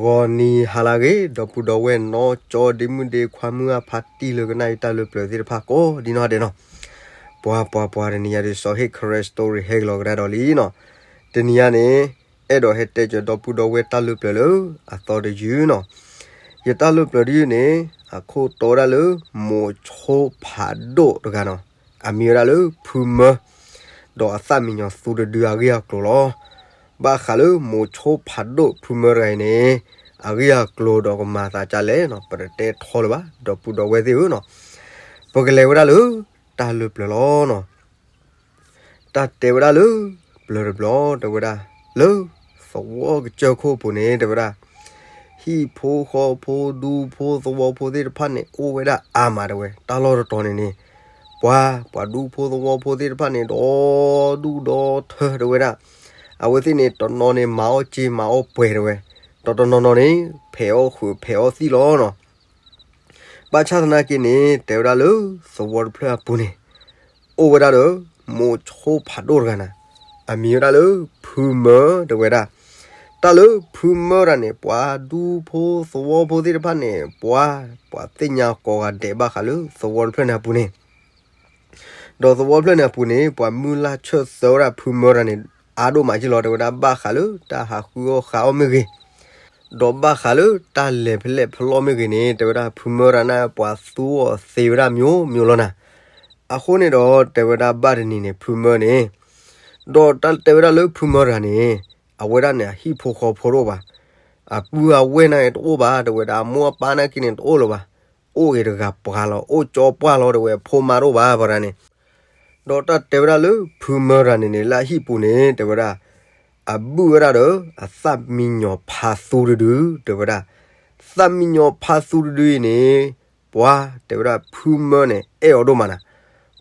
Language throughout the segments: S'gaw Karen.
ဂီၤနံၤဟါလၢအဂ့ၤ ဒီပုၢ်ဒီဝဲၢ်နီၢ်ကၠီဒ့မုၣ်ဒ့ခွါမုၢ်အဖါတံၢ်လၢကနၣ်အံၤတၢ်လၢပျၢၤသ့ၣ်တဖၣ်ကိးဒ်နီၢ်ဒဲးနီၤ, ပှၤပှၤပှၤတနံၤညါဒ်စီၤဟ့ၣ် Karen story ဟဲက့ၤလီၤကဒါဒီးလံနီၤ, တနံၤညါန့ၣ် အဲၣ်ဒိးဟဲတဲကၢၤဒီပုၢ်ဒီဝဲၢ်တၢ်လၢပျၢၤလၢအသီတယုၢ်နီၤ, ယတၢ်လၢပျၢၤတယုၢ်န့ၣ် အခိၣ်တီဝဲဒၣ်လၢ မိၤဆိဖးဒိၣ်တဂၤနီၤ, အမံၤဝဲဒၣ်လၢဖုမၢ ဒီးအသၣ်မံညီၤသူတဒုအဂ့ၢ်အကျိၤလီၤ. ဘၣ်ဃးလၢမိၤဆိဖးဒိၣ်ဖုမၢတဂၤအံၤန့ၣ် အဂ့ၢ်အကျိၤဒီးကမၤသးဒ်လဲၣ်နီၤ ပတတဲထီလၢၤဘၣ် ဒီပုၢ်ဒီဝဲၢ်သ့ၣ်ဧၢနီၤ, ပကလဲၤဝဲဒၣ်လၢတၢ်လၢပျၢၤလီၤနီၤ. တၢ်တဲဝဲဒၣ်လၢ ပျၢၤတဘျီတဲဝဲဒၣ် လၢသဝီကစၢၢ်ခိၣ်အပူၤန့ၣ် တဲဝဲဒၣ် ဟံၣ်ဖိဃီဖိဒူဖိသဝီဖိသ့ၣ်တဖၣ်န့ၣ် အိၣ်ဝဲဒၣ်အါမးတဲဝဲ တၢ်လီၢ်တတီၤန့ၣ်န့ၣ် ပှၤ ပှၤဒူဖိသဝီဖိသ့ၣ်တဖၣ်န့ၣ် ဒီဒူၣ်ဒီထၢတဲဝဲဒၣ်, အဝဲသ့ၣ်န့ၣ် တနီၤန့ၣ် မၤအီၣ်စ့မၤအီၣ်ပှဲၤတဲဝဲ, ဒီးတနီၤနီၤန့ၣ် ဖဲးအီၣ်ဃုာ်ဖဲးအီၣ်သံၣ်လီၤနီၤ. ဘၣ်ဆၣ်သနာ်က့န့ၣ် တဲဝဲဒၣ်လၢသဝီတဖျၢၣ်အပူၤန့ၣ် အိၣ်ဝဲဒၣ်ဒီး မိၤဆိဖးဒိၣ်တဂၤန့ၣ် အမံၤဝဲဒၣ်လၢ ဖုမၢတဲဝဲဒၣ်, တၢ်လၢဖုမၢတဂၤန့ၣ် ပှၤဒူဖိသဝီဖိသ့ၣ်တဖၣ်န့ၣ် ပှၤ ပှၤသ့ၣ်ညါကိးဂၤဒဲးဘၣ်ဃးလၢသဝီတဖျၢၣ်န့ၣ်အပူၤန့ၣ် ဒီးသဝီတဖျၢၣ်န့ၣ်အပူၤန့ၣ် ပှၤမုၢ်လၢ်ဆၢၣ်သၢဝဲဒၣ်ဖုမၢတဂၤန့ၣ် အါဒိၣ်မးက့လီၤ တဲဝဲဒၣ်ဘၣ်ဃးလၢတၢ်ဟးဃုအီၣ်ဃုအီမ့ၢ်ဂ့ၤ, ဒီးဘၣ်ဃးလၢတၢ်လဲၤဖဲလဲၣ်ဖဲလဲၣ်မ့ၢ်ဂ့ၤန့ၣ် တဲဝဲဒၣ်ဖုမၢတဂၤန့ၣ် ပှၤသူအီၤသ့ဝဲဒၣ်မျိုးမျိုးလီၤနၤ. အဃိန့ၣ်ဒီး တဲဝဲဒၣ်ဘၣ်တနံၤန့ၣ် ဖုမၢန့ၣ် ဒီးတၢ်တဲဝဲဒၣ်လၢဖုမၢတဂၤန့ၣ် အဝဲဒၣ်န့ၣ် အဟံၣ်ဖိဃီဖိတအိၣ်ဘၣ်, အပုၢ်အဝဲၢ်နာ်က့တအိၣ်ဘၣ် တဲဝဲဒၣ် အမိၢ်အပၢ်နာ်က့န့ၣ်တအိၣ်လၢၤဘၣ်, အိၣ်ဂ့ၤတဂၤပှၤလီၤ အိၣ်ကၠီပှၢ်လီၤ တဲဝဲ ဖိမါတအိၣ်ဘၣ်ပှၤတဂၤန့ၣ်, ဒီးတၢ်တဲဝဲဒၣ်လၢဖုမၢတဂၤန့ၣ်န့ၣ် လၢအဟံၣ်ပူၤန့ၣ် တဲဝဲဒၣ် အဘုၣ်ဝဲဒၣ်ဒီး အသၣ်မံညီၤဖးသူတဒု တဲဝဲဒၣ်, သၣ်မံညီၤဖးသူတဒုအံၤန့ၣ် ပှၤ တဲဝဲဒၣ်ဖုမၢန့ၣ် အဲၣ်အီၤဒိၣ်မးနၤ,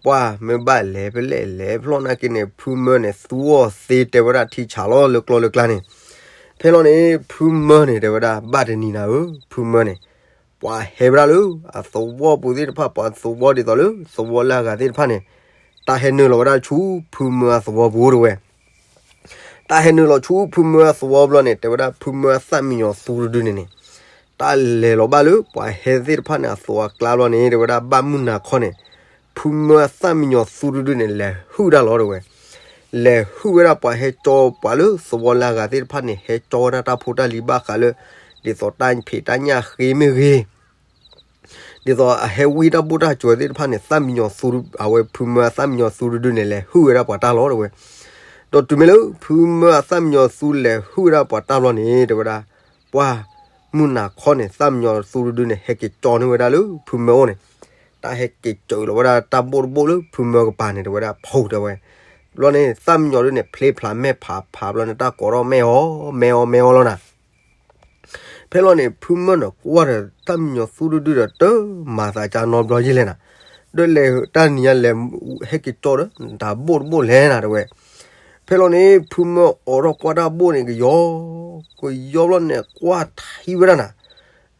ပှၤမ့ၢ်ဘၣ်လဲၤဖဲလဲၣ်လဲၤဖဲလဲၣ်နာ်က့န့ၣ် ဖုမၢန့ၣ် သူအီၤသ့တဲဝဲဒၣ်ထံဆးလီၤလၢကျီလၢကျါန့ၣ်, ဖဲလီၤန့ၣ် ဖုမၢန့ၣ် တဲဝဲဒၣ်ဘၣ်တနံၤနၤဧၢ ဖုမၢန့ၣ် ပှၤဟဲဝဲဒၣ်လၢအသဝီပူၤသ့ၣ်တဖၣ် ပှၤသဝီဒ်သိးလၢသဝီလၢအဂၤသ့ၣ်တဖၣ်န့ၣ် တၢ်ဟဲနုာ်လီၤဝဲဒၣ်ဆူဖုမၢအသဝီပူၤတဲဝဲ, တၢ်ဟဲနုာ်လီၤဆူဖုမၢအသဝီဘျီန့ၣ် တဲဝဲဒၣ်ဖုမၢအသၣ်မံညီၤသူတဒုန့ၣ်န့ၣ် တၢ်လဲၤလီၤဘၣ်လၢပှၤဟဲသ့ၣ်တဖၣ်န့ၣ် အသိးအကျါဘျီန့ၣ် တဲဝဲဒၣ်ဘၣ်မုၢ်နၤခီန့ၣ် ဖုမၢအသၣ်မံညီၤသူတဒုန့ၣ် လဲၤဟုၣ်တၢ်လီၤတဲဝဲ, လဲၤဟုၣ်ဝဲဒၣ်ပှၤဟဲကၠီပှၤလၢသဝီလၢအဂၤသ့ၣ်တဖၣ်န့ၣ် ဟဲကၠီဝဲဒၣ်တၢ်ဖိတၢ်လံၤဘၣ်ဃးလၢ ဒ်သိးတၢ်ဖံးတၢ်ညၣ်ဃ့မ့ၢ်ဂ့ၤ ဒ်သိးအဟဲဝံတၢ်ဘိၣ်တၢ်စၢၤသ့ၣ်တဖၣ်န့ၣ် သၣ်မံညီၤသူ အဝဲဖုမၢအသၣ်မံညီၤသူတဒုန့ၣ် လဲၤဟုၣ်ဝဲဒၣ်ပှၤတၢ်လီၤတဲဝဲ, ဒီးတုၤမ့ၢ်လၢဖုမၢအသၣ်မံညီၤသူလဲၤဟုၣ်ဝဲဒၣ်ပှၤတၢ်ဘျီန့ၣ် တဲဝဲဒၣ် ပှၤ မုၢ်နၤခီန့ၣ် သၣ်မံညီၤသူတဒုန့ၣ် ဟဲက့ၤကၠီန့ၢ်ဝဲဒၣ်လၢဖုမၢအိၣ်န့ၣ်, တၢ်ဟဲက့ၤစၢၤလီၤဝဲဒၣ်တၢ်ဘိၣ်တဘိၣ်လၢဖုမၢကပၤန့ၣ် တဲဝဲဒၣ်ဖီတဲဝဲ, ဘျီန့ၣ် သၣ်မံညီၤဒုန့ၣ် ဖျ့ဖျးမဲာ်ဖးဖးဘျီန့ၣ် တၢ်ကိးထီၣ်မဲာ်အီၤ မဲာ်အီၤ မဲာ်အီၤလီၤနၤ ဖဲလီၤန့ၣ် ဖုမၢန့ၣ်ကွၢ်ဒီး သၣ်မံညီၤသူတဒုဒီး တမၤသးကါနီတဘျီယဲလဲၣ်နၤ, ဒီးလဲၤတၢ်နံၤညါလဲၤ ဟဲက့ၤကၠီဒီး တၢ်ဘိၣ်တဘိၣ်လဲၣ်နၤတဲဝဲ, ဖဲလီၤန့ၣ် ဖုမၢအိးထီၣ်ကွၢ်တၢ်ဘိၣ်န့ၣ် ကယီ ကယီဘျီန့ၣ် ကွၢ်ထံဝဲဒၣ်နၤ,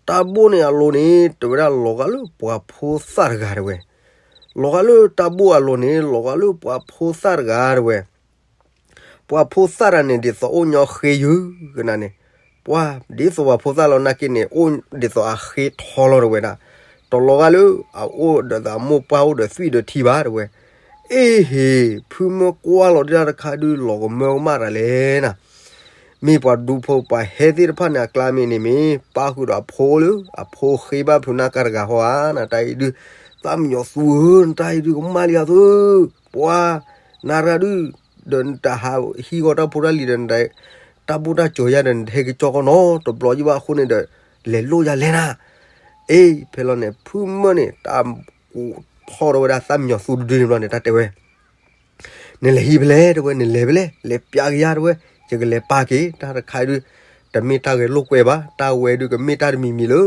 တၢ်ဘိၣ်န့ၣ်အလိၤန့ၣ် တဲဝဲဒၣ်လီၤဂာ်လၢပှၤဖိသၣ်တဂၤတဲဝဲ, လီၤဂာ်လၢတၢ်ဘိၣ်အလိၤန့ၣ် လီၤဂာ်လၢပှၤဖိသၣ်တဂၤတဲဝဲ ပှၤဖိသၣ်တဂၤန့ၣ် ဒ်သိးအိၣ်ညီဃ့ယုၢ်ကနၤန့ၣ်, ပှၤဒ်သိးပှၤဖိသၣ်လီၤနာ်က့န့ၣ် အိၣ်ဒ်သိးအဃ့ထီလီၤတဲဝဲဒၣ်, တလီၤဂာ်လၢအအိၣ်ဒီးအမိၢ်ပှၢ်အိၣ်ဒီးသွံၣ်ဒီးထံဘၣ်တဲဝဲ, အ့ဟ့ၣ် ဖုမၢကွၢ်လီၤဒၣ်တၢ်တခါဒုး လီၤကမၢကမၣ်တၢ်လဲၣ်နၤ မ့ၢ်ပှၤဒူဖိပှၤဟဲသ့ၣ်တဖၣ်န့ၣ် အကျါမ့ၢ်န့ၣ်မ့ၢ် ပၣ်ဃုာ်ဒီးအဖိလၢ အဖိဃ့ဘၣ်ဖုးနၢ်ကါတဂၤဟီဧါ နတၢ်အံၤဒုး, သၣ်မံညီၤသူဧၢ နတၢ်အံၤဒုးကမၣ်လံဧါသု, ပှၤ နၤတဂၤဒုး ဒီးနတဟးဟံးဂီၤတၢ်ဖိတၢ်လံၤဒီး တၢ်ဘိၣ်တၢ်စၢၤယၤဒီး နတဟဲက့ၤကၠီကီနီတဘျီယဘၣ်အဃိန့ၣ်ဒီး လဲၤလိၣ်ယၤလဲၣ်နၤ, အ့ ဖဲလီၤန့ၣ် ဖုမၢန့ၣ် တၢ်ကူးထီၣ်ဒီးဝဲဒၣ်သၣ်မံညီၤသူတဒုန့ၣ်ဘျီန့ၣ် တၢ်တဲဝဲ နလဲၤဟံးဖဲလဲၣ်တဲဝဲ နလဲၤဖဲလဲၣ် လဲၤပျးက့ၤယၤတဲဝဲ, ယကလဲၤပာ်က့ၤ တၢ်တခါဒုး တမ့ၢ်တၢ်ဂဲၤလိာ်ကွဲဘၣ် တၢ်ဝဲဒုးကမ့ၢ်တၢ်တမံၤမံၤလၢ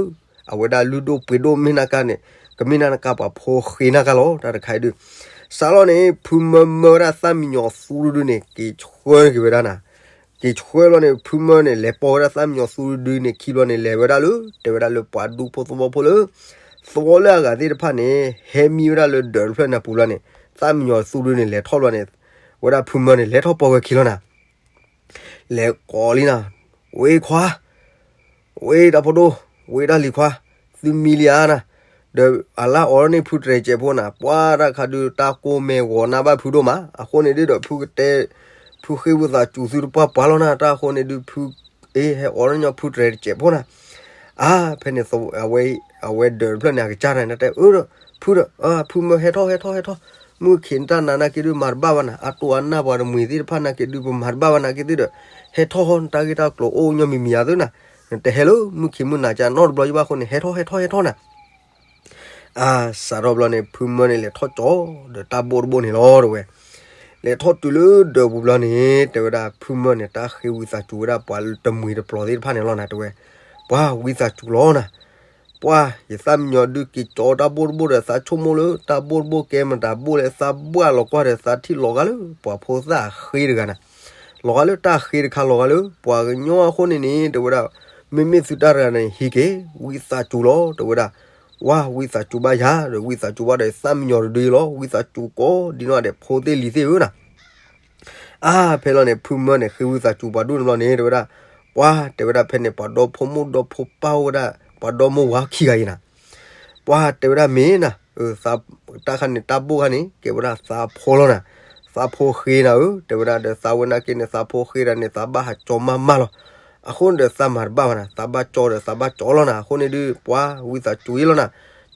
အဝဲဒၣ်လုၢ်ဒိၣ်ပှ့ၤဒိၣ်မ့ၢ်နၢ်ကါန့ၣ် ကမ့ၢ်နၢ်ကါပှၤဖိဃ့နၢ်ကါလီၤ တၢ်တခါဒုး, စးလီၤန့ၣ် ဖုမၢမၢဝဲဒၣ်သၣ်မံညီၤသူတဒုန့ၣ် က့ၤဆှၢက့ၤဝဲဒၣ်နၤ က့ၤဆှၢဘျီန့ၣ် ဖုမၢန့ၣ် လဲၤပိာ်ဝဲဒၣ်သၣ်မံညီၤသူတဒုန့ၣ် ခံဘျီန့ၣ် လဲၤဝဲဒၣ်လၢ တဲဝဲဒၣ်လၢပှၤဒူဖိသဝီဖိလၢ သဝီလၢအဂၤသ့ၣ်တဖၣ်န့ၣ် ဟဲမံဝဲဒၣ်လၢဒၢးတဖျၢၣ်န့ၣ်အပူၤလီၤန့ၣ် သၣ်မံညီၤသူတဒုန့ၣ် လဲၤထီၣ်ဘျီန့ၣ် ဝဲဒၣ်ဖုမၢန့ၣ် လဲၤထီၣ်ပိာ်ဝဲခံလီၤနၤ လဲၤကိးလံနၤ, ဝ့ခွါ, ဝဲတၢ်ဖိဒိၣ်, ဝဲတၢ်လံၤခွါ, သုမံလံဧါနၤ, ဒီးအလၢအီၤန့ၣ်ဖုတြဲၤစဲးဖိနၤ, ပှၤတၢ်ခါဒုးတၢ်ကိၢ်မဲာ်ဂီၤနၢ်ဘၣ်ဖုဒိၣ်မး, အဃိန့ၣ်ဒုးဒီးဖုကတဲ, ဖုဃ့ဝံသးစူၤသုတပှၢ်ပှၢ်လီၤနၤ, တၢ်အဃိန့ၣ်ဒုးဖု, အ့ ဟဲအီၤညီဖုတြဲၤစဲးဖိနၤ, အါ ဖဲန့ၣ် အဝဲဒၢးတဖျၢၣ်န့ၣ် အကစၢ်န့ၣ် တဲအၢဒီး, ဖုဒီး, ဖုမၢဟဲထီၣ်ဟဲထီၣ်ဟဲထီၣ်, မုၢ်ခံးနတၢ်နးနာ်က့ဒုးမၤတဘၣ်ဘၣ်နၤ, အတိၢ်အနၢ်ပှၤတမှံၤသ့ၣ်တဖၣ်နာ်က့ဒုးပမၤတဘၣ်ဘၣ်နာ်က့သ့ၣ်ဒီး, ဟဲထီၣ်ဟီနတၢ်ဂ့ၢ်တၢ်ကျိၤအိၣ်ညီမံၤမံၤဧါသ့နၤ, နတဟဲလၢမုၢ်ခံးမုၢ်နၤကနီတဘျီယဘၣ်အဃိန့ၣ် ဟဲထီၣ်ဟဲထီၣ်ဟဲထီၣ်နၤ အါ စးထီၣ်ဘျီန့ၣ် ဖုမၢန့ၣ်လဲၤထီၣ်ကၠီဒီးတၢ်ဘိၣ်တဘိၣ်န့ၣ်လီၤတဝဲ, လဲၤထီၣ်တုၤလၢဒၢးပူၤဘျီန့ၣ် တဲဝဲဒၣ်ဖုမၢန့ၣ် တၢ်ဃ့ဝံသးစူၤဝဲဒၣ်ပှၤတမှံၤတပျီၤသ့ၣ်တဖၣ်န့ၣ်လီၤနၤ တဲဝဲ, ပှၤဝံသးစူၤလီၤနၤ, ပှၤယသၣ်မံညီၤဒုးက့ၤကၠီတၢ်ဘိၣ်တဘိၣ်ဒီး သးဆိကမိၣ်လၢတၢ်ဘိၣ်တဘိၣ်ကဲမတၤဘိၣ်လဲၣ် သးဘှၣ်လီၤကွၢ်ဒီး သးထံၣ်လီၤဂာ်လၢပှၤဖိသၣ်အဃ့တဂၤနၤ, လီၤဂာ်လၢတၢ်ဃ့တခါလီၤဂာ်လၢပှၤကညီအဃိန့ၣ်န့ၣ် တဲဝဲဒၣ်, မ့မ့ၢ်သုတၢ်တဂၤန့ၣ် ဟံးက့ၤ ဝံသးစူၤလီၤ တဲဝဲဒၣ်, ဝါ ဝံသးစူၤဘၣ်ယၤဒီး ဝံသးစူၤဘၣ်ဒီး သၣ်မံညီၤတဒုအံၤလီၤ ဝံသးစူၤကိးဒ်နီၢ်ဒဲးဖိသ့ၣ်လံၤသ့ၣ်ဧၢနၤ အါ ဖဲလီၤန့ၣ် ဖုမၢန့ၣ် ဃ့ဝံသးစူၤပှၤဒိၣ်န့ၣ်ဘျီန့ၣ် တဲဝဲဒၣ်, ပှၤတဲဝဲဒၣ်ဖဲန့ၣ် ပှၤဒီဖိမိၢ်ဒီဖိပၢ်အိၣ်ဝဲဒၣ် ပှၤဒီမိၢ်ဝၤခံဂၤအံၤနၤ, ပှၤတဲဝဲဒၣ်မ့ၢ်နၤ, တၢ်ခါန့ၣ် တၢ်ဘိၣ်ခါန့ၣ် ကဲဝဲဒၣ်သးဖိလီၤနၤ, သးဖိဃ့နၤဧၢ တဲဝဲဒၣ်ဒီး သးဝဲနာ်က့န့ၣ် သးဖိဃ့ဒၣ်န့ၣ် သးဘၣ်ဟးကၠီမးမးလီၤ, အဃိန့ၣ်ဒီးသးမၤတဘၣ်ဘၣ်နၤ သးဘၣ်ကၠီဒီးသးဘၣ်ကၠီလီၤနၤ အဃိန့ၣ်ဒုး ပှၤဝံသးစူၤအံၤလီၤနၤ,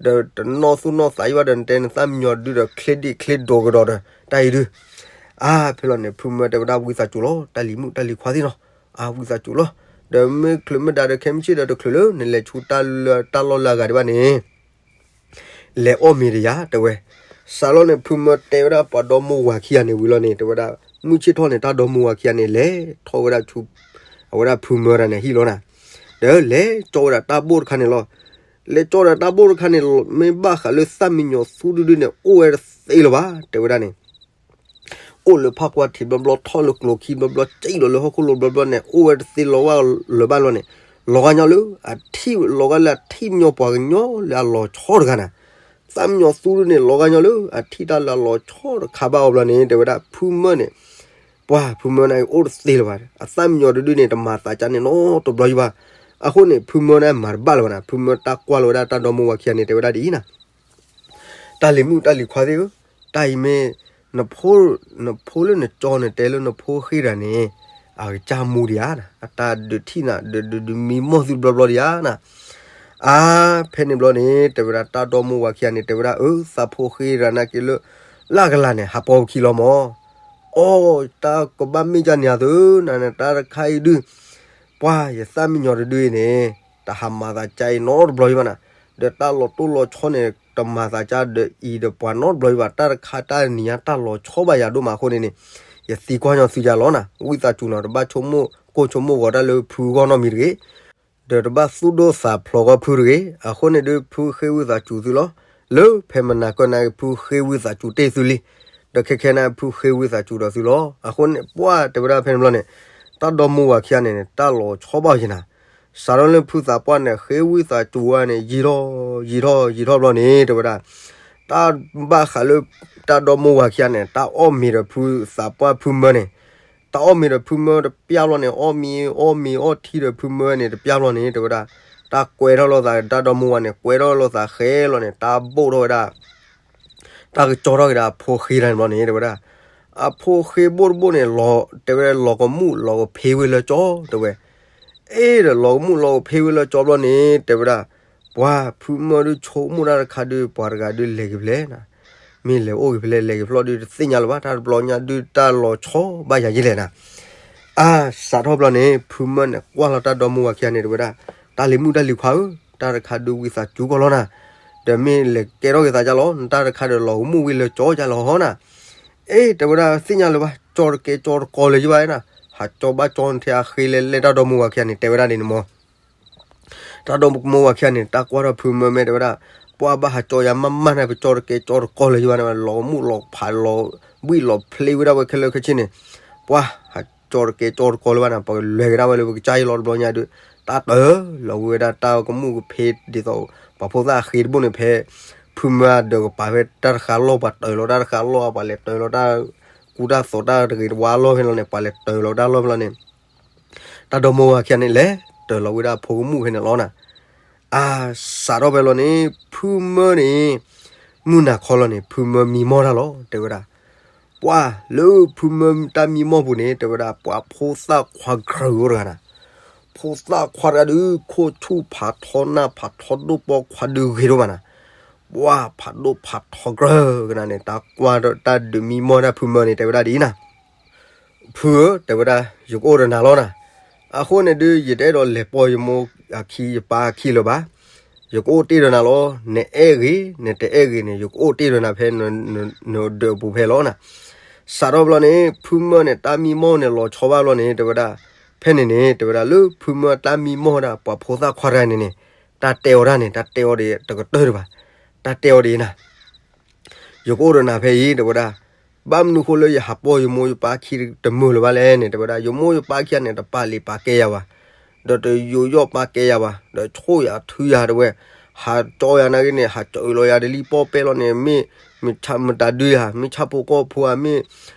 ဒီးတနီၢ်သူၣ်နီၢ်သးယဘၣ်ဒီး နတဲနသၣ်မံညီၤဒုးဒီး ချ့ဒံးချ့ဒိးကဒီးဒီး တၢ်အံၤဒုး အါ ဖဲလီၤန့ၣ် ဖုမၢတဲဝဲဒၣ်ဝံသးစူၤလီၤ တၢ်လံၤမုၣ်တၢ်လံၤခွါသ့ၣ်နီၤ, အါ ဝံသးစူၤလီၤ, ဒီးမ့ၢ်ချုးမ့ၢ်ဒါဒီး ခဲမုၢ်ဆ့ၣ်ဒီးတချုးလၢ နလဲၤဆူတၢ်လၢတၢ်လီၢ်လၢအဂၤဒံးဘၣ်န့ၣ် လဲၤအီၣ်မ့ၤတယၤ တဲဝဲ, စးလီၤန့ၣ် ဖုမၢတဲဝဲဒၣ်ပှၤဒီမိၢ်ဝၤခံဂၤန့ၣ်ဝံၤလီၤန့ၣ် တဲဝဲဒၣ် မုၢ်ဆ့ၣ်ထီၣ်န့ၣ် တၢ်ဒီမိၢ်ဝၤခံဂၤန့ၣ် လဲၤထီၣ်ဝဲဒၣ်ဆူ အဝဲဒၣ်ဖုမၢတၢ်န့ၣ်ဟံၣ်လီၤနၤ, ဒီးလဲၤကၠီဝဲဒၣ်တၢ်ဘိၣ်တခါန့ၣ်လီၤ, လဲၤကၠီဝဲဒၣ်တၢ်ဘိၣ်တခါန့ၣ် မ့ၢ်ဘၣ်ဃးလၢသၣ်မံညီၤသူတဒုန့ၣ် အိၣ်ဝဲတသ့လၢၤဘၣ် တဲဝဲဒၣ်န့ၣ် အိၣ်လၢဖးကွၢ်ထံးဘျီဘျီ ထီၣ်လၢကျိၤခံဘျီဘျီ စံၣ်လီၤလၢဟီၣ်ခိၣ်လိၤဘျီဘျီန့ၣ် အိၣ်ဝဲတသ့လၢၤဘၣ်လီၤဘၣ်လီၤန့ၣ်, လီၤဂာ်ညီလၢအထံၣ် လီၤဂာ်လၢအထံၣ်မညီၤပှၤကညီလၢအလီၤဆီတဂၤနၤ, သၣ်မံညီၤသူဒုန့ၣ် လီၤဂာ်ညီလၢအထံၣ်တၢ်လၢအလီၤဆီတခါဘၣ်အီၤဘျီန့ၣ် တဲဝဲဒၣ်ဖုမၢန့ၣ် ပှၤဖုမၢန့ၣ်အိၣ်တသ့လၢၤဘၣ်, အသၣ်မံညီၤတဒုန့ၣ် တမၤသးကါန့ၣ်နီတဘျီယဘၣ်, အဃိန့ၣ် ဖုမၢန့ၣ်မၤတဘၣ်လၢၤဘၣ်နၤ, ဖုမၢတၢ်ကွၢ်လီၤဝဲဒၣ်တၢ်ဒီမိၢ်ဝၤခံဂၤန့ၣ် တဲဝဲဒၣ်ဒ်အံၤနၤ တၢ်လံၤမုၣ်တၢ်လံၤခွါသ့ၣ်ဧၢ, တၢ်အံၤမ့ၢ် နဖိ နဖိလၢနကၠီန့ၣ်တဲလၢနဖိဃ့တၢ်န့ၣ် အကစၢ်မူဒံးဧါနၤ, အတၢ်ဒုးထံၣ်နၤ ဒုးဒုးဒုးမံမီၢ်သုတဘျီဘျီဒံးဧါနၤ, အါ ဖဲန့ၣ်ဘျီန့ၣ် တဲဝဲဒၣ်တၢ်ဒီမိၢ်ဝၤခံဂၤန့ၣ် တဲဝဲဒၣ်အၢ သးဖိဃ့တၢ်နာ်က့လၢ လၢအကလၤန့ၣ် ဟးပီပခံလီၤမၢ်, အိ တၢ်ကဘၣ်မ့ၢ်ဒ်န့ၣ်အသိး နၤနတၢ်တခါအံၤဒုး ပှၤယသၣ်မံညီၤတဒုအံၤန့ၣ် တဟးမၤသးကါအံၤနီတဘျီယဘၣ်နၤ, ဒီးတၢ်လီၤတိၢ်လီၤဆီန့ၣ် တမၤသးကါဒီးအံၤဒီးပှၤနီတဘျီယဘၣ်, တၢ်တခါတၢ်နံၤညါတၢ်လီၤဆီဘၣ်ယၤဒိၣ်မးအဃိန့ၣ်န့ၣ် ယသံကွၢ်ညီသုယၤလီၤနၤ, ဝံသးစူၤနီၤ တဘၣ်ဆိကမိၣ်ကိၢ်ဆိကမိၣ်ဂီၤတၢ်လၢဖုဂီၢ်နီတမံၤတဂ့ၤ ဒီးတဘၣ်သူၣ်ဒိၣ်သးဖျိးဃီဖုတဂ့ၤ, အဃိန့ၣ်ဒုးဖုဃ့ဝံသးစူၤသုလီၤ, လၢဖဲမနၤကၢနၤဖုဃ့ဝံသးစူၤတ့ၢ်သုလံ, ဒီးခဲခဲနၤဖုဃ့ဝံသးစူၤဒီးသုလီၤ, အဃိန့ၣ် ပှၤတဲဝဲဒၣ်ဖဲန့ၣ်ဘျီန့ၣ် တၢ်ဒီမိၢ်ဝၤခံဂၤန့ၣ်န့ၣ် တၢ်လီၤဆီဘၣ်ယၤနၤ, စးထီၣ်လၢဖုသးပှၢ်န့ၣ် ဃ့ဝံသးစူၤဝဲန့ၣ် ယံာ်ထီၣ် ယံာ်ထီၣ် ယံာ်ထီၣ်ဘျီန့ၣ် တဲဝဲဒၣ် တၢ်ဘၣ်ဃးလၢ တၢ်ဒီမိၢ်ဝၤခံဂၤန့ၣ် တၢ်အီၣ်မ့ၤဒီးဖုသးပှၢ်ဖုမၢန့ၣ်, တၢ်အီၣ်မ့ၤဒီးဖုမၢတပျၢ်ဘျီန့ၣ် အီၣ်မ့ၤ အီၣ်မ့ၤအီထံဒီးဖုမၢန့ၣ် တပျၢ်ဘျီန့ၣ် တဲဝဲဒၣ် တၢ်ကွဲထီၣ်လိာ်သး တၢ်ဒီမိၢ်ဝၤန့ၣ် ကွဲထီၣ်လိာ်သးဃဲလီၤန့ၣ် တၢ်ဘိၣ်ထီၣ်ဝဲဒၣ် တၢ်ကကၠီထီၣ်က့ၤဒီးအဖိဃ့တၢ်န့ၣ်ဘျီန့ၣ် တဲဝဲဒၣ် အဖိဃ့ဘိၣ်တဘိၣ်န့ၣ် တဲဝဲလီၤကမူၣ်လီၤကဖ့ဝဲလၢကၠီ တဲဝဲ အ့ဒီးလီၤကမူၣ်လီၤကဖ့ဝဲလၢကၠီဘျီန့ၣ် တဲဝဲဒၣ် ပှၤဖုမၢဒုးဆိကမိၣ်တၢ်တခါဒုး ပှၤတဂၤဒုးလဲၤက့ၤဖဲလဲၣ်နၤ, မ့ၢ်လဲၤအိၣ်က့ၤဖဲလဲၣ် လဲၤက့ၤဖဲလဲၣ်ဒုးတသ့ၣ်ညါလၢၤဘၣ် တၢ်တဘျီညါဒုးတၢ်လီၤဆီဘၣ်ယၤယဲလဲၣ်နၤ အါ စးထီၣ်ဘျီန့ၣ် ဖုမၢန့ၣ် ကွၢ်လီၤတၢ်ဒီမိၢ်ဝၤခံဂၤန့ၣ် တဲဝဲဒၣ် တၢ်လံၤမုၣ်တၢ်လံၤခွါဧၢ, တၢ်တခါဒုးဝံသးစူၤကီးလီၤနၤ, ဒီးမ့ၢ်လဲၤကဲထီၣ်က့ၤသးကၢ်လီၤ နတၢ်တခါဒီးလီၤကမူၣ်ဝံၤလၢကၠီကၢ်လီၤဟီနၤ, အ့ တဲဝဲဒၣ်သ့ၣ်ညါလၢၤဘၣ် ကၠီတကဲကၠီတကီလၢၤယဘၣ်နၤ, ဟးကၠီဘၣ်ကၠီနထဲအဃ့လဲၤလဲၤတၢ်ဒီမိၢ်ဝၤခံဂၤန့ၣ် တဲဝဲဒၣ်ဒ်န့ၣ်မၢ် တၢ်ဒီမိၢ်ဝၤခံဂၤန့ၣ် တၢ်ကွၢ်ထီၣ်ဖုမၢမဲာ်တဲဝဲဒၣ်, ပှၤဘၣ်ဟးကၠီယၤမးမးန့ၣ် ပကၠီတကဲကၠီတကီလၢၤယဘၣ်န့ၣ် လီၤကမူၣ်လီၤဖးလီၤဘှံၣ်လီၤဖျ့ဝဲဒၣ်ဝဲခဲလၢာ်ခဲဆ့န့ၣ်, ပှၤဟးကၠီတကဲကၠီတကီလၢၤဘၣ်န့ၣ် ပကလဲၤကဒါဝဲလၢပကစၢ်ယလီၤတဘျီညါဒုး, တၢ်တၢၢ်လီၤဝံၤဝဲဒၣ်တၢ်ကမူၣ်ကဖ့ဒ်သိး ပှၤဖိသၣ်အဃ့တဘိၣ်န့ၣ်ဖဲ ဖုမၢအဒၢးကပၤဖဲတၢ်တဃာ်လီၢ် ပှၤတၢၢ်လီၤတၢ်တဃာ်လီၢ် ပှၤလဲၤတၢၢ်လီၤတၢ်ကူတၢ်သိးတၢ်တဂ့ၤတဝါလီၢ်ဖဲလီၤန့ၣ် ပှၤလဲၤတၢၢ်လီၤတၢ်လီၢ်ဖဲလီၤန့ၣ် တၢ်ဒီမိၢ်ဝၤခံဂၤန့ၣ် လဲၤ တၢ်လီၤဝဲဒၣ်ဖိကမူၣ်ဖဲန့ၣ်လီၤနၤ. အါ, စးထီၣ်ဖဲလီၤန့ၣ် ဖုမၢန့ၣ် မုၢ်နၤခီလီၤန့ၣ် ဖုမၢမံမီၢ်တၢ်လီၤ တဲဝဲဒၣ်. ပှၤလၢဖုမၢတၢ်မံမီၢ်ပူၤန့ၣ် တဲဝဲဒၣ် ပှၤဖိသၣ်ခွါကြၢးအိၣ်တဂၤနၤ. ဖိသၣ်ခွါတဂၤဒုး ခိၣ်ဆူၣ်ဖးထီနၢ်ဖးထီဒိၣ်ပီခွါဒုးဂ့ၤဒိၣ်မးနၤ. ပှၤဖးဒိၣ်ဖးထီကြၢးကနၤန့ၣ် တၢ်ကွၢ်တၢ်ဒုးမံမီၢ်တၢ်ဖုမၢန့ၣ် တဲဝဲဒၣ်ဒ်အံၤနၤ. ဖုဧၢ, တဲဝဲဒၣ် ယကအိၣ်ဒီးနၤလီၤနၤ. အဃိန့ၣ်ဒုး ယတအဲၣ်ဒိးလဲၤပိာ်ယမိၢ်အခံယပၢ်အခံလၢၤဘၣ်. ယကအိၣ်တ့ၢ်ဒီးနၤလီၤ. နအဲၣ်ဂ့ၤ နတအဲၣ်ဂ့ၤန့ၣ် ယကအိၣ်တ့ၢ်ဒီးနၤဖဲ နဒၢးအပူၤဖဲလီၤနၤ. စးထီၣ်ဘျီန့ၣ် ဖုမၢန့ၣ် တၢ်မံမီၢ်န့ၣ် လီၤဆီဘၣ်ဘျီန့ၣ် တဲဝဲဒၣ်, ဖဲန့ၣ်န့ၣ် တဲဝဲဒၣ် လၢဖုမၢတၢ်မံမီၢ်ဒၣ် ပှၤဖိသၣ်ခွါတဂၤန့ၣ်န့ၣ် တၢ်တဲအီၤဒၣ်န့ၣ် တၢ်တဲအီၤဒ်တကတၢၢ်တဘၣ်. တၢ်တဲအီၤဒ်အံၤနၤ, ယကအိၣ်ဒီးနၤဖဲအံၤ တဲဝဲဒၣ်, ဘၣ်မနုၤဃိလၢယဟးပိာ်ယမိၢ်ယပၢ်ခံတမုာ်လၢၤဘၣ်လဲၣ်န့ၣ် တဲဝဲဒၣ် ယမိၢ်ယပၢ်ခံဂၤန့ၣ် တပာ်လံာ်ပာ်ကဲယၤဘၣ်, ဒီးတယူးယီၣ်ပာ်ကဲယၤဘၣ်, ဒီးဆိၣ်ယၤထုယၤတဲဝဲ, ဟးကၠီယၤနာ်က့န့ၣ် ဟးကၠီအုးလီၤယၤတလံၣ်ပီၢ်ပဲလီၤန့ၣ် မ့ၢ်မတၤဒုယၤ မ့ၢ်ဆၣ်ဖိကီၢ်ဖိဧါ မ့ၢ်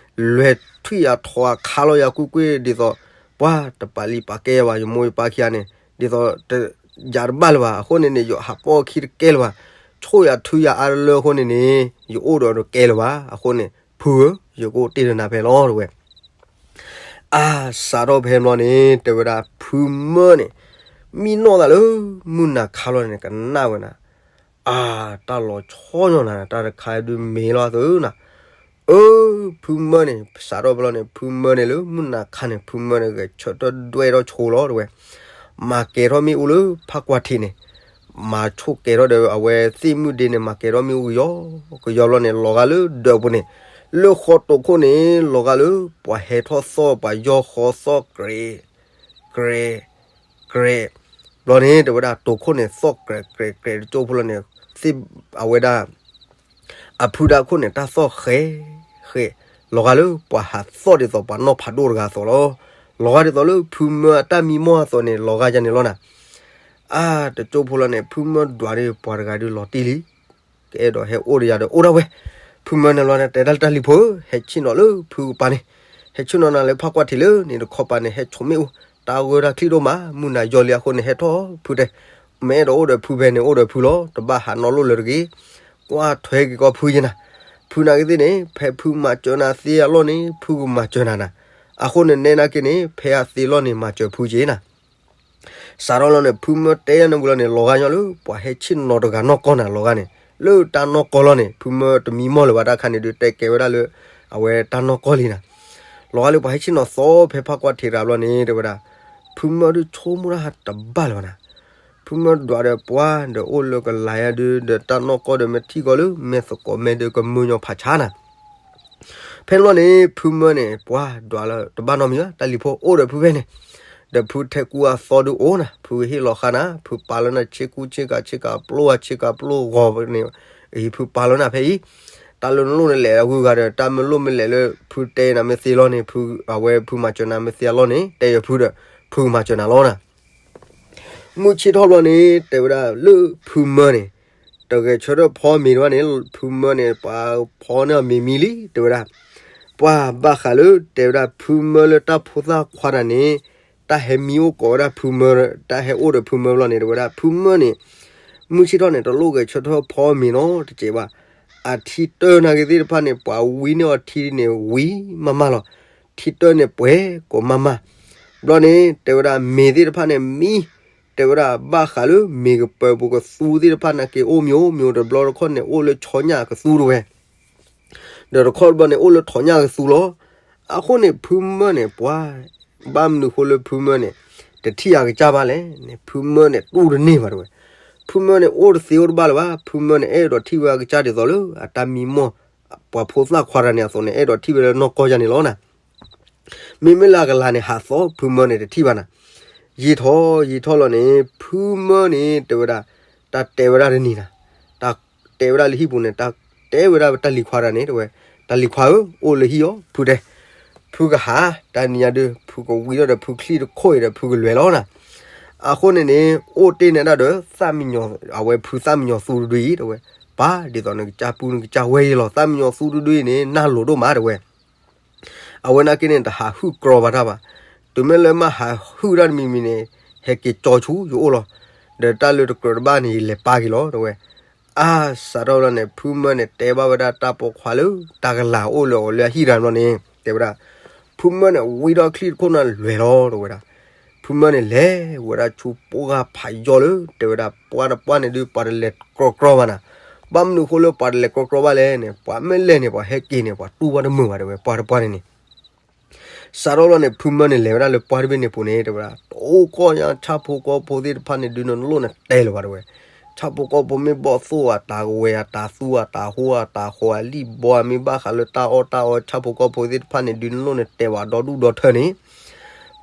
လွဲၤထွံၣ်ယၤထိးအခါလီၤယၤကွ့ၢ်ကွ့ၢ် ဒ်သိး ပှၤတပာ်လံာ်ပာ်ကဲယၤဘၣ် ယမိၢ်ယပၢ်ခံဂၤန့ၣ် ဒ်သိး ယၤတဘၣ်လၢၤဘၣ် အဃိန့ၣ်န့ၣ် ယဟးပိာ်အခံတကဲလၢၤဘၣ်, ဆိၣ်ယၤထုယၤအါတလၢအဃိန့ၣ်န့ၣ် ယအိၣ်ဒီးတကဲလၢၤဘၣ် အဃိန့ၣ် ဖုဧၢ, ယကအိၣ်တ့ၢ်ဒီးနၤဖဲလီၤတဲဝဲ. အါ, စးထီၣ်ဖဲဘျီန့ၣ် တဲဝဲဒၣ်ဖုမၢန့ၣ် မံနီၢ်သးလၢ မုၢ်နၤခါလီၤန့ၣ် ကနၣ်ဝဲနၤ, အါ, တၢ်လီၤဆီညီနၤ တၢ်တခါဒုးမ့ၢ်လီၤသၢနၤ, အၢ, ဖုမၢန့ၣ် စးထီၣ်ဖဲလီၤန့ၣ် ဖုမၢန့ၣ်လၢမုၢ်နၤခါန့ၣ် ဖုမၢန့ၣ် ဂဲၤဆၢထၢၣ်ဒွဲၣ်ထီၣ်ဆိလီၤတဲဝဲ, မၤကဲၤထီၣ်မ့ၣ်အူလၢဖးကွၢ်ထံးန့ၣ် မၤဆိၣ်ကဲၤထီၣ်ဒီးအဝဲသ့ၣ်မုၢ်ဒ့န့ၣ် မၤကဲၤထီၣ်မ့ၣ်အူကယီကယီဘျီန့ၣ် လီၤဂာ်လၢဒၢးပူၤန့ၣ်, လၢဃီတိာ်ခိၣ်န့ၣ် လီၤဂာ်လၢပှၤဟဲထီၣ်သီၣ်ပှၤယီၢ်ဃီသီၣ်ကြဲး ကြဲး ကြဲး, ဘျီန့ၣ် တဲဝဲဒၣ်တိာ်ခိၣ်န့ၣ် သီၣ်ကြဲးကြဲးကြဲးတကၠိဖိလီၤန့ၣ်, သ့ၣ်အဝဲဒၣ် အဖုဒၣ်ခိၣ်န့ၣ် တၢ်သီၣ်ဃဲးဃဲး, လီၤဂာ်လၢပှၤဟးသီၣ်ဒ်သိးပှၤနီၢ်ဖးဒိၣ်တဂၤအသိးလီၤ. လီၤဂာ်ဒ်သိးလၢဖုမၢအတၢ်မံမီၢ်အသိးန့ၣ် လီၤဂာ်ယၤန့ၣ်လီၤနၤ. အါ, တကၠိဖိလီၤန့ၣ် ဖုမၢဒွးဒီးပှၤတဂၤဒုးလီၤတံၢ်လံ ကအဲၣ်ဒိးဟဲအိၣ်ဒီးယၤဒီးအိၣ်ဒၣ်ဝဲ, ဖုမၢန့ၣ်လီၤန့ၣ် တဲဒၣ်လၢတၢ်လံၤဖိဧၢ, ဟဲဆ့ၣ်နီၤလၢဖုကပၤန့ၣ်, ဟဲဆ့ၣ်နီၤနၤလၢဖးကွၢ်ထံးလၢန့ၣ်တခီပၤန့ၣ် ဟဲဆိးမ့ၣ်အူ, တၢ်ဂၢၢ်တၢ်ချံၣ်ဒိၣ်မး မုၢ်နၤယီၤလံအဃိန့ၣ် ဟဲထီၣ်ဖုတဲ, မ့ၢ်အဲၣ်ဒိးအိၣ်ဒီးဖုဖဲန့ၣ် အိၣ်ဒီးဖုလီၤ, တဘၣ်ဟးနီတလီၢ်လၢၤတဂ့ၤ, ကွၢ်ထွဲက့ၤကီးဖုယဲနၤ, ဖုနာ်က့သ့ၣ်န့ၣ် ဖဲဖုမၤစၢၤနၤသ့အလီၢ်န့ၣ် ဖုကမၤစၢၤနၤနၤ, အဃိန့ၣ်နဲနာ်က့န့ၣ် ဖဲအသ့လီၢ်န့ၣ် မၤစၢၤဖုက့ၤနၤ စးထီၣ်လီၤန့ၣ် ဖုမၢတဲယၤန့ၣ်ဝံၤလီၤန့ၣ် လီၤဂာ်ညီလၢ ပှၤဟဲဆ့ၣ်နီၤတဂၤနီၢ်ကီၢ်နၤလီၤဂာ်န့ၣ် လၢတၢ်နီၢ်ကီၢ်လီၤန့ၣ် ဖုမၢတမံမီၢ်လၢၤဘၣ်တၢ်ခါန့ၣ်ဒုး တဲကဲဝဲဒၣ်လၢ အဝဲတၢ်နီၢ်ကီၢ်လံနၤ, လီၤဂာ်လၢပှၤဟဲဆ့ၣ်နီၤသီဖဲဖးကွၢ်ထံးတဂၤဘျီန့ၣ် တဲဝဲဒၣ်, ဖုမၢဒုးဆိကမိၣ်တၢ်ဟးတဘၣ်လၢၤဘၣ်နၤ, ဖုမၢဒွးဒီးပှၤဒီးအိၣ်လၢကလၤယါဒုး ဒီးတၢ်နီၢ်ကီၢ်ဒီးမ့ၢ်ထံၣ်ကီးလၢမဲာ်သကိးမဲာ်ဒီးကမုၢ်ညီဖးဆါနၤ ဖဲန့ၣ်လီၤန့ၣ် ဖုမၢန့ၣ် ပှၤဒွးလၢတဘၣ်နီတမံၤဘၣ် တၢ်လံၤဖိအိၣ်ဒီးဖုဖဲန့ၣ်, ဒီးဖုထဲကူအသီဒုးအိၣ်နၤ ဖုဟ့ၣ်လီၤဃာ်နၤ ဖုပာ်လၢနဆ့ကူဆ့ကၤဆ့ကၤပျိၢ်ဧါ ဆ့ကၤပျိၢ်ဂီၤန့ၣ်, အံၤဖုပာ်လၢနၤဖဲအံၤ, တၢ်လၢနလိၣ်နလဲၣ်အဂုၤအဂၤဒီး တၢ်မ့ၢ်လိၣ်မ့ၢ်လဲၣ်လၢ ဖုတဲနၤမ့ၢ်သ့လီၤန့ၣ် ဖု အဝဲဖုမၤစၢၤနၤမ့ၢ်သ့အလီၢ်န့ၣ် တဲယၤဖုဒီး ဖုကမၤစၢၤနၤလီၤနၤ မုၢ်ဆ့ၣ်ထီၣ်ဘျီန့ၣ် တဲဝဲဒၣ်လၢဖုမၢန့ၣ် တဂဲၤဆၢထၢၣ်ဖီမ့ၤတဘၣ်န့ၣ် ဖုမၢန့ၣ် ပှၤဖီန့ၢ်အီၤမ့ၤမံလံ တဲဝဲဒၣ်, ပှၤဘၣ်ဃးလၢတဲဝဲဒၣ်ဖုမၢလၢတၢ်ဖိသၣ်ခွါတဂၤန့ၣ် တၢ်ဟဲမံအိၣ်ကိးဝဲဒၣ်ဖုမၢ တၢ်ဟဲအိၣ်ဒီးဖုမၢဘျီန့ၣ် တဲဝဲဒၣ် ဖုမၢန့ၣ် မုၢ်ဆ့ၣ်ထီၣ်န့ၣ် တလိၣ်ဂဲၤဆၢထၢၣ်ဖီမ့ၤနီတစဲးဘၣ်, အထံတၢၢ်နာ်က့သ့ၣ်တဖၣ်န့ၣ် ပှၤဝံန့ၢ်အီၤထံန့ၣ် ဝံမးမးလီၤ. ထံတၢၢ်န့ၣ်ပှဲၤကိးမးမး, ဘျီန့ၣ် တဲဝဲဒၣ်မ့ၤသ့ၣ်တဖၣ်န့ၣ်မံ, တဲဝဲဒၣ်ဘၣ်ဃးလၢမ့ၤကပၢၤပူၤကသူသ့ၣ်တဖၣ်နာ်က့အိၣ်မံၤအိၣ်မံၤ တဘျီတခီၣ်န့ၣ် အိၣ်လၢဆီညၣ်ကသူတဝဲ ဒီးတခီတဘျီန့ၣ် အိၣ်လၢထိးညၣ်ကသူလီၤ. အဃိန့ၣ် ဖုမၢန့ၣ် ပှၤ ဘၣ်မနုၤဃိလၢဖုမၢန့ၣ် တထံၣ်အကစၢ်ဘၣ်လဲၣ်န့ၣ် ဖုမၢန့ၣ်တူၢ်တန့ၢ်ဘၣ်တဝဲ. ဖုမၢန့ၣ်အိၣ်တသ့အိၣ်တဘၣ်လၢၤဘၣ်, ဖုမၢန့ၣ် အဲၣ်ဒိးထံၣ်ဝဲအကစၢ်ဒ်သိးလၢ အတၢ်မံမီၢ် ပှၤဖိသၣ်ခွါတဂၤန့ၣ်အသိးန့ၣ် အဲၣ်ဒိးထံၣ်ဝဲလၢနီၢ်ကီၢ်ယါန့ၣ်လီၤနၤ. မ့မ့ၢ်လၢအကလၤန့ၣ် ဟးသီဖုမၢန့ၣ်တထံၣ်ဘၣ်နၤ. ယံာ်ထီၣ်ယံာ်ထီၣ်လီၤန့ၣ် ဖုမၢန့ၣ် တဲဝဲဒၣ် တၢ်တဲဝဲဒၣ်တနံၤနၤ, တၢ်တဲဝဲဒၣ်လၢဟံၣ်ပူၤန့ၣ် တၢ်တဲဝဲဒၣ်တၢ်လံၤခွါတဂၤန့ၣ် တဲဝဲ, တၢ်လံၤခွါဧၢ, အိၣ်လၢဟံၣ်အီၤ ဖုတဲ, ဖုကဟး တၢ်နံၤညါဒုး ဖုကဝံၤထီၣ်ဒီးဖုချံၣ်တခိၣ်အံၤဒီးဖုကလဲၤလီၤနၤ. အဃိန့ၣ်န့ၣ် အိၣ်တ့ၢ်န့ၢ်ဒၣ်ဒီး သၣ်မံညီၤ အဝဲဖုသၣ်မံညီၤသူတဒုအံၤ တဲဝဲ, ပၢ်ဒ်သိးနကစၢ်ပုၢ်နကစၢ်ဝဲၢ်အံၤလီၤ, သၣ်မံညီၤသူတဒုအံၤန့ၣ် နၢ်လိၤဒိၣ်မး တဲဝဲ. အဝဲနာ်က့န့ၣ် တဟးဟုၣ်ကြီဘၣ်တၢ်ဘၣ်. တုၤမ့ၢ်လၢမ့ၢ်ဟးဟုၣ်တၢ်တမံၤမံၤန့ၣ် ဟဲက့ၤကၠီဆူယအိၣ်လီၤ. ဒီးတၢ်လၢတကြၢးတဘၣ်န့ၣ် ယလဲၤပာ်က့ၤလီၤ တဲဝဲ. အါ စးထီၣ်လီၤန့ၣ် ဖုမၢန့ၣ် တဲဘၣ်ဝဲဒၣ်တၢ်ပိာ်ခွါလၢတၢ်ကလၤအိၣ်လၢအီၤလၢအဟံၣ်တဂၤန့ၣ်ဘျီန့ၣ် တဲဝဲဒၣ်, ဖုမၢန့ၣ် ဝံထီၣ်ချံတခိၣ်န့ၣ်လွဲၤလီၤ တဲဝဲဒၣ်. ဖုမၢန့ၣ်လဲၤဝဲဒၣ်ဆူပှၢ်ဖးယီၤလၢ တဲဝဲဒၣ် ပှၢ်တပှၢ်န့ၣ်ဒုး ပှၤတလဲၤကြီကြီဘၣ်နၤ. ဘၣ်မနုၤအဃိလၢပှၤတလဲၤကြီကြီဘၣ်လဲၣ်န့ၣ် ပှၤမ့ၢ်လဲၤန့ၣ် ပှၤဟဲက့ၤန့ၣ် ပှၤတူၢ်ဘၣ်တမုာ်ဘၣ် တဲဝဲ ပှၢ်တပှၢ်န့ၣ်န့ၣ် စးထီၣ်လီၤန့ၣ် ဖုမၢန့ၣ် လဲၤဝဲဒၣ်လၢပှၢ်တဘ့ၣ်န့ၣ်ပူၤန့ၣ် တဲဝဲဒၣ် တအိၣ်ကီၢ်ညါ ဆၣ်ဖိကီၢ်ဖိသ့ၣ်တဖၣ်န့ၣ်ဒုး နလိၣ်နတဲလၢၤဘၣ် တဲဝဲ. ဆၣ်ဖိကီၢ်ဖိမ့ၢ်ဘီၣ်သိၣ်ဧါ တၢ်ကဝဲၤဧါ တၢ်သူဧါ တၢ်ဟိဧါ တၢ်ဃီဧါ လံၣ်ဘီဧါ မ့ၢ်ဘၣ်ဃးလၢတၢ်အီၣ်တၢ်အီ ဆၣ်ဖိကီၢ်ဖိသ့ၣ်တဖၣ်န့ၣ်ဒုး နလိၣ်နတဲဘၣ်ဒီဒူၣ်ဒီထၢန့ၣ်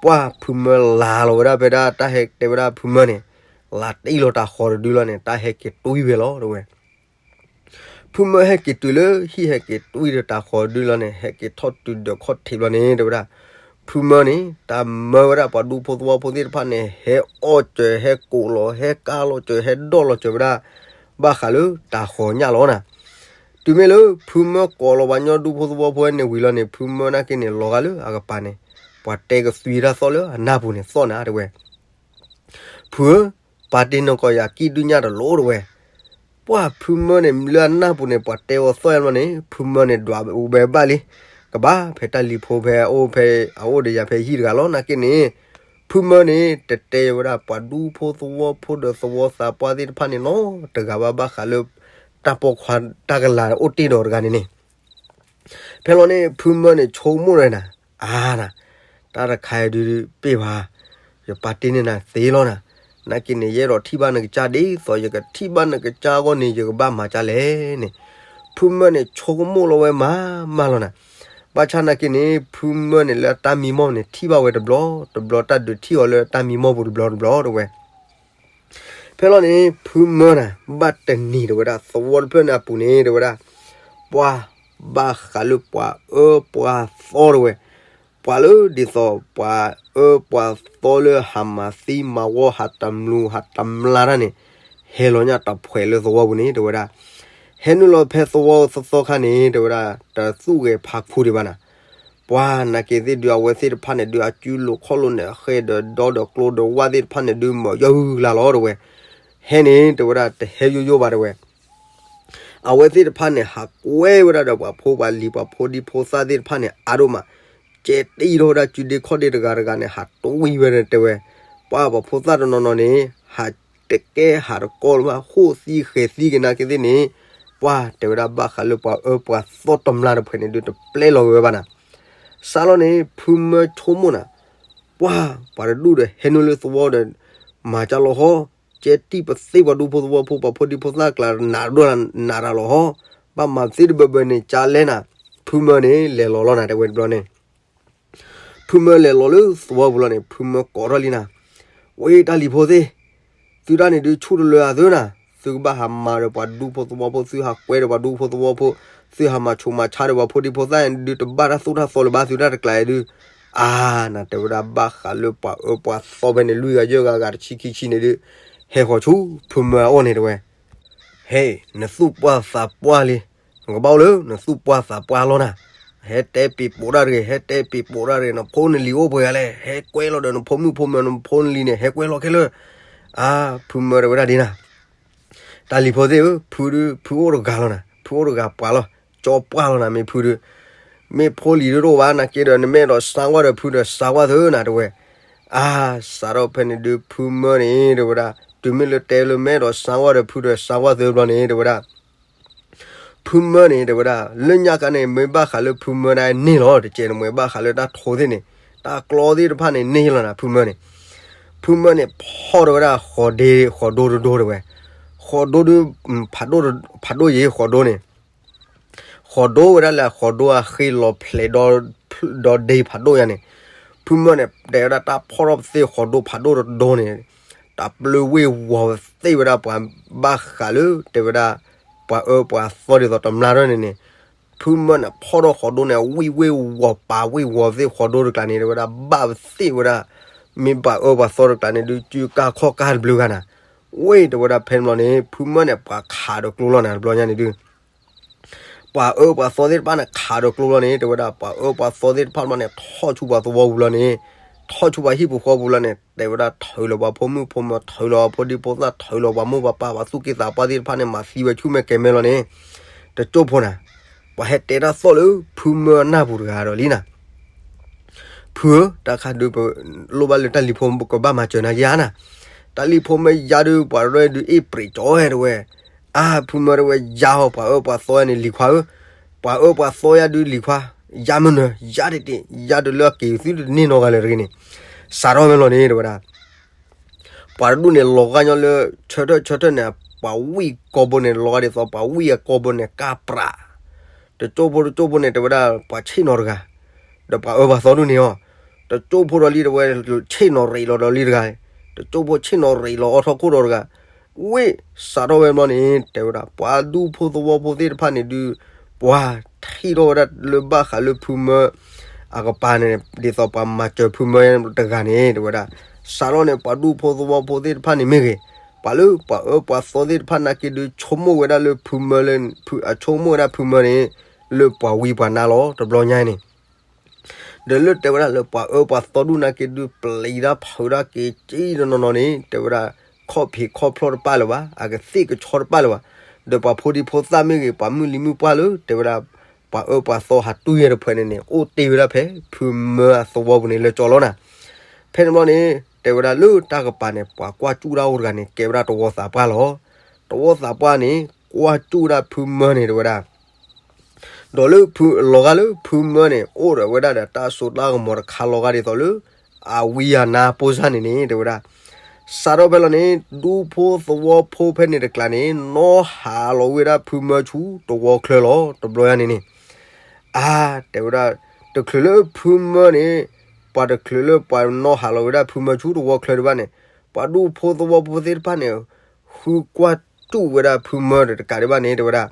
ပှၢ်ဖုမၢလၤလီၤဝဲဒၣ်ဖဲဒၣ် တၢ်ဟဲတဲဝဲဒၣ်ဖုမၢန့ၣ် လၤတံၢ်လီၤတၢ်ဃီတဒုလီၤန့ၣ် တၢ်ဟဲက့ၤတွံၢ်ဝဲလီၤ တဲဝဲ. ဖုမၢဟဲက့ၤတုၤလၢဟံၣ် ဟဲက့ၤတွံၢ်ဒီးတၢ်ဃီဒုလီၤန့ၣ် ဟဲက့ၤထီၣ်တုၤဒီးခီၣ်ထံးဘျီန့ၣ် တဲဝဲဒၣ်, ဖုမၢန့ၣ် တၢ်မၢဝဲဒၣ်ပှၤဒူဖိသဝီဖိသ့ၣ်တဖၣ်န့ၣ် ဟဲအီၣ်စၢၤ ဟဲကိးလီၤ ဟဲကါလီၤစၢၤ ဟဲဒီၣ်လီၤစၢၤဝဲဒၣ် ဘၣ်ဃးလၢတၢ်ဃီညၣ်လီၤနၤ. တုၤမ့ၢ်လၢဖုမၢကိးလီၤပှၤညီဒူဖိသဝီဖိန့ၣ်ဝံၤလီၤန့ၣ် ဖုမၢနာ်က့န့ၣ် လီၤဂာ်လၢအကပၤန့ၣ် ပှၤတဲကသွံတၢ်သီၣ်လၢအနၢ်ပူၤန့ၣ်သီၣ်နၤ တဲဝဲ. ဖုဧၢ, ပာ်တ့ၢ်နကီၢ်ယၤကံၣ်ဒုၣ်ညၣ်တလိၣ် တဲဝဲ. ပှၢ်ဖုမၢန့ၣ် လၢအနၢ်ပူၤန့ၣ် ပှၤတဲအီၤသီၣ်ယါဘျီန့ၣ် ဖုမၢန့ၣ် ဒွးဝဲဘၣ်လံ, ကဘၣ်ဖဲတၢ်လံၤဖိဖဲအအိၣ်ဖဲ အအိၣ်ဒီးယၤဖဲဟံၣ်တဂၤလီၤ နာ်က့န့ၣ်, ဖုမၢန့ၣ် တတဲဝဲဒၣ်ပှၤဒူဖိသဝီဖိဒီးသဝီသးပှၢ်သ့ၣ်တဖၣ်န့ၣ်နီတဂၤဘၣ် ဘၣ်ဃးလၢ တၢ်ပိာ်ခွါတၢ်ကလၤအိၣ်တ့ၢ်ဒီးတဂၤန့ၣ်န့ၣ် ဖဲလီၤန့ၣ် ဖုမၢန့ၣ် ဆိကမိၣ်ဒီးနၤ, အါနၤ, တၢ်တခါအံၤဒုးပ့ၢ်ဘၣ်, ယပာ်တ့ၢ်န့ၢ်နၤသ့လီၤနၤ, နာ်က့န့ၣ် ယအဲၣ်ဒိးထံၣ်ဘၣ်နကစၢ်ဒ်သိး ယကထံၣ်ဘၣ်နကစၢ်အဂီၢ်န့ၣ် ယကဘၣ်မၤဒ်လဲၣ်န့ၣ်, ဖုမၢန့ၣ် ဆိကမိၣ်လီၤဝဲမးမးလီၤနၤ, ဘၣ်ဆၣ်နာ်က့န့ၣ် ဖုမၢန့ၣ်လၢအတၢ်မံမီၢ်န့ၣ် ထံၣ်ဘၣ်ဝဲတဘျီတဘျီ တၢ်ဒုးထံၣ်အီၤလၢတၢ်မံမီၢ်ပူၤတဘျီတဘျီ တဲဝဲ ဖဲလီၤန့ၣ် ဖုမၢနၤ ဘၣ်တနံၤ တဲဝဲဒၣ် သဝီတဖျၢၣ်န့ၣ်အပူၤန့ၣ် တဲဝဲဒၣ်, ပှၢ် ဘၣ်ဃးလၢပှၤအၢပှၤသီ တဲဝဲ, ပှၤလၢဒ်သိးပှၤအၢပှၤသီလၢဟးမၤသံမၤဝီ ဟးတမျူၤဟးတမျါတၢ်န့ၣ် ဟဲလီၤညၣ်တဖှဲးလၢသဝီပူၤန့ၣ် တဲဝဲဒၣ်, ဟဲနုာ်လီၤဖဲသဝီသီသီခါန့ၣ် တဲဝဲဒၣ် တသူၣ်ဂဲၤဖးခူဒံးဘၣ်နၤ ပှၢ်နာ်က့သ့ၣ်ဒုး အဝဲသ့ၣ်တဖၣ်န့ၣ်ဒုး အစုလိာ်ခီၣ်လိာ်န့ၣ် အဃဲဒီးဒီဒီးကျိဒီးဝၣ်သ့ၣ်တဖၣ်န့ၣ်ဒုး မၤယီၤဂုၤဂၤလီၤ တဲဝဲ, ဟဲန့ၣ် တဲဝဲဒၣ် တဟဲယိယိဘၣ် တဲဝဲ, အဝဲသ့ၣ်တဖၣ်န့ၣ် ဟးကွဲဝဲဒၣ်ဒီးပှၤဖိပှၤလံၤ ပှၤဖိဒံဖိသၣ်သ့ၣ်တဖၣ်န့ၣ် အါဒိၣ်မး, ကဲတံၢ်ထီၣ်ဝဲဒၣ်စုဒ့ခီၣ်ဒ့တဂၤတဂၤန့ၣ် ဟးတွံၢ်ဝဲန့ၣ် တဲဝဲ, ပှၢ်ပှၤဖိသၣ်တနီၤနီၤန့ၣ် ဟးတကဲဟးတကီလၢၤဘၣ် ဟိၣ်သံဃဲၤသံက့ၤနာ်က့သ့ၣ်န့ၣ်, ပှၢ်တဲဝဲဒၣ် ဘၣ်ဃးလၢပှၤအၢပှၤသီတမျါတဖှဲးန့ၣ်ဒုး တပျဲလီၤက့ၤဝဲဘၣ်နၤ စးလီၤန့ၣ် ဖုမၢဆိကမိၣ်နၤ, ပှၢ် ပှၤတဒူၣ်ဒီးဟဲနုာ်လၢသဝီဒီး မၤကၢ်လီၤဟီ, ကဲတံၢ်ပသ့ၣ်ပှၤဒူဖိသဝီဖိ ပှၤဖိဒံဖိသၣ်ကျါ နးဒိၣ်နးတၢ်လီၤဟီ, ဘၣ်မၤသ့တဘၢဘၢန့ၣ် ကၢ်လဲၣ်နၤ, ဖုမၢန့ၣ်လဲၤလီၤလီၤနၤ တဲဝဲတဘျီန့ၣ် ဖုမၢလဲၤလီၤလၢသဝီပူၤလီၤန့ၣ် ဖုမၢကိးထီၣ်လံနၤ, ဝဲတၢ်လံၤဖိသ့ၣ်, သုတၢ်န့ၣ်ဒုးဆူၣ်တလၢအသၢနၤ, သုကဘၣ်ဟးမၤဒီးပှၤဒူဖိသဝီဖိ သုဟးကွဲဒီးပှၤဒူဖိသဝီဖိ, သုဟးမၤဆူးမၤဆါဒီးပှၤဖိဒံဖိသၣ်ဒုး တဘၣ်တၢ်သိၣ်တၢ်သီလၢၤဘၣ် သုတၢ်တကျါအံၤဒုး, အါ နတဲဝဲဒၣ် ဘၣ်ဃးလၢပှၤအၢပှၤသီဖဲန့ၣ် လွံၢ်ဂၤယဲၢ်ဂၤဂၤတဆံခံဆံန့ၣ်ဒုး, ဟဲဃီၤဆူ ဖုမၢအအိၣ်န့ၣ်တဲဝဲ ဟဲ, နသူၣ်ပှၢ်သးပှၢ်လံ, နကဘၣ်အိၣ်လၢနသူၣ်ပှၢ်သးပှၢ်လီၤနၤ, ဟဲတဲပ့ၤပိာ်တၢ်တဂ့ၤ ဟဲတဲပ့ၤပိာ်တၢ်တဂ့ၤ နဖိနလံၤအိၣ်ပှဲၤဂၤလဲၣ် ဟဲကွဲလီၤဒီးနဖိမုၣ်ဖိမုၣ် နဖိနလံၤန့ၣ် ဟဲကွဲလီၤခဲလၢာ်, အါ ဖုမၢတဲဝဲဒၣ်ဒ်နၤ, တၢ်လံၤဖိသ့ၣ်ဧၢ ဖုဒုး ဖုအိၣ်တဂၤလီၤနၤ ဖုအိၣ်တဂၤပှၤလီၤ ကၠီပှၢ်လီၤနၤ မ့ၢ်ဖုဒုး, မ့ၢ်ဖိလံၤဒုးတအိၣ်ဘၣ် နာ်က့ဒီး နမ့ၢ်အဲၣ်ဒိးစါဝါဒီးဖုဒီးစါဝါသၢနၤ တဲဝဲ, အါ စးထီၣ်ဖဲန့ၣ်ဒုး ဖုမၢန့ၣ် တဲဝဲဒၣ် တုၤမ့ၢ်လၢတဲလၢမ့ၢ်အဲၣ်ဒိးစါဝါဒီးဖုဒီးစါဝါသၢဘျီန့ၣ် တဲဝဲဒၣ် ဖုမၢန့ၣ် တဲဝဲဒၣ် လၢညါခါန့ၣ် မ့ၢ်ဘၣ်ဃးလၢဖုမၢဒၣ်န့ၣ်လီၤ တကဲးနမှဲဘၣ်ဃးလၢတၢ်ထိသ့ၣ်န့ၣ် တၢ်ကျီသ့ၣ်တဖၣ်န့ၣ် န့ၢ်လီၤနၤ ဖုမၢန့ၣ်, ဖုမၢန့ၣ် ဖီၣ်ဒီးဝဲဒၣ်ဃီၤဒ့ ဃီၤဒိတဒိတဲဝဲ, ဃီၤဒိဒုး ဖးဒိၣ်ယံၤဃီၤဒိန့ၣ် ဃီၤဒိဝဲဒၣ်လၢအဃီၤဒိအဃ့လီၤဖျဲး ဒီးဒ့ဖးဒိၣ်ယါန့ၣ်, ဖုမၢန့ၣ် တဲဝဲဒၣ်တၢ်ဖီၣ်ထီၣ်ပသ့ၣ်ဃီၤဒိဖးဒိၣ်တဒိန့ၣ်, တၢ်ပျုၢ်ဝ့ၢ်ဝီၤသ့ၣ်ဝဲဒၣ်ပှၤဘၣ်ဃးလၢ တဲဝဲဒၣ် ပှၤအၢပှၤသီဒ်သိးတမျါထီၣ်န့ၣ်န့ၣ်, ဖုမၢန့ၣ် ဖီၣ်ထီၣ်ဃီၤဒိန့ၣ် ဝ့ၢ်ဝ့ၢ်ဝီၤပာ်ဝ့ၢ်ဝီၤသ့ၣ်ဃီၤဒိတကျါန့ၣ် တဲဝဲဒၣ် ဘၣ်ပသ့ၣ်ဝဲဒၣ် မ့ၢ်ပှၤအၢပှၤသီတကျါန့ၣ်ဒုး စုကၢ်ခီၣ်ကၢ်တဘျုးဂၤနၤ, ဝ့ၢ်တဲဝဲဒၣ်ဖဲန့ၣ်ဘျီန့ၣ် ဖုမၢန့ၣ် ပှၤခးဒီးကျိလီၤနၤ တဘျီညါန့ၣ်ဒုး ပှၤအၢပှၤသီသ့ၣ်တဖၣ်န့ၣ် ခးဒီးကျိလီၤန့ၣ် တဲဝဲဒၣ် ပှၤအၢပှၤသီသ့ၣ်တဖၣ်ဘျီန့ၣ် ထီၣ်ဆူပှၤသဝီပူၤလီၤန့ၣ်, ထီၣ်ဆူပှၤဟံၣ်ပူၤဃီပူၤလီၤန့ၣ် တဲဝဲဒၣ်ထုးလီၤပှၤဖိမုၣ်ဖိမၢၤ ထုးလီၤပှၤဖိဒံဖိသၣ် ထုးလီၤပှၤမိၢ်ပှၤပၢ် ပှၤသူၣ်က့သးပှၢ်သ့ၣ်တဖၣ်န့ၣ် မၤသံဝဲဆူၣ်မဲာ်ကဲၤမဲာ်လီၤန့ၣ်, တကၠိၢ်ဖိနၤ, ပှၤဟဲတဲတၢ်သီၣ်လၢဖုမၢအနၢ်ပူၤတဂၤဒီးလံနၤ. ဖုဧၢ, တၢ်ခါဒုးပလိၣ်ဘၣ်လၢတၢ်လံၤဖိကဘၣ်မၤစၢၤနၤယါနၤ, တၢ်လံၤဖိမ့ၢ်ယါဒုး ပှၤရဲၣ်ဒုးအ့ၣ်ပြံးကၠီဝဲတဝဲ, အါ ဖုမၢတဝဲယါဟီ ပှၤအၢပှၤသီယါန့ၣ်လံၤခွါဧၢ, ပှၤအၢပှၤသီယါဒုးလံၤခွါ, ယါမနုၤ ယါတ့ၢ်တ့ၢ် ယါဒုးလၢအက့ၤသုတန့ၢ်နီတဂၤလၢၤတဂ့ၤန့ၣ်, စးထီၣ်ဝဲလီၤန့ၣ် တဲဝဲဒၣ် ပှၤတဒူၣ်န့ၣ် လီၤဂာ်ညီလၢ ဆၢထၢၣ်ဆၢထၢၣ်န့ၣ် ပှၤဝံၣ်ကိာ်ဘိန့ၣ် လီၤဂာ်ဒ်သိး ပှၤဝံၣ်အကိာ်ဘိန့ၣ် ကၢ်ပြး, တကၠိၢ်ဖိတကၠိၢ်ဖိန့ၣ် တဲဝဲဒၣ် ပှၤဆ့ၣ်နီၤတဂၤ, ဒီးပှၤအၢပှၤသီဒူၣ်န့ၣ်အီၤ, တကၠိၢ်ဖိဒီးလံ တဲဝဲ ဆ့ၣ်နီၤရံးလီၤဒီးလံတဂၤ, တကၠိၢ်ဖိဆ့ၣ်နီၤရံးလီၤအီၣ်ထီၣ်ခိၣ်ဒီးတဂၤ, ဝံၣ် စးထီၣ်ဝဲဘျီန့ၣ် တဲဝဲဒၣ် ပှၤဒူၣ်ဖိသဝီဖိသ့ၣ်တဖၣ်န့ၣ်ဒုး ပှၤထံၣ်ထီၣ်ဝဲဒၣ်လၢဘၣ်ဃးလၢဖုမၢ အကပၤန့ၣ် ဒ်သိးပှၤမၤစၢၤဖုမၢတဂၤန့ၣ် တဲဝဲဒၣ်, စးထီၣ်န့ၣ် ပှၤဒူၣ်ဖိသဝီဖိသ့ၣ်တဖၣ်န့ၣ်မ့ၢ်ဂ့ၤ, ပှၤလၢပှၤအၢပှၤသီသ့ၣ်တဖၣ်နာ်က့ဒုး ဆိကမိၣ်ဝဲဒၣ်လၢဖုမၢလၢ အဆိကမိၣ်ဝဲဒၣ်ဖုမၢန့ၣ် လၢပှၤဝံပှၤနါလီၤ တဘျီညါန့ၣ် ဒီးလၢတဲဝဲဒၣ်လၢပှၤအၢပှၤသီဒူၣ်နာ်က့ဒုး ပျံၤတၢ်ဖုးတၢ်က့ၤကံတနီၤနီၤန့ၣ် တဲဝဲဒၣ် ခီၣ်ဖံးခီၣ်ဖျီၣ်တပၣ်လၢၤဘၣ်, အကသ့ၣ်ကဆီတပၣ်လၢၤဘၣ်, ဒီးပှၤဖိဒံဖိသၣ်မ့ၢ်ဂ့ၤ ပှၤမုၢ်လံၤမုၢ်ပှၢ်လၢ တဲဝဲဒၣ် ပှၤအၢပှၤသီဟးတူၢ်ယဲၢ်တဖုန့ၣ်န့ၣ် အိၣ်တ့ၢ်ဝဲဒၣ်ဖဲ ဖုမၢအသဝီပူၤန့ၣ်လၢကၠီလီၤနၤ. ဖဲန့ၣ်ဘျီန့ၣ် တဲဝဲဒၣ်လၢတၢ်ကပၤန့ၣ် ပှၤကွၢ်စူၣ်တၢ်အိၣ်တဂၤန့ၣ် ကဲဝဲဒၣ်တဝီသးပှၢ်လီၤ. တဝီသးပှၢ်န့ၣ် ကွၢ်စူၣ်ဒၣ်ဖုမၢန့ၣ် တဲဝဲဒၣ် ဒီးလၢဖု လီၤဂာ်လၢဖုမၢန့ၣ် အိၣ်ဒီးဝဲဒၣ်ဒီးတၢ်စိတၢ်ကမီၤတခါလီၤဂာ်ဒ်သိးလၢ အဝံအနါပိၢ်စၢ်န့ၣ်န့ၣ် တဲဝဲဒၣ်, စးထီၣ်ဖဲလီၤန့ၣ် ဒူဖိသဝီဖိဖဲန့ၣ်တကျါန့ၣ် နီၢ်ဟးလီၤဝဲဒၣ်ဖုမၢဆူတဝီချၢလီၤ တဘျီညါန့ၣ်န့ၣ်, အါ တဲဝဲဒၣ် တချုးလၢဖုမၢန့ၣ် ပှၤတချုးလၢပှၤနီၢ်ဟးလီၤဝဲဒၣ်ဖုမၢဆူတဝီချၢဒံးဘၣ်န့ၣ် ပှၤဒူဖိသဝီဖိသ့ၣ်တဖၣ်န့ၣ် ဃုကွၢ်စူၣ်ဝဲဒၣ်ဖုမၢဒီးတကးဒံးဘၣ်န့ၣ် တဲဝဲဒၣ်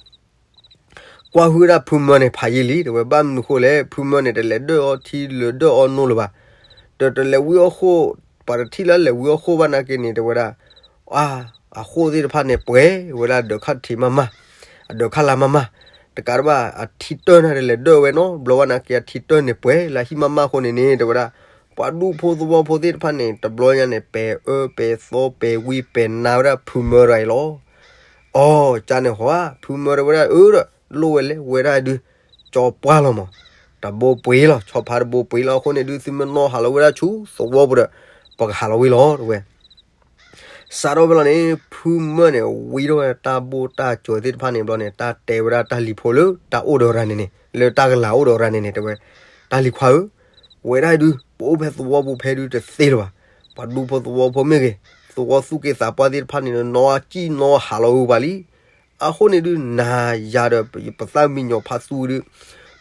ကွၢ်ဟုၣ်ဝဲဒၣ်ဖုမၢန့ၣ် ဖးယံာ်လံ တဲဝဲ ဘၣ်မနုၤဃိလဲၣ် ဖုမၢန့ၣ် တလဲၤဒၢၣ်အီထံလၢၤဒၢၣ်အီနိလၢၤဘၣ်, ဒီးတလဲၤဝံအီၣ်ဃိၣ် ပှၤတထံၣ်လၢလဲၤဝံအီၣ်ဃိၣ်ဘၣ်နာ်က့န့ၣ် တဲဝဲဒၣ် အါ အဃိၣ်သ့ၣ်တဖၣ်န့ၣ် ပှဲၤဝဲဒၣ်ဒၢးခါထံးမးမး, အဒၢးခါလါမးမး, တကးဒံးဘၣ် အထံတၢၢ်န့ၣ်တလဲၤဒၢၣ်ဝဲနီတဘျီဘၣ်နာ်က့ အထံတၢၢ်န့ၣ်ပှဲၤလၢဟံၣ်မးမးအဃိန့ၣ်န့ၣ် တဲဝဲဒၣ် ပှၤဒူဖိသဝီဖိသ့ၣ်တဖၣ်န့ၣ် တဘျီညါန့ၣ် ပဲၤအၢပဲၤသီပဲၤဝံပဲၤနါဝဲဒၣ်ဖုမၢတဂၤအံၤလီၤ. အီ ကန့ၣ်ဟီ ဖုမၢတဝဲဒၣ်အၢဒီး လိၣ်ဝဲလဲၤဝဲဒၣ်ဒုး ကၠီပှၢ်လီၤမး, တဘိပှ့ၤလီၤ ဆီဖါတဘိပှ့ၤလီၤ အဃိန့ၣ်ဒုး သုမ့ၢ်နီၢ်ဟးလီၤဝဲဒၣ်ဆူသဝီပူၤဒီး ပကဟးလီၤဝံလီၤ တဲဝဲ စးထီၣ်ဖဲလီၤန့ၣ် ဖုမၢန့ၣ် ဝံထီၣ်ဝဲတၢ်ဘိၣ်တၢ်စၢၤသ့ၣ်တဖၣ်န့ၣ်ဘျီန့ၣ် တၢ်တဲဝဲဒၣ်တၢ်လံၤဖိလၢတၢ်အိၣ်ဒီးရၤန့ၣ်န့ၣ် လၢတၢ်ကလၤအိၣ်ဒီးရၤန့ၣ်န့ၣ် တဲဝဲ တၢ်လံၤခွါဧၢ, ဝဲဒၣ်ဒုး ပအိၣ်ဖဲသဝီပူၤဖဲဒုးတသ့လၢၤဘၣ်, ပှၤဒူဖိသဝီဖိမ့ၢ်ဂ့ၤ သဝီသူၣ်က့သးပှၢ်သ့ၣ်တဖၣ်န့ၣ် နီၢ်ကံၣ်နီၢ်ဟးလီၤဝံပှၤလံ အဃိန့ၣ်ဒုး နၤယၤဒီး ပသၣ်မံညီၤဖါသူဒုး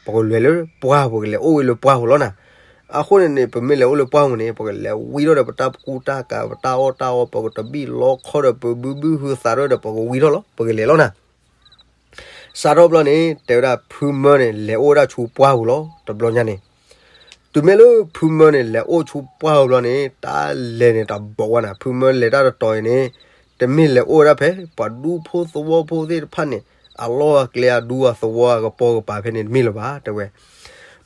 ပကလဲၤလၢပှၢ် ပကလဲၤအိၣ်ဝဲလၢပှၢ်ပူၤလီၤနၤ. အဃိန့ၣ်န့ၣ် ပမ့ၢ်လဲၤအိၣ်လၢပှၢ်ပူၤန့ၣ် ပကလဲၤဝံထီၣ်ဒီးပတၢ်ကူတၢ်ကၤ ပတၢ်အီၣ်တၢ်အီ ပကတဘံၣ်လီခီဒီး ပဘုဘုဟုသးထီၣ်ဒီး ပကဝံထီၣ်လီၤ ပကလဲၤလီၤနၤ. စးထီၣ်ဘျီန့ၣ် တဲဝဲဒၣ်ဖုမၢန့ၣ် လဲၤအိၣ်ဝဲဒၣ်ဆူပှၢ်ပူၤလီၤ တဘျီညါန့ၣ် တုၤမ့ၢ်လၢဖုမၢန့ၣ် လဲၤအိၣ်ဆူပှၢ်ပူၤဘျီန့ၣ် တၢ်လဲၤန့ၣ်တဘိးဝဲနၤ ဖုမၢလဲၤတၢ်တတီၤအံၤန့ၣ် တမ့ၢ်လဲၤအိၣ်ဝဲဒၣ်ဖဲ ပှၤဒူဖိသဝီဖိသ့ၣ်တဖၣ်န့ၣ် အလီၢ်အကျဲအဒူအသဝီအကပီၤကပၤဖဲန့ၣ်တမ့ၢ်လၢၤဘၣ် တဲဝဲ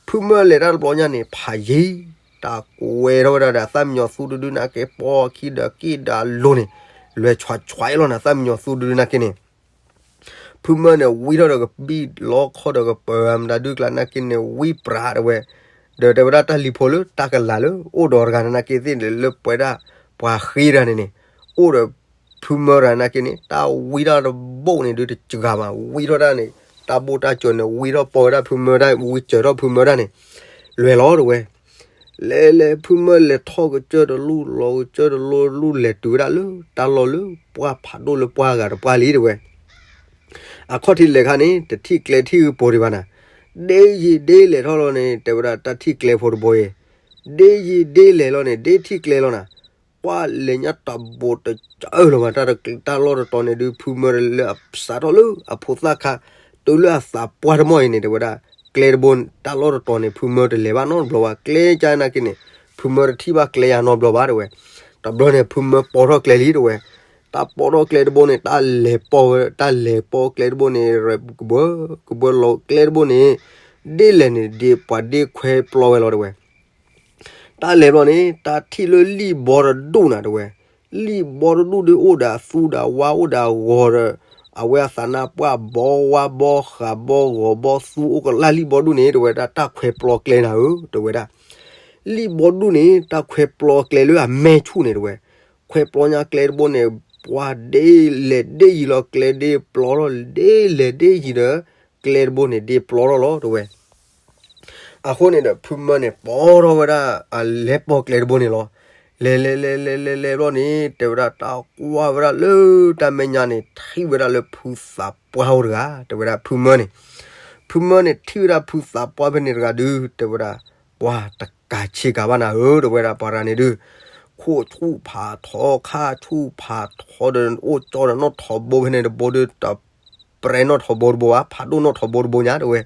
ဖုမၢလဲၤတၢ်တဘျီညါန့ၣ် ဖးယံၤ တၢ်ကွဲထီၣ်ဝဲဒၣ်ဒီးအသၣ်မံညီၤသူတဒုနာ်က့ ပိာ်အခံဒီးက့ၣ်ဒီးအလိၤန့ၣ် လဲၤဆွးဆွးအံၤလီၤနၤ သၣ်မံညီၤသူတဒုနာ်က့န့ၣ် ဖုမၢန့ၣ် ဝံထီၣ်ဒီးကဘံၣ်လီခီဒီးကပၤမတၤဒုကျါနာ်က့န့ၣ် ဝံပြးတဲဝဲ, ဒီးတဲဝဲဒၣ်တၢ်လံၤဖိလၢတၢ်ကလၤလၢအိၣ်ဒီးတဂၤနာ်က့သ့ၣ်န့ၣ် လၢပှဲၤဒၣ်ပှၤဃ့တဂၤန့ၣ်န့ၣ်, အိၣ်ဒီးဖုမၢတဂၤနာ်က့န့ၣ် တၢ်ဝံတၢ်တဘိၣ်န့ၣ်ဒုးတစှၤဘၣ် ဝံထီၣ်တၢ်န့ၣ် တၢ်ဘိၣ်တၢ်စၢၤန့ၣ် ဝံထီၣ်ပိာ်ဝဲဒၣ်ဖုမၢတၢ် ဝံစၢၤထီၣ်ဖုမၢတၢ်န့ၣ် လဲၤလီၤတဲဝဲ လဲၤလဲၤဖုမၢလဲၤထီၣ်ကစၢၢ်တလူၢ် လီၤကစၢၢ်တလူၢ် လူၢ်လဲၤတုၤဝဲဒၣ်လၢ တၢ်လီၢ်လၢပှၢ်ဖးဒိၣ်လၢပှၢ်ဂၤတပှၢ်လံတဲဝဲ. အခီၣ်ထံးလဲၤခါန့ၣ် တထံၣ်ကျဲထံၣ်ဂုၢ်ပိၤဒံးဘၣ်နၤ, ဒ့ယံာ်ဒ့လဲၤထီၣ်လီၤန့ၣ် တဲဝဲဒၣ်တၢ်ထံၣ်ကျဲဖိတဘိအံၤ, ဒ့ယံာ်ဒ့လဲၤလီၤန့ၣ် ဒ့ထံၣ်ကျဲလီၤနၤ, ပှၢ်လဲၤညါတဘိးတစၢၢ်လီၤမး တၢ်လီၢ်တတီၤန့ၣ်ဒုး ဖုမၢလၢအစးထီၣ်လၢအဖိသၣ်ခါ တုၤလၢအသးပှၢ်တမီၢ်အံၤန့ၣ် တဲဝဲဒၣ် ကျဲတဘိ တၢ်လီၢ်တတီၤန့ၣ် ဖုမၢတလဲၤဘၣ်နီတဘျီဘၣ် ကျဲကၢ်နာ်က့န့ၣ် ဖုမၢတထံၣ်ဘၣ်ကျဲယၤနီတဘျီဘၣ်တဲဝဲ. တဘျီန့ၣ် ဖုမၢပိာ်ထီၣ်ကျဲလံတဲဝဲ, တၢ်ပိာ်ထီၣ်ကျဲတဘိန့ၣ် တၢ်လဲၤပိာ်ဝဲ တၢ်လဲၤပိာ်ကျဲတဘိန့ၣ် ကဘၢ ကဘၢလီၤကျဲတဘိန့ၣ် ဒ့လဲၤန့ၣ် ဒ့ပှၤဒ့ခွဲပျီဝဲလီၤတဲဝဲ. တၢ်လဲၤဘျီန့ၣ် တၢ်ထံၣ်လၢလံၣ်ဘီတဒူၣ်နၤတဲဝဲ, လံၣ်ဘီတဒူၣ်ဒုးအိၣ်ဒီးအသူဒီးအဝါအိၣ်ဒီးအဂီၤဒီး အဝဲအသးနါပှၢ်ဘီဝါဘီဃးဘီဂီၤဘီသူအိၣ်ကလၢ်လံၣ်ဘီဒူၣ်န့ၣ် တဲဝဲဒၣ် တၢ်ခွဲးပျီကျဲနၤဧၢ တဲဝဲဒၣ်. လံၣ်ဘီဒူၣ်န့ၣ် တၢ်ခွဲးပျီကျဲလၢအမဲာ်ဆူၣ်န့ၣ်တဲဝဲ, ခွဲးပျီညါကျဲတဘိန့ၣ် ပှၤဒ့လဲၤဒ့ယံၤလီၤ ကျဲဒ့ပျီထီၣ် ဒ့လဲၤဒ့ယံၤဒီး ကျဲတဘိန့ၣ်ဒ့ပျီထီၣ်လီၤတဲဝဲ. အဃိန့ၣ်ဒီး ဖုမၢန့ၣ် ပိာ်ထီၣ်ဝဲဒၣ် အလဲၤပိာ်ကျဲတဘိန့ၣ်လီၤ. လဲၤလဲၤလဲၤလဲၤလဲၤလဲၤဘျီန့ၣ် တဲဝဲဒၣ် တၢ်ကွၢ်ဝဲဒၣ်လၢတၢ်မဲာ်ညါန့ၣ် ထံၣ်ဝဲဒၣ်လၢဖုသးပှၢ်အိၣ်တဂၤ တဲဝဲဒၣ် ဖုမၢန့ၣ်. ဖုမၢန့ၣ် ထံၣ်ဝဲဒၣ်ဖုသးပှၢ်ဖဲန့ၣ်တဂၤဒုး တဲဝဲဒၣ် ပှၤတကးဆ့ကၤဘၣ်နၤဧၢ တဲဝဲဒၣ် ပှၤတဂၤန့ၣ်ဒုး ခိၣ်ဆူၣ်ဖးထီ ခါဆူၣ်ဖးထီဒီး အိၣ်ကၠီဒီးနီၣ်ထိးဘိဖဲန့ၣ်တဘိဒုး တပြဲးနီၣ်ထိးဘိတဘိဘၣ် ဖးဒိၣ်နီၣ်ထိးဘိတဘိညါတဲဝဲ.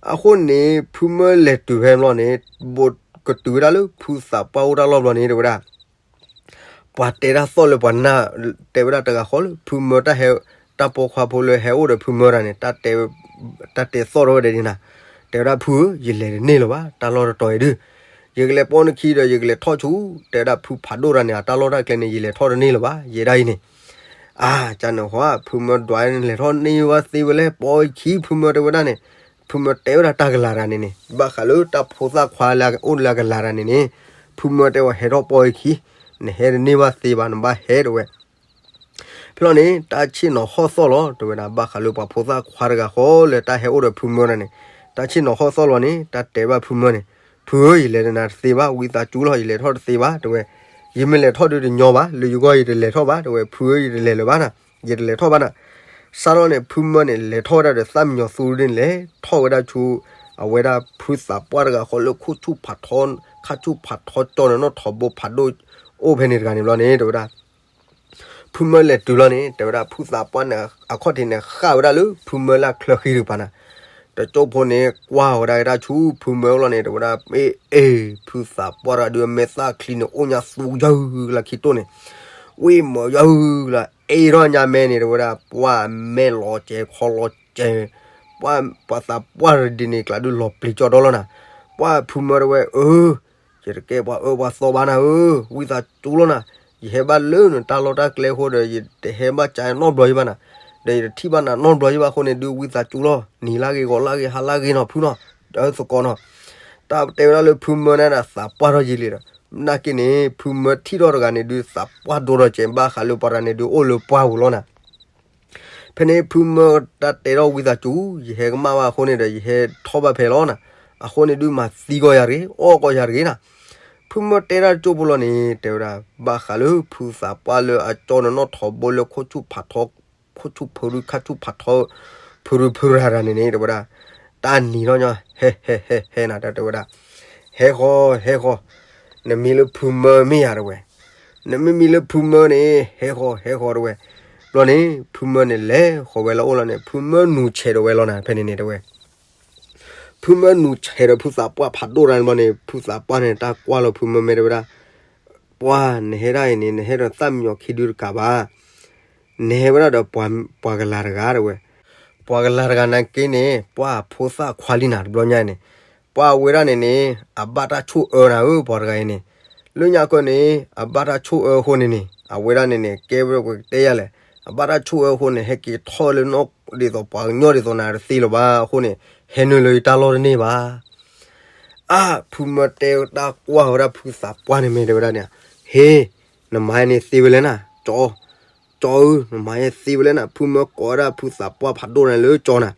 အဃိန့ၣ် ဖုမၢလဲၤတုၤဖဲန့ၣ်ဘျီန့ၣ် ဘိကတုၤဝဲဒၣ်လၢဖုသးပှၢ်အိၣ်တၢ်လီၢ်ဘျီန့ၣ် တဲဝဲဒၣ် ပှၤတဲတၢ်သီၣ်လၢပှၤနၢ် တဲဝဲဒၣ်တဂၤဃီလၢ ဖုမၢတၢ်ဟဲ တၢ်ပိာ်ခွါဖိလၢဟဲအိၣ်ဒီးဖုမၢတၢ်န့ၣ် တၢ်တဲသီၣ်ထီၣ်ဝဲဒၣ်ဒ်နၤ, တဲဝဲဒၣ် ဖုဧၢ ယလဲၤတန့ၢ်လၢၤဘၣ် တၢ်လီၢ်တတီၤအံၤဒုး ယကလဲၤပိာ်နခံဒီး ယကလဲၤထီၣ်ဆူ တဲဝဲဒၣ် ဖုဖးဒိၣ်တၢ်န့ၣ် အတၢ်လီၢ်တၢ်ကျဲန့ၣ် ယလဲၤထီၣ်တန့ၢ်လၢၤဘၣ် ယဲဒၣ်အံၤန့ၣ်. အါ ကန့ၣ်ဃီ ဖုမၢဒွးလဲၤထီၣ်န့ၢ်ဝဲသ့ဝဲလဲၣ် ပိာ်အခံ ဖုမၢတဲဝဲဒၣ်န့ၣ်. ဖုမၢတဲဝဲဒၣ်တၢ်ကလၤတဂၤန့ၣ်န့ၣ် ဘၣ်ဃးလၢတၢ်ဖိသၣ်ခွါလၢအအိၣ်လၢအကလၤတဂၤန့ၣ်န့ၣ် ဖုမၢတဲဝဲ ဟဲထီၣ်ပိာ်အခံ နဟဲတန့ၢ်ဘၣ်သ့ဘၣ် နဘၣ်ဟဲတဲဝဲ ဖဲလီၤန့ၣ် တၢ်ဆ့ၣ်နီၤဟီၣ်သီၣ်လီၤ တဲဝဲဒၣ် ဘၣ်ဃးလၢပှၤဖိသၣ်ခွါတဂၤဃီလၢတၢ်ဟဲအိၣ်ဒီးဖုမၢတၢ်န့ၣ်. တၢ်ဆ့ၣ်နီၤဟီၣ်သီၣ်လီၤန့ၣ် တၢ်တဲဘၣ်ဖုမၢန့ၣ်, ဖုဧၢ ယလဲၤတနၤတသ့ဘၣ် ဝံသးစူၤလီၤ ယလဲၤထီၣ်တသ့ဘၣ် တဲဝဲ. ယမ့ၢ်လဲၤထီၣ်ဒုးတညီဘၣ် လၢယဂီၢ်ယတလဲၤထီၣ်ဘၣ် တဲဝဲ ဖုဧၢ ယတလဲၤလၢၤဘၣ်နၤ, ယတလဲၤထီၣ်ဘၣ်နၤ. စးထီၣ်န့ၣ် ဖုမၢန့ၣ် လဲၤထီၣ်ဝဲဒၣ်ဒီးသၣ်မံညီၤသူဒ်န့ၣ် လဲၤထီၣ်ဝဲဒၣ်ဆူ အဝဲဒၣ်ဖုသးပှၢ်တဂၤဃီလၢခိၣ်ဆူၣ်ဖးထီ ခါဆူၣ်ဖးထီကၠီန့ၣ် နီၣ်ထိးဘိဖးဒိၣ်အိၣ်ဖဲန့ၣ်တဂၤန့ၣ်ဘျီန့ၣ် တဲဝဲဒၣ် ဖုမၢလဲၤတုၤလီၤန့ၣ် တဲဝဲဒၣ် ဖုသးပှၢ်န့ၣ် အခီၣ်ထံးန့ၣ် ဃၣ်ဝဲဒၣ်လၢ ဖုမၢလၢအချၢဃံတကပၤနၤ. တကၠိဖိန့ၣ် ကွၢ်ဝဲဒၣ်ကဒါဆူဖုမၢလီၤန့ၣ် တဲဝဲဒၣ် အ့ အ့ ဖုသးပှၢ်တဂၤဒုး အမဲာ်သၣ်ချံန့ၣ် အိၣ်ညါသူယၤလၢခံတိၢ်န့ၣ်, ဝံၣ်မၢယၤလၢ အ့ထီၣ်ညါမဲန့ၣ် တဲဝဲဒၣ် ပှၢ်မဲာ်လီၤစဲၤခီလီၤစဲၤ, ပှၢ်ပှၤသးပှၢ်တဒ်န့ၣ် ကျးဒုးလီၤပျံၤကၠီဒီလီၤနၤ. ပှၢ်ဖုမၢတဲဝဲ အၢ ယတကဲပှၤအၢပှၤသီဘၣ်နၤဧၢ, ဝံသးစူၤလီၤနၤ, ယဟဲဘၣ်လၢနတၢ်လီၢ်တၢ်ကျဲအဃိဒီး ယတဟဲဘၣ်ကၢနီတဘျီယဘၣ်နၤ, ဒီးယတထံၣ်ဘၣ်နၤနီတဘျီယဘၣ်အဃိန့ၣ်ဒုး ဝံသးစူၤလီၤ, နံၤလၢဂ့ၤ ဂီၤလၢဂ့ၤ ဟါလၢဂ့ၤနီၤ ဖုနီၤ, ဒီးသကိးနီၤ. တၢ်တဲဝဲဒၣ်လၢဖုမၢန့ၣ်ဒီး သးပှၢ်ထီၣ်ယံာ်လံဒီး နာ်က့န့ၣ် ဖုမၢထံၣ်ထီၣ်တဂၤန့ၣ်ဒုး သးပှၢ်ဒိၣ်ထီၣ်ကဲ ဘၣ်ဃးလၢပှၤတဂၤန့ၣ်ဒုး အိၣ်လၢပှၢ်ပူၤလီၤနၤ. ဖဲန့ၣ်ဖုမၢတၢ်တဲထီၣ်ဝံသးစူၤ ယဟဲကမၣ်ဘၣ်အဃိန့ၣ်ဒီး ယဟဲထီၣ်ဘၣ်ဖဲလီၤနၤ. အဃိန့ၣ်ဒုး မၤသံကီးယၤတဂ့ၤ အီၣ်ကီးယၤတဂ့ၤနၤ. ဖုမၢတဲတၢ်တကၠိဖိလီၤန့ၣ် တဲဝဲဒၣ် ဘၣ်ဃးလၢဖုသးပှၢ်လၢအကၠီန့ၣ်နီၣ်ထိးဘိလၢခိၣ်ဆူၣ်ဖးထီ ခိၣ်ဆူၣ်ဖုရူခါဆူၣ်ဖးထီ ဖုရူဖုရၤတဂၤန့ၣ်န့ၣ် တဲဝဲဒၣ် တၢ်နံၤထီၣ်ညီ ဟဲ ဟဲ ဟဲ ဟဲနၤ တဲဝဲဒၣ် ဟဲဃီ ဟဲဃီ နမံၤလၢဖုမၢမ့ၢ်ဧါ တဲဝဲ. နမ့ၢ်မံၤလၢဖုမၢန့ၣ် ဟဲဃီ ဟဲဃီ တဲဝဲ. ဘျီန့ၣ် ဖုမၢန့ၣ် လဲၤဃီၤဝဲလၢအအိၣ်လီၤန့ၣ် ဖုမၢနူၤဆဲးဒီးဝဲလီၤနၤ ဖဲန့ၣ်န့ၣ် တဲဝဲ. ဖုမၢနူၤဆဲးဒီးဖုသးပှၢ်ဖးဒိၣ်တဂၤန့ၣ်ဘျီန့ၣ် ဖုသးပှၢ်န့ၣ် တၢ်ကွၢ်လီၤဖုမၢမဲာ် တဲဝဲဒၣ် ပှၢ် နဟဲဒၣ်အံၤန့ၣ် နဟဲဒီးသၣ်မံညီၤခံဒုတကးဘၣ် နဟဲဝဲဒၣ်ဒီးပှၤကလၤတဂၤ တဲဝဲ. ပှၤကလၤတဂၤနာ်က့န့ၣ် ပှၢ်ဖိသၣ်ခွါလံနၤ တဘျီညါန့ၣ် ပှၢ်ဝဲဒၣ်န့ၣ်န့ၣ် အဘၣ်တၢ်ဆိၣ်အၢနၤဧၢ ပှၤတဂၤအံၤန့ၣ် လၢညါကီန့ၣ် အဘၣ်တၢ်ဆိၣ်အၢအဃိန့ၣ်န့ၣ် အဝဲဒၣ်န့ၣ်န့ၣ် ကဲဝဲပကတဲယၤလဲၣ် အဘၣ်တၢ်ဆိၣ်အၢအဃိန့ၣ် ဟဲက့ၤထီၣ်လၢနီၣ်ဒ်သိးပှၤကညီဒ်သိးနၤတသ့လၢၤဘၣ်အဃိန့ၣ် ဟဲနုာ်လၢယတၢ်လီၢ်တန့ၢ်ဘၣ်. အါ ဖုမၢတဲတၢ်ကွၢ်ဝဲဒၣ်ဖုသးပှၢ်န့ၣ်မ့ၢ်တဲဝဲဒၣ်န့ၣ် ဟ့ နမၤယၤန့ၣ်သ့ဝဲလဲၣ်နၤ ကၠီ ကၠီဧၢ နမၤယၤသ့ဝဲလဲၣ်နၤ ဖုမၢကိးဝဲဒၣ်ဖုသးပှၢ်ဖးဒိၣ်န့ၣ်လၢကၠီနၤ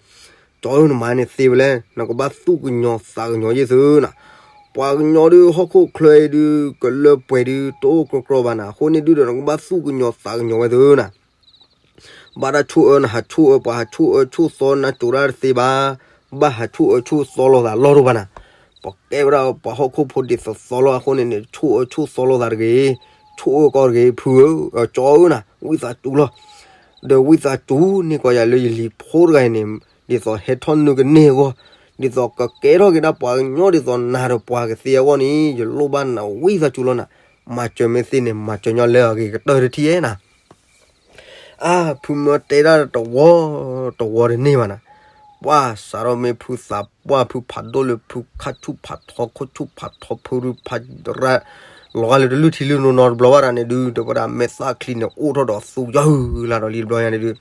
ကၠီဧၢ နမၤယၤန့ၣ်သ့ဝဲလဲၣ် နကဘၣ်သူၣ်ကညီၤသးကညီၤယ့ၢ်သုနၤ ပှၤကညီဒုးဟီၣ်ခိၣ်ချၢအံၤဒုး ကလၢပှဲၤဒုး တအိၣ်ကြီကြီဘၣ်နၤ အဃိန့ၣ်ဒုးဒီး နကဘၣ်သူၣ်ကညီၤသးကညီၤဝဲသုနၤ ဘၣ်တၢ်ဆိၣ်အၢ နဟးဆိၣ်အၢ ပှၤဟးဆိၣ်အၢဆိၣ်သီနၤ ကၠိဒၣ်တသ့ဘၣ် ဘၣ်ဟးဆိၣ်အၢဆိၣ်သီလိာ်သးလီၢ်တအိၣ်ဘၣ်နၤ ပကဲဝဲဒၣ်ပှၤဟီၣ်ခိၣ်ဖိဒ်သိးသီလီၤအဃိန့ၣ်န့ၣ် ဆိၣ်အၢဆိၣ်သီလိာ်သးတဂ့ၤ ဆိၣ်အၢကီးတဂ့ၤ ဖုဧၢ ကၠီဧၢနၤ ဝံသးစူၤလီၤ ဒီးဝံသးစူၤန့ၢ်ကီးယၤလၢယလံၤဖိတဂၤအံၤန့ၣ် ဒ်သိးဟဲထီၣ်နုာ်ကန့ၢ်အဂီၢ် ဒ်သိးကကဲထီၣ်က့ၤဒၣ်ပှၤကညီဒ်သိးနၤဒီးပှၤကသ့အဂီၢ်န့ၣ် ယလိၣ်ဘၣ်နၤဝံသးစူၤလီၤနၤ မၤစၢၤမ့ၢ်သ့န့ၣ် မၤစၢၤညီလၢအဂ့ၤကတၢၢ်တထံၣ်ဧဲနၤ အါ ဖုမၢတဲဒၣ်တဝီတဝီတန့ၢ်ဘၣ်နၤ, ပ ပှၢ်စးထီၣ်မ့ၢ်ဖုသးပှၢ် ဖုဖးဒိၣ်လၢဖုခါဆူၣ်ဖးထီ ခိၣ်ဆူၣ်ဖးထီ ဖုရူဖးရၣ် လီၤဂာ်လၢတလုၢ်ထံလုၢ်နိနီတဘျီဘၣ်တၢ်န့ၣ်ဒုး တဲဝဲဒၣ်မဲာ်သၣ်ချံန့ၣ် အိၣ်ထီၣ်ဒီးသူယုၢ်လၢ်ဒီးလံတဘျီညါန့ၣ်ဒုး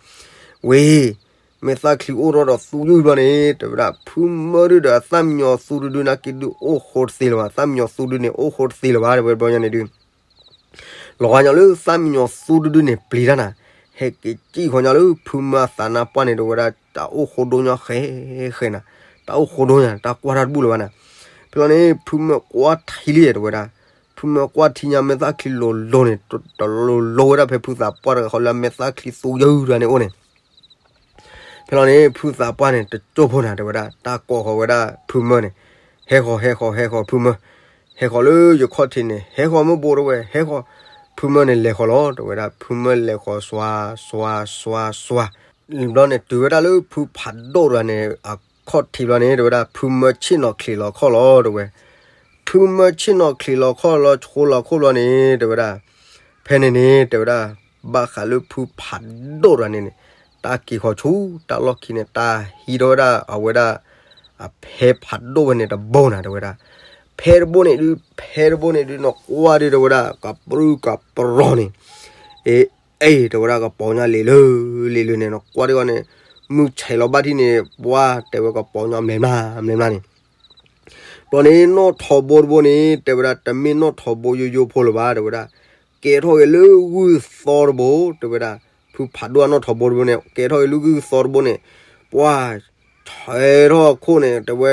ဝ့ၢ် မဲာ်သၣ်ချံအိၣ်ထီၣ်ဒီးသူယုၢ်ဘျီန့ၣ် တဲဝဲဒၣ် ဖုမၢဒုးဒီးအသၣ်မံညီၤသူတဒုန့ၣ်က့ဒုးအိၣ်ဃိတသ့လၢၤဘၣ် သၣ်မံညီၤသူဒုန့ၣ် အိၣ်ဃိတသ့လၢၤဘၣ် တဲဝဲဘျီညါန့ၣ်ဒုး လီၤဂာ်ညီလၢသၣ်မံညီၤသူတဒုန့ၣ် ပျံၤတၢ်နၤ, ဟဲက့ၤစံၣ်ဃီညီလၢဖုမၢအသးနါပှၢ်န့ၣ် တဲဝဲဒၣ် တၢ်အိၣ်ဃိဒိၣ်ညီဃဲဃဲနၤ, တၢ်အိၣ်ဃိဒိၣ်ညါ တၢ်ကွၢ်တၢ်တဘူၣ်လၢၤဘၣ်နၤ. ဖဲလီၤန့ၣ် ဖုမၢကွၢ်ထံလံ တဲဝဲဒၣ်, ဖုမၢကွၢ်ထံညါမဲာ်သၣ်ချံလိၤလိၤန့ၣ် တလိၤလိၤဝဲဒၣ်ဖဲဖုသးပှၢ်တဂၤဃီလၢမဲာ်သၣ်ချံသူယုၢ်တဂၤန့ၣ်အိၣ်န့ၣ် ဖဲလီၤန့ၣ် ဖုသးပှၢ်န့ၣ် တကၠိၢ်ဖိနၤ တဲဝဲဒၣ် တၢ်ကိးဃီၤဝဲဒၣ်ဖုမၢန့ၣ်, ဟဲဃီၤ ဟဲဃီၤ ဟဲဃီၤဖုမၢ, ဟဲဃီၤလၢယခီၣ်ထံးန့ၣ် ဟဲဃီၤမ့ၢ်ဘိ တဲဝဲ ဟဲဃီၤ, ဖုမၢန့ၣ်လဲၤဃီၤလီၤ တဲဝဲဒၣ် ဖုမၢလဲၤဃီၤစွါ စွါ စွါ စွါ, ဘျီန့ၣ် တုၤဝဲဒၣ်လၢဖုဖးဒိၣ်တဂၤန့ၣ် အခီၣ်ထံးဘျီန့ၣ် တဲဝဲဒၣ် ဖုမၢဆ့ၣ်နီၤချံးလီၤခီၣ်လီၤ တဲဝဲ ဖုမၢဆ့ၣ်နီၤချံးလီၤခီၣ်လီၤ ဆိလီၤခိၣ်ဘျီန့ၣ် တဲဝဲဒၣ်, ဖဲန့ၣ်န့ၣ် တဲဝဲဒၣ် ဘၣ်ဃးလၢဖုဖးဒိၣ်တဂၤန့ၣ်န့ၣ် တၢ်က့ၤခီဆူတၢ်လီၢ်ခံန့ၣ် တၢ်ဟံးထီၣ်ဝဲဒၣ်အဝဲဒၣ် အဖဲဖးဒိၣ်ဝဲန့ၣ်တဘိနၤ တဲဝဲဒၣ်, ဖဲတဘိန့ၣ်ဒုး ဖဲတဘိန့ၣ်ဒုး နကွၢ်ဒုး တဲဝဲဒၣ် ကပြုၢ်ကပြီၤန့ၣ် အ့ အ့ တဲဝဲဒၣ် ကပီၤညါလံၤလၢ လံၤလၢန့ၣ် နကွၢ်ဒံးဂီၢ်န့ၣ် မုၢ်ဆဲးလီၤဘၣ်ထံၣ်န့ၣ် ပှၢ် တဲဝဲ ကပီၤညါမျဲၤမျး မျဲၤမျးန့ၣ် ဘျီန့ၣ် နီၣ်ထိးဘိတဘိန့ၣ် တဲဝဲဒၣ် တမ့ၢ်နီၣ်ထိးဘိယိယိဖိလၢၤဘၣ် တဲဝဲဒၣ်, ကဲထီၣ်က့ၤလၢဂုၢ်သီတဘိ တဲဝဲဒၣ်, ဖုဖးဒိၣ်အနီၣ်ထိးဘိတဘိန့ၣ် ကဲထီၣ်က့ၤလၢဂုၢ်သီတဘိန့ၣ် ပှၢ် ဆဲးထီၣ်အခိၣ်န့ၣ် တဲဝဲ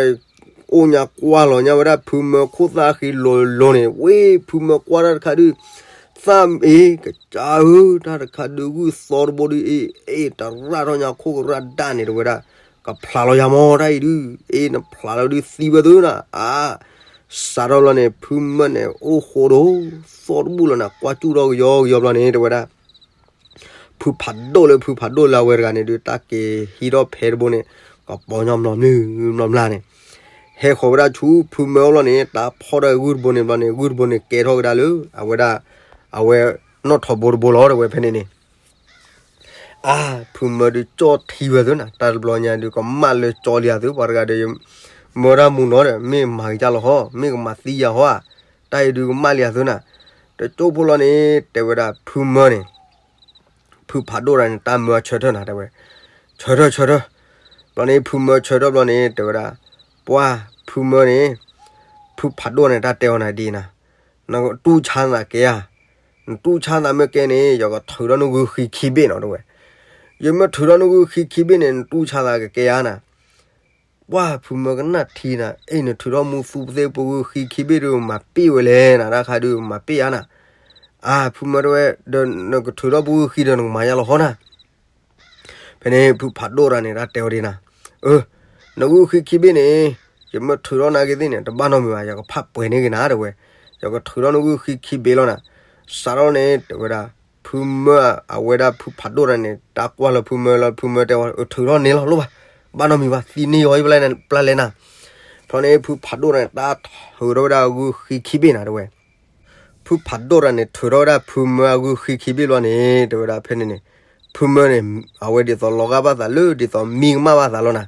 အိၣ်ညါကွၢ်လီၤညါဝဲဒၣ် ဖုမၢခိၣ်သၣ်ဃံလိၤလိၤန့ၣ် ဝ့ၢ် ဖုမၢကွၢ်တၢ်တခါဒုး သၣ်အ့ ကစၢ်ဧၢ တၢ်တခါဒုးဂုၢ်သီတဘိဒုး အ့ အ့ တရၣ်ထီၣ်ညါခိၣ်ကရၣ်ဒၣ်န့ၣ် တဲဝဲဒၣ် ကဖျးလီၤယၤမီၢ်တၢ်အံၤဒုး အ့ နဖျးလီၤဒုးသံဝဲသုနၤ အါ စးထီၣ်ဘျီန့ၣ် ဖုမၢန့ၣ် အိၣ်ဃိဒိၣ် သီတဘူၣ်လီၤနၤ ကွၢ်စူၣ်ထီၣ်ကယီကယီဘျီန့ၣ် တဲဝဲဒၣ် ဖုဖးဒိၣ်လၢဖုဖးဒိၣ်လၢအဝဲတဂၤန့ၣ်ဒုး တၢ်က့ၤဟံးထီၣ်ဖဲတဘိန့ၣ် ကပီၤညီမျီမျးမျီမျးန့ၣ် ဟဲဃီၤဝဲဒၣ်ဆူဖုမၢအအိၣ်လီၤန့ၣ် တၢ်ဖီၣ်ဒၣ်ဂုၢ်တဘိန့ၣ်ဘျီန့ၣ် ဂုၢ်တဘိန့ၣ်ကဲထီၣ်ကဒါလၢ အဝဲဒၣ် အဝဲ နီၣ်ထိးဘိတဘိလီၤ တဲဝဲဖဲန့ၣ်န့ၣ် အါ ဖုမၢဒုးကၠီၣ်ထံဝဲသုနၤ တၢ်တဘျီညါဒုး ကမၣ်လၢကၠီလံသု ပှၤတဂၤဒီး မၢတၢ်မူနီၤဒီး မ့ၢ်မၤက့ၤယၤလီၤဟီ မ့ၢ်ကမၤသံယၤဟီဧါ တၢ်အံၤဒုးကမၣ်လံသုနၤ တကၠိၢ်ဖိလီၤန့ၣ် တဲဝဲဒၣ် ဖုမၢန့ၣ် ဖုဖးဒိၣ်တဂၤန့ၣ် တၢ်မၢအဆၢထၢၣ်နၤ တဲဝဲ ဆၢထၢၣ်ဆၢထၢၣ် ဘျီန့ၣ် ဖုမၢဆၢထၢၣ်ဘျီန့ၣ် တဲဝဲဒၣ် ပှၢ် ဖုမၢန့ၣ် ဖုဖးဒိၣ်န့ၣ် တၢ်တဲအီၤနၤဒ်နၤ နတူၢ်ဆါသးကဲဧါ နတူၢ်ဆါသးမ့ၢ်ကဲန့ၣ် ယကထုးထီၣ်နဂုၢ်ဃံခံဘ့ၣ်နီၤ တဲဝဲ ယမ့ၢ်ထုးထီၣ်နဂုၢ်ဃံခံဘ့ၣ်န့ၣ် နတူၢ်ဆါသးကကဲဧါနၤ ပှၢ် ဖုမၢကနၣ်ထံနၤ အ့ၣ် နထုးထီၣ်မူသူပသ့ၣ်ပဂုၢ်ဃံခံဘ့ၣ်ဒီး မၤပ့ၢ်ဝဲလဲၣ်နၤ တၢ်ခါဒုးမၤပ့ၢ်ဧါနၤ အါ ဖုမၢတဲဝဲ ဒီးနကထုးထီၣ်ပဂုၢ်ဃံဒီးနကမၤယါလီၤဟီနၤ ဖဲန့ၣ် ဖုဖးဒိၣ်တဂၤန့ၣ် တၢ်တဲဝဲဒ်နၤ အၢ နဂုၢ်ဃံခံဘ့ၣ်န့ၣ် ယမ့ၢ်ထုးထီၣ်နာ်က့ၤသ့ၣ်န့ၣ် တဘၣ်နီတမံၤဘၣ် ယကဖးပှဲၤန့ၢ်က့ၤနၤ တဲဝဲ ယကထုးထီၣ်နဂုၢ်ဃံခံဘ့ၣ်လီၤနၤ စးထီၣ်န့ၣ် တဲဝဲဒၣ် ဖုမၢ အဝဲဒၣ်ဖုဖးဒိၣ်တဂၤန့ၣ် တၢ်ကွၢ်လၢဖုမၢလီၤ ဖုမၢတဲဝဲ အထုးထီၣ်န့ၢ်လီၤ လိၣ်ဘၣ် ဘၣ်နီတမံၤဘၣ် သံန့ၢ်ယီၤအံၤပျဲလဲၣ်နၤ ဖဲန့ၣ် ဖုဖးဒိၣ်တဂၤန့ၣ် တၢ်ထုးထီၣ်ဝဲဒၣ်အဂုၢ်ဃံခံဘ့ၣ်နၤ တဲဝဲ ဖုဖးဒိၣ်တဂၤန့ၣ် ထုးထီၣ်ဝဲဒၣ်ဖုမၢအဂုၢ်ဃံခံဘ့ၣ်ဘျီန့ၣ် တဲဝဲဒၣ်ဖဲန့ၣ်န့ၣ် ဖုမၢန့ၣ် အဝဲဒ်သိးလီၤဂာ်ဘၣ်သးလၢ ဒ်သိးမံကမၣ်ဘၣ်သးလီၤနၤ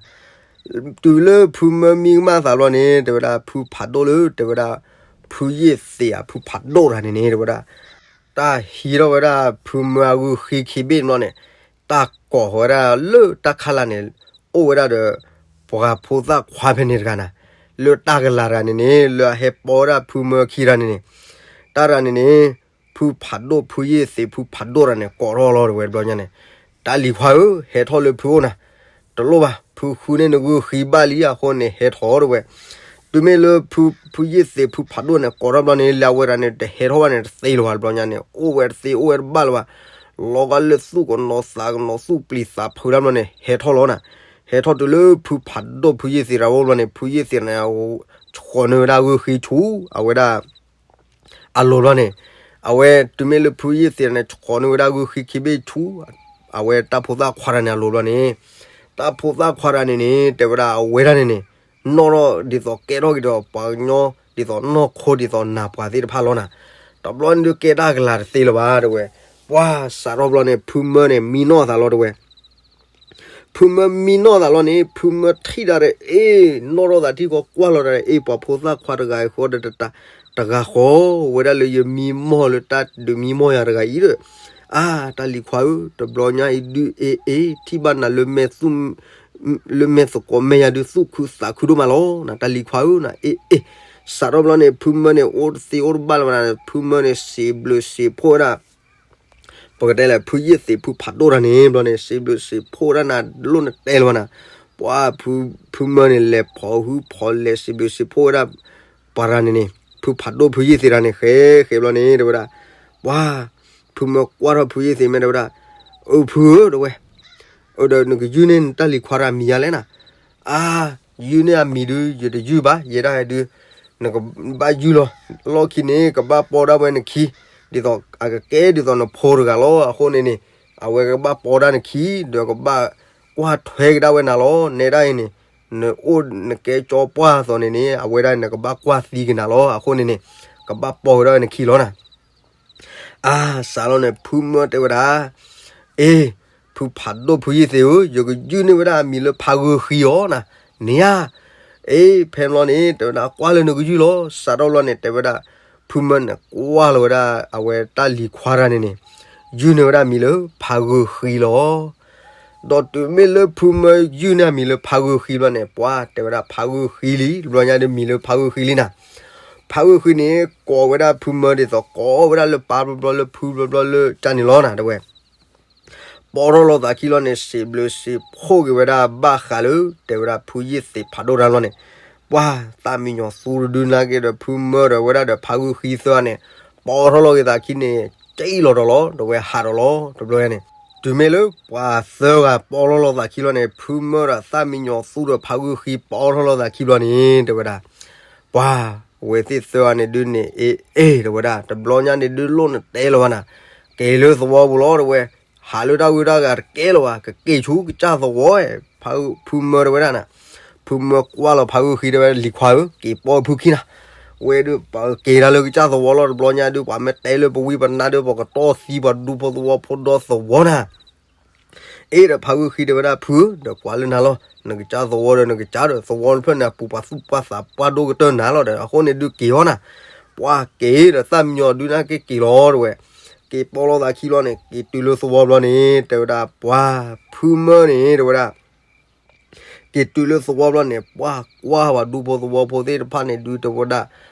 တုၤလၢဖုမၢမံကမၣ်သးဘျီန့ၣ် တဲဝဲဒၣ်ဖုဖးဒိၣ်လၢ တဲဝဲဒၣ် ဖုယ့ၣ်သ့းအဖုဖးဒိၣ်တဂၤန့ၣ်န့ၣ် တဲဝဲဒၣ် တၢ်ဟံးထီၣ်ဝဲဒၣ်ဖုမၢအဂုၢ်ဃံခံဘ့ၣ်ဘျီန့ၣ် တၢ်ကိးဃီၤဝဲဒၣ်လၢတၢ်ခါလာ်န့ၣ် အိၣ်ဝဲဒၣ်ဒီး ပှၤဖိသၣ်ခွါဖဲန့ၣ်တဂၤနၤ လၢတၢ်ကလာ်တဂၤန့ၣ်န့ၣ် လၢအဟဲပိာ်ဝဲဒၣ်ဖုမၢခံတဂၤန့ၣ်န့ၣ် တၢ်တဂၤန့ၣ်န့ၣ် ဖုဖးဒိၣ် ဖုယ့ၣ်သ့း ဖုဖးဒိၣ်တဂၤန့ၣ် ကိးထီၣ်လီၤ တဲဝဲတဘျီညါန့ၣ် တၢ်လံၤခွါဧၢ ဟဲထီၣ်လၢဖုအိၣ်နၤ တလိၣ်ဘၣ် ဖုဃုန့ၢ်နဂုၢ်ဃံဘၣ်လံအဃိန့ၣ် ဟဲထီၣ် တဲဝဲ တုၤမ့ၢ်လၢ ဖုယ့ၣ်သ့း ဖုဖးဒိၣ်န့ၣ် ကိးထီၣ်ဘျီန့ၣ် လၢအဝဲတဂၤန့ၣ် တဟဲထီၣ်ဘၣ်န့ၣ် တသ့လၢၤဘၣ် တဘျီညါန့ၣ် အိၣ်ဝဲတသ့ အိၣ်ဝဲတဘၣ်လၢၤဘၣ် လီၤဂာ်လၢသူၣ်ကနိးသးကနိး သူၣ်ပျံၤသးဖုးတၢ်ဘျီန့ၣ် ဟဲထီၣ်လီၤနၤ ဟဲထီၣ်တုၤလၢဖုဖးဒိၣ် ဖုယ့ၣ်သ့းတဂၤအိၣ်ဘျီန့ၣ် ဖုယ့ၣ်သ့းန့ၣ် ဆှီးန့ၢ်ဝဲဒၣ်ဂုၢ်ဃံဆူ အဝဲဒၣ် အလိၤဘျီန့ၣ် အဝဲတုၤမ့ၢ်လၢဖုယ့ၣ်သ့းန့ၣ် ဆှီးန့ၢ်ဝဲဒၣ်ဂုၢ်ဃံခံဘ့ၣ်ဆူ အဝဲတၢ်ဖိသၣ်ခွါတဂၤန့ၣ်အလိၤဘျီန့ၣ် တၢ်ဖိသၣ်ခွါတဂၤန့ၣ်န့ၣ် တဲဝဲဒၣ်အဝဲဒၣ်န့ၣ်န့ၣ် နီၣ်ထီၣ်ဒ်သိးကဲထီၣ်က့ၤဒီးပှၤကညီ ဒ်သိးနီၢ်ခိဒ်သိးနၢ်ပှၤသ့ၣ်တဖၣ်လီၤနၤ တဘျီန့ၣ်ဒုးကဲတၢ်ကလာ်တသ့လၢၤဘၣ် တဲဝဲ ပှၢ်စးထီၣ်ဘျီန့ၣ် ဖုမၢန့ၣ် မံနီၣ်သးလီၤ တဲဝဲ ဖုမၢမံနီၣ်သးလီၤန့ၣ် ဖုမၢထံၣ်ဒၣ်ဒီး အ့ၣ် နီၣ်ထီၣ်သးထံဃီ ကွၢ်လီၤဒၣ်ဒီး အ့ၣ် ပှၤဖိသၣ်ခွါတဂၤအံၤဃီဒီး တဂၤဃီ ဝဲဒၣ်လၢယမံမီၢ်လၢတၢ်ဒုးမံမီၢ်ယၤတဂၤအံၤဒီး အါ တၢ်လံၤခွါဧၢ, တဘျီညါအံၤဒုး အ့ၣ် အ့ၣ် ထံၣ်ဘၣ်နၤလၢမဲာ်သူၣ် လၢမဲာ်သကိးမဲာ်ယၤဒုး သူၣ်ခုသးခုဒိၣ်မးလီၤနၤ တၢ်လံၤခွါဧၢ, နၤ အ့ၣ် အ့ၣ်. စးထီၣ်ဘျီန့ၣ် ဖုမၢန့ၣ် အိၣ်တသ့အိၣ်တဘၣ်လၢၤဘၣ်နၤ ဖုမၢန့ၣ် စံးဘျုးစံးဖှိၣ်ဝဲဒၣ် ပကတဲလၢ ဖုယ့ၢ်သ့း ဖုဖးဒိၣ်တၢ်န့ၣ် ဘျီန့ၣ် စံးဘျုးစံးဖှိၣ်ဝဲဒၣ်နၤ ဒိၣ်နတဲလၢၤဘၣ်နၤ. ပှၤ ဖုမၢန့ၣ် လဲၤဖိးဟုဖီလဲၤ စံးဘျုးစံးဖှိၣ်ဝဲဒၣ် ပှၤတဂၤန့ၣ်န့ၣ် ဖုဖးဒိၣ်ဖုယ့ၢ်သ့းတၢ်န့ၣ် ဃဲဃဲဘျီန့ၣ် တဲဝဲဒၣ် ပှၤ ဖုမၢကွၢ်ထီၣ်ဖုယ့ၢ်သ့းမ့ၢ်တဲဝဲဒၣ် အၢ ဖုဧၢ တဲဝဲ အၢ ဒီးနကယုၢ်န့ၢ်နတၢ်လံၤခွါတၢ်မံၤယါလဲၣ်နၤ. အါ ယုၢ်န့ၢ်အမံၤဒုး ယတယုၢ်ဘၣ် ယဲဒၣ်ဒုး နကဘၣ်ယုၢ်လီၤ လီၢ်ခံန့ၣ် ကဘၣ်ပိာ်ဒၣ်ဝဲနခံ ဒ်သိးအကကဲဒ်သိးနဖိတဂၤလီၤ. အဃိန့ၣ်န့ၣ် အဝဲကဘၣ်ပိာ်ဒၣ်နခံ ဒီးကဘၣ်ကွၢ်ထွဲကဒါဝဲနၤလီၤ. နဲဒၣ်အံၤန့ၣ် နအိၣ်နကဲကၠီပှၢ်သိးန့ၣ်န့ၣ် အဝဲဒၣ်နကဘၣ်ကွၢ်သံကနၤလီၤ. အဃိန့ၣ်န့ၣ် ကဘၣ်ပိာ်ကဒါဝဲနခံလီၤနၤ. အါ စးလီၤန့ၣ် ဖုမၢတဲဝဲဒၣ် အ့ၣ် ဖုဖးဒိၣ်ဖုယ့ၢ်သ့းဧၢ, ယကယုၢ်န့ၢ်ဝဲဒၣ်အမံၤလၢဖးဂုာ်ဃံအီၤနၤ, န့ၣ်ဧါ. အ့ၣ် ဖဲန့ၣ်ဘျီန့ၣ် တဲဝဲဒၣ်ကွၢ်လၢနကယုၢ်လီၤ. စးထီၣ်ဘျီန့ၣ် တဲဝဲဒၣ် ဖုမၢန့ၣ် ကွၢ်လီၤဝဲဒၣ်အဝဲတၢ်လံၤခွါတၢ်န့ၣ်န့ၣ် ယုၢ်န့ၢ်ဝဲဒၣ်မံၤလၢဖးဂုာ်ဃံလီၤ. ဒီးတုၤမ့ၢ်လၢဖုမၢယုၢ်န့ၢ်အမံၤလၢဖးဂုာ်ဃံဘျီန့ၣ် ပှၤတဲဝဲဒၣ်ဖးဂုာ်ဃံလံ, တဘျီညါဒုးမံၤလၢဖးဂုာ်ဃံလံနၤ. ဖးဂုာ်ဃံန့ၣ် ကိးဝဲဒၣ်ဖုမၢဒ်သိးကိးဝဲဒၣ်လၢပၢ်ဘျီဘျီလၢဖုဘျီဘျီလၢတၢ်န့ၣ်လီၤနၤ တဲဝဲ ပိာ်ထီၣ်လိာ်သးခံလီၤန့ၣ် စံးဘျုးစံးဖှိၣ်က့ၤဝဲဒၣ်ဘၣ်ဃးလၢ တဲဝဲဒၣ်ဖုယ့ၢ်သ့းဖးဒိၣ်တၢ်လီၤန့ၣ် ပှၤသၣ်မံယီၤသူတဒုနၤက့ၤဒီးဖုမၢဒီးဝဲဒၣ်ဒီးဖးဂုာ်ဃံသၢဂၤန့ၣ် ပိာ်ထီၣ်လိာ်က့ၤသးခံန့ၣ် ကံၣ်လီၤဒီးလီၤ ဒီးဝဲဟးဒီးလီၤ တဘျီညါန့ၣ် တုၤမ့ၢ်လၢပှၤသၢဂၤ ပိာ်ထီၣ်လိာ်သးခံလီၤန့ၣ် ဖုမၢဒီးသၣ်မံယီၤသူဒီးဖးဂုာ်ဃံ ပိာ်ထီၣ်လိာ်သးခံဘျီန့ၣ် တဲဝဲဒၣ် ပှၤ အဝဲသ့ၣ်သၢဂၤန့ၣ်ဒုးန့ၣ် အ့ၣ် အ့ၣ် တဲဝဲဒၣ် တဘျီညါန့ၣ်ဒုး လိၣ်နတဲလၢၤဘၣ်နၤ, က့ၤလၢသဝီပူၤလီၤ တဲဝဲ, ဟးလၢတၢ်ဂုၤတၢ်ဂၤတကဲလၢၤဘၣ်, ကက့ၤဆူကစၢ်သဝီ, ဖုမၢတဲဝဲဒၣ်နၤ, ဖုမၢကွၢ်လီၤဖးဂုာ်ဃံ တဲဝဲဒၣ် လံၤခွါဧၢ, က့ၤပိာ်ဖုခံနၤ, ဝဲဒုးပကက့ၤတၢ်လၢကစၢ်သဝီလီၤ တဘျီညါဒုး ပှၤမ့ၢ်တဲလၢပဝံပနါဒုး ပကတီၢ်သံပှၤဒူဖိသဝီဖိဒီသဝီနၤ အ့ၣ် ဒီးဖးဂုာ်ဃံ တဲဝဲဒၣ် ဖုဧၢ, ဒီးကွၢ်လၢနၤလီၤ, နကစၢ်သဝီဒီးနကစၢ်ဒီး သဝီတဖျၢၣ်န့ၣ် အပူၤပှၤသူၣ်ပှၢ်သးပှၢ်ဒိၣ်ကတၢၢ်နၤလီၤဒီး အဃိန့ၣ်ဒုးက့ၤအီၤနၤ, ပှၤက့ၤဒီးသၣ်မံယီၤဒုးနၤက့ၤက့ၤလီၤ တဲဝဲ, က့ၤပိာ်လိာ်သးခံလီၤန့ၣ် က့ၤတုၤလၢသဝီဘျီန့ၣ် တဲဝဲဒၣ် ပှၤ ဖုမၢန့ၣ် တဲဝဲဒၣ် က့ၤတုၤလၢသဝီဘျီန့ၣ် ပှၤကွၢ်ပှၤဒူဖိသဝီဖိသ့ၣ်တဖၣ်န့ၣ်ဒုး တဲဝဲဒၣ်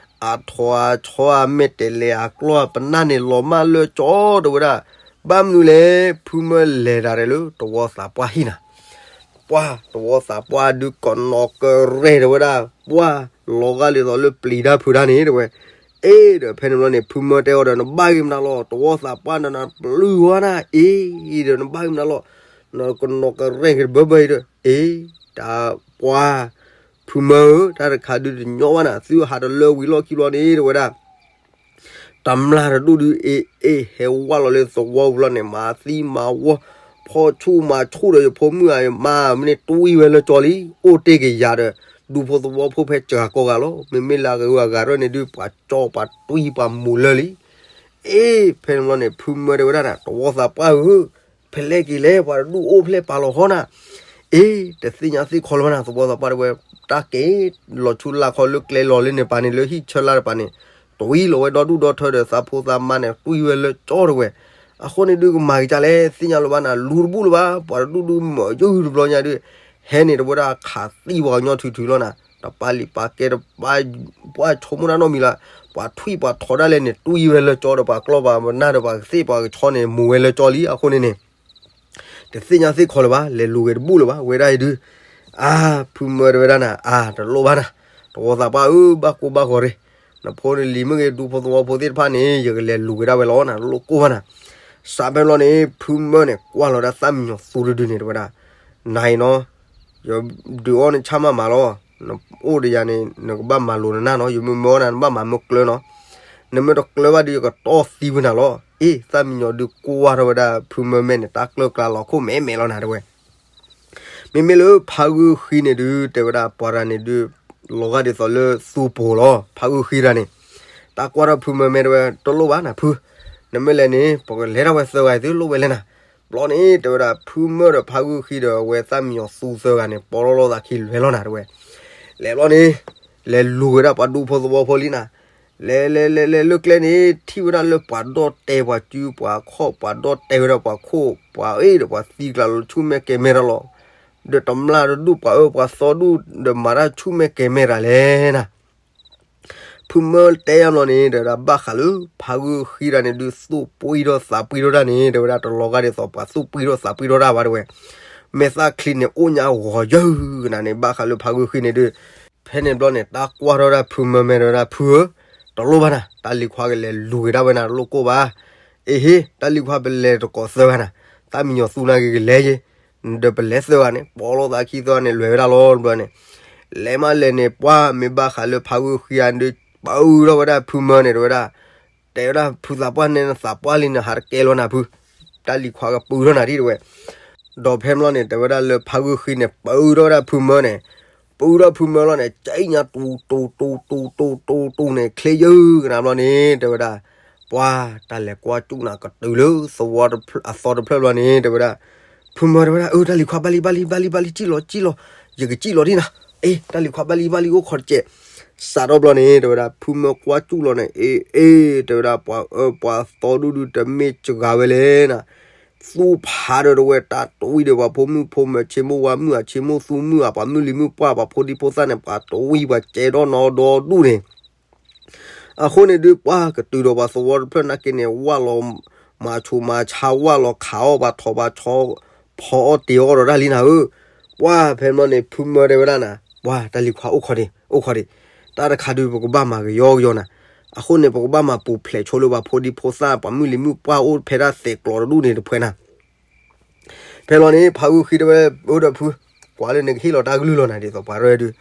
အထိးအဆီအမဲာ်တဲၤလဲၤအကျီၢ်အပနၢ်န့ၣ် လီၤမၢ်လၢကၠီ တဲဝဲဒၣ်, ဘၣ်မနုၤလဲၣ် ဖုမၢလဲၤတၢ်ဒီးလၢတဝီသးပှၢ်ဟံၣ်နၤ, ပှၤတဝီသးပှၢ်ဒုးကနီၤကရဲၣ် တဲဝဲဒၣ်, ပှၤလီၤဂာ်ဒ်သိးလၢပျံၤတၢ်ဖုးတၢ်န့ၣ် တဲဝဲ, အ့ၣ် ဒီးဖဲန့ၣ်ဘျီန့ၣ် ဖုမၢတဲအီၤဒီး နဘၣ်ဂ့ၤမနုၤလီၤ, တဝီသးပှၢ်နၤနပျုၢ်ဝဲနၤ, အ့ၣ် ဒီးနဘၣ်ဂ့ၤမနုၤလီၤ, နကနီၤကရဲၣ်က့ၤတဘၢဘၢအံၤဒီး, အ့ၣ် တၢ်ပှၤ ဖုမၢဧၢ, တၢ်တခါဒုးတညီဘၣ်နၤ, သုဟးတလၢဝံၤလီၢ်ခံဘျီန့ၣ် တဲဝဲဒၣ် တမျၢ်တဒူၣ်ဒုး အ့ၣ် အ့ၣ် ဟဲဝဲလီၤလၢသဝီပူၤလီၤန့ၣ် မၤသံမၤဝီ, ဖီၣ်ဆူၣ်မၤဆူၣ်ဒီးယဖိမုၣ်အမါမ့ၢ်န့ၣ် တွံၢ်ဝဲလၢကၠီလံ, အိၣ်တ့ၢ်ကယၤဒီး ဒူဖိသဝီဖိဖဲစှၤကိးဂၤလီၤ, မ့မ့ၢ်လၢအဂၤအဂၤရၢၢ်န့ၣ်ဒုး ပှၤကၠီပှၤတွံၢ်ပှၤမိၤလၢလံ, အ့ၣ် ဖဲန့ၣ်ဘျီန့ၣ် ဖုမၢတဲဝဲဒၣ်နၤ တဝီသးပှၢ်ဧၢ ဖဲလဲၣ်က့ၤလဲၣ် ပှၤတဒူၣ်အိၣ်ဖျဲၣ်ပာ်လီၤဃီနၤ, အ့ၣ် တသ့ၣ်ညါသ့ၣ်ခီလၢၤဘၣ်နၤ သဝီသးပှၢ်တဲဝဲ, တၢ်က့ၤလီၤဆူလၢခီလၢကျဲလီၤလၢန့ၣ်ပၤန့ၣ် လၢဟံၣ်ဆၢလၢတပၤန့ၣ်, တွံၢ်လီၤဝဲဒီဒူၣ်ဒီထၢဒီးသးဖိသးမါန့ၣ် တွံၢ်ဝဲလၢကၠီတဲဝဲ, အဃိန့ၣ်ဒုးကမၤက့ၤကၢ်လဲၣ် သ့ၣ်ညါလၢၤဘၣ်နၤ လူၤတဘူၣ်လၢၤဘၣ် ပှၤတဒူၣ်ဒုးမၤယိၣ်တဘျီညါဒုး, ဟဲန့ၣ်တဲဝဲဒၣ်ခးသံပှၤကညီထုးထုးလီၤနၤ, တပာ်လံာ်ပာ်ကဲတပာ် ပှၤဆိကမိၣ်တၢ်နီတမံၤလၢၤ, ပှၤထွံၣ်ပှၤထိးဒၣ်လဲာ်န့ၣ် တွံၢ်ဝဲလၢကၠီဒီးပှၤကျီၢ်ပှၤမနၢ်ဒီးပှၤကသ့ၣ်ပှၤကဆီန့ၣ် မိၤဝဲလၢကၠီလံ အဃိန့ၣ်န့ၣ် တသ့ၣ်ညါသ့ၣ်ခီလၢၤဘၣ် လဲၤလူၤဂ့ၤတဘူၣ်လၢၤဘၣ် ဝဲဒၣ်အံၤဒုး, အါ ဖုမၢတဲဝဲဒၣ်နၤ အါ တလိၣ်ဘၣ်နၤ, တဝီသးပှၢ်ဧၢ ဘၣ်ကိၢ်ဘၣ်ဂီၤရ့ၣ်, နဖိနလံၤမ့ၢ်ဂ့ၤ ဒူဖိသဝီဖိသ့ၣ်တဖၣ်န့ၣ် ယကလဲၤလူၤက့ၤဒၣ်ဝဲလီၤနၤ တလိၣ်ကိၢ်ဘၣ်နၤ, စးဖဲန့ၣ်ဘျီန့ၣ် ဖုမၢန့ၣ် ကွၢ်လီၤဒၣ်သၣ်မံယီၤသူတဒုန့ၣ် တဲဝဲဒၣ်, နၤအံၤနီၤ ယဒုးအီၣ်နဆၣ်မးမးလီၤ, နအိၣ်ဒီးယၤန့ၣ် နကဘၣ်မၤလိၤနနၢ်နီၤ, ယမ့ၢ်မၢအီၣ်နၤ နဘၣ်မၤမ့ၢ်ကျၢၤနီၤ, နမ့ၢ်တကျၢၤဘၣ်ဒီး ယကတီၢ်သံကွံာ်နၤလီၤ, အ့ၣ် သၣ်မံယီၤဒုးကွၢ်ထီၣ်ဝဲဒၣ် ဖုမၢမဲာ်န့ၣ် တၢ်ကျၢၢ်ကျါလီၤခိၣ်မဲာ်မဲာ်လီၤနၤတဲဝဲ, မ့မ့ၢ်လၢဖးဂုာ်ဃံန့ၣ်ဒုး တဲဝဲဒၣ် ပှၤတဂၤန့ၣ်ဒုး လီၤဂာ်ဒ်သိးလၢသူပူၤလီၤ, ဖးဂုာ်ဃံတဂၤန့ၣ်, တၢ်ကွၢ်ထီၣ်ဖုမၢမဲာ်တဲဝဲ တလိၣ်ဘၣ်နၤဖု, နမ့ၢ်လဲၤန့ၣ် ပကလဲၤထီၣ်ဝဲသၢဂၤအံၤသုလိၣ်ဝဲလဲၣ်နၤ, ဘျီန့ၣ် တဲဝဲဒၣ် ဖုမၢဒီးဖးဂုၢ်ဃံဒီးအဝဲသၣ်မံညီၤသူသၢဂၤန့ၣ် ပီၣ်လီၤလိာ်သးခံလဲၤလီၤနၤတဲဝဲ, လဲၤဘျီန့ၣ် လဲၤလူၤဝဲဒၣ်ပှၤဒူဖိသဝီဖိလံနၤ, လဲၤလဲၤလဲၤလဲၤလၢကျဲန့ၣ် ထံၣ်ဝဲဒၣ်လၢပှၤဒီၣ်တဲာ်ပှၤစုပှၤခီၣ် ပှၤဒီၣ်တဲာ်ဝဲဒၣ်ပှၤခိၣ်ပှၤအ့ၣ်ဒီးပှၤသံကျးလီၤ ဆူၣ်မဲာ်ကဲၤမဲာ်တၢ်လီၤ, ဒီးတမျာ်တဒူၣ်ပှၤအၢပှၤသီဒူၣ် ဒီးမၤတၢ်ဆူၣ်မဲာ်ကဲၤမဲာ်တၢ်လဲၣ်နၤ ဖုမၢတဲယါဘျီန့ၣ် တဲဝဲဒၣ်ဘၣ်ဃးလၢဖးဂုၢ်ဃံတၢ်န့ၣ် ဒုးသူၣ်ပှံၢ်ထီၣ်သးပှံၢ်ထီၣ်တၢ်န့ၣ် တဲဝဲဒၣ်တလီၤဂာ်ဒ်သိးပှၤသူၣ်ပှံၢ်ထီၣ်သးပှံၢ်ထီၣ်တၢ်ဘၣ်တဲဝဲ, မဲာ်သၣ်ချံန့ၣ် အိၣ်ညါဂီၤယၢၢ်နၤန့ၣ် ဘၣ်ဃးလၢဖးဂုၢ်ဃံန့ၣ်ဒုး, ဖဲန့ၣ်ဘျီန့ၣ် တၢ်ကွၢ်ထီၣ်ဒၣ်ဖုမၢမဲာ်တဲဝဲဒၣ် ဖုဧၢ, တလိၣ်ဘၣ်နၤ တၢ်လံၤခွါကလဲၤလူၤက့ၤဒၣ်ဝဲနၤတလိၣ်ကိၢ်ဘၣ်, အ့ဟ့ တၢ်လံၤခွါပလဲၤတကိးသၢဂၤနၤ, သၣ်မံညီၤသူနာ်က့ၤကလဲၤယ့ၣ် ဒီးပလဲၤသၢဂၤန့ၣ် ပီၣ်လီၤသးခံသၢဂၤန့ၣ် လဲၤဝဲဒၣ်လီၤဘျီန့ၣ်, လဲၤမးလဲၤန့ၣ် ပှၢ်မ့ၢ်ဘၣ်ဃးလၢဖးဂုၢ်ဃံဧါဒုး ပၢထီၣ်ဝဲဒၣ်ဖုမၢန့ၣ် တဲဝဲဒၣ်, တဲဝဲဒၣ်ဖုသးပှၢ်န့ၣ်နသးပှၢ်လံနဟးတကဲလီၤနၤဖု, တၢ်လံၤခွါကပၢထီၣ်နၤဒ်တဲဝဲ, ဒီးဖဲဘျီန့ၣ် တဲဝဲဒၣ်လၢဖးဂုၢ်ဃံန့ၣ် ပၢထီၣ်ဝဲဒၣ်ဖုမၢန့ၣ်, ပၢထီၣ်ဖုမၢလီၤန့ၣ် ကညါတူတူတူတူတူတူန့ၣ် ချ့ယုၢ်ကနၤဘျီန့ၣ် တဲဝဲဒၣ် ပှၢ်တၢ်လဲၤကွၢ်ကၠူၣ်နၤကတုၤလၢသဝီအသီတဖျၢၣ်ဘျီန့ၣ် တဲဝဲဒၣ်, ဖုမၢတဲဝဲဒၣ် အၢ တၢ်လံၤခွါဘၣ်လံဘၣ်လံဘၣ်လံဘၣ်လံ ကံၣ်လီၤကံၣ်လီၤ, ယကကံၣ်လီၤဒ်နၤ, အ့ တၢ်လံၤခွါဘၣ်လံဘၣ်လံအိၣ်ခိးတကဲး, စးထီၣ်ဘျီန့ၣ် တဲဝဲဒၣ် ဖုမၢကွၢ်ကၠူၣ်လီၤန့ၣ် အ့ အ့ တဲဝဲဒၣ် ပှၤအၢပှၤသီဒူၣ်ဒုးတမ့ၢ်စှၤဝဲလဲၣ်နၤ သူဖးဒီးတဝဲတၢ်တဝံၤဒီးပှၤဖိမုၣ်ဖိမဲာ်ဆ့မိၢ်ဝါမုၣ်အဆ့မိၢ်သူမုၣ်အပှၤမုၣ်လံၤမုၣ်ပှၢ်ပှၤဖိဒံဖိသၣ်န့ၣ် ပှၤတဝံၤပှၤကဲဒီးနီၢ်ဒီဒူၣ်န့ၣ်, အဃိန့ၣ်ဒုးပှၢ်ကတုၤဒီးပှၤသဝီတဖျၢၣ်နာ်က့န့ၣ် ဝၢ်လီၤမၤဆူးမၤဆါဝၢ်လီၤခးအီၣ်ပှၤထိးပှၤဆီ ဖီအီၣ်တ့ၤအီၣ်ဒီးတၢ်လံနၤဧၢ, ပှၢ်ဖဲဘျီန့ၣ် ဖုမၢတဲဝဲဒၣ်နၤ ပှၢ်တၢ်လံၤခွါအိၣ်ခိးဒံး အိၣ်ခိးဒံး, တၢ်တခါဒုးပကဘၣ်မၤကယီကယီနၤ, အဃိန့ၣ် ပကဘၣ်မၤပူၤဖျဲးဆိလၢပှၤဖိဒံဖိသၣ်ပှၤမုၣ်လံၤမုၣ်ပှၢ်အိၣ်ဖဲဒၣ်သဲးကျိးတဒူၣ်န့ၣ်တဖှဲနၤ ဖဲလီၤန့ၣ် ဖးဂုၢ်ဃံတဲဝဲ အိၣ်ဒီးဖု, ကွၢ်လၢနကဟ့ၣ်လီၤတၢ်ကလုၢ်လီၤနၤဒ်သိးပှၤရဲဒုး,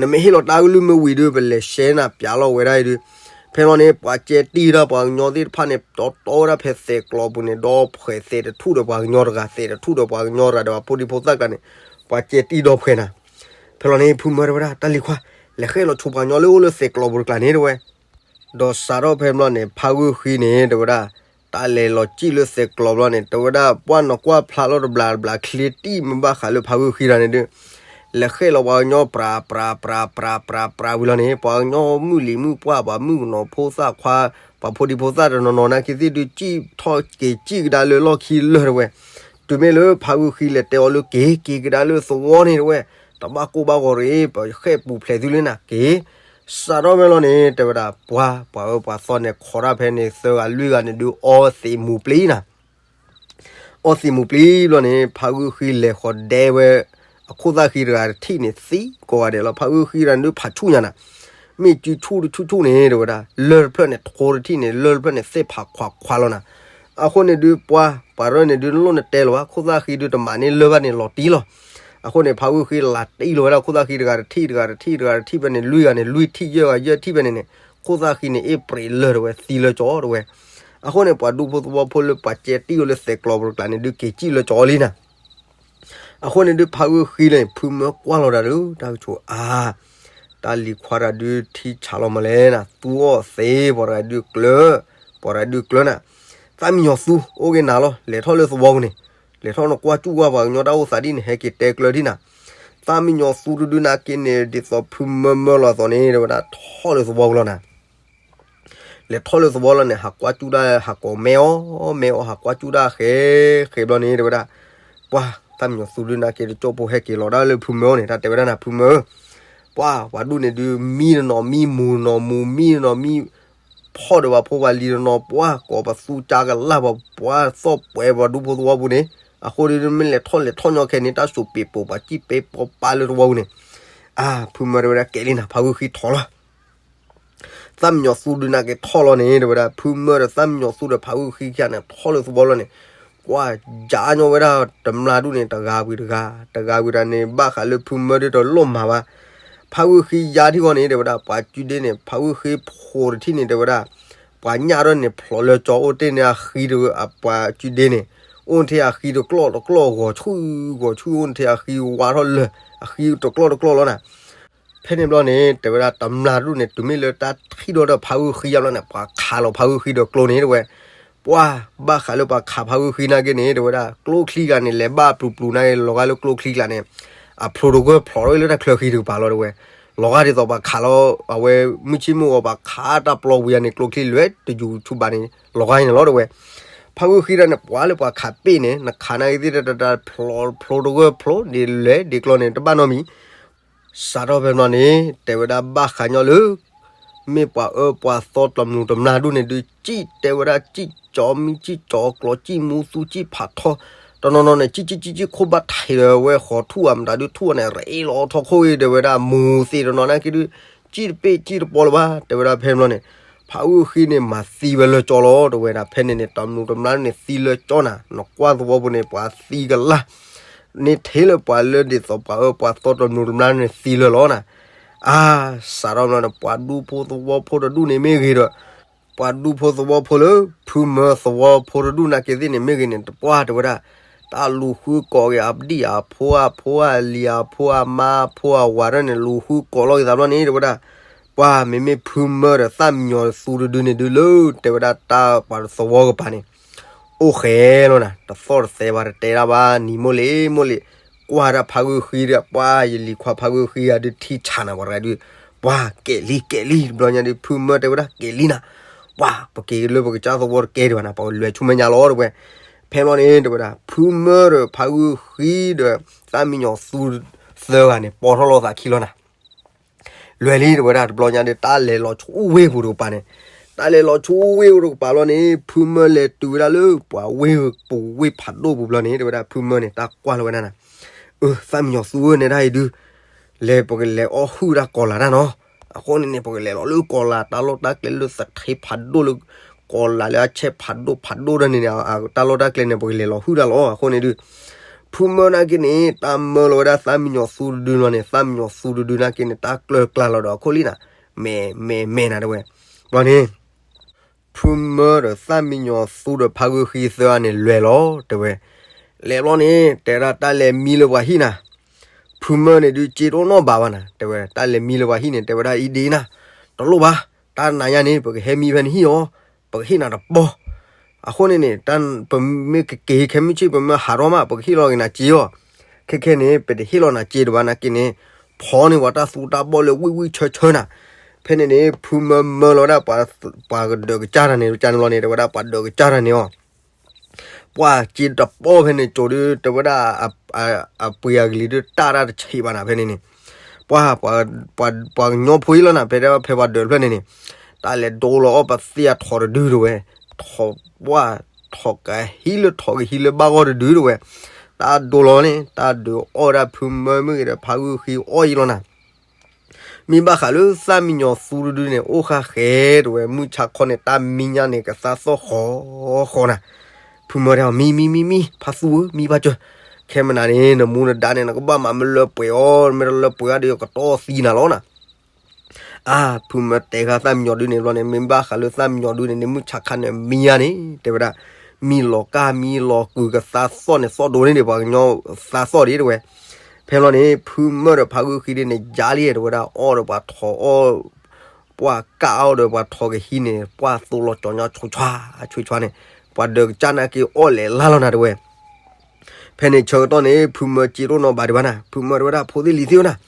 နမ့ၢ်ဟ့ၣ်လီၤတၢ်ကလုၢ်မ့ၢ်ဝံၤဒုး ပလဲၤရှဲနၤပျးလီၤဝဲဒၣ်အံၤဒုး, ဖဲလီၤန့ၣ် ပှၤကဲတံၢ်ဒၣ်ပှၤကညီသ့ၣ်တဖၣ်န့ၣ် တီတီဝဲဒၣ်ဖဲသဲးကျိးပူၤန့ၣ် ဒီဖှဲးသဲးတထူၣ်ဒီးပှၤကညီတဂၤ သဲးတထူၣ်ဒီးပှၤကညီတဂၤဒီးပှၤဖိဒံဖိသၣ်ကျါန့ၣ်, ပှၤကဲတံၢ်ဒီဖှဲနၤ, ဖဲလီၤန့ၣ် ဖုမၢတဲဝဲဒၣ် တၢ်လံၤခွါ, လဲၤဃဲလီၤဆိပှၤကညီလၢအိၣ်လၢသဲးကျိးပူၤတကျါန့ၣ်တဲဝဲ ဒီးစးထီၣ်ဖဲဘျီန့ၣ် ဖးဂုၢ်ဃံန့ၣ် တဲဝဲဒၣ်, တၢ်လဲၤလီၤစံၣ်လၢသဲးကျိးဘျီန့ၣ် တဲဝဲဒၣ် ပှၢ်နီၢ်ကွၢ်ဖျါလီၤတဘျးတဘျးချ့တံၢ်မ့ၢ်ဘၣ်ဃးလၢဖးဂုၢ်ဃံတၢ်န့ၣ်ဒုး, လဲၤဃဲလီၤပှၤကညီပြးပြးပြးပြးပြးပြးဝံၤလီၤန့ၣ် ပှၤကညီမုၣ်လံၤမုၣ်ပှၢ် ပှၤမုၣ်ကနီၤဖိသၣ်ခွါ, ပှၤဖိဒံဖိသၣ်တနီၤနီၤနာ်က့သ့ၣ်ဒုး စံၣ်ထီၣ်က့ၤစံၣ်ကဒါလၢလီၢ်ခံလၢာ်တဲဝဲ, တုၤမ့ၢ်လၢဖးဂုၢ်ဃံလဲၤတဲအီၤလၢက့ၤ က့ၤကဒါလၢသဝီန့ၣ်တဲဝဲ, တဘၣ်ကိၢ်ဘၣ်ဂီၤတဂ့ၤ ပဃဲပူၤဖျဲးသုလၢနၤက့ၤ စးထီၣ်ဖဲလီၤန့ၣ် တဲဝဲဒၣ် ပှၢ် ပှၤအၢပှၤသီန့ၣ် ခိးတၢ်ဖဲန့ၣ် သၢဂၤလွံၢ်ဂၤန့ၣ်ဒုး အီသံးမူၤပျံၤနၤ, အီသံးမူၤပျံၤဘျီန့ၣ် ဖးဂုၢ်ဃံလဲၤဃီၤဒဲဝဲ အခိၣ်သၣ်ဃံတဂၤတထံၣ်န့ၣ် သံကိးဂၤဒဲးလီၤ. ဖးဂုၢ်ဃံတဂၤန့ၣ်ဒုး ဖးဆူၣ်ညါနၤ, မ့ၢ်စုဆူၣ်တဆူၣ်ဆူၣ်န့ၣ် တဲဝဲဒၣ် လၢၢ်တဖျၢၣ်န့ၣ် ထိတထံၣ်န့ၣ် လၢၢ်တဖျၢၣ်န့ၣ် သ့ၣ်ဖးခွးခွါလီၤနၤ. အဃိန့ၣ်ဒုး ပှၢ် ပှၤရဲန့ၣ်ဒုး နလိၣ်နတဲလီၤဘၣ် ခိၣ်သၣ်ဃံဒုးတမၤန့ၢ်လၢၢ်ဘၣ်န့ၣ် လီၤတံၢ်လီၤ. အဃိန့ၣ် ဖးဂုၢ်ဃံလၤတံၢ်လီၤဝဲဒၣ်ခိၣ်သၣ်ဃံတဂၤတထံၣ် တဂၤတထံၣ် တဂၤတထံၣ်ဖဲန့ၣ် လွံၢ်ဂၤန့ၣ် လွံၢ်ထံၣ် ယဲၢ်ဂၤ ယဲၢ်ထံၣ်ဖဲန့ၣ်န့ၣ် ခိၣ်သၣ်ဃံန့ၣ် အ့ၣ်ပြံးလၢာ်တဝဲ သံလၢာ်ကၠီတဝဲ. အဃိန့ၣ် ပှၤဒူဖိသဝီဖိလၢပှၤကဲတံၢ်အိၣ်လၢသဲးကျိးပူၤတကျါန့ၣ်ဒုး က့ၤစံၣ်လၢာ်ကၠီလံနၤ. အဃိန့ၣ်ဒုး ဖးဂုၢ်ဃံန့ၣ် ဖုမၢကွၢ်လီၤတၢ်ဒုး တၢ်ကဆိးအါ တၢ်လံၤခွါတဂၤဒုး ထံဆးလီၤမးလဲၣ်နၤ, သူအီၣ်သ့ ပှၤတဂၤဒုးကျၢၤ, ပှၤတဂၤဒုးကျၢၤနၤ. သၣ်မံညီၤသူ အိၣ်က့ၤနၤလီၤ, လဲၤထီၣ်လၢသဝီပူၤန့ၣ်, လဲၤထီၣ်နကွၢ်စူၣ်ကွၢ်ပှၤကညီတၢ်အိၣ်သးဒ်န့ၣ် ဟဲက့ၤတဲကျၢၤဒ်နၤ. သၣ်မံညီၤသူတဒုးနာ်က့န့ၣ် ဒ်သိးဖုမၢမၢလီၤအသိးန့ၣ် တဲဝဲဒၣ်ထီၣ်လၢသဝီပူၤလီၤနၤ. လဲၤထီၣ်လၢသဝီလီၤန့ၣ် ဟးကွၢ်စူၣ်တၢ် ဟးကိးမဲအီၣ်, မဲအီၣ် ဟးကွၢ်စူၣ်တၢ်ဃဲ, ဃဲဘျီန့ၣ် တဲဝဲဒၣ်, ပှၢ် သၣ်မံညီၤသူဒုးနာ်က့တကၠိၢ်ဖိဟဲက့ၤလီၤဒၣ်လၢဖုမၢအအိၣ်န့ၣ် တၢ်တဲဝဲဒၣ်နၤ ဖုမၢဧၢ, ပှၢ် ပှၤဒူၣ်န့ၣ်ဒုး မံတနီၤမံ မူၤတနီၤမူၤ မံတနီၤမံ ဖီၣ်ဒီးပှၤဖိပှၤလံၤတနီၤ ပှၢ် ကိးပသူကါကလၢ်ပှၤ ပှၢ်သီၣ်ပှဲၤပှၤဒူဖိသဝီပူၤန့ၣ်, အဃိဒုးမ့ၢ်လဲၤထီၣ်လဲၤထီၣ်ညီခဲန့ၣ် တၢ်စိးပ့းပိးပှၤစံၣ်ပဲပီပာ်လၢသဝီပူၤန့ၣ်, အါ ဖုမၢတဲဝဲဒၣ်ကဲလံနၤ ဖးဂုၢ်ဃံထီၣ်လီၤ သၣ်မံညီၤသူဒုးနာ်က့ထီၣ်လီၤန့ၣ် တဲဝဲဒၣ် ဖုမၢဒီးသၣ်မံညီၤသူဒီးဖးဂုၢ်ဃံခံဂၤန့ၣ် ထီၣ်လၢသဝီလီၤန့ၣ်, ကွၢ်ယါညီဝဲဒၣ်တမျၢ်ဒူၣ်န့ၣ် တဂၤဝံၤတဂၤ, တဂၤဝံၤတဂၤန့ၣ် ဘၣ်ဃးလၢဖုမၢဒုးတလိၣ်မၤဘၣ်. ဖးဂုၢ်ဃံယါထံဂီၢ်န့ၣ် တဲဝဲဒၣ် ပှၤစုဒ့န့ၣ် ဖးဂုၢ်ဃံဖိတထံၣ်န့ၣ် တဲဝဲဒၣ် ပှၤညၣ်ထီၣ်န့ၣ် ဖျိးလၢကၠီအိၣ်တ့ၢ်န့ၢ်အဃံတဝဲ ပှၤစုဒ့န့ၣ်, အိၣ်ထဲအဃံတကျီၢ်တကျီၢ်ဂီၤဆူၣ်ဂီၤဆူၣ် အိၣ်ထဲအဃံဝါထီၣ်လၢာ် အဃံတကျီၢ်တကျီၢ်လီၤနၤ. ဖဲန့ၣ်ဘျီန့ၣ် တဲဝဲဒၣ်တမျၢ်ဒူၣ်န့ၣ် တုၤမ့ၢ်လၢတၢ်ထံၣ်ဒီးဖးဂုၢ်ဃံယါဘျီန့ၣ် ပှၤခးလီၤဖးဂုၢ်ဃံဒီးကျိန့ၣ် တဲဝဲ, ပှၤဘၣ်ဃးလၢပှၤခးဖးဂုၢ်ဃံနာ်က့န့ၣ် တဲဝဲဒၣ် ကျိချံကျါန့ၣ် လဲၤဘၣ်ပျူၤပျူၤနာ်က့ လီၤဂာ်လၢကျိချံကျါန့ၣ် အဖျိတဂၢၢ်ဖျိးထီၣ်လၢတၢ်ချၢဃံတကပၤလီၤ တဲဝဲ. လီၤဂာ်ဒ်သိးပှၤခးလီၤ အဝဲမုၢ်ဆ့ၣ်မုၢ်ဂီၤပှၤခးတၢ်ပျီဝံၤအန့ၣ် ကျိချံလဲၤတယူၤဆူဘၣ်န့ၣ် လီၤဂာ်န့ၣ်လီၤ တဲဝဲ. ဖးဂုၢ်ဃံဒၣ်န့ၣ် ပှၤလၢပှၤခးပ့ၣ်န့ၣ် နခးနာ်က့သ့ၣ်တတၢ်တၢ် ဖျိတဂၢၢ်ဖျိ ဒ်လဲၣ်ဒ်ကျီန့ၣ် တဘၣ်နီတမံၤ စးထီၣ်ဖဲန့ၣ်န့ၣ် တဲဝဲဒၣ်ဘၣ်ဃးညီလၢ မ့ၢ်ပှၤအၢပှၤသီတမျူးတမျါဒူၣ်န့ၣ်ဒုး စံၣ်တဲဝဲဒၣ်စံၣ်ကၠီမံ စံၣ်ကၠီကျီ စံၣ်မူသူ စံၣ်ဖးထီ တနီၤနီၤန့ၣ် စံၣ်စံၣ်စံၣ်စံၣ်ခိၣ်ဘၣ်ထံးဒီးဝဲဃီၤထူၣ်ဧါမတၤဒုးထူၣ်ဧါန့ၣ် ရ့လီၤထီၣ်ခိၣ်ဂ့ၤ တဲဝဲဒၣ် မူၤသ့ၣ်တနီၤနာ်က့ဒုး စံၣ်တပ့ၣ်စံၣ်တပီလၢၤဘၣ် တဲဝဲဒၣ်ဖဲန့ၣ်န့ၣ် ဖးဂုၢ်ဃံန့ၣ် မၤသံဝဲလၢကၠီလီၤ တဲဝဲဒၣ် ဖဲန့ၣ်န့ၣ် တမျူးတမျါန့ၣ်သံလၢကၠီနၤ နကွၢ်သဝီဖိန့ၣ် ပှၤသံကလၢ် န့ၣ်ထဲလၢပှၤလၢဒ်သိးပှၤအၢပှၤသီတမျူးတမျါန့ၣ်သံလၢာ်လီၤနၤ. အါ စးထီၣ်မးန့ၣ် ပှၤဒူဖိသဝီဖိတဒူၣ်န့ၣ်မ့ၢ်ဂ့ၤဒီး ပှၤဒူဖိသဝီဖိလၢ ဖုမၢသဝီဖိတဒူၣ်နာ်က့သ့ၣ်န့ၣ်မ့ၢ်ဂ့ၤန့ၣ် တပှၢ်တဲဝဲဒၣ် တၢ်လူၤဃုကိးက့ၤအဒံၣ်အဖိအဖိအလံၤအဖိအမါအဖိအဝၤဒၣ်န့ၣ် လူၤဃုကိးလီၤက့ၤသးဘျီန့ၣ် တဲဝဲဒၣ် ပှၤမ့မ့ၢ်ဖုမၢဒီးသၣ်မံညီၤသူတဒုန့ၣ်ဒုးလၢ တဲဝဲဒၣ်တၢ်ပှၤသဝီကပၤန့ၣ် အိၣ်ဃဲလီၤနၤ တသီၣ်တသဲဘၣ်တတဲတၢ်ဘၣ် နံၤမိၢ်လံၤ မိၢ်လံၤ ကွၢ်ဒၣ်ဖးဂုၢ်ဃံဒီး ပှၤယလံၤခွါဖးဂုၢ်ဃံဂၤဒုးထံဆးနၤ ပှၤတဂၤဒုး ပှၤကဲၤလံကဲၤလံ တဘျီညါဒုး ဖုမၢတဲဝဲဒၣ်ကဲၤလံနၤ ပှၤပက့ၤလၢပကစၢ်သဝီတကဲဒံးဘၣ်နၤ ပှၤလဲၤဆူမဲာ်ညါလီၤ တဲဝဲ. ဖဲန့ၣ်န့ၣ် တဲဝဲဒၣ် ဖုမၢဒီးဖးဂုၢ်ဃံဒီး သၣ်မံညီၤသူ သၢဂၤန့ၣ် ပိာ်ထီၣ်လိာ်သးခံလီၤနၤ လွဲၤလံ တဲဝဲဒၣ် တဘျီညါဒုး တၢ်လဲၤလီၤဆူဝ့ၢ်ပူၤတကပၤန့ၣ် တၢ်လဲၤလီၤဆူဝ့ၢ်ပူၤတကပၤဘျီန့ၣ် ဖုမၢလဲၤတုၤဝဲဒၣ်လၢ ပှၤဝ့ၢ်ပူၤဝ့ၢ်ဖးဒိၣ်ပူၤဘျီန့ၣ် တဲဝဲဒၣ် ဖုမၢန့ၣ် တၢ်ကွၢ်လီၤဝဲဒၣ်နၤ အၢ သၣ်မံညီၤသူဧၢ နဲဒၣ်အံၤဒုး လဲၤပကလဲၤအီၣ်ဟုၣ်တၢ်ကီၤလၤတၢ်နီၤ အဃိန့ၣ်န့ၣ် ပကလဲၤလီၤလၢကီၤလၤတၢ်လီၢ်တၢ်ကျဲလၢသထ့ဖးဒိၣ်လၢ ကီၤလၤလၢအဆဲးဖးဒိၣ်ဖးဒိၣ်ဒၣ်န့ၣ်န့ၣ် တၢ်လီၢ်တၢ်ကျဲန့ၣ် ပကလဲၤလီၤဟုၣ်တၢ်လီၤ အဃိန့ၣ်ဒုး ဖုမၢနာ်က့န့ၣ် တၢ်မၢလီၤဝဲဒၣ်သၣ်မံညီၤသူတဒုလီၤန့ၣ် သၣ်မံညီၤသူတဒုနာ်က့န့ၣ် တၢ်ကျၢၤကျါလီၤဒီးအခိၣ်လံနၤ မဲာ်မဲာ်မဲာ်နၤတဲဝဲ ဘျီန့ၣ် ဖုမၢဒီးသၣ်မံညီၤသူဒီးဖးဂုၢ်ဃံသၢဂၤန့ၣ်လဲၤလီၤတဲဝဲ လဲၤဘျီန့ၣ် တဲဝဲဒၣ်တၢ်လဲၤမံလၢပှၤဟံၣ်နၤ ဖုမၢန့ၣ်ဒုးစ့တအိၣ်နီတဘၣ်ဘၣ်နၤ တဲဝဲ တၢ်လဲၤမံလၢပှၤဟံၣ်န့ၣ် တဲဝဲဒၣ်အံၤဒ်နၤ တလိၣ်ဘၣ် တၢ်နၤညါန့ၣ် ပကဟဲမံဖဲနဟံၣ်အီၤ ပကဟ့ၣ်နၤတပီ အဃိန့ၣ်န့ၣ် ပမ့ၢ်ကက့ၤခဲမုၢ်ဆ့ၣ် ပမ့ၢ်ဟးထီၣ်မး ပကဟ့ၣ်လီၤက့ၤနၤစ့အီၤ ခဲခဲန့ၣ် ပတဟ့ၣ်လီၤနၤစ့တဘၣ်နာ်က့န့ၣ် ဖီန့ၢ်ပှၤတၢ်သူတၢ်ဘီၣ်လၢဝံၣ်ဝံၣ်ဆၢဆၢနၤ ဖဲန့ၣ်န့ၣ် ဖုမၢမၢလီၤဝဲဒၣ် ပှၤကဒၢးကစၢ်တၢ်န့ၣ် ကန့ၣ်လီၤန့ၣ် တဲဝဲဒၣ်ပှၤဒၢးကစၢ်တၢ်န့ၣ်အီၤ ပှၤစ့တပီဖဲန့ၣ် ကၠိဒုး တဲဝဲဒၣ် အပှ့ၤအကလံၤဒုး တၢ်တၢ်တဆံးဘၣ်နၤ ဖဲန့ၣ်န့ၣ် ပှၤ ပှၤကညီဖိအံၤလီၤနၤ ဖဲဖဲပှၤဒၢးတဖျၢၣ်န့ၣ်န့ၣ် တၢ်လဲၤဒိလီၤအီၣ်ပသ့ၣ်အထီးတဒုတဲဝဲ ထီးပှၢ် ထီးကဟံးလၢထီးကဟံးလၢဘၣ်ဂီၢ်တဒုတဲဝဲ တၢ်ဒိလီၤန့ၣ် တၢ်ဒုးအီၣ်ဒၣ်ဖုမၢမ့ၢ်ဂ့ၤဒီး ဖးဂုၢ်ဃံအီၣ်အံၤလီၤနၤ မ့ၢ်ဘၣ်ဃးလၢသၣ်မံညီၤသူတဒုန့ၣ် အိၣ်ဃာ်ဃဲတဲဝဲ မုၢ်ဆါခီန့ၣ် တၢ်မံညါန့ၣ် ကသါသီၣ်ဃီဃီနၤ ဖုမၢတဲအီၤ မံ မံ မံ မံ ဖးသူဧၢ မံဘၣ်စၢၤ ခဲမနၤန့ၣ် နမူနဒါန့ၣ် နကဘၣ်မၤမ့ၢ်လၢပှဲၤအီၤ မ့ၢ်တလၢပှဲၤအီၤဒီး ကတီၢ်သံနၤလီၤနၤ အါ ဖုမၢတဲဃာ်သၣ်မံညီၤဒုန့ၣ်ဘျီန့ၣ် မ့ၢ်ဘၣ်ဃးလၢသၣ်မံညီၤဒုန့ၣ်န့ၣ် မုၢ်ဆါခါန့ၣ်မံညါန့ၣ် တဲဝဲဒၣ် မံလီၤကၢ်မံလီၤကုၤကသါသီၣ်န့ၣ် သီၣ်ဒိန့ၣ်ဒီး ပှၤကညီသါသီၣ်ဒံးတဲဝဲ ဖဲဘျီန့ၣ် ဖုမၢဒီးဖးဂုၢ်ဃံဒုန့ၣ် ယါလံတဲဝဲဒၣ် အီၣ်ဒီးပှၤထီးအီၣ် ပှၤကၢ်အီၣ်ဒီးပှၤထီးကဟံးန့ၣ် ပှၤသိလီၤကၠီၤညါဆိဆွါ ဆိဆွါန့ၣ် ပှၤဒၢးကစၢ်နာ်က့အီၣ်လဲၤလါလီၤနၤတဲဝဲ ဖဲန့ၣ်ဆၢကတီၢ်န့ၣ် ဖုမၢစ့တအိၣ်နီတဘၣ်ဒံးဘၣ်နၤ ဖုမၢတဲဝဲဒၣ် ဖိသ့ၣ်လံၤသ့ၣ်ဧၢနၤ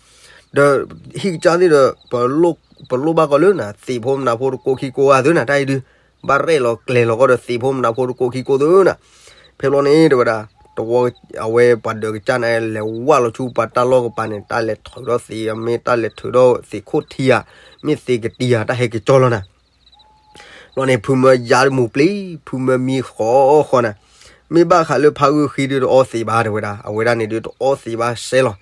ဒီးဟံၣ်ကစၢ်သ့ၣ်ဒီး ပလိၣ်ဘၣ်ကီးလၢနၤ သ့ၣ်ဖိမနၤဖိတကိးခံကိးဂၤသုနၤ တၢ်အံၤဒု ဘၣ်ရဲၣ်လီၤကျဲၤလီၤကီးဒီးသ့ၣ်ဖိမနၤဖိတကိးခံကိးသုနၤ ဖဲဘျီန့ၣ် တဲဝဲဒၣ် တဝီ အဝဲပှၤဒၢးကစၢ်န့ၣ် လဲၤဝၢ်လီၤဆူပှၤတၢ်လီၢ်ကပၤန့ၣ် တၢ်လဲၤထုးထီၣ်သ့ၣ် မ့ၢ်တၢ်လဲၤထုးထီၣ်သ့ၣ်ခိၣ်ထံဧါ မ့ၢ်သ့ၣ်ကတံၤဧါ တၢ်ဟဲက့ၤကၠီလီၤနၤ ဘျီန့ၣ် ဖုမၢယါတမူၤပျံၤ ဖုမၢမံဃီဃီနၤ မ့ၢ်ဘၣ်ဃးလၢဖးဂုၢ်ဃံဒုတအီသံးဘၣ်တဲဝဲဒၣ် အဝဲဒၣ်န့ၣ်ဒုတအီသံးဘၣ်စဲလီၤ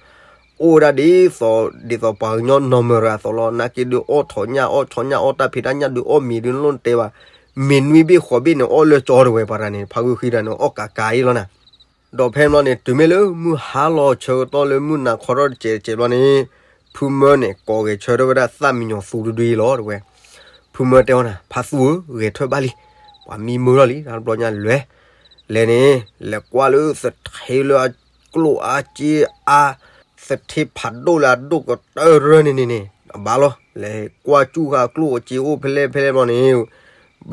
အိၣ်ဝဲဒၣ်ဒ်သိး ဒ်သိးပှၤကညီနီၢ်မၢၤတဂၤအသိးလီၤ နာ်က့ဒုအီၣ်ထိးညၣ်အီၣ်ဆီညၣ်အီၣ်တၢ်ဖံးတၢ်ညၣ်ဒုအီၣ်မ့ၤဒုလိၣ်တဲဘၣ် မ့ၢ်နွံဘ့ၣ်ဃိးဘ့ၣ်န့ၣ် အီၣ်လၢကၠီတဲဝဲ ပှၤတဂၤန့ၣ် ဖးဂုၢ်ဃံတဂၤန့ၣ် အီၣ်ကးကးအံၤလီၤနၤ ဒီးဖဲဘျီန့ၣ် တုၤမ့ၢ်လၢမုၢ်ဟါလီၤဆၢကတီၢ်လၢမုၢ်နၤခီထီၣ်တစဲးတစဲးဘျီန့ၣ် ဖုမၢန့ၣ် ကိးဂဲၤဆၢထၢၣ်ဝဲဒၣ်သၣ်မံညီၤသူတဒုအံၤလီၤတဲဝဲ ဖုမၢတဲအီၤနၤ ဖးသူဧၢ ဂဲၤထၢၣ်ဘၣ်လံ ပှၤမံမုာ်ထီၣ်လံ တဘျီညါလဲၤ လဲၤန့ၣ် လဲၤကွၢ်လၢသထ့လၢအကျိၣ်အါစ့အါ သထ့ဖးဒိၣ်လၢအဒိၣ်ကတၢၢ်ရၢန့ၣ်န့ၣ်န့ၣ် အဘၣ်လီၤ လဲၤကွၢ်စူၣ်ဃာ်ကျိၣ်အစ့အိၣ်ဖဲလဲၣ်ဖဲလဲၣ်ဘျီန့ၣ်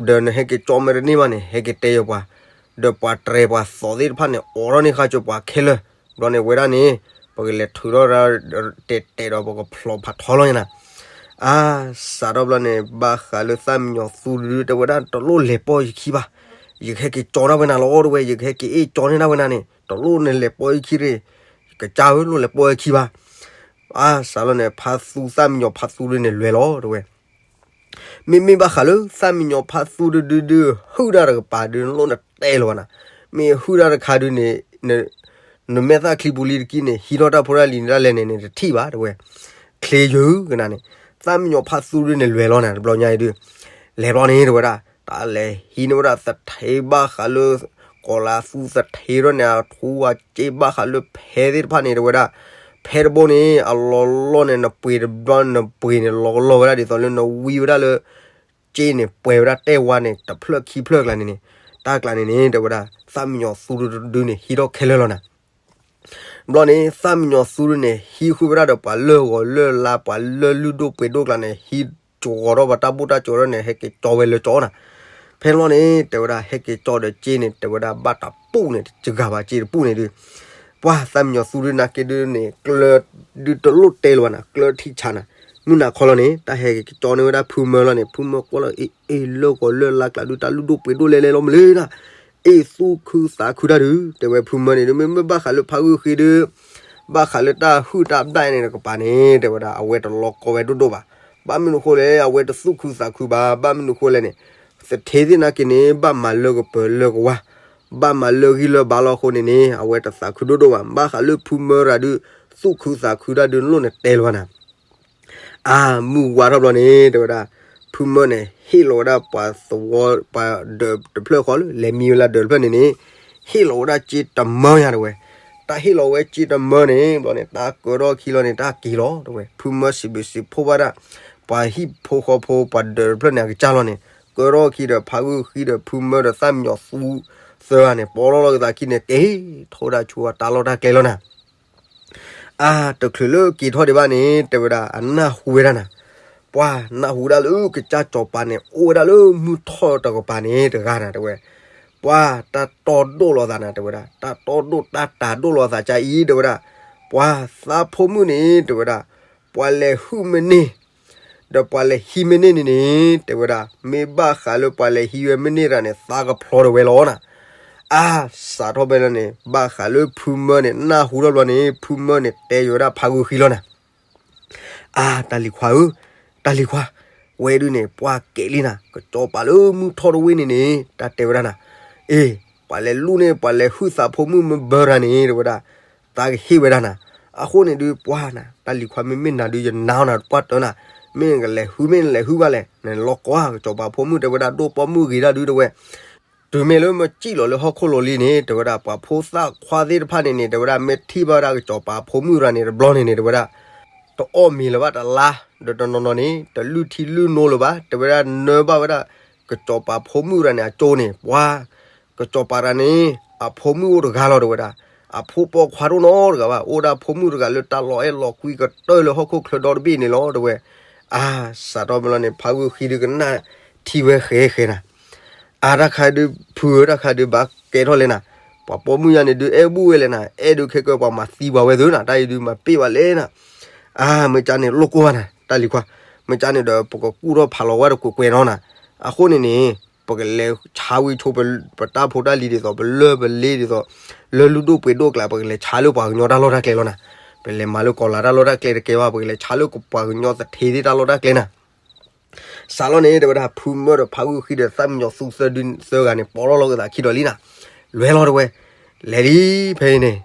ဒီးနဟဲက့ၤကၠီမဲာ်တန့ၢ်ဘၣ်န့ၣ် ဟဲက့ၤတဲယၤပှၤ, ဒီးပှၤတြဲၤပှၤသီသ့ၣ်တဖၣ်န့ၣ် အိးထီၣ်န့ၢ်ဃာ်ကၠိပှၤခဲလၢာ်, ဘျီန့ၣ်ဝဲဒၣ်န့ၣ် ပကလဲၤထုးထီၣ် တဲာ်တဲာ်ဒီးပကဖျိးဖးထီလီၤန့ၣ်နၤ. အါ, စးထီၣ်ဘျီန့ၣ် ဘၣ်ဃးလၢသၣ်မံယီၤသူဒုတဲဝဲဒၣ် တလိၣ်လဲၤပိာ်ယခံဘၣ်, ယကဟဲက့ၤကၠီဒၣ်ဝဲနၤလီၤ တဲဝဲ, ယကဟဲက့ၤအ့ၣ်ကၠီန့ၢ်ဒၣ်ဝဲနၤန့ၣ် တလိၣ်နလဲၤပိာ်ယခံရ့ၣ်, ကစၢ်ဧၢ လိၣ်လဲၤပိာ်ယခံဘၣ်. အါ, စးလီၤန့ၣ် ဖါသူ သၣ်မံယီၤဖါသူဒုန့ၣ်လဲၤလီၤ တဲဝဲ. မ့မ့ၢ်ဘၣ်ဃးလၢသၣ်မံယီၤဖါသူဒုဒုဒု ဟုၣ်တၢ်တကပၤဒု နလိၣ်နတဲလၢၤဘၣ်နၤ, မ့ၢ်ဟုၣ်တၢ်တခါဒုန့ၣ် နမဲာ်သၣ်ချံပူၤလံတကံန့ၣ် ဟံးထီၣ်တၢ်ဖိတၢ်လံၤန့ၣ်ဒၣ်လဲာ်န့ၣ်န့ၣ် တထံၣ်ဘၣ် တဲဝဲ, ချ့ယုၤကနၤန့ၣ်, သၣ်မံယီၤဖါသူဒုန့ၣ်လဲၤလီၤနၤ တဘျီညါအံၤဒု လဲၤဘျီန့ၣ် တဲဝဲဒၣ် တၢ်လဲၤဟံးန့ၢ်ဝဲဒၣ်သထ့ဘၣ်ဃးလၢ ကီၤလၤသူသထ့ထီၣ်န့ၣ် အထူအစ့ဘၣ်ဃးလၢဖဲသ့ၣ်တဖၣ်န့ၣ် တဲဝဲဒၣ်, ဖဲတဘိန့ၣ် အလီၤလီၢ်န့ၣ် နပှ့ၤတဘျီ နပှ့ၤန့ၣ် လီၤကလီၤဝဲဒၣ်ဒ်သိးလၢနဝံဝဲဒၣ်လၢ စ့န့ၣ် ပှဲၤဝဲဒၣ်တဲဝါန့ၣ် တဖျၢၣ်ခံဖျၢၣ်ကျါန့ၣ်န့ၣ်, တၢ်ကျါန့ၣ်န့ၣ် တဲဝဲဒၣ် သၣ်မံယီၤသူဒုဒုန့ၣ် ဟံးထီၣ်ခဲလၢာ်လီၤနၤ. ဘျီန့ၣ် သၣ်မံယီၤသူဒုန့ၣ် ဟံးဃုာ်ဝဲဒၣ်ဒီးပှၤလၢၢ်ဂီၤလၢၢ်လါ ပှၤလၢၢ်လုၢ်ဒိၣ်ပှ့ၤဒိၣ်ကျါန့ၣ် ဟံးကၠီဂီၤထီၣ်ပှၤတၢ်ဘူၣ်တၢ်ကၠီထီၣ်န့ၣ် ဟဲက့ၤကၠီဝဲလၢကၠီနၤ. ဖဲလီၤန့ၣ် တဲဝဲဒၣ် ဟဲက့ၤကၠီဒီးစ့န့ၣ် တဲဝဲဒၣ် ဘၣ်တၢ်ပူၣ်န့ၣ် တစှၤဘၣ်စ့တပူၣ်န့ၣ်ဒု ပှၤသၣ်မံယီၤသူဒုနာ်က့ဒုန့ၣ် ကျၢၤဒုတလိၣ်တဲလၢၤဘၣ်နၤ, ကျၢၤထံဆးနၤ. မုၢ်နၤခီလီၤန့ၣ် တၢ်ဟဲက့ၤကၠီန့ၢ်ဝဲဒၣ်ဖုမၢလီၤန့ၣ် ဖုမၢကွၢ်လီၤ အ့ အ့ လၢၢ်ဂီၤလၢၢ်လါကျါဒု တၢ်လုၢ်ဒိၣ်ပှ့ၤဒိၣ်လဲၤလဲၤလီၤမနုၤလၢနၤ, အ့ သူၣ်ခုသးခုတၢ်ဒု တဲဝဲဖုမၢန့ၣ်ဒု မ့မ့ၢ်ဘၣ်ဃးလၢဖါဂုၢ်ဃံဒု ဘၣ်ဃးလၢတၢ်ဟုၣ်တၢ်ဘျၣ်န့ၣ်တကပၤန့ၣ် တဲဝဲဒၣ် အဝဲတလီၤကီဝဲဒိၣ်ဒိၣ်ဘၣ်. ဘၣ်မနုၤအဃိလဲၣ် အဝဲတသူၣ်ခုသးခုဘၣ်. ဘၣ်မနုၤအဃိလဲၣ်န့ၣ် သထ့သ့ၣ်နာ်က့န့ၣ် ဘၣ်မၤလၢကပၢၤလၢကဝါ, ဘၣ်မၤလၢဂံၢ်လၢဘါလီၤအဃိန့ၣ်န့ၣ် အဝဲတသးခုဒိၣ်ဒိၣ်ဘၣ်. ဘၣ်ဃးလၢဖုမၢတဂၤဒု သူၣ်ခုသးခုတၢ်ဒု နလိၣ်နတဲလၢၤဘၣ်နၤ. အါ, မုၢ်ဝါထီၣ်ဘျီန့ၣ် တဲဝဲဒၣ် ဖုမၢန့ၣ် ဟ့ၣ်လီၤဝဲဒၣ်ပှၤသဝီ ပှၤဒၢးတဖျၢၣ်ဃီလၢ လဲၤမံဝဲလၢဒၢးတဖျၢၣ်န့ၣ်န့ၣ် ဟ့ၣ်လီၤဝဲဒၣ်စ့တမၢယၤ တဲဝဲ. တၢ်ဟ့ၣ်လီၤဝဲစ့တမၢန့ၣ် ဘျီန့ၣ် တၢ်ကၢထီၣ်ခံလီၤန့ၣ် တၢ်က့ၤလီၤ တဲဝဲ. ဖုမၢစံးဘျုးစံးဖှိၣ်ဘၣ်ဒၣ် ပှၤဟံၣ်ဖိဃီဖိ ပှၤဒၢးတဖျၢၣ်န့ၣ် အကစၢ်လီၤန့ၣ် ကၢထီၣ်ခံဒီး ဖါဂုၢ်ဃံဒီး ဖုမၢဒီးသၣ်မံယီၤသူသၢဂၤန့ၣ် ပီလီၤလီၤကသးခံန့ၣ် က့ၤထီၣ်ဝဲဒၣ်ဆူအတၢ်လီၢ်တၢ်ကျဲလီၤနၤ. အါ, တချုးလၢက့ၤထီၣ်ဒံးဘၣ်န့ၣ် တဲဝဲဒၣ် အနၢ်ဟူဝဲဒၣ်နၤ, ပှၤနၢ်ဟူဒၣ်လၢကစၢ်စီၤပၤန့ၣ် အိၣ်ဝဲဒၣ်လၢမုၢ်ထီၣ်တကပၤန့ၣ်တဂၤနၤ တဲဝဲ. ပှၤတၢ်တီဒိၣ်လီၤသးနၤ တဲဝဲဒၣ်, တၢ်တီဒိၣ်တၢ်တၤဒိၣ်လီၤသးကါအံၤ တဲဝဲဒၣ်, ပှၤသးဖိမုၣ်န့ၣ် တဲဝဲဒၣ်, ပှၤလဲၤဟုၣ်မ့ၢ်န့ၢ် ဒီးပှၤလဲၤဟံးမ့ၢ်န့ၢ်န့ၣ်န့ၣ် တဲဝဲဒၣ် မ့ၢ်ဘၣ်ဃးလၢပှၤလဲၤဟံးဝဲမ့ၢ်န့ၢ်တဂၤန့ၣ် သးကဖျီတဝဲလီၤနၤ. အါ, စးထီၣ်ဖဲလီၤန့ၣ် ဘၣ်ဃးလၢဖုမၢန့ၣ် နၢ်ဟူထီၣ်ဘျီန့ၣ် ဖုမၢန့ၣ်တဲယိၤဝဲဒၣ်ဖါဂုၢ်ဃံလီၤနၤ. အါ, တၢ်လံၤခွါဧၢ, တၢ်လံၤခွါ, ဝဲဒုန့ၣ် ပှၤကဲလံနၤ, ကစီၤပၤလၢမုၢ်ထီၣ်တဝ့ၢ်န့ၣ်န့ၣ် တၢ်တဲဝဲဒၣ်နၤ, အ့, ပှၤလဲၤလူၢ်န့ၢ် ပှၤလဲၤဟုၣ်သးဖိမုၣ်မ့ၢ်ဘၢတဂၤန့ၣ် တဲဝဲဒၣ်, သးကဟ့ၣ်ဝဲဒၣ်နၤ. အဃိန့ၣ်ဒုး ပှၤနၤ, တၢ်လံၤခွါမ့မ့ၢ်နၤဒုး ယနာ်နၤတပှၢ်တၢၢ်နၤ, မ့ၢ်နကလဲၤဟုၣ်မ့ၢ်နလဲၤဟုၣ်ဘၣ်လဲၣ်, နလီၤကီဧါ, ကစီၤပၤဖိမုၣ်တဲဝဲဒၣ် ဒိၣ်ပိာ်မုၣ်ဂ့ၤဒၣ်ဒုး တဲဝဲ တုၤမ့ၢ်လၢမ့ၢ်စံၣ်လီၤလၢဟီၣ်ခိၣ်လီၤလံန့ၣ် တဲဝဲဒၣ် ပှၤဖိသၣ်ခွါသ့ၣ်တဖၣ်န့ၣ်န့ၣ် တဲဝဲဒၣ် မ့ၢ်ထံၣ်ဘၣ်ဝဲဒၣ်ကစီၤပၤဖိမုၣ်တဂၤန့ၣ် တဘျီန့ၣ်န့ၣ် တဲဝဲဒၣ် တအီၣ်မ့ၤလၢၤဘၣ်တလါ, ဒီးတနီၤနီၤန့ၣ် တလုၢ်ထံလုၢ်နိလၢၤဘၣ်, တဲဝဲဒၣ် နၢဘၣ်ဝဲဒၣ် ကစီၤပၤဖိမုၣ်တဂၤန့ၣ် အကၠိန့ၣ် ပှၤ ကစီၤပၤတဂၤန့ၣ် အဖိမုၣ်အိၣ်တဂၤလီၤ တဲဝဲဒၣ်, အဖိပိာ်ခွါတအိၣ်နီတဂၤဘၣ်, အိၣ်ဒၣ်ဖိမုၣ်တဂၤလၢတၢ်လီၢ်အဲၣ်လီၤကွံကတၢၢ်လၢဟီၣ်ခိၣ်ချၢဒီတဘ့ၣ်န့ၣ်လီၤ တဲဝဲ. အါ, စးထီၣ်မ့ၢ်လီၤန့ၣ် ဖါဂုၢ်ဃံဒုးကနၣ်ထံဝဲဃဲဃဲနၤ, အါ တၢ်ခါဒုး ဖုဧၢ တၢ်ခါဒုးဘၣ်ကဲထီၣ်လဲၣ်နၤ, ပှၤပိာ်မုၣ်ယါန့ၣ်ဒုး အဲၣ်ဘူၣ်ဝဲလဲၣ်နၤ, အဲၣ်ဒုးခဲကၢပှၤမၤသံပှၤဝဲသုနၤ, တၢ်အံၤဒုးမၤပ့ၢ်ဘၣ်လဲၣ်နၤ. အါ မ့ၢ်ကါန့ၣ် လိၣ်ကိၢ်ဘၣ်နၤ တၢ်လံၤခွါ, မ့ၢ်ကါန့ၣ်ဒီး ပကကူၣ်ထီၣ်ဖးလီၤဝဲတကွဲးကွဲးနီၤနၤ. အဃိန့ၣ်န့ၣ် ပကလဲၤဆါဝံၤဆိ ပတၢ်ဖိတၢ်လံၤဒ်သိး ပလၢၢ်ပလ့ဒ်သိး လၢၢ်လုၢ်ဒိၣ်ပှ့ၤဒိၣ်ကျါ ပကလဲၤဆါလၢပှၤကညီတၢ်လီၢ်တၢ်ကျဲလီၤနၤ. ပလဲၤမၤလၢကီၤလၤတၢ်လီၢ်တၢ်ကျဲတကဲဘၣ်, ပကလဲၤဆါလၢပှၤကညီသထ့သ့ၣ်တၢ်လီၢ်တၢ်ကျဲနၤ. စးလီၤန့ၣ် တဲဝဲဒၣ် ဖုမၢဒီးဖါဂုၢ်ဃံဒီးသၣ်မံညီၤသူသၢဒုသၢဂၤန့ၣ် ပိာ်လီၤလီၤကသးခံဒီးလံနၤ. လဲၤလီၤတဲဝဲ, လဲၤလံဖဲအံၤန့ၣ်,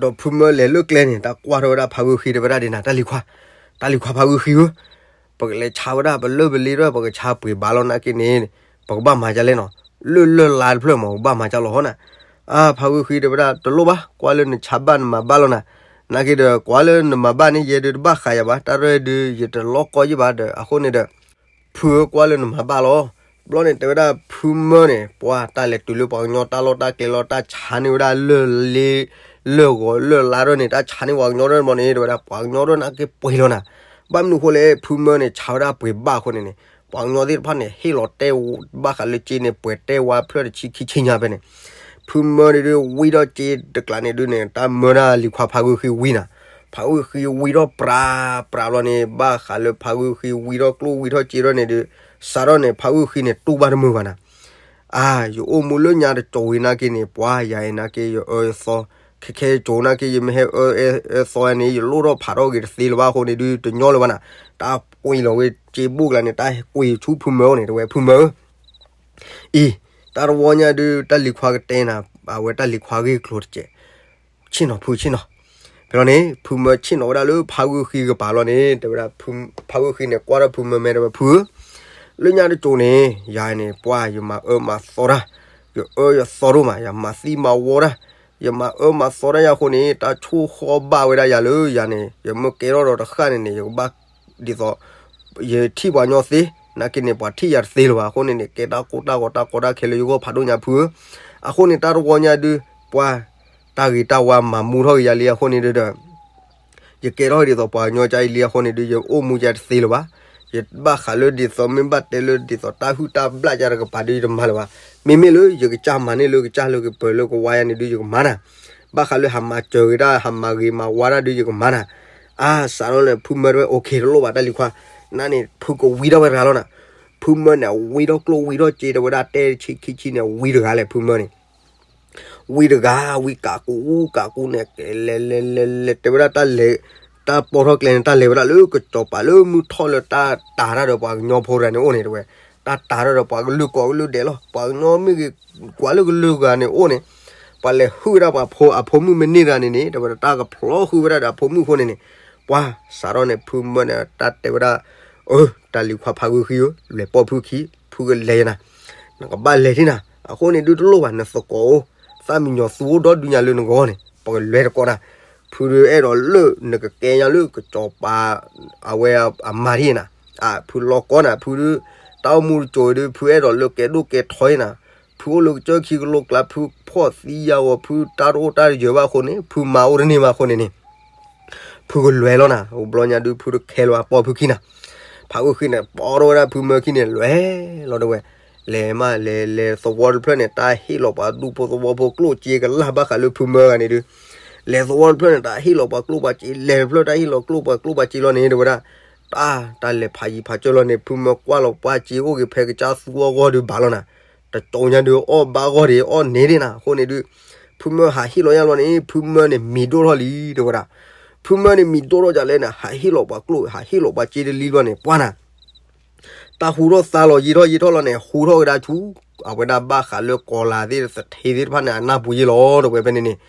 ဒီးဖုမၢလဲၤလၢကျဲန့ၣ် တၢ်ကွၢ်ထီၣ်ဝဲဒၣ်ဖါဂုၢ်ဃံတဲဝဲဒၣ်ဒ်နၤ တၢ်လံၤခွါ, တၢ်လံၤခွါဖါဂုၢ်ဃံဧၢ, ပကလဲၤဆါဝဲဒၣ်ပလၢၢ်ပလ့ဒီး ပကဆါပှ့ၤဘါလီၤနာ်က့န့ၣ် ပကဘၣ်မၤဒ်လဲၣ်နီၤ, လၢၢ်လၢၢ်လါတဖျၢၣ်မး ပကဘၣ်မၤဒ်လီၤဟီနၤ. အါ ဖါဂုၢ်ဃံတဲဝဲဒၣ် တလိၣ်ဘၣ်, ကွၢ်လၢနဆါဘၣ်နမၤဘၣ်လီၤနၤ. နာ်က့ဒီး ကွၢ်လၢနမၤဘၣ်န့ၣ် ယဲဒုးတဘၣ်ဃးယၤဘၣ်, တၢ်ရဲၣ်ဒုး ယတလီၤကီယ့ၢ်ဘၣ်ဒီး အဃိန့ၣ်ဒီး ဖုဧၢ ကွၢ်လၢနမၤဘၣ်လီၤ. ဘျီန့ၣ် တဲဝဲဒၣ်ဖုမၢန့ၣ် ပှၤတၢ်လဲၤတုၤလၢပှၤကညီတၢ်လီၢ်တၢ်ကျဲလီၤ တၢ်ဆါန့ၢ်ဝဲဒၣ်လၢၢ်လ့ လၢၢ်ဂီၤလၢၢ်လါဒၢန့ၣ် တၢ်ဆါန့ၢ်ပှၤကညီဒၢဘျီန့ၣ် တဲဝဲဒၣ်ပှၤကညီဒၢနာ်က့ပှဲၤလီၤနၤ. ဘၣ်မနုၤအဃိလဲၣ် ဖုမၢန့ၣ် ဆါဝဲဒၣ်ပှ့ၤဘၣ်အဃိန့ၣ်န့ၣ် ပှၤကညီသ့ၣ်တဖၣ်န့ၣ် ဟ့ၣ်လီၤတဲာ်ဘၣ်ဃးလၢစ့န့ၣ် ပှဲၤတဲာ်ဝါဖျၢၣ်တဆံခံဆံညါဖဲန့ၣ်, ဖုမၢဒုးဝံထီၣ်စ့တကျးန့ၣ်ဒုးန့ၣ် တၢ်မၢဒၣ်လံၤခွါဖးဂုၢ်ဃံဝံနၤ, ဖးဂုၢ်ဃံဝံထီၣ်ပြးပြးလီၤန့ၣ် ဘၣ်ဃးလၢဖးဂုၢ်ဃံဝံထီၣ်ကျိၣ်ဝံထီၣ်စ့ထီၣ်န့ၣ်ဒုး စးထီၣ်န့ၣ် ဖးဂုၢ်ဃံန့ၣ် တူၢ်ဘၣ်တမုာ်ဘၣ်နၤ အါ, ယအိၣ်မူလၢညါတကၠိၤဝံၤနာ်က့န့ၣ် ပှၤယၤအံၤနာ်က့ ယအၢယသီ, ခဲခဲကၠိၤနာ်က့ ယမ့ၢ်ဟဲအၢအၢသီန့ၣ် ယလိၣ်ထီၣ်ဖးထီၣ်ဂ့ၤတသ့လၢၤဘၣ်အဃိန့ၣ်ဒုး တညီလၢၤဘၣ်နၤ, တၢ်ကွံာ်လီၤဝဲစ့ဘိၣ်ကျါန့ၣ် တၢ်ကွံာ်ဆူဖုမၢအိၣ်န့ၣ် တဲဝဲ ဖုမၢဧၢ အံၤ, တၢ်တဝီညါဒုး တၢ်လံၤခွါကတဲနၤ, အဝဲတၢ်လံၤခွါဂ့ၢ်ကျိၤတကဲး, ဆ့ၣ်နီၤဖုဆ့ၣ်နီၤ, ဖဲလီၤန့ၣ် ဖုမၢဆ့ၣ်နီၤဝဲဒၣ်လၢဖးဂုၢ်ဃံကပၤလီၤန့ၣ် တဲဝဲဒၣ်, ဖးဂုၢ်ဃံန့ၣ် ကွၢ်ထီၣ်ဖုမၢမဲာ်တဲဝဲ ဖုဧၢ, လၢညါတကၠိၤန့ၣ် ယၤန့ၣ် ပှၤယမၤအၢမၤသီတၢ်, ယအၢယသီဒိၣ်မး ယမၤသံမၤဝီတၢ်, ယမၤအၢမၤသီတၢ်ယၤအဃိန့ၣ် တၢ်ဆိၣ်ဃီဘၣ်ဝဲဒၣ်ယၤလၢယၤန့ၣ် ယမ့ၢ်ကဲထီၣ်ဒီးတဃၣ်န့ၣ်န့ၣ် ယကဘၣ်ဒ်သိး ယထံၣ်ပှၤကညီသ့, နာ်က့န့ၣ် ပှၤထံၣ်ယၤတသ့လၢၤဘၣ်အဃိန့ၣ်န့ၣ် ကဲတၢ်ကိၢ်တၢ်ဂီၤတၢ်ကီတၢ်ခဲလၢယဂီၢ်ဖးဒိၣ်ညါဖုဧၢ, အဃိန့ၣ် တၢ်တဝီညါဒုး ပှၤ တၢ်ဂ့ၤတၢ်ဝါမၤမူထီၣ်က့ၤယၤလံအဃိန့ၣ်ဒီး ယကဲထီၣ်ဒ်သိးပှၤကညီကါအံၤလံအဃိန့ၣ်ဒုး ယအိၣ်မူယၤတသ့လၢၤဘၣ်, ယဘၣ်ဃးလၢဒ်သိးမ့ၢ်ဘၣ်တဲလၢဒ်သိးတၢ်ဟုၣ်တၢ်ဘျၣ်ယၤတကပၤဒုးယတမၤလၢၤဘၣ်, မ့မ့ၢ်လၢယကစၢ်မၤန့ၢ်လၢကစၢ်လၢကပၢၤလၢကဝါယၤန့ၣ်ဒုးယကမၤနၤ, ဘၣ်ဃးလၢဟးမၤစၢၤက့ၤတၢ် ဟးမၤဂ့ၤမၤဝါတၢ်ဒုးယကမၤနၤ, အါ စးထီၣ်န့ၣ် ဖုမၢတဲဝဲ okay တလိၣ်ဘၣ်တၢ်လံၤခွါ, နန့ၣ်ဖုကဝံထီၣ်ဝဲတဂၤလီၤနၤ, ဖုမၢန့ၣ် ဝံထီၣ်ကျိၣ်ဝံထီၣ်စ့တဲဝဲဒၣ် တဲတဆံခံဆံန့ၣ် ဝံတဂၤလဲၣ် ဖုမၢန့ၣ် ဝံတဂၤ ဝံကးကူကးကူန့ၣ် လဲၤလဲၤလဲၤလဲၤ တဲဝဲဒၣ်တၢ်လဲၤ တၢ်ပိာ်ထီၣ်ကျဲန့ၣ် တၢ်လဲၤဝဲဒၣ်လၢကစီၤပၤလၢမုၢ်ထီၣ်လၢတၢ်တၤတၢ်ဒီးပှၤကညီဖိတဂၤန့ၣ်အိၣ်န့ၣ်တဲဝဲ, တၢ်တၤတၢ်ဒီးပှၤကလုာ်ကိးကလုာ်ဒဲးလီၤ, ပှၤကညီမ့ၢ်ဂ့ၤကွၢ်လၢကလုာ်ဂၤန့ၣ်အိၣ်န့ၣ်, ပှၤလဲၤဟုၣ်ဝဲဒၣ်ပှၤဖိအဖိမုၣ်မ့ၢ်န့ၢ်တဂၤန့ၣ်န့ၣ် တဲဝဲဒၣ်တၢ်ကဖျီဟုၣ်ဝဲဒၣ်ဒီးအဖိမုၣ်အဃိန့ၣ်န့ၣ်, ပှၤစးထီၣ်န့ၣ် ဖုမၢန့ၣ် တၢ်တဲဝဲဒၣ် အၢ တၢ်လံၤခွါဖးဂုၢ်ဃံဧၢ လဲၤပိာ်ဖုခံ ဖုကလဲၤနၤ, နကဘၣ်လဲၤထံၣ်နၤ, အဃိန့ၣ်ဒုးတလိၣ်ဘၣ် နသကိးအိၣ် သၣ်မံညီၤသူအိၣ်ဒီဒုညါလၢနဂီၢ်န့ၣ် ပကလဲၤတကိးနၤ, ဖုဒုးအဲၣ်ဒိးလၢနကကဲညါလၢကစီၤပၤ အဝဲအမါထံၣ်နၤ, ဖုလီၤကီနၤ ဖုဒုး တၢ်အိၣ်မူတစိၤဒုး ဖုအဲၣ်ဒိးလၢကဲဒိၣ်ကဲထီအံၤနၤ, ဖုအိၣ်လၢကစၢၢ်ခံကလိကျါ ဖုဖှီၣ်သံယါဂီၤ ဖုတၢ်တအိၣ်တၢ်တယၢၤဘၣ်အဃိန့ၣ် ဖုမါအိၣ်တန့ၢ်ဘၣ်အဃိန့ၣ်န့ၣ် ဖုကလဲၤလီၤနၤ, အိၣ်ဘျီညါဒုး ဖုတခဲလၢၤဘၣ် ပိာ်ဖုခံနၤ, ဖးဂုၢ်ဃံန့ၣ် ပိာ်ထီၣ်ဝဲဒၣ်ဖုမၢခံန့ၣ် လဲၤလီၤတဲဝဲ, လဲၤမးလဲၤလဲၤသဝီတဖျၢၣ်န့ၣ် တၢ်ဟ့ၣ်လီၤပှၤဒူဖိသဝီဖိကျိၣ်စ့ကလၢ်ဘၣ်ဃးလၢဖုမၢဂၤန့ၣ်ဒုး, လဲၤသဝီတဖျၢၣ်န့ၣ် တၢ်ဟ့ၣ်လီၤပှၤကျိၣ်ပှၤစ့ လဲၤတဖျၢၣ်တၢ်ဟ့ၣ်လီၤကျိၣ်ပှၤကျိၣ်ပှၤစ့လီၤန့ၣ် တဲဝဲဒၣ်, တၢ် တၢ်လဲၤဖးယံၤဖးစၢၤလီၤန့ၣ် ဖုမၢကွၢ်လီၤပှၤစ့အိၣ်က့ၤဖဲကစၢ်သူအဂီၢ်ဒုးဘၣ်လီၤနၤ, တကၠိညါဒုး အီၣ်ဘၣ်ဂီၢ်ဒံးအီၣ်န့ၢ်ဒံးနၤ အဃိန့ၣ်ဒုး ဖုမၢဟးဟ့ၣ်လီၤယါလီၤန့ၣ် ဖုမၢန့ၣ်မံၤဒိၣ်ထီၣ်လံ တဲဝဲဒၣ်, ဖုမၢန့ၣ်မံၤဒိၣ်ထီၣ်ဒ်လဲၣ်န့ၣ် ဟးဟ့ၣ်လီၤပှၤကျိၣ် ဟးဟ့ၣ်လီၤပှၤစ့တလံလီၤန့ၣ် ပှၤနၤ တၢ်ဟူထီၣ်သါလီၤယံာ်ထီၣ်ယံာ်ထီၣ်လီၤန့ၣ် ဟူထီၣ်ကဒါဆူ အဝဲဒၣ်ဘၣ်ဃးလၢကီၤလၤသ့ၣ်သထ့သ့ၣ်တဖၣ်န့ၣ် အနၢ်ပူၤယ့ၢ်လီၤ တဲဝဲဖဲန့ၣ်န့ၣ်,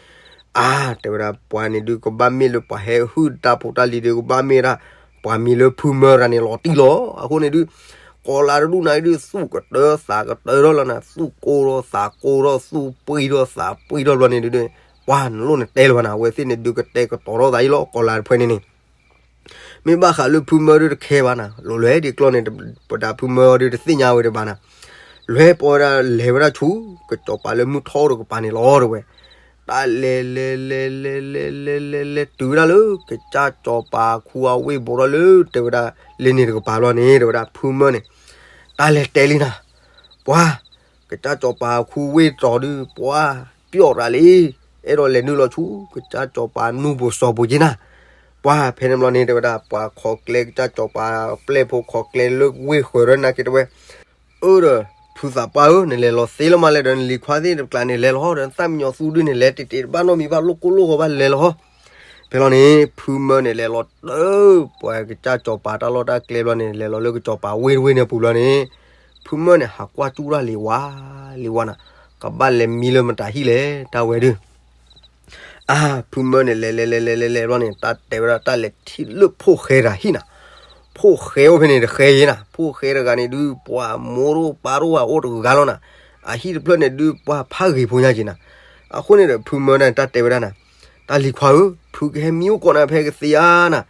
အါ တဲဝဲဒၣ် ပှၤန့ၣ်ဒုးကဘၣ်မ့ၢ်လၢပှၤဟဲဟုၣ်တၢ်ဖိတၢ်လံၤဒုးကဘၣ်မ့ၢ်ဒၣ် ပှၤမံၤလၢဖုမၢတဂၤန့ၣ်လီၤတံၢ်လီၤ အဃိန့ၣ်ဒုး ကီၤလၤတဒူၣ်နၤဒုး သူၣ်ကတၢၢ်သးကတၢၢ်ထီၣ်လီၤနၤ သူၣ်ကိၢ်ထီၣ်သးကိၢ်ထီၣ် သူၣ်ပှံၢ်ထီၣ်သးပှံၢ်ထီၣ်ဘျီန့ၣ်ဒုး ပှၤနလိၣ်နတဲလၢၤဘၣ်နၤ အဝဲသ့ၣ်န့ၣ်ဒုးကတဲာ်ကတီၤထီၣ်သးအံၤလီၤ ကီၤလၤတဖဲန့ၣ်န့ၣ် မ့ၢ်ဘၣ်ဃးလၢဖုမၢဒုးတခဲဘၣ်နၤ လိၤလဲၤဒ်ကျီၢ်န့ၣ် ပတၢ်ဖုမၢဒုးတသ့ၣ်ညါဝဲတဘၣ်နၤ, လဲၤပိာ်ဝဲဒၣ်လဲၤဝဲဒၣ်ဆူ ကစီၤပၤလၢမုၢ်ထီၣ်တကပၤန့ၣ်လီၤ တဲဝဲ, တၢ်လဲၤလဲၤလဲၤလဲၤလဲၤလဲၤလဲၤလဲၤလဲၤတုၤဝဲဒၣ်လၢ ကစၢ်စီၤပၤခူအဝ့ၢ်ဘူးထီၣ်လၢ တဲဝဲဒၣ် လ့န့ၣ်တကပၤဘျီန့ၣ် တဲဝဲဒၣ်ဖုမၢန့ၣ် တၢ်လဲၤတဲလံနၤ, ပှၤ ကစၢ်စီၤပၤခူဝ့ၢ်တီၤဒုး ပှၤ ပျီၣ်ရၤလံ, အဲၣ်ဒိးလဲၤနုာ်လီၤဆူ ကစၢ်စီၤပၤနူၢ်ပူၤစီၤပူၤက့နၤ, ပှၤဖဲန့ၣ်ဘျီန့ၣ် တဲဝဲဒၣ် ပှၤခိးကျဲ ကစၢ်စီၤပၤပျဲၢ်ဖိခိးကျဲလၢဝ့ၢ်ဃၢၤရၢနာ်က့တဲဝဲ, အၢဒီး ဖုသးပှၢ်ဧၢ နလဲၤလီၤသ့လီၤမးလဲၣ်ဒီး နလံၤခွါသ့ၣ်တကျးန့ၣ် လဲၤလီၤဒီး နသၣ်မံညီၤသူဒုးန့ၣ် လဲၤတ့ၢ်တ့ၢ်တဘၣ်နီတမံၤဘၣ် လိၣ်ကိၢ်လိၣ်ဂီၤဘၣ်လဲၤလီၤ ဖဲလီၤန့ၣ် ဖုမၢန့ၣ် လဲၤလီၤတၢ် ပှၤကစၢ်စီၤပၤတၢ်လီၢ်တၢ်ကျဲဘျီန့ၣ် လဲၤလီၤလၢကစီၤပၤဝ့ၢ်တဝ့ၢ်န့ၣ်ပူၤဘျီန့ၣ် ဖုမၢန့ၣ် ဟးကွၢ်ကၠူၣ်တၢ်လံၤဝါ လံၤဝါနၤ, ကဘၣ်လဲၤမံလၢမတၤဟံၣ်လဲၣ် တၢ်ဝဲဒုး အါ ဖုမၢန့ၣ် လဲၤလဲၤလဲၤလဲၤလဲၤလဲၤဘျီန့ၣ် တၢ်တဲဝဲဒၣ်တၢ်လဲၤထံၣ်လၢဖိၣ်ဃဲတဂၤဟံၣ်နၤ, ဖိၣ်ဃဲအိၣ်ဖဲန့ၣ်တဃဲယ့နၤ, ဖိၣ်ဃဲတဂၤန့ၣ်ဒုး ပှၤမိၢ်တအိၣ်ပၢ်တအိၣ်ဘၣ်အိၣ်တဂၤလီၤနၤ, အဟံၣ်တဖျၢၣ်န့ၣ်ဒုး ပှၤဖးဂ့ၤဖိညါက့နၤ, အဃိန့ၣ်ဒီး ဖုမၢန့ၣ် တၢ်တဲဝဲဒၣ်နၤ, တၢ်လံၤခွါဧၢ ဖုကဟဲမံအိၣ်ကိးနၤဖဲကသ့ဧါနၤ,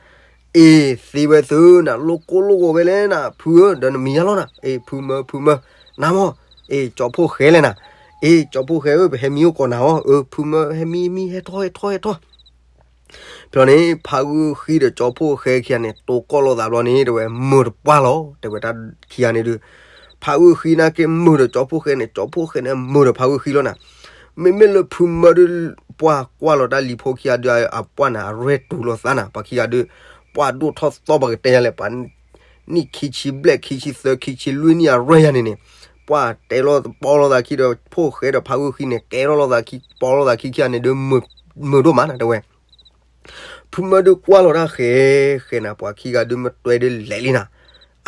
အ့ သ့ဝဲသုနၤ လိၣ်ကိၢ်လိၣ်ဂီၤဝဲလဲၣ်နၤ ဖုဧၢ ဒီးနမံၤညါလီၤနၤ, အ့ ဖုမၢ ဖုမၢ နၤမီၢ်, အ့ ကၠီဖိၣ်ဃဲလဲၣ်နၤ, အ့ ကၠီဖိၣ်ဃဲဧၢ ပဟဲမံအိၣ်ကိးနၤအီၤ, အၢ ဖုမၢ ဟဲမံမံ ဟဲထီၣ် ဟဲထီၣ် ဟဲထီၣ် ဖဲန့ၣ် ဖးဂုၢ်ဃံဒီးကၠီဖှိၣ်ဃဲခံဂၤန့ၣ် တိၤကီၢ်လိာ်သးဘျီန့ၣ် တဲဝဲ မုာ်တပှၢ်လီၤ တဲဝဲဒၣ်ခံဂၤန့ၣ်ဒုး, ဖးဂုၢ်ဃံနာ်က့မုာ်ဒီးကၠီဖှိၣ်ဃဲန့ၣ် ကၠီဖှိၣ်ဃဲန့ၣ်မုာ်ဒီးဖးဂုၢ်ဃံလီၤနၤ. မ့မ့ၢ်လၢဖုမၢဒုး ပှၢ်ကွၢ်လီၤတၢ်လံၤဖိခံဂၤဒုး အပှၢ်န့ၣ် အရဲၣ်တူာ်လိာ်သးနၤ ပှၤခံဂၤဒုး, ပှၢ်ဒိၣ်ထီၣ်သီပှၤကတဲယၤလဲၣ် ပှၤ နံၣ်ခံဆံဘျဲၣ်ခံဆံသၢခံဆံလွံၢ်နံၣ်အရဲၣ်ယၤန့ၣ်န့ၣ်, ပှၢ်တဲလီၤပီလိာ်သးခံဒီး ဖှိၣ်ဃဲဒီးဖးဂုၢ်ဃံန့ၣ် ကဲထီၣ်လိာ်သးခံ ပီလိာ်သးခံခံဂၤန့ၣ်ဒုး မုာ်ဒိၣ်မးနၤ တဲဝဲ ဖုမၢဒုးကွၢ်လီၤတၢ်ဃဲ ဃဲနၤ ပှၤခံဂၤဒုးမ့ၢ်တွဲဒုးလဲၤလံနၤ,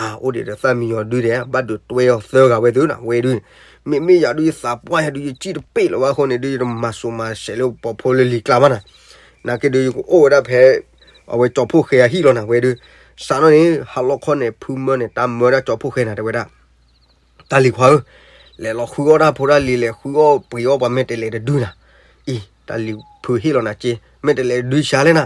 အါ အိၣ်ဒံးဒီးသၣ်မံယီၤဒုးဒဲး ဘၣ်ဒုးတွဲအီၤသၢဂၤဝဲသုနၤ ဝဲဒုးန့ၣ်, မ့မ့ၢ်ယၤဒုးယသးပှၢ်ယၤဒုး ယစံၣ်တပ့ၣ်လၢၤဘၣ်အဃိန့ၣ်ဒုး ယတမၤစိၤမၤဆဲးလၢပှၤဖိလၢလံၤကျါဘၣ်နၤ, နာ်က့ဒုးယကအိၣ်ဝဲဒၣ်ဖဲ အဝဲကၠီဖှိၣ်ဃဲအဟံၣ်လီၤနၤ ဝဲဒုး, စးထီၣ်န့ၣ် ဟါလီၤခီန့ၣ် ဖုမၢန့ၣ် တၢ်မၢဒၣ်ကၠီဖှိၣ်ဃဲနၤ တဲဝဲဒၣ် တၢ်လံၤခွါဧၢ, လဲၤလီၤဃုအီၣ်တၢ်ဖိတၢ်လံၤ လဲၤဃုအီၣ်ပှ့ၤအီၣ်ပှၤမဲာ်တဲးလဲးတဒုနၤ, အံၤ တၢ်လံၤဖုဟ့ၣ်လီၤနၤက့ မဲာ်တဲးလဲးဒုဆါလဲၣ်နၤ,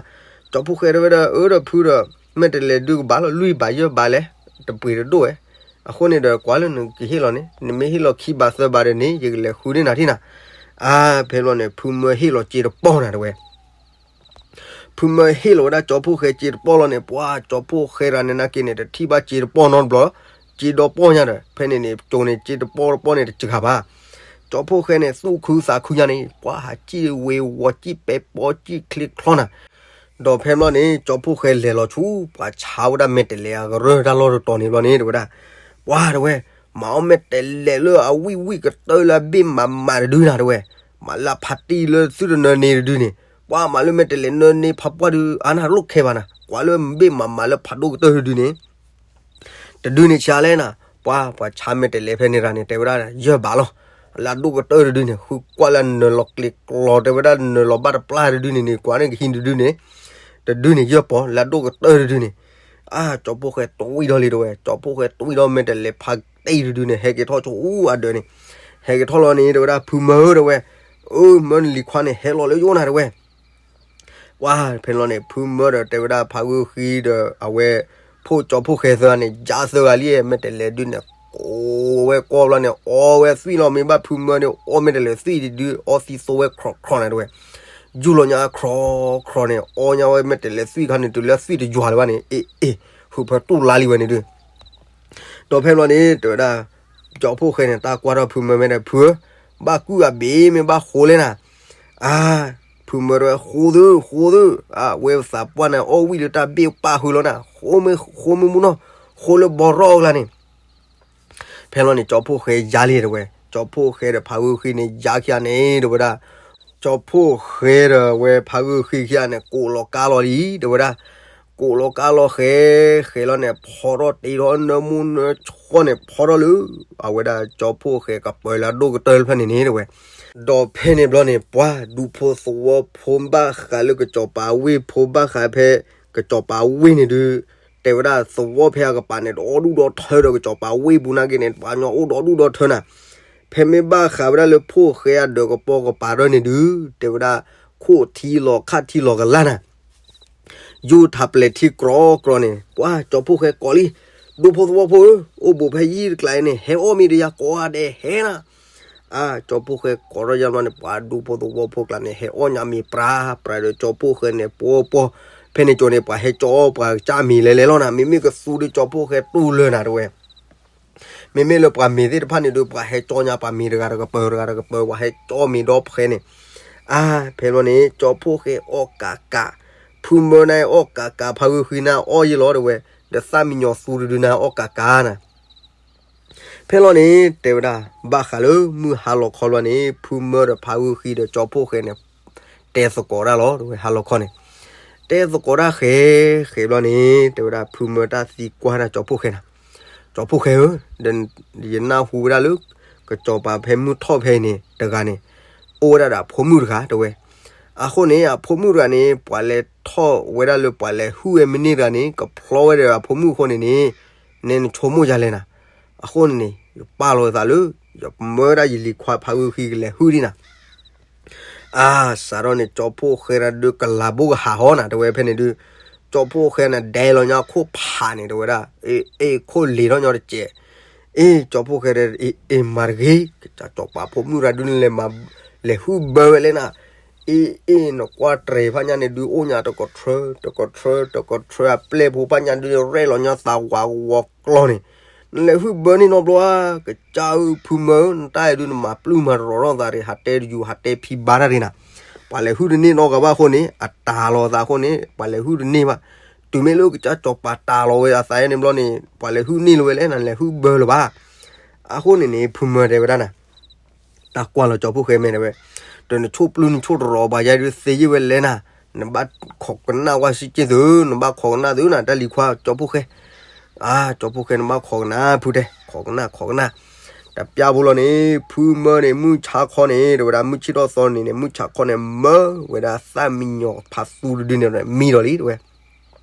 ကၠီဖှိၣ်ဃဲတဲဝဲဒၣ် အၢဒီးဖုဒီး မဲာ်တဲးလဲးဒုကဘၣ်လီၤ လွံၢ်ဘးယဲၢ်ဘးလဲၣ်, တပှ့ၤတဒိၣ်ဝဲ, အဃိန့ၣ်ဒီးကွၢ်လၢနကဟ့ၣ်လီၤန့ၣ် နမ့ၢ်ဟ့ၣ်လီၤခံဘးသၢဘးဒီးန့ၣ် ယကလဲၤဃုန့ၢ်နၤထံၣ်နၤ, အါ ဖဲလီၤန့ၣ် ဖုမၢဟ့ၣ်လီၤစ့တပီၢ်နၤ တဲဝဲ ဖုမၢဟ့ၣ်လီၤဝဲဒၣ်ကၠီဖှိၣ်ဃဲစ့တပီၢ်လီၤန့ၣ် ပှၤကၠီဖှိၣ်ဃဲတဂၤန့ၣ်နာ်က့န့ၣ် တထံၣ်ဘၣ်စ့တပီၢ်နီတဘျီ, စ့ဒီပီၢ်ညါဒီး ဖဲန့ၣ်န့ၣ် ကၠိန့ၣ် စ့တပီၢ်တပီၢ်န့ၣ်တစှၤဘၣ်, ကၠီဖှိၣ်ဃဲန့ၣ် သူၣ်ခုသးခုညါန့ၣ် ပှၤဟးစံၣ်ဝ့ၤဝီၤစံၣ်ပဲပီစံၣ်ချ့ချီနၤ, ဒီးဖဲဘျီန့ၣ် ကၠီဖှိၣ်ဃဲလဲၤလီၤဆူ ပှၤဆါဝဲဒၣ်မဲာ်တဲးလဲးအကရၢၢ်တၢ်လီၢ်တတီၤန့ၣ်ဘျီန့ၣ် တဲဝဲဒၣ်, ပှၤတဲဝဲ မၤအီၣ်မဲာ်တဲးလဲးလၢအဝံၣ်ဝံၣ်ကတၢၢ်လၢအဘ့ၣ်မးမးတဒုနၤ တဲဝဲ, မၤလၢအဖးတံၢ်လၢသုတနၢန့ၣ်တဒုန့ၣ်, ပှၤမၤလၢမဲာ်တဲးလဲးနၢန့ၣ်ဖးပှၢ်ဒုး အါနၤလိၣ်ခဲဘၣ်နၤ, ကွၢ်လၢဘ့ၣ်မးမးလၢဖးဒိၣ်ကတၢၢ်တဒုန့ၣ် တဒုန့ၣ်ဆါလဲၣ်နၤ, ပှၤ ပှၤဆါမဲာ်တဲးလဲးဖဲန့ၣ်တဂၤန့ၣ် တဲဝဲဒၣ်ယဲၢ်ဘးလီၤ, လၢအဒိၣ်ကတၢၢ်တဒုန့ၣ် ဃုကွၢ်လၢနၢၤလီၤကျဲၤကျီၤ တဲဝဲဒၣ်နၢၤလီၤဘၣ်တပျၢ်တဒုန့ၣ်န့ၣ် ကွၢ်န့ၣ်ကဟံးတဒုန့ၣ်, တဒုန့ၣ်ယဲၢ်ပီၤ လၢအဒိၣ်ကတၢၢ်တဒုန့ၣ်, အါ ကၠီဖှိၣ်ဃဲတွံၢ်ထီၣ်လံတဲဝဲ, ကၠီဖှိၣ်ဃဲတွံၢ်ထီၣ်မဲာ်တဲးလဲးဖးတံၢ်တဒုန့ၣ် ဟဲက့ၤထီၣ်ဆူအဒၢးန့ၣ်, ဟဲက့ၤထီၣ်လီၤန့ၣ် တဲဝဲဒၣ်ဖုမၢဧၢ တဲဝဲ, အၢ မၢနလံၤခွါန့ၣ် ဟဲလီၤလၢယအိၣ်နၤ တဲဝဲ ပှၤဖဲန့ၣ်လီၤန့ၣ် ဖုမၢဒီးတဲဝဲဒၣ်ဖးဂုၢ်ဃံဒီးအဝဲ ဖိကၠီဖှိၣ်ဃဲသၢဂၤန့ၣ် ယါသၢဂၤလံ မဲာ်တဲးလဲးဒုန့ၣ် ကိးဝဲကိးဘျီန့ၣ် အီဝဲသွံၣ်လီၤ မ့ၢ်ဘၣ်ဖုမၢန့ၣ် အီမဲာ်တဲးလဲးသွံၣ်တဒု အီသံသိဝဲခြီၣ်ခြီၣ်န့ၣ်တဲဝဲ, ယူၢ်လီၤညါခြီၣ်ခြီၣ်န့ၣ် အီညါဝဲမဲာ်တဲးလဲးသွံၣ်ခါန့ၣ် တုၤလၢသွံၣ်တယွၤလၢၤဘၣ်န့ၣ် အ့ၣ်အ့ၣ် ဟုးဖၢတူၢ်လါလံဝဲန့ၣ်ဒု ဒီးဖဲဘျီန့ၣ် တဲဝဲဒၣ် ကၠီဖှိၣ်ဃဲန့ၣ် တၢ်ကွၢ်ထီၣ်ဖုမၢမဲာ်ဒီး ဖုဧၢ, ဘၣ်ကုၢ်အဘ့ၣ်မ့ၢ်ဘၣ်ဃိလဲၣ်နၤ, အါ, ဖုမၢတဲဝဲ ဃိသု ဃိသု, အဝဲသးပှၢ်န့ၣ် အီၣ်ဝံၣ်လၢတၢ်ဘ့ၣ်ပၢ်ဃုာ်လီၤနၤ, ဃိမ့ၢ်ဃိမ့ၢ်မူနီၤ, ဃိလၢဘီထီၣ်အကျါန့ၣ် ဖဲလီၤန့ၣ် ကၠီဖှိၣ်ဃဲယါလံတဲဝဲ, ကၠီဖှိၣ်ဃဲဒီးဖးဂုၢ်ဃံန့ၣ် ယါခံဂၤန့ၣ် တဲဝဲဒၣ်, ကၠီဖှိၣ်ဃဲဒီးဝဲဖးဂုၢ်ဃံခံဂၤန့ၣ် ကိးလီၤကါလီၤလံ တဲဝဲဒၣ်, ကိးလီၤကါလီၤဃဲ ဃဲလီၤန့ၣ် ဖီထီၣ်တ့ထီၣ်နၢမူနၢဆှီန့ၣ် ဖီထီၣ်လၢ အဝဲဒၣ်ကၠီဖှိၣ်ဃဲကပၢၤလၢအဒိၣ်ကတၢၢ်တဖျၢၣ်န့ၣ်န့ၣ်တဲဝဲ, ဒီးဖဲန့ၣ်ဘျီန့ၣ် ပှၤဒူဖိသဝီဖိဘၣ်ဃးလၢကစီၤပၤဝ့ၢ်ဖိဘၣ်ဃးဖဲ ကစီၤပၤဝ့ၢ်န့ၣ်ဒုး တဲဝဲဒၣ်သဝီဖဲအကပၤန့ၣ် ဒီဒူၣ်ဒီထၢဒီးကစီၤပၤဝ့ၢ်ပူၤနာ်က့န့ၣ် ပှၤကညီအိၣ်ဒီဒူၣ်ဒီထၢနၤ, ဖဲမ့ၢ်ဘၣ်ဃးဝဲဒၣ်လၢဖှိၣ်ဃဲအဒၢးကပီၤကပၤထၢၣ်န့ၣ်ဒုး တဲဝဲဒၣ် ခိၣ်ထံလီၤခၣ်ထံလီၤကလၢ်နၤ ယူၢ်ထးပျဲၤထံကြီကြီန့ၣ် ပှၤကၠီဖှိၣ်ဃဲကိးလံ, ဒူဖိသဝီဖိဧၢ, အိၣ်ဘူးဖဲယံၤတကျါအံၤန့ၣ် ဟဲအီၣ်မ့ၤဒီးယၤကိးဂၤဒဲးဟဲနၤ, အါ ကၠီဖှိၣ်ဃဲကိးထီၣ်ယါဘျီန့ၣ် ပှၤဒူဖိသဝီဖိကျါန့ၣ် ဟဲအီၣ်ညါမ့ၤပြးပြးဒီးကၠီဖှိၣ်ဃဲန့ၣ် ပှီပှီ, ဖဲန့ၣ်ကၠီန့ၣ် ပှၤဟဲကၠီအီၣ်ပှၤကစၢ်မ့ၤလဲၤလဲၤလီၤနၤ, မ့မ့ၢ်ကသူဒီးကၠီဖှိၣ်ဃဲတူၢ်လၢနၤတဲဝဲ မ့မ့ၢ်လၢပှၤမ့ၤသ့ၣ်တဖၣ်န့ၣ်ဒုး ပှၤဟဲကၠီညါပှၤမ့ၤတဂၤတကပၤတဂၤတကပၤ ပှၤဟဲကၠီမ့ၤဒီဖှဲန့ၣ်, အါ ဖဲဘျီန့ၣ် ကၠီဖှိၣ်ဃဲအီၣ်ကးကး, ဖုမၢန့ၣ်အီၣ်ကးကး ဖးဂုၢ်ဃံန့ၣ်အီၣ်ယံၤလီၤတဲဝဲ, ဒီးသၣ်မံညီၤသူတဒုန့ၣ်အီၣ်ကးကးနၤ ဖဲလီၤန့ၣ် တဲဝဲဒၣ် ဘၣ်ဃးလၢမုၢ်ဟါလီၤခီဘျီန့ၣ် ဖုမၢဒီးဖးဂုၢ်ဃံဒီးကၠီဖှိၣ်ဃဲန့ၣ် တဲသကိးတၢ်လီၤ တဲဝဲဟါလီၤခီန့ၣ်, တဲသကိးတၢ်ဃဲ ဃဲဘျီန့ၣ် တဲဝဲဒၣ် ဖုမၢတၢ်သံကွၢ်ဒၣ်ကၠီဖှိၣ်ဃဲနၤ, ကၠီဖှိၣ်ဃဲဧၢ, ယနၢ်ဟူဝဲဒၣ်လၢ ကစီၤပၤဖဲမုၢ်ထီၣ်ဖဲအံၤန့ၣ် တဂၤန့ၣ် အိၣ်ဝဲဒၣ်ဒီးအဖိမုၣ်တဂၤတဲဝဲ, အဃိန့ၣ် အဖိမုၣ်တဂၤန့ၣ် ပှၤလဲၤထီၣ်ဝဲဒၣ်လၢပှၤလဲၤဟုၣ်ဝဲမ့ၢ်န့ၢ်တဂၤန့ၣ် ကဖျီဝဲဒီးအဖိမုၣ်အဃိန့ၣ်န့ၣ်, နဲနဆိကမိၣ်ယၤလဲၣ်နၤ, အဃိန့ၣ်န့ၣ် ယပာ်လီၤသးလၢ ယမၢဒၣ်ယလံၤခွါဖးဂုၢ်ဃံကလဲၤဟုၣ်ဒံးနၤ အါ စးထီၣ်န့ၣ် ကၠီဖှိၣ်ဃဲဒၣ်ဒုးကလၤဘိကဟးဟီနၤ တဲဝဲဖဲန့ၣ်ဒုး, ကၠီဖှိၣ်ဃဲန့ၣ် ဒဲလီၤညါခိၣ်ဖးန့ၣ် တဲဝဲဒၣ်, အ့ အ့ ခိၣ်လ့ၤထီၣ်ညီတစဲး, အ့ ကၠီဖှိၣ်ဃဲဒီး အ့ အ့ မၤတဂ့ၤ, ကစီၤပၤဖိမုၣ်တဂၤဒုးလဲၤမၤ လဲၤဟုၣ်ဘၢဝဲလဲၣ်နၤ, အ့ၣ်အ့ၣ် နကွၢ်တြဲၤဖၣ်ညါန့ၣ်ဒုး အိၣ်ညါတကထြၢ တကထြၢ တကထြၢ အပျဲၢ်ဖိဖၣ်ညါဒုး ရဲၣ်လီၤညါသးဝးဝီကျီန့ၣ်, နလဲၤဟုၣ်ဘၢန့ၢ်နီတဘျီဧါ, ကစၢ်ဧၢ ဖုမၢဧၢ နတၢ်အံၤဒုး နမၤပျုၢ်မၤတရီၤထီၣ်သးရ့ၣ် ဟးတဲတယူၤ ဟးတဲဖံးဘါတၢ်ရ့ၣ်နၤ, ပှၤလဲၤဟုၣ်တန့ၢ်နီတဂၤဘၣ်အဃိန့ၣ် အတၢ်လီၤသးအဃိန့ၣ် ပှၤလဲၤဟုၣ်တန့ၢ်ဘၣ်, တုၤမ့ၢ်လၢကစၢ်စီၤပၤတၢ်လီၤဝဲအသးန့ၣ်ဘျီန့ၣ် ပှၤလဲၤဟုၣ်န့ၢ်လီၤဝဲလဲၣ် နလဲၤဟုၣ်ဘၢလၢၤဘၣ်. အဃိန့ၣ်န့ၣ် ဖုမၢတဲဝဲဒၣ်နၤ တၢ်ကွၢ်လီၤကၠီဖှိၣ်ဃဲမဲာ်တဲဝဲ, ဒီးနဆိၣ်ပျုၢ်နဆိၣ်တရီၤဘၣ်ယဲဒုးသ့ယ့ၢ်ဝဲလဲၣ်နၤ, နဘၣ်ခိးကနၣ်ဝဲစ့ၢ်ကီးသု, နဘၣ်ခိးကနၣ်သုနၤ တၢ်လံၤခွါကၠီဖှိၣ်ဃဲ, အါ ကၠီဖှိၣ်ဃဲ နဘၣ်ခိးကနၣ်ဖုတဲ ခိးကနၣ်ခိးကနၣ်, တပျၢ်ဖိလီၤန့ၣ် ဖုမၢန့ၣ် မုၢ်ဆါခီန့ၣ် တဲဝဲဒၣ် မုၢ်ဆ့ၣ်ထီၣ်သီန့ၣ်န့ၣ် မုၢ်ဆါခီန့ၣ် မၢဝဲဒၣ်သၣ်မံယီၤဖးသူတဒုန့ၣ် မံလီၤလံတဲဝဲ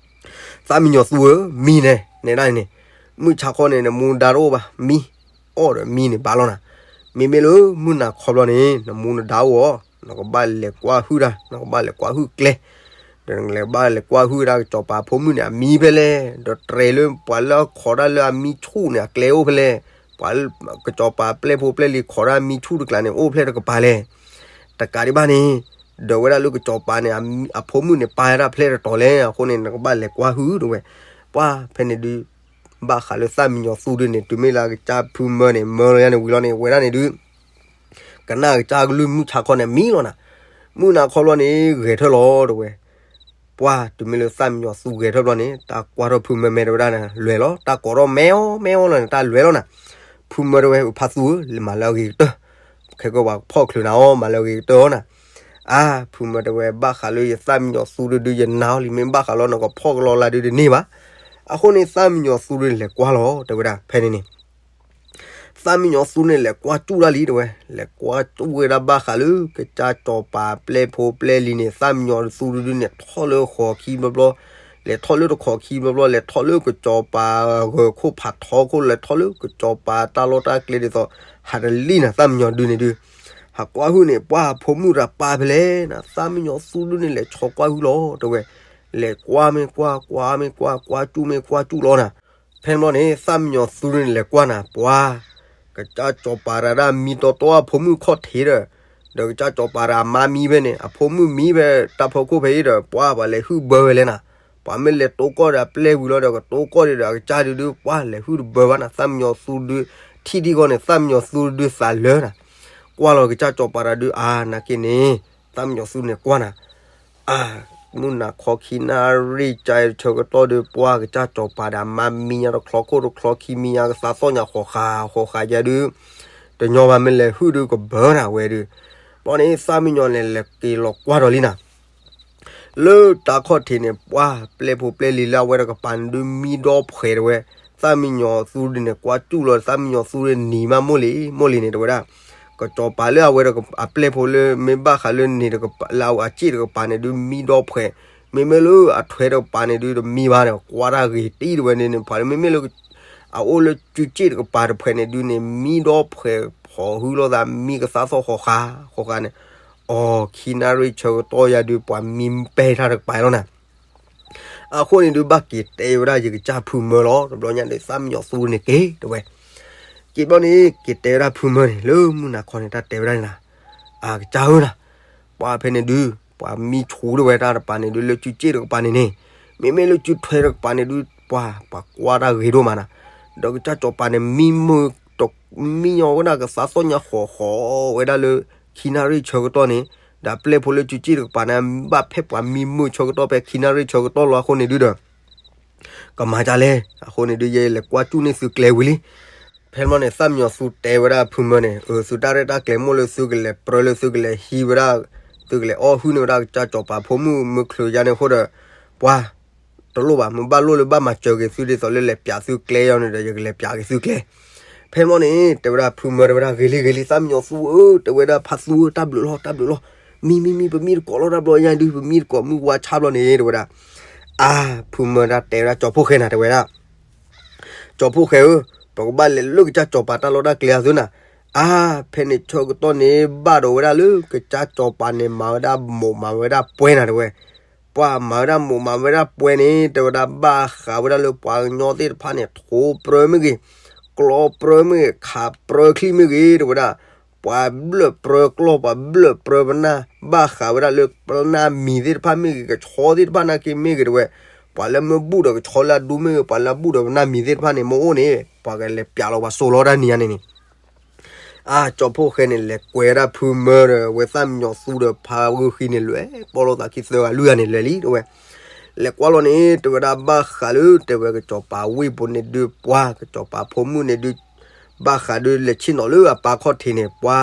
သၣ်မံယီၤသူဧၢ မံန့ၣ် နဲဒၣ်န့ၣ်, မုၢ်ဆါခီန့ၣ် နမူနဒါတအိၣ်ဘၣ် မံ, အီၣ်ဒီးမံန့ၣ်ဘၣ်လီၤနၤ, မ့မ့ၢ်လၢမုၢ်နၤခီဘျီန့ၣ် နမူနဒါအိၣ်အီၤ, နကဘၣ်လဲၤကွၢ်ဟုၣ်တၢ် နကဘၣ်လဲၤကွၢ်ဟုၣ်ကျဲ, ဒီးနကလဲၤဘၣ်လဲၤကွၢ်ဟုၣ်ဒၣ်ကစီၤပၤဖိမုၣ်န့ၣ် အမံဖဲလဲၣ်, ဒီးတြဲၤလၢပှၤလၢအခိးဒၣ်လၢအမံဆူၣ်န့ၣ် အကျဲအိၣ်ဖဲလဲၣ်, ပှၤကစီၤပၤပျဲၢ်ဖိပျဲၢ်လံၤခိးဒၣ်မံဆူၣ်တကျါန့ၣ် အိၣ်ဖဲလဲၣ်တကပၤလဲၣ်, တကးဒံးဘၣ်န့ၣ် ဒီးဝဲဒၣ်လၢကစီၤပၤန့ၣ် အဖိမုၣ်န့ၣ် ပာ်ဝဲဒၣ်ဖဲလဲၣ်တတီၤလဲၣ်, အဃိန့ၣ် နကဘၣ်လဲၤကွၢ်ဟုၣ်တဲဝဲ, ပှၤဖဲန့ၣ်ဒုး ဘၣ်ဃးလၢသၣ်မံယီၤသူဒုန့ၣ် တုၤမ့ၢ်လၢအကစၢ်ဖုမၢန့ၣ် မၢလီၤယါန့ၣ်ဝံၤလီၤန့ၣ် ဝဲဒၣ်န့ၣ်ဒုး ကနၣ်ကစၢ်ကလုၢ်မုၢ်ဆါခီန့ၣ် မံလီၤနၤ, မုၢ်နၤခီဘျီန့ၣ် ဂဲၤထၢၣ်လီၤတဲဝဲ, ပှၤတုၤမ့ၢ်လၢသၣ်မံယီၤသူဂဲၤထၢၣ်ဘျီန့ၣ် တၢ်ကွၢ်ထီၣ်ဖုမၢမဲာ်တဲဝဲဒၣ်န့ၣ် လဲၤလီၤ, တၢ်ကိးထီၣ်မဲအီၤမဲအီၤလီၤန့ၣ် တၢ်လဲၤလီၤနၤ, ဖုမၢတဲဝဲ ဖးသူဧၢ မၤလၢအဂ့ၤကတၢၢ်, ခဲကီးပှၤဖီၣ်ချုးနၤအီၤ မၤလၢအဂ့ၤကတၢၢ်အီၤနၤ, အါ ဖုမၢတဲဝဲ ဘၣ်ဃးလၢယသၣ်မံယီၤသူတဒု ယနာ်အီၤလံ မ့ၢ်ဘၣ်ဃးလီၤ နကဖီၣ်ကလီလၢဒုတန့ၢ်ဘၣ်, အဃိန့ၣ် သၣ်မံယီၤသူဒုန့ၣ် လဲၤကွၢ်လီၤတဲဝဲဒၣ် ဖဲန့ၣ်န့ၣ် သၣ်မံယီၤသူန့ၣ် လဲၤကွၢ်စူၣ်ဒၣ်လံတဲဝဲ, လဲၤကွၢ်စူၣ်ဝဲဒၣ်ဘၣ်ဃးလၢ ကစၢ်စီၤပၤပျဲၢ်ဖိပျဲၢ်လံၤန့ၣ် သၣ်မံယီၤသူတဒုန့ၣ် ထီၣ်လၢဃိးခံဘျီဘျီ, လဲၤထီၣ်လၢတခီးခံဘျီဘျီ, လဲၤထီၣ်လၢကစီၤပၤဂၢၤခိၣ်ဖးထီခိၣ်, လဲၤထီၣ်လၢကစီၤပၤတၢ်လီၢ်တၢ်ကျဲဒ်သိး ဟးတလံၣ်နၤ သၣ်မံယီၤဒုန့ၣ်ဒုး, ဟးကွၢ်ဟုၣ်န့ၣ် ပှၤဖိမုၣ်တၢ်ပာ်ဖဲလဲၣ်နၤ, သၣ်မံယီၤသူဒုန့ၣ် လဲၤဆီကွၢ်ဟုၣ်လီၤတဲဝဲ, လဲၤကွၢ်မ့ၢ်ကွၢ် ကွၢ်မ့ၢ်ကွၢ် ကွၢ်စူၣ်မ့ၢ်ကွၢ်စူၣ်လီၤနၤ, ဖဲန့ၣ်ဘျီန့ၣ် သၣ်မံယီၤသူဒုန့ၣ် လဲၤကွၢ်နၤ ပှၤ ကစၢ်စီၤပၤတၢ်ဒၣ်မံတီတီအဖိမုၣ်ခီၣ်ထံးဒီး, ဒီးကစၢ်စီၤပၤဒီးအမါမံဖဲန့ၣ် အဖိမုၣ်မံဖဲတၢ်ဖီခိၣ်ဖဲအံၤဒီး ပှၤပှၤလဲၤဟုၣ်ဘၢဝဲလဲၣ်နၤ, ပှၤမ့ၢ်လဲၤတိကိၢ်ဒီးအပျဲၢ်ဝံၤလီၤဒီး ကတိကိၢ်ဒီးအကစၢ်ဒုဒု ပှၤလဲၤဟုၣ်တဘၢဘၣ်နၤ, သၣ်မံယီၤသူဒု ထံၣ်ဒံကီၢ်န့ၣ် သၣ်မံယီၤသူဒုသးလၢနၤ, ကွၢ်လီၤကစၢ်စီၤပၤတၢ်ဒု အါ နာ်က့န့ၣ် သၣ်မံယီၤသူန့ၣ်ကွၢ်နၤ အါ မုၢ်နၤခီခံနၣ်ရံၣ်ကၢဆၢကတီၢ်ဒုး ပှၤကစၢ်စီၤပၤဒီးအမါမံညါတချီခိၣ်တချီခံ မံညါကသးသီၣ်ညါဃိးဃာ်ဃိးဃာ်ယဲဒုး, တညီဘၣ်မ့ၢ်လဲၤဟုၣ်ဒုးကဘၢနၤဝဲဒုး, ဘျီန့ၣ် သၣ်မံယီၤန့ၣ်လဲၤက့ၤလီၤကွၢ်ဒီးလံနၤ လၢတၢ်ခီၣ်ထံးန့ၣ် ပှၤပျဲၢ်ဖိပျဲၢ်လံၤလၢအဝဲတကပၤန့ၣ်ဒုး မံဒီဖှဲးတဲဝဲ, သၣ်မံယီၤသူဒုန့ၣ် ကွၢ်စူၣ်လီၤ သၣ်မံယီၤသူဒုန့ၣ် နံၤမးမိၢ်လံၤ မိၢ်လံၤန့ၣ်တဲဝဲဒၣ်, ကစီၤပၤလၢအဝဲအပျဲၢ်ဖိလၢမ့ၢ်ဘၣ်ဃးလၢန့ၣ်တကပၤ လၢအစ့ၣ်တကပၤန့ၣ်ဒုး မံဒီဖှဲး, မ့မ့ၢ်လၢအထွဲတကပၤန့ၣ်ဒုး တမံဘၣ်န့ၣ် ကွၢ်တၢ်ဂ့ၤတံၢ်တဲဝဲန့ၣ်န့ၣ် ပှၤလၢမ့မ့ၢ်လၢ အအိၣ်လၢစုစ့ၣ်တကပၤတဖှဲးန့ၣ်ဒုးန့ၣ် မံဒီဖှဲးဖီၣ်ဟုၣ်လိာ်သး မံကသးသီၣ်ဃိးဃာ်ဃိးဃာ်န့ၣ်, အီ ခံနၣ်ရံၣ်ဆၢကတီၢ်ယဲဒုး ပှၤမံပဲာ်ထၢၣ်တကပၤလီၤနၤ အဃိန့ၣ်ဒုး ဘၣ်က့ၤတဲဝဲဒၣ်ယကစၢ်ဖုမၢလီၤ. တဘျီညါဒီး သၣ်မံယီၤသူန့ၣ်က့ၤတဲဝဲ, က့ၤဘျီန့ၣ် က့ၤတဲဝဲဒၣ်ဖုမၢန့ၣ် လၢမုၢ်နၤခီန့ၣ် တၢ်တဲဝဲဒၣ်န့ၣ်လီၤ. အကစၢ်ဧၢနၤ, ပှၤဖဲန့ၣ်ဒုး ပှၤမံဆူၣ်ဒၣ်ဝဲတၢ်တကပၤန့ၣ်ဒုး လၢစုစ့ၣ်တကပၤန့ၣ်န့ၣ်, မ့မ့ၢ်လၢစုထွဲတကပၤန့ၣ်ဒုး ပှၤ ပှၤကွၢ်တၢ်ဂ့ၤဒိၣ်မးနၤ, ဒီးကစၢ်စီၤပၤန့ၣ် မံမုာ်တ မံညီဝဲဒၣ်ကသးသီၣ်ညါဃိးဃာ်ဝဲဒၣ်လၢ ခံနၣ်ရံၣ်ဆၢကတီၢ်န့ၣ်, ဒီးပျဲၢ်ဖိလၢစုစ့ၣ်တကပၤန့ၣ် ဘၣ်ဖဲပှၤမံမုာ်ဆၢကတီၢ် ဖဲခံနၣ်ရံၣ်ဆၢကတီၢ်လီၤ. အဃိန့ၣ်ဒုးဒီး ကမၤဒ်လဲၣ်, အဃိန့ၣ်ဒုး ယဲလဲၤကွၢ်စူၣ်န့ၢ်သုကျဲဝံၤလံ. ဖဲန့ၣ်ဘျီန့ၣ် သၣ်မံယီၤသူတဲဝဲဒၣ်ဖုမၢန့ၣ်, အၢ သုတၢ်ရဲၣ်တၢ်ကျဲၤမိၢ်လၢသုကလဲၤပြၢလၢသုကလဲၤဟံးဝဲဒၣ်, သုကလဲၤအီၣ်ဟုၣ်န့ၢ်ဝဲဒၣ်ကစၢ်စီၤပၤဖိမုၣ်မုၢ်ချုးယါန့ၣ်အဃိဒီး, ပှၤ တလိၣ်ဘၣ်, မ့ၢ်ဘၣ်လိၣ်လၢဘၣ်မၤစၢၤက့ၤသုဒ်သိးလၢလဲၤပျးသုကျဲယါန့ၣ်ဒီး ယကလဲၤပျးက့ၤသုကျဲ. ဖဲန့ၣ်ဘျီန့ၣ် တဲဝဲဒၣ်ဖုမၢ တဲဝဲဒၣ် ဂ့ၤလံ ဂ့ၤလံ သၣ်မံယီၤသူဧၢ, တဲဝဲဒၣ် ဖါသူဧၢ တၢ်ဘျုးလီၤ တၢ်ဘျုးလီၤ, မံ မံ မံ ပမံတကိးလီၤ တၢ်ဘျီညါဒုး ပမံတကိးမုၢ်ဝါဆါဘျီန့ၣ် တဲဝဲဒၣ်. အါ ဖုမၢတၢ်တဲဝဲဒၣ် ကၠီဖှိၣ်ဃဲနၤ တဲဝဲဒၣ် ကၠီဖှိၣ်ဃဲဧၢ, ပကဘၣ်လဲၤလၢကစၢ်စီၤပၤတၢ်လီၢ်တၢ်ကျဲအသိးနၤ. အါ ဖဲန့ၣ်ဆၢကတီၢ်န့ၣ် ဘၣ်ဒီးဝဲဒၣ်လၢကစၢ်စီၤပၤန့ၣ် မၤဝဲဒၣ်မိၢ်မၤဝဲဒၣ်ပှဲၤနၤ တဲဝဲ. ပှၤမၤဝဲဒၣ်မိၢ်မၤဝဲဒၣ်ပှဲၤန့ၣ် တဲဝဲဒၣ် ဘၣ်ဃးဝဲဒၣ်လၢပှၤကညီသ့ၣ်တဖၣ်န့ၣ် ထိပြၢမ့ၢ်ဂ့ၤ, ကျီပြၢမ့ၢ်ဂ့ၤ, ခးပြၢချံမ့ၢ်ဂ့ၤ တဲဝဲဒၣ်. ပှၤဘျၢၣ်ပြၢကျီၢ် ပှၤဘျၢၣ်ပြၢပနၢ် ဘၣ်ဃးဝဲဒၣ်လၢပနၢ်မံၤသ့ၣ်တဖၣ်မ့ၢ်ဂ့ၤ ကဆီသ့ၣ်တဖၣ်နာ်က့မ့ၢ်ဂ့ၤ တဲဝဲ, ပှၤလၢမ့ၢ်ဘူၣ်ဒီးကဆီလၢအဒူမ့ၢ်ဂ့ၤ ပှၤလၢအဘူၣ်ဒီးပနၢ်မံၤသ့ၣ်တဖၣ်န့ၣ် မ့ၢ်အိၣ်န့ၣ် ပှၤကလဲၤပျးလီၤပှၤစိာ်လီၤတၢ်နံၤညါန့ၣ်န့ၣ် အါ ကၠီဖှိၣ်ဃဲန့ၣ် လဲၤကွဲးဝဲဒၣ်ဖုမၢဒီး အဝဲသၣ်မံညီၤသူဒီးဖါဂုၢ်ဃံန့ၣ် လဲၤပိာ်လိာ်သးခံသၢဂၤလွံၢ်ဂၤန့ၣ် လဲၤလံ တဲဝဲ. လဲၤကွၢ်လီၤန့ၣ် တဲဝဲဒၣ်ဘၣ်ဃးလၢ တဲဝဲကစီၤပၤဝ့ၢ်ဖိန့ၣ်ဒုး ပှၤကစီၤပၤဖိမုၣ်န့ၣ်ဒုး ဘၣ်ဃးဒုးလဲၤဆ့ၣ်နီၤလၢအပၢ်ခီၣ်ထံးန့ၣ် ပှၤ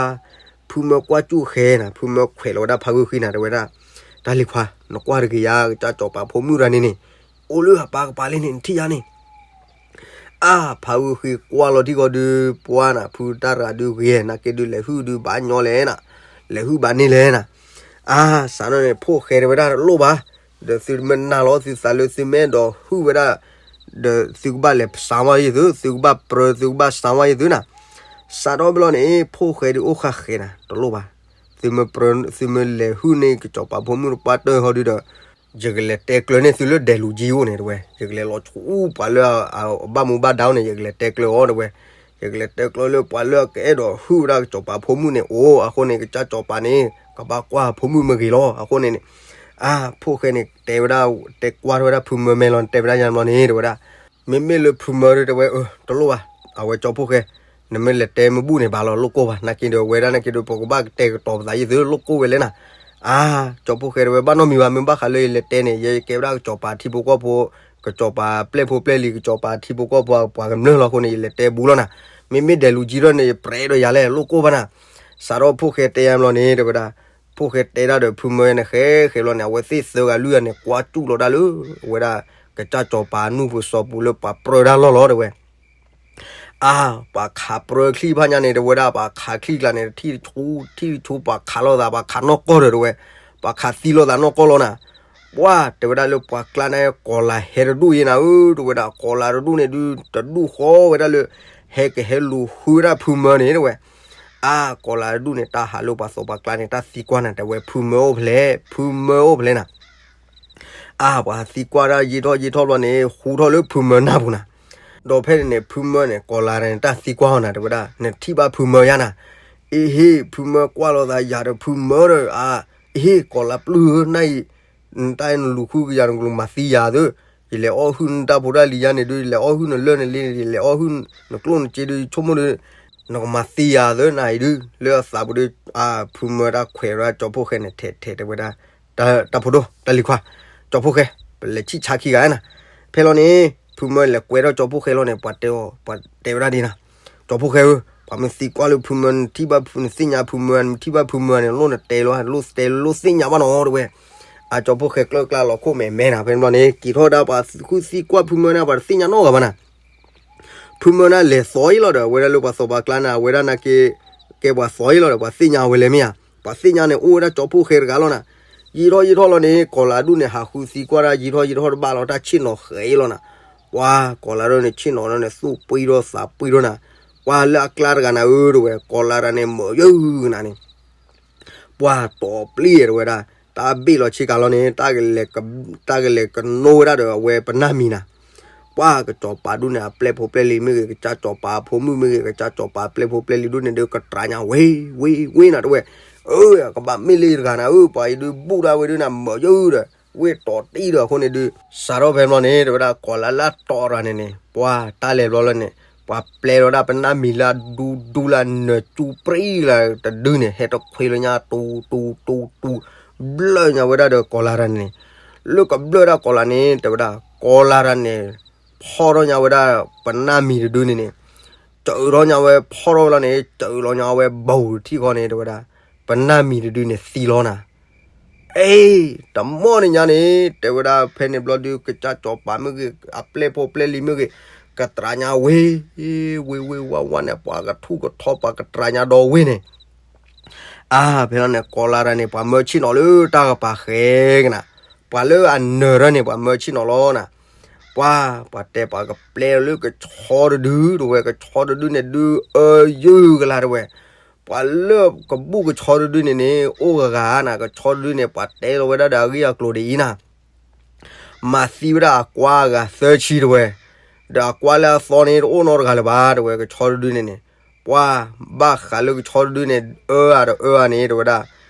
ဖုမၢကွၢ်စူၣ်ဃဲနၤ ဖုမၢခွဲးလီၤဝဲဒၣ်ဖါဂုၢ်ဃံနၤ တဲဝဲဒၣ်, တၢ်လံၤခွါ နကွၢ်တဂ့ၤယါ ကစၢ်ကစီၤပၤဖိမုၣ်တဂၤန့ၣ်န့ၣ် အိၣ်လၢအပၢ်ကပၤလံန့ၣ် နထံၣ်ယါန့ၣ် အါ ဖါဂုၢ်ဃံကွၢ်လီၤထံၣ်ဃီဒုး ပှၤနၤ ဖုတၢ်တဂၤဒုးဂ့ၤ နာ်က့ဒုးလဲၤဟုၣ်ဒုးဘၣ်ညီလဲၣ်နၤ, လဲၤဟုၣ်ဘၣ်န့ၢ်လဲၣ်နၤ. အါ စးထီၣ်န့ၣ် ဖှိၣ်ဃဲတဲဝဲဒၣ်တလိၣ်ဘၣ်, ဒီးသုမ့ၢ်နာ်လီၤသုသးလၢသုမ့ၢ်အဲၣ်ဒိးဟုၣ်ဝဲဒၣ် ဒီးသုကဘၣ်လဲၤစၢၤဝဲယသု သုကဘၣ်ပြၢ သုကဘၣ်စၢၤဝဲယသုနၤ. စးထီၣ်ဘၣ်လီၤန့ၣ် ဖှိၣ်ဃဲဒုးအိၣ်ဃာ်ဃဲနၤ တလိၣ်ဘၣ်, သုမ့ၢ်ပြၢ သုမ့ၢ်လဲၤဟုၣ်န့ၢ်ကစီၤပၤဖိမုၣ်တပှၢ်တၢၢ်ဃီဒုးဒီး ယကလဲၤတဲကျၢၤန့ၢ်သုလၢဒဲးလူၤကၠံအိၣ်န့ၣ် တဲဝဲ, ယကလဲၤလီၤဆူပှၤလၢအဘၣ်မူဘၣ်ဒါန့ၣ် ယကလဲၤတဲကျၢၤအီၤ တဲဝဲ, ယကလဲၤတဲကျၢၤလၢပှၤလၢအကအဲၣ်ဒိးဟုၣ်ဝဲဒၣ်ကစီၤပၤဖိမုၣ်န့ၣ်အိၣ် အဃိန့ၣ် ကစၢ်ကစီၤပၤန့ၣ် ကဘၣ်ကွၢ်ဖိမုၣ်မ့ၢ်ဂ့ၤလီၤ အဃိန့ၣ်န့ၣ်, အါ ဖှိၣ်ဃဲန့ၣ် တဲဝဲဒၣ် တဲကွၢ်ထီၣ်ဝဲဒၣ်ဖုမၢမဲာ်လီၤ တဲဝဲဒၣ်ယါဘျီန့ၣ် တဲဝဲဒၣ်, မ့မ့ၢ်လၢဖုမၢဒီး တဲဝဲ အၢ တလိၣ်ဘၣ်, အဝဲကၠီဖှိၣ်ဃဲ နမ့ၢ်လဲၤတဲမ့ၢ်ဘူၣ်န့ၣ် ဘၣ်လီၤလိၣ်ကိၢ်ဘၣ် နာ်က့ဒီး အဝဲဒၣ်နာ်က့ဒီး ပကဘၣ်ကတဲာ်ကတီၤပသးယသုလိၣ်ကိၢ်ဝဲလဲၣ်နၤ. အါ ကၠီဖှိၣ်ဃဲတဲဝဲ ဘၣ်နီတမံၤဘၣ် မ့ၢ်ဘၣ်ဃးလၢယလဲၤတဲန့ၣ် ယကဲဝဲဒၣ်ကစီၤပၤထံဖိကီၢ်ဖိ, ကစီၤပၤပျဲၢ်ဖိပျဲၢ်လံၤ ကစီၤပၤထံဖိကီၢ်ဖိပှၤကမျၢၢ်လီၤအဃိန့ၣ် ယလဲၤတဲဘူးလီၤနၤ, မ့မ့ၢ်ဒဲးလူၤကၠံထီၣ်န့ၣ် ယပြဲဒီးယၤလဲၣ် လိၣ်ကိၢ်ဘၣ်နၤ. စးထီၣ်ဖှိၣ်ဃဲတဲယါဘျီန့ၣ် တဲဝဲဒၣ်, ဖှိၣ်ဃဲတဲဒၣ်ဒီးဖုမၢန့ၣ် ဃဲဃဲဘျီန့ၣ် အဝဲသ့ၣ်သၢဂၤလွံၢ်ဂၤန့ၣ် ကွၢ်စူၣ်လီၤတၢ်လၢ အဝဲဒၣ် ကစၢ်ကစီၤပၤနူၢ်ပူၤစီၤပူၤလၢပှၤပြၢတၢ်လီၢ်လီၤ တဲဝဲ အါ ပှၤခးပြၢချံၣ်ဖးညါန့ၣ် တဲဝဲဒၣ် ပှၤခးချံၣ်ကျါန့ၣ် ထံၣ်တဆူ ထံၣ်တဆူ ပှၤခးလိာ်သး ပှၤခးနီၢ်ကီၢ်ဒီး တဲဝဲ, ပှၤခးသံလိာ်သးနီၢ်ကီၢ်လီၤနၤ. ပှၤတဲဝဲဒၣ်လၢပှၤကျါန့ၣ် ကီၤလၤဟဲတဒူၣ်ယဲနၤဧၢ တဲဝဲဒၣ် ကီၤလၤတဒူၣ်န့ၣ်ဒုး တဒူၣ်ဃီဝဲဒၣ်လၢ ဟဲကဟဲလူၤဃုဝဲဒၣ်ဖုမၢန့ၣ် တဲဝဲ. အါ ကီၤလၤတဒူၣ်န့ၣ် တၢ်ဟးလၢပှၤသီပှၤကျါန့ၣ် တၢ်သံကွၢ်နၤ တဲဝဲ ဖုမၢအိၣ်ဖဲလဲၣ် ဖုမၢအိၣ်ဖဲလဲၣ်နၤ. အါ ပှၤသံကွၢ်တၢ်ယံာ်ထီၣ်ယံာ်ထီၣ်ဘျီန့ၣ် ဃူထီၣ်လၢဖုမၢနၢ်ပူၤနၤ. ဒီးဖဲန့ၣ်န့ၣ် ဖုမၢန့ၣ် ကီၤလၤတၢ်န့ၣ် တၢ်သံကွၢ်အီၤနၤ တဲဝဲဒၣ် နထံၣ်ဘၣ်ဖုမၢယါနၤ. အ့ဟ့ၣ် ဖုမၢကွၢ်လိာ်သးယၤဒီးဖုမၢဒီး အါ အ့ဟ့ၣ် ကီၤလၤပျုၢ်ဧၢ နၢ်အံၤ နတၢ်အံၤနလူၤဃုကယၤ နကလူၤမၤသံယၤသၢ, ယလဲၤအီၣ်ဟုၣ်နတၢ်ဖိတၢ်လံၤယါန့ၣ်ဒုး ယလဲၤအီၣ်ဟုၣ်နလၢၢ်နလ့ ယလဲၤအီၣ်ဟုၣ်နကျိၣ်နစ့ဒုး ယဆိကမိၣ်ဒုး နကမၤသံယၤသၢနၤအံၤဒုး လၢအသးပူၤဒုး အါ ဖုမၢတၢ်ခွဲးဝဲဒၣ်ကၠီဖှိၣ်ဃဲန့ၣ် ထဲးထဲးတဲဝဲဒၣ် တၢ်ဖိဒိၣ် တၢ်လံၤခွါ ကၠီဖှိၣ်ဃဲ ပလဲၤဆံၣ်ဆါခံဂၤနၤ. ဖဲလီၤန့ၣ် ဖုမၢလဲၤကွဲထီၣ်ကၠီဖှိၣ်ဃဲလီၤန့ၣ် ပှၤတဲအီၤ ပှၤတဲဝဲဒၣ်ဒ်နၤ, ကၠီဖှိၣ်ဃဲဧၢ, ပှၤမ့ၢ်သံကွၢ်လၢဖုမၢ နထံၣ်ဘၣ်ဖု နသ့ၣ်ညါဖုမၢ နထံၣ်ဘၣ်ဖုမၢန့ၣ် လိၣ်နတဲလီၤ လိၣ်တဲလီၤ လိၣ်သ့ၣ်ညါဘၣ်နီၤ တဲဝဲ. အကၠီဖှိၣ်ဃဲကျၢၢ်ကျါလီၤခိၣ်မဲာ်မဲာ်နၤ ဖဲန့ၣ်ဘျီန့ၣ် က့ၤထီၣ်ဒၣ်ပှၤဃုသံကွၢ်ဖုမၢန့ၣ် ပှၤတသ့ၣ်ညါနီတဂၤဘၣ်နၤ. ဖုမၢန့ၣ်လဲၤသီအံၤလီၤဒီး အဝဲဒၣ်လၢပှၤသီပှၤကျါန့ၣ် အဝဲဒၣ်နာ်က့ ကဲပှၤသီအံၤလီၤဒီး ပှၤသ့ၣ်ညါဝဲလဲၣ်မ့ၢ်ဧါ, ပှၤသ့ၣ်ညါန့ၣ် အိၣ်ဝဲဒၣ်ကၠီဖှိၣ်ဃဲတဂၤလီၤနၤ. ယံာ်ထီၣ်ယံာ်ထီၣ်လီၤန့ၣ် ကီၤလၤဒူၣ်န့ၣ် ဟးဃုသံကွၢ်ဒၣ် ယံာ်ထီၣ်ယံာ်ထီၣ်တဘၣ်လီၤ တၢ်ဆ့ၣ်နီၤဃဲအံၤလီၤနၤ. ပှၤကီၤလၤဒူၣ်န့ၣ် ဆ့ၣ်နီၤလီၤန့ၣ် သူၣ်ပှံၢ်ထီၣ်သးပှံၢ်ထီၣ်နၤ. ပှၤလၢအကျါတဂၤနၤဧၢ တဲဝဲ ကီၤလၤတဂၤန့ၣ် မၢယုၢ်ကနၤန့ၣ် ပှၤတီပျံၢ်တဲဝဲဒၣ် တၢ်ဘ့ၣ်လီၤဆ့ကၤလီၤန့ၣ် တၢ်ကလဲၤကနိဝဲဒၣ်ဒီးအဝဲပနၢ်မံၤနၤ. ပှၤကစီၤပၤဒူၣ်န့ၣ် အပျဲၢ်ဖိပျဲၢ်လံၤမ့ၢ်ဂ့ၤ ကစၢ်စီၤပၤဖိမုၣ်မ့ၢ်ဂ့ၤ ကစၢ်စီၤပၤပျဲၢ်ဖိပျဲၢ်လံၤဒူၣ်န့ၣ်ဒီး ကတြးညါဝ့ဝ့ဝ့နၤတဲဝဲ. အၢ ကဘၣ်မ့ၢ်လၢတဂၤနၤဧၢ ပှၤအံၤဒုးဘူၣ်ဒၣ်ဝဲဒုးနၤ မၢယုၢ်ဒီး ဝ့ၢ်တီၤတံၢ်ဒီးအဃိန့ၣ်ဒုး စးထီၣ်ဖဲဘျီန့ၣ် တဲဝဲဒၣ်ကီၤလၤလၢတီၤတဂၤန့ၣ်န့ၣ် ပှၤတၢ်လဲၤဘျီလၢန့ၣ် ပှၤပျဲထီၣ်ဒၣ်ပနၢ်မံၤလၢအဒူဒူလၢနၢၤစူပြံလၢတဒုန့ၣ် ဟဲတခွ့လၢညါတူတူတူတူ ဘျၢညါဝဲဒၣ်ဒီးကီၤလၤတဂၤန့ၣ်န့ၣ် လၢကဘျၢဒၣ်ကီၤလၤန့ၣ် တဲဝဲဒၣ် ကီၤလၤတဂၤန့ၣ် ဖီၣ်ထီၣ်ညါဝဲဒၣ်ပနၢ်မံၤတဒုန့ၣ်န့ၣ် စၢၤထီၣ်ညါဝဲဖီၣ်ထီၣ်ဝဲလီၤန့ၣ် စၢၤလီၤညါဝဲဘၣ်တထံၣ်ဃီန့ၣ် တဲဝဲဒၣ် ပနၢ်မံၤတဒုန့ၣ်သံလီၤနၤ. အ့ တမီၢ်န့ၣ်ညါန့ၣ် တဲဝဲဒၣ်ဖဲန့ၣ်ဘျီဒုး ကစၢ်စီၤပၤမ့ၢ်ဂ့ၤ အပျဲၢ်ဖိပျဲၢ်လံၤမ့ၢ်ဂ့ၤ ကတြးညါဝ့ ဝ့ဝ့ဝါဝါန့ၣ် ပှၤကထူၣ်ကထီပှၤကတြးညါဒီးဝ့ၢ်န့ၣ် အါ ဖဲလီၤန့ၣ် ကီၤလၤတဂၤန့ၣ် ပှၤမၢဆ့ၣ်နီၤလၢတၢ်ကပၤဃဲကနၤ, ပှၤလၢအနၢၤထီၣ်န့ၣ် ပှၤမၢဆ့ၣ်နီၤလီၤနၤ, ပှၤ ပှၤတဲပှၤကပျဲလၢကဆီတဒု တဲဝဲ ကဆီတဒုန့ၣ်ဒုး အၢယုၢ်ကလၤတဲဝဲ, ပှၤလၢကဘူၣ်ကဆီတဒုန့ၣ်န့ၣ် အိၣ်ဂၤဂၤနၤ ကဆီတဒုန့ၣ် ပှၤတဲလီၤဝဲဒၣ်ဒီးအဂ့ၢ်အကျိၤဒ်အံၤနၤ မၤသံဝဲဒၣ်အကွါအဂၤသၢဆံတဲဝဲ, ဒီးအကွါလၢအသီန့ၣ် တအိၣ်နီတဂၤလၢၤဘၣ်တဲဝဲ ကဆီတဒုန့ၣ်န့ၣ်, ပှၤဘၣ်ဃးလၢကဆီတဒုန့ၣ် အၢအတအၢအန့ၣ် တဲဝဲဒၣ်,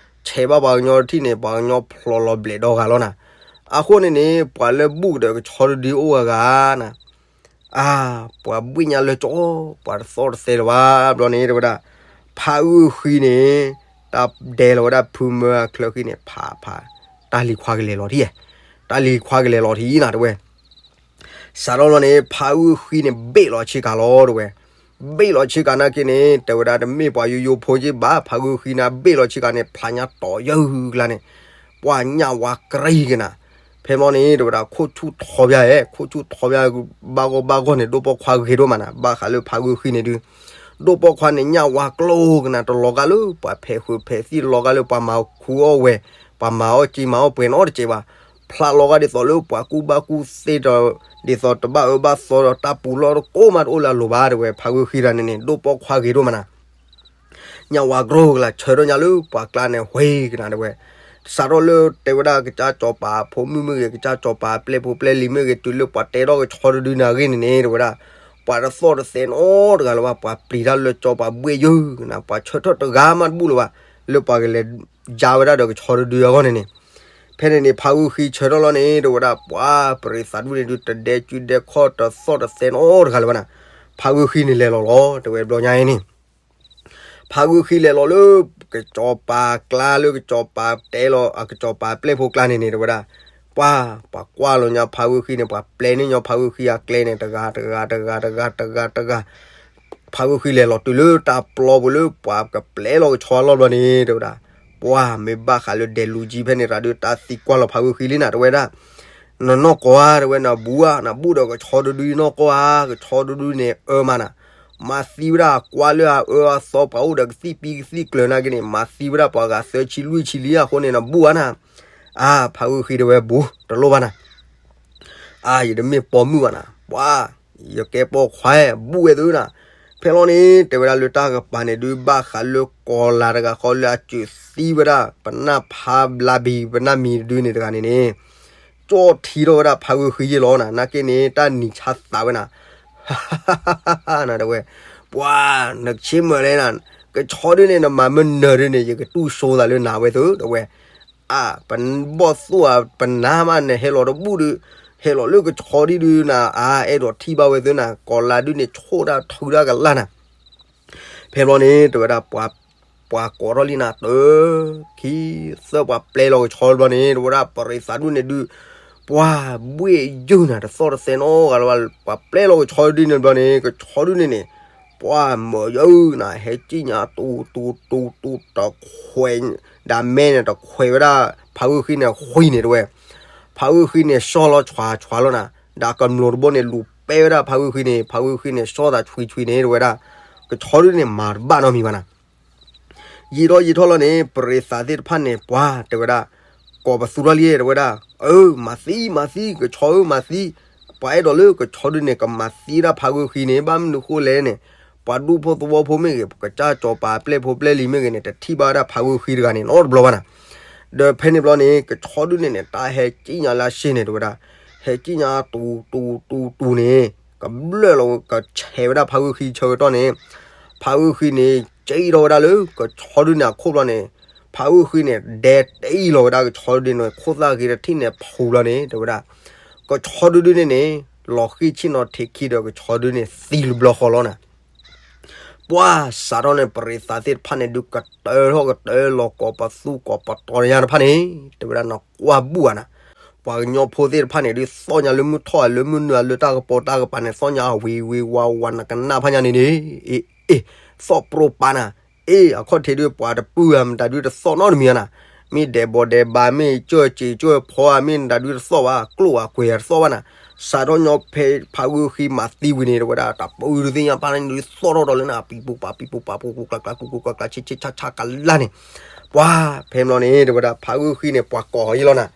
ဆဲးဘၣ်ပှၤကညီတထံၣ်န့ၣ် ပှၤကညီဖျိးလီၤဘျဲးဒီဂၤလီၤနၤ. အဃိန့ၣ်န့ၣ် ပှၤလၢဘူၣ်ကတၢၢ်ကဆီတဒုအိၣ်ဂၤဂၤနၤ အါ, ပှၤဘှ့ၣ်ညါလၢကၠီ, ပှၤတသီၣ်တသဲလၢၤဘၣ်ဘျီန့ၣ် တဲဝဲဒၣ်, ဖးဂုာ်ဃံန့ၣ် တၢ်ဒဲလီၤဝဲဒၣ်ဖုမၢအချၢဃံန့ၣ် ဖးဖး, တၢ်လံၤခွါကလဲၤလီၤထံ, တၢ်လံၤခွါကလဲၤလီၤထံနၤ တဲဝဲ. စးထီၣ်လီၤန့ၣ် ဖးဂုာ်ဃံန့ၣ် ဘ့ၣ်လီၤဆ့ကၤလီၤ တဲဝဲ. ဘ့ၣ်လီၤဆ့ကၤနာ်က့န့ၣ် တဲဝဲဒၣ် တမ့ၢ်ပှၤယိယိဖိက့ဘၣ်, ဖးဂုာ်ဃံန့ၣ် ဘ့ၣ်လီၤဆ့ကၤန့ၣ် ဖျးညါတီၤယၢ်ဂုာ်ကျါန့ၣ် ပှၤညၣ်ဝါကရံကနၤ. ဖဲဘျီန့ၣ် တဲဝဲဒၣ် ခိၣ်ဆူၣ်ထီဘၣ်ဧဲ, ခိၣ်ဆူၣ်ထီဘၣ် ဘၣ်ဂီၢ်ဘၣ်ဂီၢ်န့ၣ် ဒိၣ်ပိာ်ခွါဂ့ၤဒိၣ်မးနၤ, ဘၣ်ဃးလၢဖးဂုာ်ဃံန့ၣ်ဒုး ဒိၣ်ပိာ်ခွါန့ၣ် ညၣ်ဝါကျိကနၤ တလီၤဂာ်လၢပှၤဖဲးဃုာ်ဖဲးသံၣ် တလီၤဂာ်လၢပှၤမၤခူအီၣ်ဝဲ, ပှၤမၤအီၣ်က့မၤအီၣ်ပှဲၤနီတစဲးဘၣ်. ဖျးလီၤဂာ်ဒ်သိးလၢပှၤကူၣ်ဘၣ်ကူၣ်သ့ဒီး ဒ်သိးတဘၣ်အၢဘၣ်သီဒီးတၢ်ပူၤလီၢ်တကိးမးတအိၣ်လၢအလိၤဘၣ် တဲဝဲ, ဖးဂုာ်ဃံတဂၤန့ၣ်န့ၣ် ဒိၣ်ပိာ်ခွါဂ့ၤဒိၣ်မးနၤ ညၣ်ဝါကရိကလၤ ဆၢထၢၣ်ညါလၢပှၤကျါန့ၣ် ဝ့ကနၤ တဲဝဲ. စးထီၣ်လၢတဲဝဲဒၣ် ကစၢ်စီၤပၤဖိမုၣ်မ့ၢ်ဂ့ၤ, ကစၢ်စီၤပၤပျဲၢ်ဖိပျဲၢ်လံၤမ့ၢ်ဂ့ၤ, တုၤလၢပှၤတဲထီၣ်ကဆီတဒုန့ၣ်အဂ့ၢ်န့ၣ်န့ၣ် တဲဝဲဒၣ်, ပှၤတသီၣ်တသဲနီတဂၤလၢၤဘၣ်, ပှၤပျံၤတၢ်လၢကၠီ ပှၤဘှ့ၣ်ယုၢ်ကနၤ, ပှၤဆၢထၢၣ်တဂၤမးတဘူၣ်လၢၤဘၣ် လၢပှၤကလဲၤယါဝဲဒၣ်ဒီးကဆီတဒုအဂီၢ်န့ၣ်န့ၣ်. ဖဲန့ၣ်န့ၣ် ဖးဂုာ်ဃံဆၢထၢၣ်လီၤန့ၣ် တဲဝဲဒၣ်, ပှၤပရံးသးဒူၣ်န့ၣ်ဒုး တဒဲကုဒဲခီၣ် တသီၣ်တသဲနီတဂၤလၢၤဘၣ်နၤ, ဖးဂုာ်ဃံန့ၣ်လဲၤလီၤလီၤ တဲဝဲဘျီညါအံၤန့ၣ် ဖးဂုာ်ဃံလဲၤလီၤလၢ ကစီၤပၤကျါလၢကစီၤပၤတဲလီၤ အကစီၤပၤပျဲၢ်ဖိကျါန့ၣ်န့ၣ် တဲဝဲဒၣ်, ပှၤ ပှၤကွၢ်လီၤညါဖးဂုာ်ဃံန့ၣ် ပှၤပျဲန့ၢ်ညီဖးဂုာ်ဃံအကျဲန့ၣ် တဂၤတဂၤတဂၤတဂၤတဂၤတဂၤ, ဖးဂုာ်ဃံလဲၤလီၤတုၤလၢတၢ်ပျီပူၤလၢပှၤကပျဲလီၤကဆီအလီၢ်ဘျီန့ၣ် တဲဝဲဒၣ်, ပှၤမ့ၢ်ဘၣ်ဃးလၢဒဲးလူၤကၠံဖဲန့ၣ် တၢ်ဒုးတၢ်သံကွၢ်လီၤဖးဂုာ်ဃံလံနၤ တဲဝဲဒၣ် နနီၢ်ကီၢ်ဧါ တဲဝဲ နဘူၣ်ဧါ နဘူၣ်ဒီးကဆီတဒုနီၢ်ကီၢ်ဧါ ကဆီတဒုန့ၣ်အၢမးနၤ, မၤသံဝဲဒၣ်ကွၢ်လၢအအၢအသီ ပှၤအိၣ်ဒီးကသံၣ်ပံကသံၣ်ကျၢၤနာ်က့န့ၣ် မၤသံဝဲဒၣ်ပှၤဂၤသၢဆံလွံၢ်ဆံလံ အဃိန့ၣ် နဘူၣ်ဧါနၤ, အါ ဖးဂုာ်ဃံတဲဝဲ ဘူး တလိၣ်ဘၣ်နၤ အါ ယတမ့ၢ်ပိာ်မုၣ်ဘၣ်နၤ ပှၤ ယကဲပိာ်ခွါ ဘူၣ်ဝဲသုနၤ, ဖဲလီၤန့ၣ် တဲဝဲဒၣ်လၢတၢ်ကပၤန့ၣ်ဒုး ဘၣ်ဃးလၢကီၤလၤတဂၤဃီလၢအစၢၤသံဝဲဒၣ် ပနၢ်ဖးဘျါဘံၤ ပနၢ်မံၤတဒုန့ၣ်တဂၤန့ၣ်န့ၣ် ကၠီၣ်ထံထီၣ်ဝဲဒၣ်ဖးဂုာ်ဃံယ့ၣ်လီၤနၤ နာ်က့န့ၣ် တၢ်နံၤဆါသးဝဲနၤ နတဲဝဲ, ပှၤ နကဆ့မုၢ်လဲၣ်နၤ, ကဆီဒုန့ၣ် နမၤမနၢၤဒုန့ၣ် ယကတူၢ်စိသးလၢနၤဝဲသု တဲဝဲ, အါ ပဘီၣ်သိၣ်ဧါ ပနါမး နဟဲလီၤတဘူၣ်ဒုး, ဟဲလီၤလၢကဆီဒုဒုနၤ အါ အဲၣ်ဒိးထံၣ်ဘၣ်ဝဲသုနၤ ကီၤလၤဒုန့ၣ် ဆိၣ်တၢ်ထုတၢ်ကလၢ်နၤ ဖဲဘျီန့ၣ် တဲဝဲဒၣ် ပှၤကိးထီၣ်လံနၤ တၢ ခံ သၢ ပှၤပျဲလီၤကဆီတဘျီန့ၣ် တဲဝဲဒၣ် ပရံးသးဒူၣ်န့ၣ်ဒုး ပှၤဘှ့ၣ်ယုၢ်နၤ တသီၣ်တသဲနီတဂၤလၢၤဘၣ် ပှၤပျဲလီၤကဆီဒုန့ၣ်ဘျီန့ၣ် ကဆီဒုန့ၣ်န့ၣ် ပှၤမၢယုၢ်နၤ ဟဲကံၣ်ညါတူတူတူတူတခွဲး ဒၣ်မဲန့ၣ် တခွဲးဝဲဒၣ် ဖးဂုာ်ဃံန့ၣ် ဃံန့ၣ်တဲဝဲ ဖးဂုာ်ဃံန့ၣ် စီၢ်လီၤဆွးဆွးလီၤနၤ ဒၣ်ကမျိာ်တဘိန့ၣ် လူၤပဲဝဲဒၣ်ဖးဂုာ်ဃံန့ၣ် ဖးဂုာ်ဃံန့ၣ် စီၢ်သးဆွံဆွံန့ၣ်တဲဝဲဒၣ် ကဆီဒုန့ၣ် မၤတဘၣ်နီတမံၤဘၣ်နၤ ယံာ်ထီၣ်ယံာ်ထီၣ်လီၤန့ၣ် ပရံးသးသ့ၣ်တဖၣ်န့ၣ် ပှၤတဲဝဲဒၣ် ကိးပသူထီၣ်လံ တဲဝဲဒၣ် အၢ မၤသံ မၤသံ ကဆီဧၢ မၤသံ ပှၤအဲၣ်ဒိးလၢကဆီဒုန့ၣ် ကမၤသံဒၣ်ဖးဂုာ်ဃံန့ၣ် ဘၣ်မနုၤဃိလဲၣ်န့ၣ် ပှၤဒူဖိသဝီဖိမ့ၢ်ဂ့ၤ ကစၢ်စီၤပၤပျဲၢ်ဖိပျဲၢ်လံၤမ့ၢ်ဂ့ၤန့ၣ် တထံၣ်ဘၣ်ဝဲဒၣ်ဖးဂုာ်ဃံတဂၤန့ၣ် နီတဘျီဘၣ်နၤ ဒီးဖဲန့ၣ်ဘျီန့ၣ် ကဆီဒုန့ၣ်န့ၣ် တၢ်ဟဲကံၣ်ညါလၢအစ့ၢ်န့ၣ် တဲဝဲဒၣ် ဟဲကံၣ်ညါတူတူတူတူန့ၣ် ကဘျၢၣ်လီၤ ကဆဲးဝဲဒၣ်ဖးဂုာ်ဃံဆၢကတီၢ်န့ၣ် ဖးဂုာ်ဃံန့ၣ် ကံၣ်ထီၣ်ဝဲဒၣ်လၢကဆီဒုန့ၣ်အခိၣ်ဘျီန့ၣ် ဖးဂုာ်ဃံန့ၣ် ဒဲတအံၣ်လီၤဝဲဒၣ်ကဆီဒုန့ၣ် ခိၣ်သၣ်ဂ့ၤတထံၣ်န့ၣ်ဖူးဘျီန့ၣ် တဲဝဲဒၣ် ကဆီဒုဒုန့ၣ်န့ၣ် လီၤဃံၢ်ဆ့ၣ်နီၤထံးခံဒီးကဆီဒုန့ၣ်သံလၢဘျီဃီလီၤနၤ ပှၤစးထီၣ်န့ၣ် ပရံးသးသ့ၣ်တဖၣ်န့ၣ်ဒုး ကတၢၢ်ထီၣ်ကတၢၢ်လီၤ ကိးပသူကိးပတီၤညါတဖၣ်န့ၣ် တဲဝဲဒၣ်နကွၢ်ဘူၣ်ဧါနၤ ပှၤကညီဖိသ့ၣ်တဖၣ်န့ၣ်ဒုး သီၣ်ညါလၢမုၢ်ထီၣ်ဧါ လၢမုၢ်နုာ်ဧါ လၢတၢ်ကပီၤတၢ်ကပၤန့ၣ် သီၣ်ညါဝံၤဝံၤဝါဝါ နကနၣ်ဖးညါန့ၣ်န့ၣ် အ့ အ့ သီၣ်ပြိပာ်နၤ အ့ အခီၣ်ထံးဒုး ပှၤတပုၢ်ဧါ မတၤဒုးတသီၣ်နီတမံၤဧါနၤ မ့ၢ်ဒဲးဘီၣ်ဒဲးဘၣ် မ့ၢ်ကၢၢ်စ့းကၢၢ်ဖီဧါ မ့ၢ်နတၤဒုးတသီၣ်ဘၣ် ကျိၣ်ဧါကွဲၤဧါတသီၣ်ဘၣ်နၤ စးထီၣ်ညီဖဲဖးဂုာ်ဃံမၤသံဝံၤန့ၣ် တဲဝဲဒၣ် တၢ်ပၢဒုးသ့ၣ်ညါပၢ်န့ၣ်ဒုး သီၣ်ထီၣ်ဒီးလၢနၤ ပံပူၤပာ်ပံပူၤပာ် ပူၤပူၤကျါကျါ ကျူၤကျူၤကျါကျါ ဆ့ဆ့ဆါဆါကလါန့ၣ် ပှၤ ဖဲဘျီန့ၣ် တဲဝဲဒၣ် ဖးဂုာ်ဃံန့ၣ် ပှၤကိးအီၤယ့ၢ်လီၤနၤ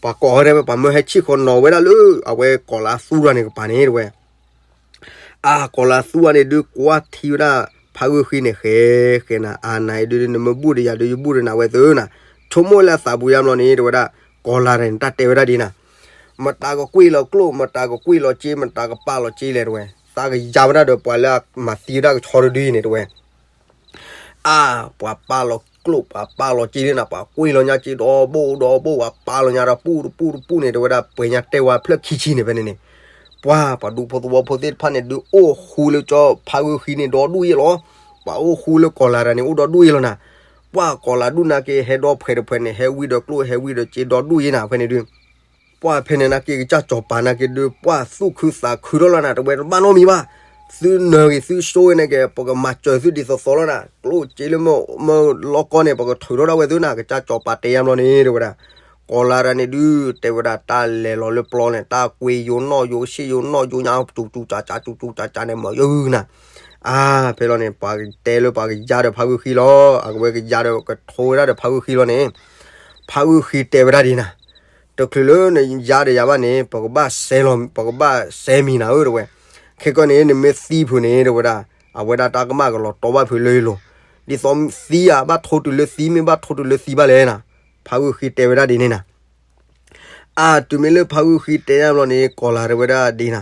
ပှၤကိးအီၤတဲဝဲ ပှၤမၢဟဲဆံၣ်ဃီနီၤဝဲဒၣ်လၢ အဝဲကီၤလၤသူတဂၤန့ၣ်ကပၤန့ၣ် တဲဝဲ အါ ကီၤလၤသူဝဲန့ၣ်ဒုး ကွၢ်ထံဝဲဒၣ် ဖးဂုာ်ဃံန့ၣ် ဃဲ ဃဲနၤ အါ နၤအံၤဒုး နမ့ၢ်ဘူၣ်ဒီးယၤဒုး ယဘူၣ်ဒီးနၤဝဲသုနၤ ဆိကမိၣ်လၢအသးပူၤယါဘျီန့ၣ် တဲဝဲဒၣ် ကီၤလၤန့ၣ် တၢ်တဲဝဲဒၣ်ဒ်နၤ မတၤကကွံာ်လီၤကျိၣ် မတၤကကွံာ်လီၤစ့ မတၤကပာ်လီၤစ့လဲၣ် တဲဝဲ သးကယၤဝဲဒၣ်ဒီးပှၤလၢအမၤသံဝဲဒၣ်ကဆီတဒုအံၤန့ၣ် တဲဝဲ အါ, ပှၤပာ်လီၤကျိၣ် ပှၤပာ်လီၤစ့လၢနၤ, ပှၤကွံာ်လီၤညါစ့ဒီဘိဒီဘိ ပှၤပာ်လီၤညါဒီးပူၣ်တပူၣ်တပူၣ်န့ၣ် တဲဝဲဒၣ် ပှဲၤညါတဲဝဲဖျၢၣ်ခံဆံန့ၣ် ဖဲန့ၣ်န့ၣ်, ပှၤ ပှၤဒူဖိသဝီဖိသ့ၣ်တဖၣ်န့ၣ် ဒုးအိၣ်ဃူလၢကၠီဖးဂုာ်ဃံန့ၣ် ဒီဒူၣ်ယဲၢ်လီၤ. ပှၤအိၣ်ဃူလၢကီၤလၤတၢ်န့ၣ် အိၣ်ဒီဒူၣ်ယဲၢ်လီၤနၤ. ပှၤကီၤလၤဒူၣ်နာ်က့ ဟဲဒီဖှဲးတဖှဲးန့ၣ် ဟဲဝံဒီးကျိၣ် ဟဲဝံဒီးစ့ဒီဒူၣ်ယဲၢ်နၤ ဖဲန့ၣ်ဒုး ပှၤဖဲန့ၣ်နာ်က့ ကစၢ်စီၤပၤနာ်က့ဒုး ပှၤသူၣ်ခုသးခုထီၣ်လီၤနၤ, တဲဝဲတဘၣ်နီတမံၤဘၣ်. သုနၢၤဂ့ၤ သုဆိဂ့ၤနာ်က့ ပကမၤစၢၤသုဒ်သိးသိးလီၤနၤ. ကျိၣ်စ့လၢမၢလီၢ်ကီၢ်န့ၣ် ပကထုးထီၣ်ဒၣ်ဝဲသုနၤ, ကစၢ်စီၤပၤတဲယါဘျီန့ၣ် တဲဝဲဒၣ်. ကီၤလၤတၢ်န့ၣ်ဒုး တဲဝဲဒၣ် တၢ်လဲၤလီၤလၢပျီန့ၣ် တၢ်ကွံာ်ယိၤနီၣ်ယိၤ ဆ့ၣ်ယိၤနီၣ်ယိၤညါ ကၠူကၠူကၠူကၠူကၠူကၠူန့ၣ် မၤယုာ်နၤ. အါ, ဖဲလီၤန့ၣ် ပှၤတဲလၢပှၤကယါဒီးဖးဂုာ်ဃံလီၤ. အကဝဲကယါဒီးကထိဝဲဒၣ်ဒီးဖးဂုာ်ဃံလီၤန့ၣ်, ဖးဂုာ်ဃံတဲဝဲဒၣ်ဒ်နၤ, တချုးလၢနယါဒီးယၤဘၣ်န့ၣ် ပကဘၣ်စဲလီၤ ပကဘၣ်စဲမံၤနၤဧၢ တဲဝဲ. ခဲကီန့ၣ် နမ့ၢ်သံဖုးန့ၣ် တဲဝဲဒၣ် အဝဲဒၣ်တၢ်ကမၣ်ကလီၤတီဘၣ်ဖုးလၢယလိၤ, ဒ်သိးသံဧါ ဘၣ်ထိတုၤလၢသံ မ့ၢ်ဘၣ်ထိတုၤလၢသံဘၣ်လဲၣ်နၤ. ဖးဂုာ်ဃံတဲဝဲဒၣ်ဒ်န့ၣ်နၤ. အါ, တုၤမ့ၢ်လၢဖးဂုာ်ဃံတဲယါဘျီန့ၣ် ကီၤလၤတဲဝဲဒၣ်ဒ်နၤ,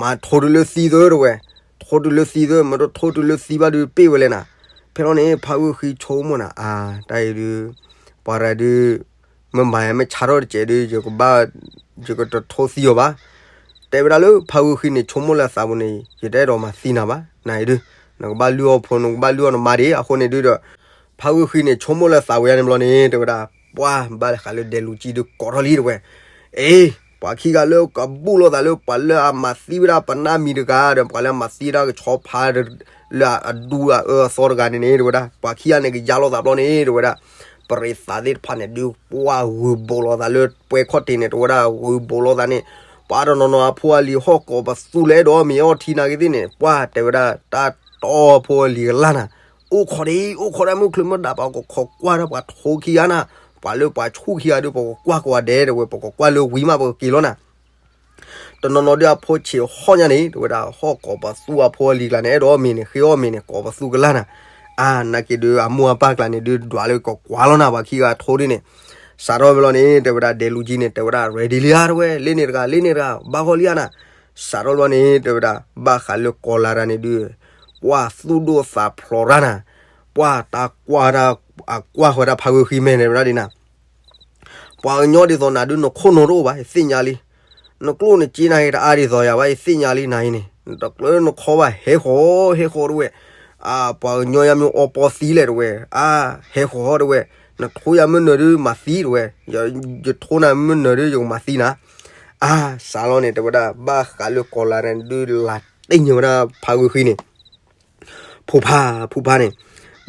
မၤထိတုၤလၢသံသၢ တဲဝဲ, ထိတုၤလၢသံသၢ မ့ၢ်တထိတုၤလၢသံဘၣ်ဒုးပ့ၢ်ဝဲလဲၣ်နၤ. ဖဲလီၤန့ၣ် ဖးဂုာ်ဃံဆိကမိၣ်နၤ, အါ, တၢ်အံၤဒုး ပှၤရၤဒုး မ့ၢ်မၤယၤမ့ၢ်ဆါထီၣ်တစဲးဒုး ယကဘၣ် ယကတထိသံအီၤဘၣ်. တဲဝဲဒၣ်လၢဖးဂုာ်ဃံန့ၣ် ဆိကမိၣ်လၢအသးပူၤန့ၣ် ယတအဲၣ်ဒိးမၤသံနၤဘၣ်, နၤအံၤဒုး နကဘၣ်လုၢ်အီၣ်ဖိ နကဘၣ်လုၢ်အီၣ်နမါဒံး အဃိန့ၣ်ဒုးဒီး ဖးဂုာ်ဃံန့ၣ် ဆိကမိၣ်လၢသးဝဲယါန့ၣ်ဘျီန့ၣ် တဲဝဲဒၣ် ပှၤဘၣ်ဃးလၢဒဲးလူၤကံဒုးကိးထီၣ်လံ တဲဝဲ. အ့, ပှၤခံဂၤလၢကဘူၣ်လိာ်သးလၢပှၤလၢအမၤသံဝဲဒၣ်ပနၢ်မံၤတဂၤဒီး ပှၤလၢအမၤသံဝဲဒၣ်ကဆီဖါ လၢအဒူအအၢအသီတဂၤန့ၣ်န့ၣ် တဲဝဲဒၣ် ပှၤခံဂၤန့ၣ်ကယါလိာ်သးဘျီန့ၣ် တဲဝဲဒၣ် ပရံးသးသ့ၣ်တဖၣ်န့ၣ်ဒုး ပှၤဂုာ်ဘိးလိာ်သးလၢပှဲၤခီၣ်ထံးန့ၣ် တဲဝဲဒၣ် ဂုာ်ဘိးလိာ်သးန့ၣ် ပှၤတနီၤနီၤအဖိအလံၤဟီၣ်ကိးပသူလၢအဲၣ်ဒိးမ့ၤအီထံနာ်က့သ့ၣ်န့ၣ် ပှၤတဲဝဲဒၣ် တၢ်တီအဖိအလံၤကလၢ်နၤ အိၣ်ခိးဒံး အိၣ်ခိးဒၣ်မုၢ်ချ့မုၢ်ဒါ ပှၤကခိးကွၢ်ဒၣ်ပှၤထိခံဂၤနၤ ပှၤလၢပှၤဆူၣ်ခံဂၤဒုး ပကကွၢ်ကိးဂၤဒဲး တဲဝဲ ပကကွၢ်လၢဝံၤမး ပကက့ၤလီၤနၤ တနီၤနီၤဒုးအဖိဆံးဟီၣ်ညါန့ၣ် တဲဝဲဒၣ် ဟီၣ်ကိးပသူအဖိအလံၤကျါန့ၣ် အဲၣ်ဒိးမ့ၤန့ၣ် ဃ့အီၣ်မ့ၤန့ၣ် ကိးပသူကလၢ်နၤ အါ နာ်က့ဒုး အမိၢ်အပၢ်ကျါန့ၣ်ဒုး ဒွးလၢကကွၢ်လီၤနၤ ပှၤခံဂၤထိဒ်န့ၣ် စးထီၣ်ဝဲလီၤန့ၣ် တဲဝဲဒၣ် ဒဲးလူၤကံန့ၣ် တဲဝဲဒၣ် ready လံဧါ တဲဝဲ လ့န့ၣ်တဂၤ လ့န့ၣ်တဂၤ ဘၣ်ဂီၢ်လံဧါနၤ စးထီၣ်လီၤန့ၣ် တဲဝဲဒၣ် ဘၣ်ဃးလၢကီၤလၤတၢ်န့ၣ်ဒုး ပှၤသူၣ်ဒိၣ်သးဖျိးရၣ်နၤ ပှၤတၢ်ကွၢ်တၢ် အကွၢ်ဃီတၢ်ဖးဂုာ်ဃံမဲာ်န့ၣ်ဝဲဒၣ်ဒ်နၤ ပှၤကညီဒ်သိးနၤဒုး နခိၣ်နူာ်တအိၣ်ဘၣ် ယသ့ၣ်ညါလံ. နကျိၣ်နစ့နၤဂ့ၤ တအါဒ်သိးယၤဘၣ် ယသ့ၣ်ညါလံနၤအံၤန့ၣ် နတကျၢနခီဘၣ် ဟဲဃီၤ ဟဲဃီၤတဝဲ. အါ ပှၤကညီယါမ့ၢ်အီပီသံလဲၣ်တဝဲ. အါ ဟဲဃီၤတဝဲ. နထိယၤမ့ၢ်နၢၤဒုး မၤသံတဝဲ. ယထိနၤမ့ၢ်နၢၤဒုး ယကမၤသံနၤ. အါ စးလီၤန့ၣ် တဲဝဲဒၣ် ဘၣ်ဃးလၢကီၤလၤန့ၣ်ဒုး လၢတ့ၢ်ညါဝဲဒၣ်ဖးဂုာ်ဃံန့ၣ် ဖူဖး ဖူဖးန့ၣ်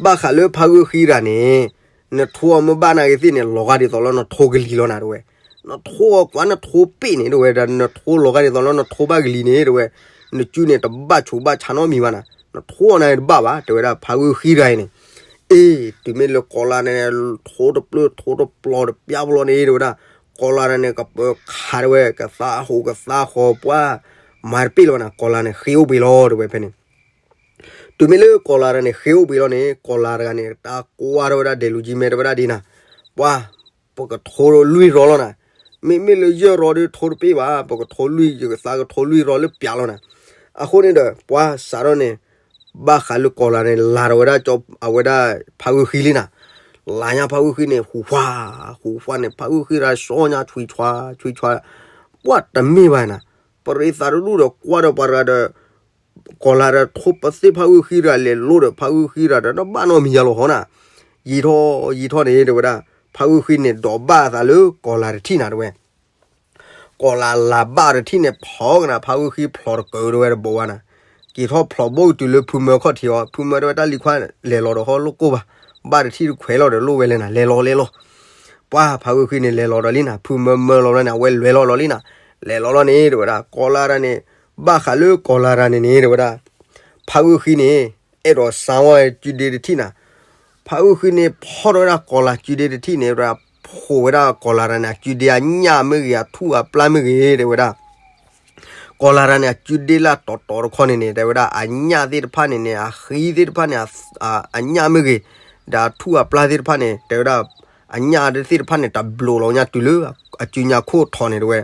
ဘၣ်ဃးလၢဖးဂုာ်ဃံတဂၤန့ၣ် နထိအီၤမ့ၢ်ဘၣ်နာ်က့သ့ၣ်န့ၣ် လီၤဂာ်ဒ်သိးလၢနထိကလံၤလီၤနၤတဝဲ. နထိအီၤကွၢ်နထိပ့ၢ်န့ၣ်တဝဲ ဒီးနထိလီၤဂာ်ဒ်သိးလၢနထိဘၣ်ကလံၤန့ၣ် တဝဲ နစုန့ၣ် တဘၣ်ဆူးဘၣ်ဆါနီတမံၤဘၣ်နၤ. နထိအီၤန့ၣ်တဘၣ်ဘၣ် တဲဝဲဒၣ်ဖးဂုာ်ဃံတဂၤအံၤန့ၣ်. အ့ တုၤမ့ၢ်လၢကီၤလၤန့ၣ် ထိတပျၢ်ထိတပျီၤတပျၢ်ဘျီန့ၣ် တဲဝဲဒၣ် ကီၤလၤန့ၣ် ကပၢၤခးတဝဲ ကသါဟူးကသါဃီၤပှၢ် မၤတပ့ၢ်လီၤနၤ ကီၤလၤန့ၣ် ဃ့အိၣ်ဘှံးလီၤ တဲဝဲဖဲန့ၣ် တုၤမ့ၢ်လၢကီၤလၤတဂၤန့ၣ် ဃ့အိၣ်ဘှံးလီၤန့ၣ် ကီၤလၤတဂၤန့ၣ် တၢ်ကွၢ်ထီၣ်ဝဲဒၣ်ဒဲးလူၤကံမဲာ်တဲဝဲဒၣ်ဒ်နၤ, ပှၤ ပကထိလွံၢ်ရီလီၤနၤ, မ့မ့ၢ်လၢယဲၢ်ရီဒုးထိတပ့ၢ်ဘၣ်, ပကထိလွံၢ် ယကသါကထိလွံၢ်ရီလၢပျးလီၤနၤ. အဃိန့ၣ်ဒီး ပှၤစးထီၣ်န့ၣ် ဘၣ်ဃးလၢကီၤလၤန့ၣ် လၤထီၣ်ဝဲဒၣ် အဝဲဒၣ်ဖးဂုာ်ဃံလံနၤ, လၤညါဖးဂုာ်ဃံန့ၣ် ဟူးဝှါ ဟူးဝှါန့ၣ် ဖးဂုာ်ဃံတဂၤ စီညါ ဆွံဆွါ ဆွံဆွါ ပှၤတမ့ၢ်ဘၣ်နၤ, ပရံးသးတဒူၣ်ဒီးကွၢ်ဒီးပှၤတဂၤဒီး ကီၤလၤဒီးထိပသ့ၣ်ဖးဂုာ်ဃံတဂၤ လဲၤလိဒီးဖးဂုာ်ဃံတဂၤဒီး တဘၣ်နီတမံၤယါလီၤဟီနၤ, ယံာ်ထီၣ်ယံာ်ထီၣ်န့ၣ် တဲဝဲဒၣ် ဖးဂုာ်ဃံန့ၣ် ဒိးဘၣ်အသးလၢကီၤလၤတထံၣ်နၤတဲဝဲ, ကီၤလၤလၤဘၣ်တထံၣ်န့ၣ် ဖီကနၤ ဖးဂုာ်ဃံဖျိးတကၢၤတဲဝဲတဘိးဘၣ်နၤ, က့ၤထီၣ်ဖျိးဘိကတုၤလၢဖုမၢခီၣ်ထံးအီၤ ဖုမၢတဲဝဲတၢ်လံၤခွါ လဲၤလီၤဒီးဃီလိၣ်ကိၢ်ဘၣ်, ဘၣ်တထံၣ်တခွဲးလီၤဒီးလိၣ်ဝဲလဲၣ်နၤ လဲၤလီၤလဲၤလီၤ ပှၤဖးဂုာ်ဃံန့ၣ် လဲၤလီၤဒီးလံနၤ ဖုမၢမၢလီၤလီၤန့ၣ် အဝဲလဲၤလီၤလီၤလံနၤ, လဲၤလီၤလီၤန့ၣ် တဲဝဲဒၣ် ကီၤလၤတဂၤန့ၣ် ဘၣ်ဃးလၢကီၤလၤတဂၤန့ၣ်န့ၣ် တဲဝဲဒၣ် ဖးဂုာ်ဃံန့ၣ် အဲၣ်ဒိးစါဝဲစုဒ့တထံၣ်နၤ, ဖးဂုာ်ဃံန့ၣ် ဖီၣ်ထီၣ်ဝဲဒၣ်ကီၤလၤစုဒ့တထံၣ်န့ၣ် တဲဝဲဒၣ် ဖှိးဝဲဒၣ်ကီၤလၤတဂၤန့ၣ် အစုဒ့အညၣ်မ့ၢ်ဂ့ၤ အထူၣ်အပျၢ်မ့ၢ်ဂ့ၤ တဲဝဲဒၣ် ကီၤလၤတဂၤန့ၣ် အစုဒ့လၢတီၤတီၤတခီန့ၣ်န့ၣ် တဲဝဲဒၣ် အညၣ်သ့ၣ်တဖၣ်န့ၣ်န့ၣ် အဃံသ့ၣ်တဖၣ်န့ၣ် အညၣ်မ့ၢ်ဂ့ၤ, ဒီးအထူၣ်အပျၢ်သ့ၣ်တဖၣ်န့ၣ် တဲဝဲဒၣ် အညၣ်သ့ၣ်တဖၣ်န့ၣ် တဘျိးလီၤညါတုၤလၢ အစုညါခိၣ်ထီၣ်န့ၣ်တဲဝဲ,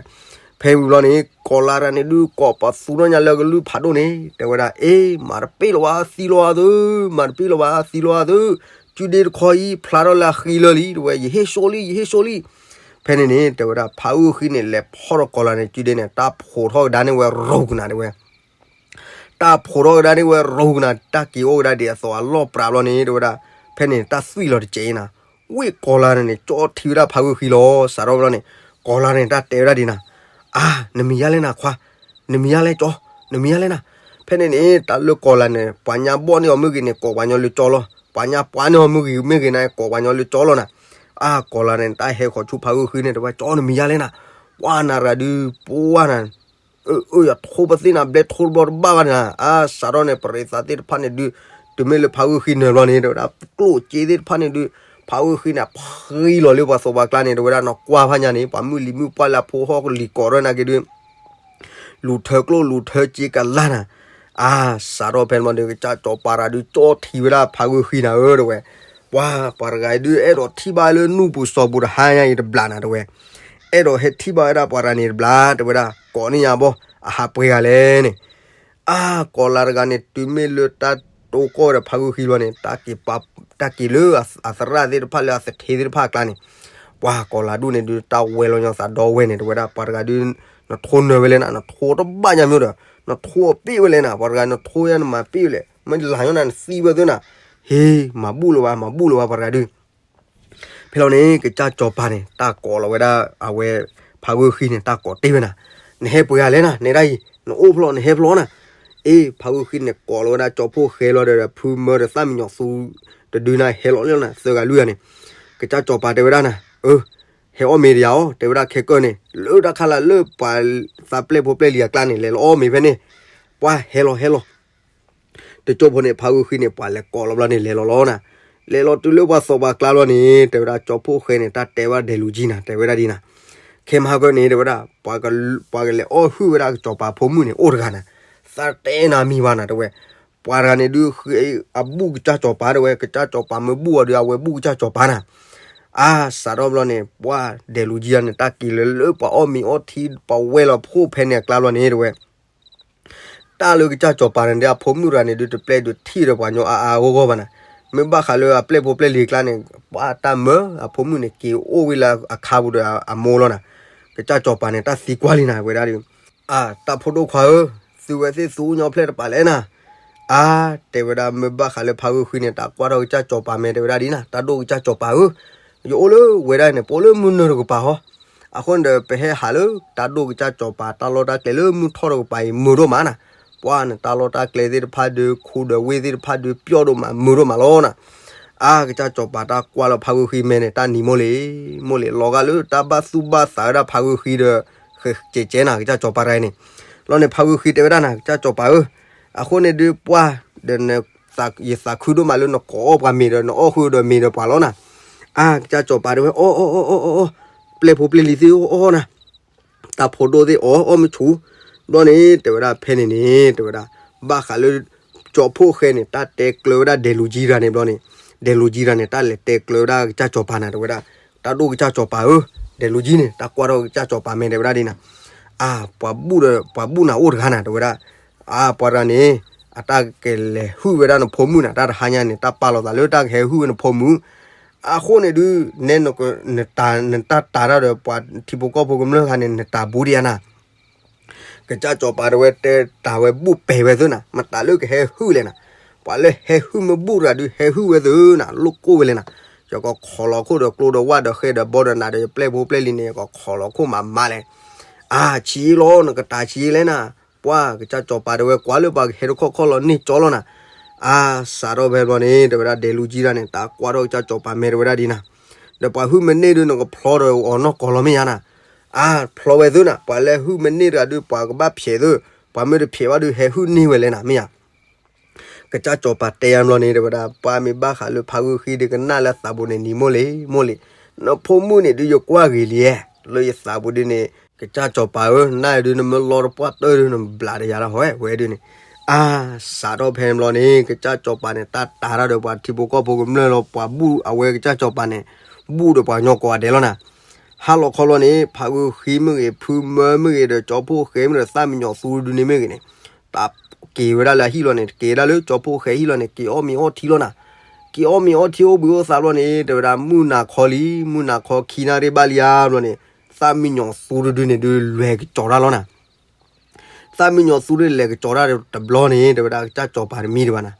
ဖဲဝံၤဘျီန့ၣ် ကီၤလၤတဂၤန့ၣ်ဒုး ကိးပသူထီၣ်ညါလၢကလုၢ်ဖးဒိၣ်န့ၣ် တဲဝဲဒၣ်, အ့, မၤတပ့ၢ်လီၤဘၣ်သံလီၤအသု, မၤတပ့ၢ်လီၤဘၣ်သံလီၤအသု, ကုဒ့တခီအံၤ ဖျါထီၣ်လၢအဃံလၢာ်လံ တဲဝဲ, ယဟ့ၣ်ဆိလံ ယဟ့ၣ်ဆိလံ. ဖဲန့ၣ်န့ၣ် တဲဝဲဒၣ် ဖးဂုၢ်ဃံန့ၣ် လဲၤဖီၣ်ဒီးကီၤလၤန့ၣ် ကုဒ့န့ၣ် တၢ်ဖိးထီၣ်ကဒါန့ၢ်ဝဲရိကနၤ တဲဝဲ တၢ်ဖိးထီၣ်ကဒါန့ၢ်ဝဲရိကနၤ တၢ်က့ၤအိၣ်ကဒါဒ်အသိးအလီၢ်ပြးဘျီန့ၣ် တဲဝဲဒၣ်, ဖဲန့ၣ် တၢ်သွံၣ်လီၤတစဲးအံၤနၤ, ဝ့ၢ်ကီၤလၤန့ၣ်န့ၣ် ကၠီထံဝဲဒၣ်ဖးဂုၢ်ဃံလီၤ. စးထီၣ်ဘျီန့ၣ် ကီၤလၤန့ၣ် တၢ်တဲဝဲဒၣ်ဒ်နၤ, အါ, နမံၤယါလဲၣ်နၤခွါ, နမံၤယါလဲၣ်ကၠီ, နမံၤယါလဲၣ်နၤ. ဖဲန့ၣ်န့ၣ် တၢ်လၢကီၤလၤန့ၣ် ပှၤညါဘီၣ်န့ၢ်အီၤမ့ၢ်ဂ့ၤန့ၣ် ကိးပှၤညီလၢကၠီလီၤ, ပှၤညါပှၤန့ၢ်အီၤမ့ၢ်ဂ့ၤမ့ၢ်ဂ့ၤန့ၣ် ကိးပှၤညီလၢကၠီလီၤနၤ. အါ, ကီၤလၤန့ၣ် တၢ်ဟဲဃီၤဆူဖးဂုၢ်ဃံန့ၣ် တဲဝဲ, ကၠီ နမံၤယါလဲၣ်နၤ, ပှၤနၤရၤဒုး ပှၤနၤ အၢ အၢ ယထိပသ့ၣ်နၤ ဘျဲထိတဘျီတဘၣ်ဘၣ်နၤ, အါ စးထီၣ်န့ၣ် ပရံးသးသ့ၣ်တဖၣ်န့ၣ်ဒုး တုၤမ့ၢ်လၢဖးဂုၢ်ဃံနၢၤဘျီန့ၣ် တဲဝဲဒၣ် ကျိၣ်စ့သ့ၣ်တဖၣ်န့ၣ်ဒုး ဖးဂုၢ်ဃံန့ၣ် ဖှံလီၤလၢပှၤသီပှၤကျါန့ၣ် တဲဝဲဒၣ် နကွၢ်ဖးညါန့ၣ် ပှၤမုၢ်လံၤမုၢ်ပှၢ်လၢအဖိဟီၣ်ကလံၤကိးထီၣ်နာ်က့ဒုး လူၤထၢကျိၣ်လူၤထၢစ့ကလါနၤ, အါ စးထီၣ်ဖဲန့ၣ်ဘျီန့ၣ် ကစၢ်စီၤပၤတဂၤဒုး ကၠီထံဝဲဒၣ်ဖးဂုၢ်ဃံနၤဧၢ တဲဝဲ, ပှၤ ပှၤတဂၤအံၤဒုး အဲၣ်ဒိးထံၣ်ဘၣ်လၢနူၢ်ပူၤစီၤပူၤတဟါညါအံၤတဘျီနၤ တဲဝဲ, အဲၣ်ဒိးဟဲထံၣ်ဘၣ်ဝဲဒၣ်ပှၤတဂၤန့ၣ်တဘျီ တဲဝဲဒၣ် ကိးန့ၢ်ယၤဘီ အဟးပှဲၤဂၤလဲၣ်န့ၣ် အါ ကီၤလၤတဂၤန့ၣ် တုၤမ့ၢ်လၢတၢ်တိကိၢ်ဒီးဖးဂုၢ်ဃံဘျီန့ၣ် တၢ်က့ၤလၢအသရၣ်သ့ၣ်တဖၣ်လၢအသထ့သ့ၣ်တဖၣ်အကျါန့ၣ်, ပှၤကီၤလၤဒူၣ်န့ၣ်ဒုး တၢ်ဝဲလီၤညီသးဒီဝဲန့ၣ် တဲဝဲဒၣ် ပှၤတဂၤဒုး နထိနၢၤဝဲလဲၣ်နၤ နထိတဘၣ်ညါမ့ၢ်ဒီး နထိအပ့ၢ်ဝဲလဲၣ်နၤ ပှၤတဂၤ နထိယါနမၤပ့ၢ်ဝဲလဲၣ် မ့ၢ်လၢ်ညီနၤ နသံဝဲသ့ၣ်နၤ, ဟ့ မၤဘူၣ်လၢၤဘၣ် မၤဘူၣ်လၢၤဘၣ် ပှၤတဂၤဒုး ဖဲလီၤန့ၣ် ကစၢ်စီၤပၤန့ၣ် တၢ်ကိးလီၤဝဲဒၣ် အဝဲ ဖးဂုၢ်ဃံန့ၣ် တၢ်ကိးတ့ၢ်ဝဲနၤ, နဟဲပှဲၤဂၤလဲၣ်နၤ နဲဒၣ်အံၤ နအိၣ်ဖျီၣ် နဟဲဖျီၣ်နၤ, အ့ ဖးဂုၢ်ဃံန့ၣ် ကိးလီၤဝဲဒၣ် ကၠီဖှိၣ်ဃဲလီၤဒီး ဖုမၢဒီးသၣ်မံညီၤသူ တဒုနၤ ဟဲလီၤလၢနၤ သၢဂၤလွံၢ်ဂၤန့ၣ်, ကစၢ်စီၤပၤတဲဝဲဒၣ်နၤ, အၢ ဟဲအီၣ်မ့ၤတယၤအီၤ တဲဝဲဒၣ် ခဲကၢၢ်န့ၣ် လၢတၢ်ခါလၢ်လၢပှၤသးပျဲၢ်ဖိပျဲၢ်လံၤအကျါန့ၣ် လဲၤလီၤအီၣ်မ့ၤဖဲန့ၣ်, ပှၤဟဲလီၤဟဲလီၤ တကၠိဖိန့ၣ် ဖးဂုၢ်ဃံန့ၣ် ပှၤလဲၤကိးလီၤဘျီန့ၣ် လဲၤလီၤလီၤနၤ, လဲၤလီၤတုၤလၢပှၤသီပှၤကျါလီၤန့ၣ် တဲဝဲဒၣ် ကၠီဖှိၣ်ဃဲန့ၣ် တၢ်တဲဝဲဒၣ်ဒဲးလူၤကၠံနၤ တဲဝဲဒၣ်ဒ်နၤ, ခဲမဟါကၢၢ်န့ၣ် တဲဝဲဒၣ် ပှၤကလဲၤအီၣ်ဟုၣ်ဝဲဒၣ်ကစီၤပၤဖိမုၣ်န့ၣ် အိၣ်တဂၤနၤ, သးတဲနၤမံၤဘၣ်နၤ တဲဝဲ, ပှၤတဂၤန့ၣ်ဒုး ဃ့အဘူၣ်ကစၢ်စီၤပၤ တဲဝဲ ကစၢ်စီၤပၤမ့ၢ်ဘူၣ်အီၤဒီး အဝဲဘူၣ်ကစၢ်စီၤပၤနၤ, အါ စးထီၣ်ဘျီန့ၣ် ပှၤဒဲးလူၤကၠံန့ၣ် တၢ်က့ၤလၢလၢပှၤအီၣ်မ့ၤအီထံ ပှၤဝဲလီၤဖှိၣ်ဖဲန့ၣ်အကျါဘျီန့ၣ် တဲဝဲ တၢ်လၢကစၢ်စီၤပၤန့ၣ်ဒီး အဖိမုၣ်တဂၤန့ၣ်ဒုး တပျဲၢ်ဒုးထံၣ်ဒီးပှၤညီအါအါဂီၢ်ဂီၢ်ဘၣ်နၤ, မ့ၢ်ဘၣ်ဃးလၢအပျဲၢ်ဖိပျဲၢ်လံၤအကျါန့ၣ် ပှၤတၢ်မၢ အဖိမုၣ်န့ၣ် က့ၤအိၣ်ဝဲလၢအခါပူၤဒီးအမိၢ်လီၤနၤ, ကစၢ်စီၤပၤန့ၣ် တၢ်သံကွၢ်လံနၤ ဝဲဒၣ်ဒီး အါ တၢ်ဖိဒိၣ်ခွါဧၢ, သုဝဲသ့ၣ်သူအူညီဖျဲၣ်တပာ်လဲၣ်နၤ, အါ တဲဝဲဒၣ် မ့ၢ်ဘၣ်ဃးလၢဖးဂုၢ်ဃံန့ၣ် တၢ်ကွၢ်ထီၣ်ကစၢ်စီၤပၤမဲာ် တဲဝဲဒၣ်ဒ်နၤ တၢ်ဒိၣ်ကစၢ်စီၤပၤဧၢ, ယအိၣ်လၢဝဲဒၣ်န့ၣ် ပအိၣ်လၢမုၢ်နုာ်တကပၤဟီ, အဃိန့ၣ်ဒီး ပဟဲဟးလၢတၢ်ဒိၣ်ကစၢ်စီၤပၤ တၢ်လီၢ်တၢ်ကျဲလၢမုၢ်ထီၣ်တကပၤအံၤ မုာ်ဒိၣ်မးနၤ, ပှၤနတၢ်လီၢ်တၢ်ကျဲသ့ၣ်တဖၣ်ဒီး ခူဒီးဝ့ၢ်သ့ၣ်တဖၣ်ဒီး ပျီၣ်ဒိၣ်မး မုာ်ဒိၣ်မးလီၤနၤ, အါ ကစၢ်စီၤပၤတၢ်ကွၢ်လၢဖးဂုၢ်ဃံမဲာ်န့ၣ် တၢ်နံၤမိၢ်လံ, မိၢ်လံ လီၤဂာ်လၢတၢ်ဘၣ်သူၣ်ဘၣ်သးဝဲဒၣ်ဖးဂုၢ်ဃံဒီး ဃဲးကဲးကဲးနၤ ကစၢ်စီၤပၤတဂၤအံၤန့ၣ်, လီၤန့ၣ် ဖးဂုၢ်ဃံတဲဝဲဒၣ်နၤ ကစၢ်စီၤပၤဧၢ, အဃိန့ၣ်ဒုးပှၤဒီး ယသးခုဒိၣ်မးလၢနကိးအီၣ်ပှၤမ့ၤဒီး နအီၣ်ဃုာ်ဒီးမ့ၤဒီးပှၤလီၤနၤ, အါ ကစၢ်စီၤပၤတဲဝဲ အီၣ်အီၣ်အီၣ်အီၣ်အီၣ်, ပျဲၢ်ဖိပျဲၢ်လံၤသ့ၣ်အီၣ်အီၣ်နၤ တၢ်ဖိဒိၣ်သ့ၣ်အီၣ်အီၣ်မုၢ်ဆူၣ်, ဘျီန့ၣ် တဲဝဲဒၣ်ဖဲန့ၣ်န့ၣ် တဲဝဲဒၣ် ဘၣ်ဃးလၢ ကၠီဖှိၣ်ဃဲန့ၣ် တၢ်တဲကျၢၤဝဲဒၣ်ဒဲးလူၤကၠံတဂၤန့ၣ်ဘျီန့ၣ်, ဒဲးလူၤကၠံတဂၤန့ၣ် တၢ်လဲၤတဲကျၢၤဝဲဒၣ်ကစၢ်စီၤပၤနၤ တဲဝဲဒၣ်, တၢ်ဒိၣ်ကစၢ်စီၤပၤဧၢ, ဒဲးလူၤကၠံန့ၣ် တၢ်ကွၢ်ထီၣ်ကစၢ်စီၤပၤမဲာ် တဲဝဲဒၣ်ဒ်နၤ, အါ ပှၤဘူၣ်ဒီး ပှၤဘူၣ်နၤအိၣ်တဂၤနၤ တဲဝဲဒၣ်, အါ ပှၤတဂၤန့ၣ် အတၢ်ကလဲၤဟုၣ်ဝဲဒၣ်နဖိမုၣ်နၤ တၢ်တဟါညါန့ၣ် တၢ်ပာ်လီၤသးလၢတၢ်ကဟဲဟုၣ်ဝဲနဖိမုၣ်, အဃိန့ၣ်ဒုး နဲ နတၢ်တၤတၢ်ဒီးပှၤထံဖိကီၢ်ဖိကမျၢၢ်ခါန့ၣ် နတၤဘူးဒံးဧါနၤ, ကစၢ်စီၤပၤတဲဝဲ တဲတၢ်ဝဲဘူၣ်ပဲာ်ဝဲသုနၤ မတၤလၢကဟဲဟုၣ်လဲၣ်နၤ, ပှၤလၢဟဲဟုၣ်မ့ၢ်ဘူၣ်တဂၤဒုး ဟဲဟုၣ်ဝဲသုနၤ လိၣ်ကိၢ်ဝဲလဲၣ်နၤ, ယကခိးလီၤခိၣ်ဒီးကျိဒီးဝၣ်ဒီးဃဲဒီးဘီဒီးနၤဒီး ယပျဲၢ်ဖိပျဲၢ်လံၤန့ၣ် ယကခိးလီၤခိၣ်မးမးလဲၣ်, အါ ဆံးလီၤ နကတၢ်ဆံးလဲၣ်နၤ, ပှၤ ကစၢ်စီၤပၤတဲဝဲ ကွၢ်လၢပှၤကဟဲတခီခီလီၤန့ၢ်ကၠီလီၤနၤ, အါ စးထီၣ်ဖဲဘျီန့ၣ် တဲဝဲဒၣ်ဒဲးလူၤကၠံတဂၤန့ၣ် တၢ်ကွၢ်ထီၣ်ကစၢ်စီၤပၤမဲာ် တဲဝဲဒၣ်ဒ်နၤ, ဒီးပှၤဟုၣ်မ့ၢ်န့ၢ်ဒုး နကဖျီဒီးအီၤနီၢ်ကီၢ်လီၤမ့ၢ်ဧါနၤ, အါ ဖျီဝဲသုနၤ ပှၤလၢဟုၣ်မ့ၢ်န့ၢ်တဂၤဒုး ပှၤကဘၣ်ဖျဲးသု, ပှၤမ့ၢ်တဖျဲးဘၣ်ဒုး ဟဲဟုၣ်န့ၢ်ဝဲလဲၣ်နၤ မ့ၢ်ဧါ ကစၢ်စီၤပၤတဲယါဘျီန့ၣ် တဲဝဲဒၣ် ပှၤမ့ၢ်ဘၣ်ဃးလၢဖးဂုၢ်ဃံဒုး ကနၣ်လၢသးပူၤန့ၣ် နံၤမိၢ်လံ မိၢ်လံ, နဖိမုၣ်န့ၣ်ဒုး ယကွၢ်ဂ့ၤလံ, လၢယသးပူၤဒုးန့ၣ် ကစၢ်စီၤပၤဧၢ, နၢ်ဒုး နမ့ၢ်လီတပှၢ်တၢၢ်ဒုး နဘျးတယၤလၢဟီဝဲဒုးန့ၣ်, အါ စးထီၣ်ဖဲန့ၣ်ဘျီန့ၣ် ကစၢ်စီၤပၤန့ၣ် တၢ်တၤတၢ်ဒီးပှၤထံဖိကီၢ်ဖိကမျၢၢ်လီၤ, ပှၤဘူၣ်အဝဲကစၢ်စီၤပၤန့ၣ် ဘူၣ်ဒီးပှၤကညီကိးဂၤဒဲးလီၤနၤ, ဟါလီၤခီလီၤန့ၣ် ဖးဂုာ်ဃံမ့ၢ်ဂ့ၤ ဖုမၢမ့ၢ်ဂ့ၤ ဒီးကၠီဖှိၣ်ဃဲမ့ၢ်ဒီး သၣ်မံညီၤသူတဒုန့ၣ်မ့ၢ်ဂ့ၤန့ၣ် တၢ်က့ၤဝဲဒၣ်လၢအဟံၣ်လီၤန့ၣ် က့ၤဝဲဒၣ်လၢကၠီဖှိၣ်ဃဲဟံၣ်လီၤန့ၣ် က့ၤအီၣ်မ့ၤအီထံလီၤနၤ. က့ၤအီၣ်မ့ၤအီထံအိၣ်ဘှံးအိၣ်သါဘျီန့ၣ် တဲဝဲဒၣ် မုၢ်နၤခီလံ မုၢ်နၤခီခံနၣ်ရံၣ်ဘၣ်လံဧါဘျီန့ၣ် သၣ်မံညီၤသူတဒုန့ၣ်ဒုး လဲၤကစီၤတၢ်လီၤနၤ. သၣ်မံညီၤသူဒုးလဲၤကစီၤတၢ်တဘျီန့ၣ် တဲဝဲဒၣ် ကစၢ်စီၤပၤတမံတဘၣ်နၤ,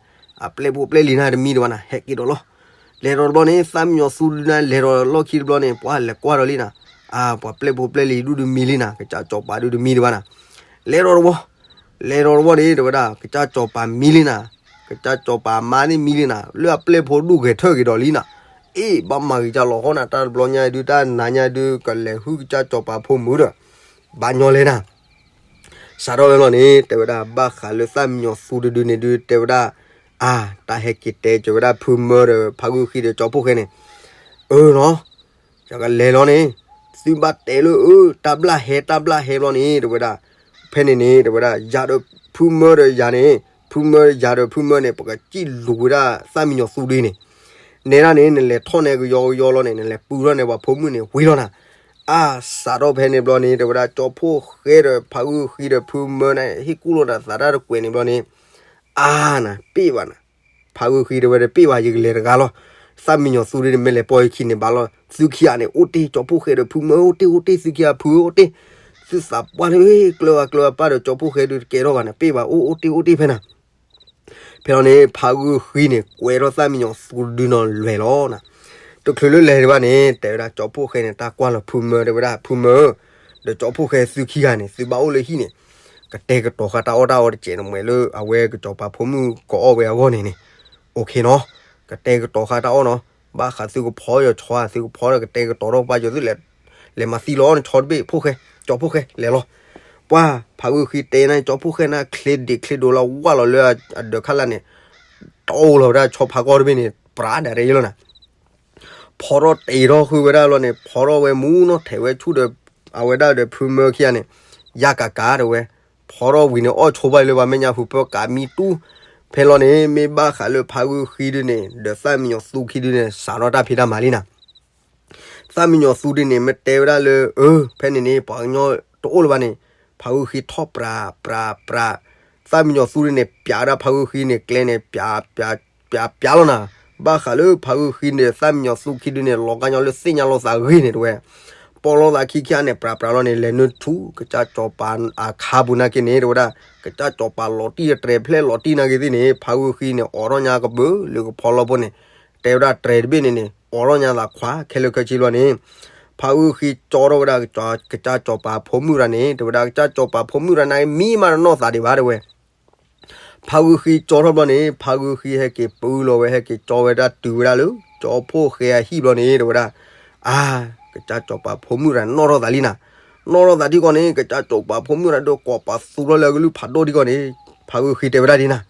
အပျဲၢ်ဖိပျဲၢ်လံၤန့ၣ်တမံတဘၣ်နၤ, ဟဲက့ၤဒီးလီၤ. လဲၤဒီးတဘျီန့ၣ် သၣ်မံညီၤသူဒုးန့ၣ် လဲၤဒီးလီၢ်ခံတဘျီန့ၣ် ပှၤလဲၤကွၢ်ဒီးလံနၤ, အါ ပှၤပျဲၢ်ဖိပျဲၢ်လံၤဒုးတမံလံနၤ, ကစၢ်စီၤပၤဒုးတမံတဘၣ်နၤ. လဲၤဒီးတဝီ လဲၤဒီးတဝီန့ၣ် တဲဝဲဒၣ် ကစၢ်စီၤပၤမံလံနၤ, ကစၢ်စီၤပၤမါန့ၣ်မံလံနၤ, လၢအပျဲၢ်ဖိဒုးဂဲၤထၢၣ်က့ၤဒီးလံနၤ. အ့ ဘၣ်မၤဂ့ၤကၢ်လီၤဃီနၤ, တၢ်တဘျီညါဒုး တၢ်နၤညါဒုး ကလဲၤဟုကစၢ်စီၤပၤဖိမုၣ်ဒီး ဘၣ်ညီလဲၣ်နၤ. စးထီၣ်ဝဲလီၤန့ၣ် တဲဝဲဒၣ် ဘၣ်ဃးလၢသၣ်မံညီၤသူတဒုန့ၣ်ဒုး တဲဝဲဒၣ် အါ တၢ်ဟဲက့ၤတဲကၢၤဝဲဒၣ်ဖုမၢဒီးဖးဂုာ်ဃံဒီးကၠီဖှိၣ်ဃဲန့ၣ်, အၢနီၤ ယကလဲၤလီၤန့ၣ် သုဘၣ်တဲလၢ အၢ တၢ်ဘျၣ်ဟဲ တၢ်ဘျၣ်ဟဲဘျီန့ၣ် တဲဝဲဒၣ်, ဖဲန့ၣ်န့ၣ် တဲဝဲဒၣ် ယၤဒီးဖုမၢဒီးယၤန့ၣ် ဖုမၢယၤဒီးဖုမၢန့ၣ် ပကစံၣ်လူၤဝဲဒၣ်သၣ်မံညီၤသူဒုန့ၣ်, နဲဒၣ်န့ၣ် နလဲၤထီၣ်န့ၣ်ကယီကယီလီၤန့ၣ် နလဲၤပုၢ်ထီၣ်န့ၣ် ပှၤဖိမုၣ်န့ၣ် ဝံၤလီၤနၤ. အါ စးထီၣ်ဖဲန့ၣ်ဘျီန့ၣ် တဲဝဲဒၣ် ကၠီဖှိၣ်ဃဲဒီးဖးဂုာ်ဃံဒီးဖုမၢန့ၣ် ဟ့ၣ်ကူၣ်လိာ်နၤသးတၢ်တကွဲးန့ၣ်ဘျီန့ၣ် အါနၤ ပ့ၢ်ဘၣ်နၤ, ဖးဂုာ်ဃံတဲဝဲတပ့ၢ်ဘၣ် ယကလဲၤတဂၤလီၤ, သၣ်မံညီၤသူဒုန့ၣ် မ့ၢ်လဲၤပိာ်ယခံန့ၣ်ဘၣ်လီၤ, သုခံဂၤန့ၣ် အိၣ်တ့ၢ် ကၠီဖှိၣ်ဃဲဒီးဖုမၢအိၣ်တ့ၢ် အိၣ်တ့ၢ် သုခံဂၤဖုအိၣ်တ့ၢ်, သုသးပှၢ်န့ၣ် ကျၢၤဘၣ်ကျၢၤဘၣ်ပၢ်ဒီးကၠီဖှိၣ်ဃဲဒုးတကဲထီၣ်ဘၣ်နၤ ပ့ၢ်ဘၣ် အိၣ်အိၣ်တ့ၢ်အိၣ်တ့ၢ်ဖဲနၤ ဖဲလီၤန့ၣ် ဖးဂုာ်ဃံန့ၣ် ကွဲထီၣ်သၣ်မံညီၤသူဒုနီၤလဲၤလီၤနၤ. တချုးလၢလဲၤဒံးဘၣ်န့ၣ် တဲဝဲဒၣ်ကၠီဖှိၣ်ဃဲန့ၣ် တၢ်ကွၢ်လီၤဖုမၢ တဲဝဲဒၣ် ဖုမၢဧၢ, ဒီးကၠီဖှိၣ်ဃဲသုခံဂၤန့ၣ် သုဘၣ်အိၣ်လၢဟံၣ်န့ၣ် ကတဲာ်ကတီၤဃာ်တၢ်အီၣ်တၢ်အီတစဲးန့ၣ် မ့ၢ်လၢအဝဲကစီၤပၤဖိမုၣ်ကအီၣ်ဝဲအဂီၢ်န့ၣ်န့ၣ်, အိၣ်ခ့နီၤ, ကတဲာ်ကတီၤဃာ်တၢ်အီၣ်နီၤ, ဘၣ်ဃးသုကဖီယီၤဆီ သုကဖီဒီးကတဲာ်ကတီၤထီၣ်ပှၤကၠီၤသု လဲၤမၤသံလီၤအီၣ်န့ၣ် ဆီတဘ့ၣ် ဖှိၣ်ဃဲ, ကၠီဖှိၣ်ဃဲ လဲၤလီၤ. ပှၤ ဖးဂုာ်ဃံတဲန့ၣ် ကၠီဖှိၣ်ဃဲန့ၣ် ချ့ဒံးချ့ဒိးလၢဝၢ်လီၤလၢအဒၢးခါလၢ်န့ၣ် တအိၣ်လီၤဝဲဒၣ်ဆီဖးကီၢ်တဘ့ၣ်န့ၣ် ပြးဒၣ်ရဲလီၤနၤ. ဖီထီၣ်တ့ၢ်ထီၣ်ဃုာ်ဝဲဒၣ်လီၤန့ၣ် ဖီထီၣ်ဝဲမူနီၤ ထဲးဝဲဆူၣ်ဒီး အဝဲဒၣ်ဒီးဖုမၢခံဂၤန့ၣ် ယၢ်ကးကးတဲဝဲ, ဖီထီၣ်ဝံၤန့ၣ် အီၣ်ဆိဘၣ်လၢပှၤမဲာ်ညါဟူးဖၢကးမံတူၢ်, ဖဲလီၤန့ၣ် မ့ၢ်ဘၣ်ဃးလၢဖးဂုာ်ဃံဒုန့ၣ် ဒီးသၣ်မံညီၤသူခံဒုန့ၣ် စးထီၣ်တၢ်ဖံးတၢ်မၤလံနၤ. သၣ်မံညီၤသူဒ်န့ၣ် မ့ၢ်တဲဝဲဒၣ်လၢ အၢ ဖဲန့ၣ်န့ၣ် ပှၤကညီတအိၣ်လၢၤဘၣ်န့ၣ် ဖးဂုာ်ဃံထီၣ်ပြး ပြး ပြး, သၣ်မံညီၤသူဒ်န့ၣ် ပျးဝဲဒၣ်ဖးဂုာ်ဃံန့ၣ် ကျဲန့ၣ် ပျး ပျး ပျး ပျးလီၤနၤ. ဘၣ်ဃးလၢဖးဂုာ်ဃံန့ၣ် သၣ်မံညီၤသူခံဒုန့ၣ် လီၤကါညီလၢသ့ၣ်ညါလိာ်သးဂ့ၤန့ၣ် တဲဝဲ ပီၣ်လိာ်သးခံခံဂၤန့ၣ် ပြး ပြးလီၤန့ၣ် လဲၤနုာ်ဆူ ကစၢ်စီၤပၤအခါပူၤနာ်က့န့ၣ် တဲဝဲဒၣ် ကစၢ်စီၤပၤလီၤတံၢ်တြဲၤဖျဲၣ်လီၤတံၢ်နာ်က့သ့ၣ်န့ၣ် ဖးဂုာ်ဃံန့ၣ် အိးထီၣ်ညါကဘၢလၢကဖီလီဖိန့ၣ် တဲဝဲဒၣ်တြဲၤတဘ့ၣ်န့ၣ်န့ၣ် အိးထီၣ်ညါသးခွါခဲလၢာ်ခဲဆ့လီၤန့ၣ် ဖးဂုာ်ဃံကၠီထီၣ်ဝဲဒၣ် ကစၢ်စီၤပၤဖိမုၣ်ရၤန့ၣ် တဲဝဲဒၣ် ကစၢ်စီၤပၤဖိမုၣ်ရၤန့ၣ် မံမးတနီၢ်သးဒံးဘၣ် တဲဝဲ. ဖးဂုာ်ဃံကၠီထီၣ်ဘျီန့ၣ် ဖးဂုာ်ဃံဟဲက့ၤပုၢ်လီၤဝဲ ဟဲက့ၤကၠီဝဲဒၣ်တုၤဝဲဒၣ်လၢ ကၠီဖိၣ်ဃဲအဟံၣ်ဘျီန့ၣ် တဲဝဲဒၣ် အါ ကစၢ်စီၤပၤဖိမုၣ်ရၤနီၣ်ထီၣ်သးလံနၤ. နီၣ်ထီၣ်သးထံကီၢ်န့ၣ် ကစၢ်စီၤပၤဖိမုၣ်ရၤဒီး ကိးပသူထီၣ်လၢအကလုၢ်ဖးဒိၣ်ထံကီၢ်န့ၣ် ဖးဂုာ်ဃံတဲဝဲဒၣ်ဒ်နၤ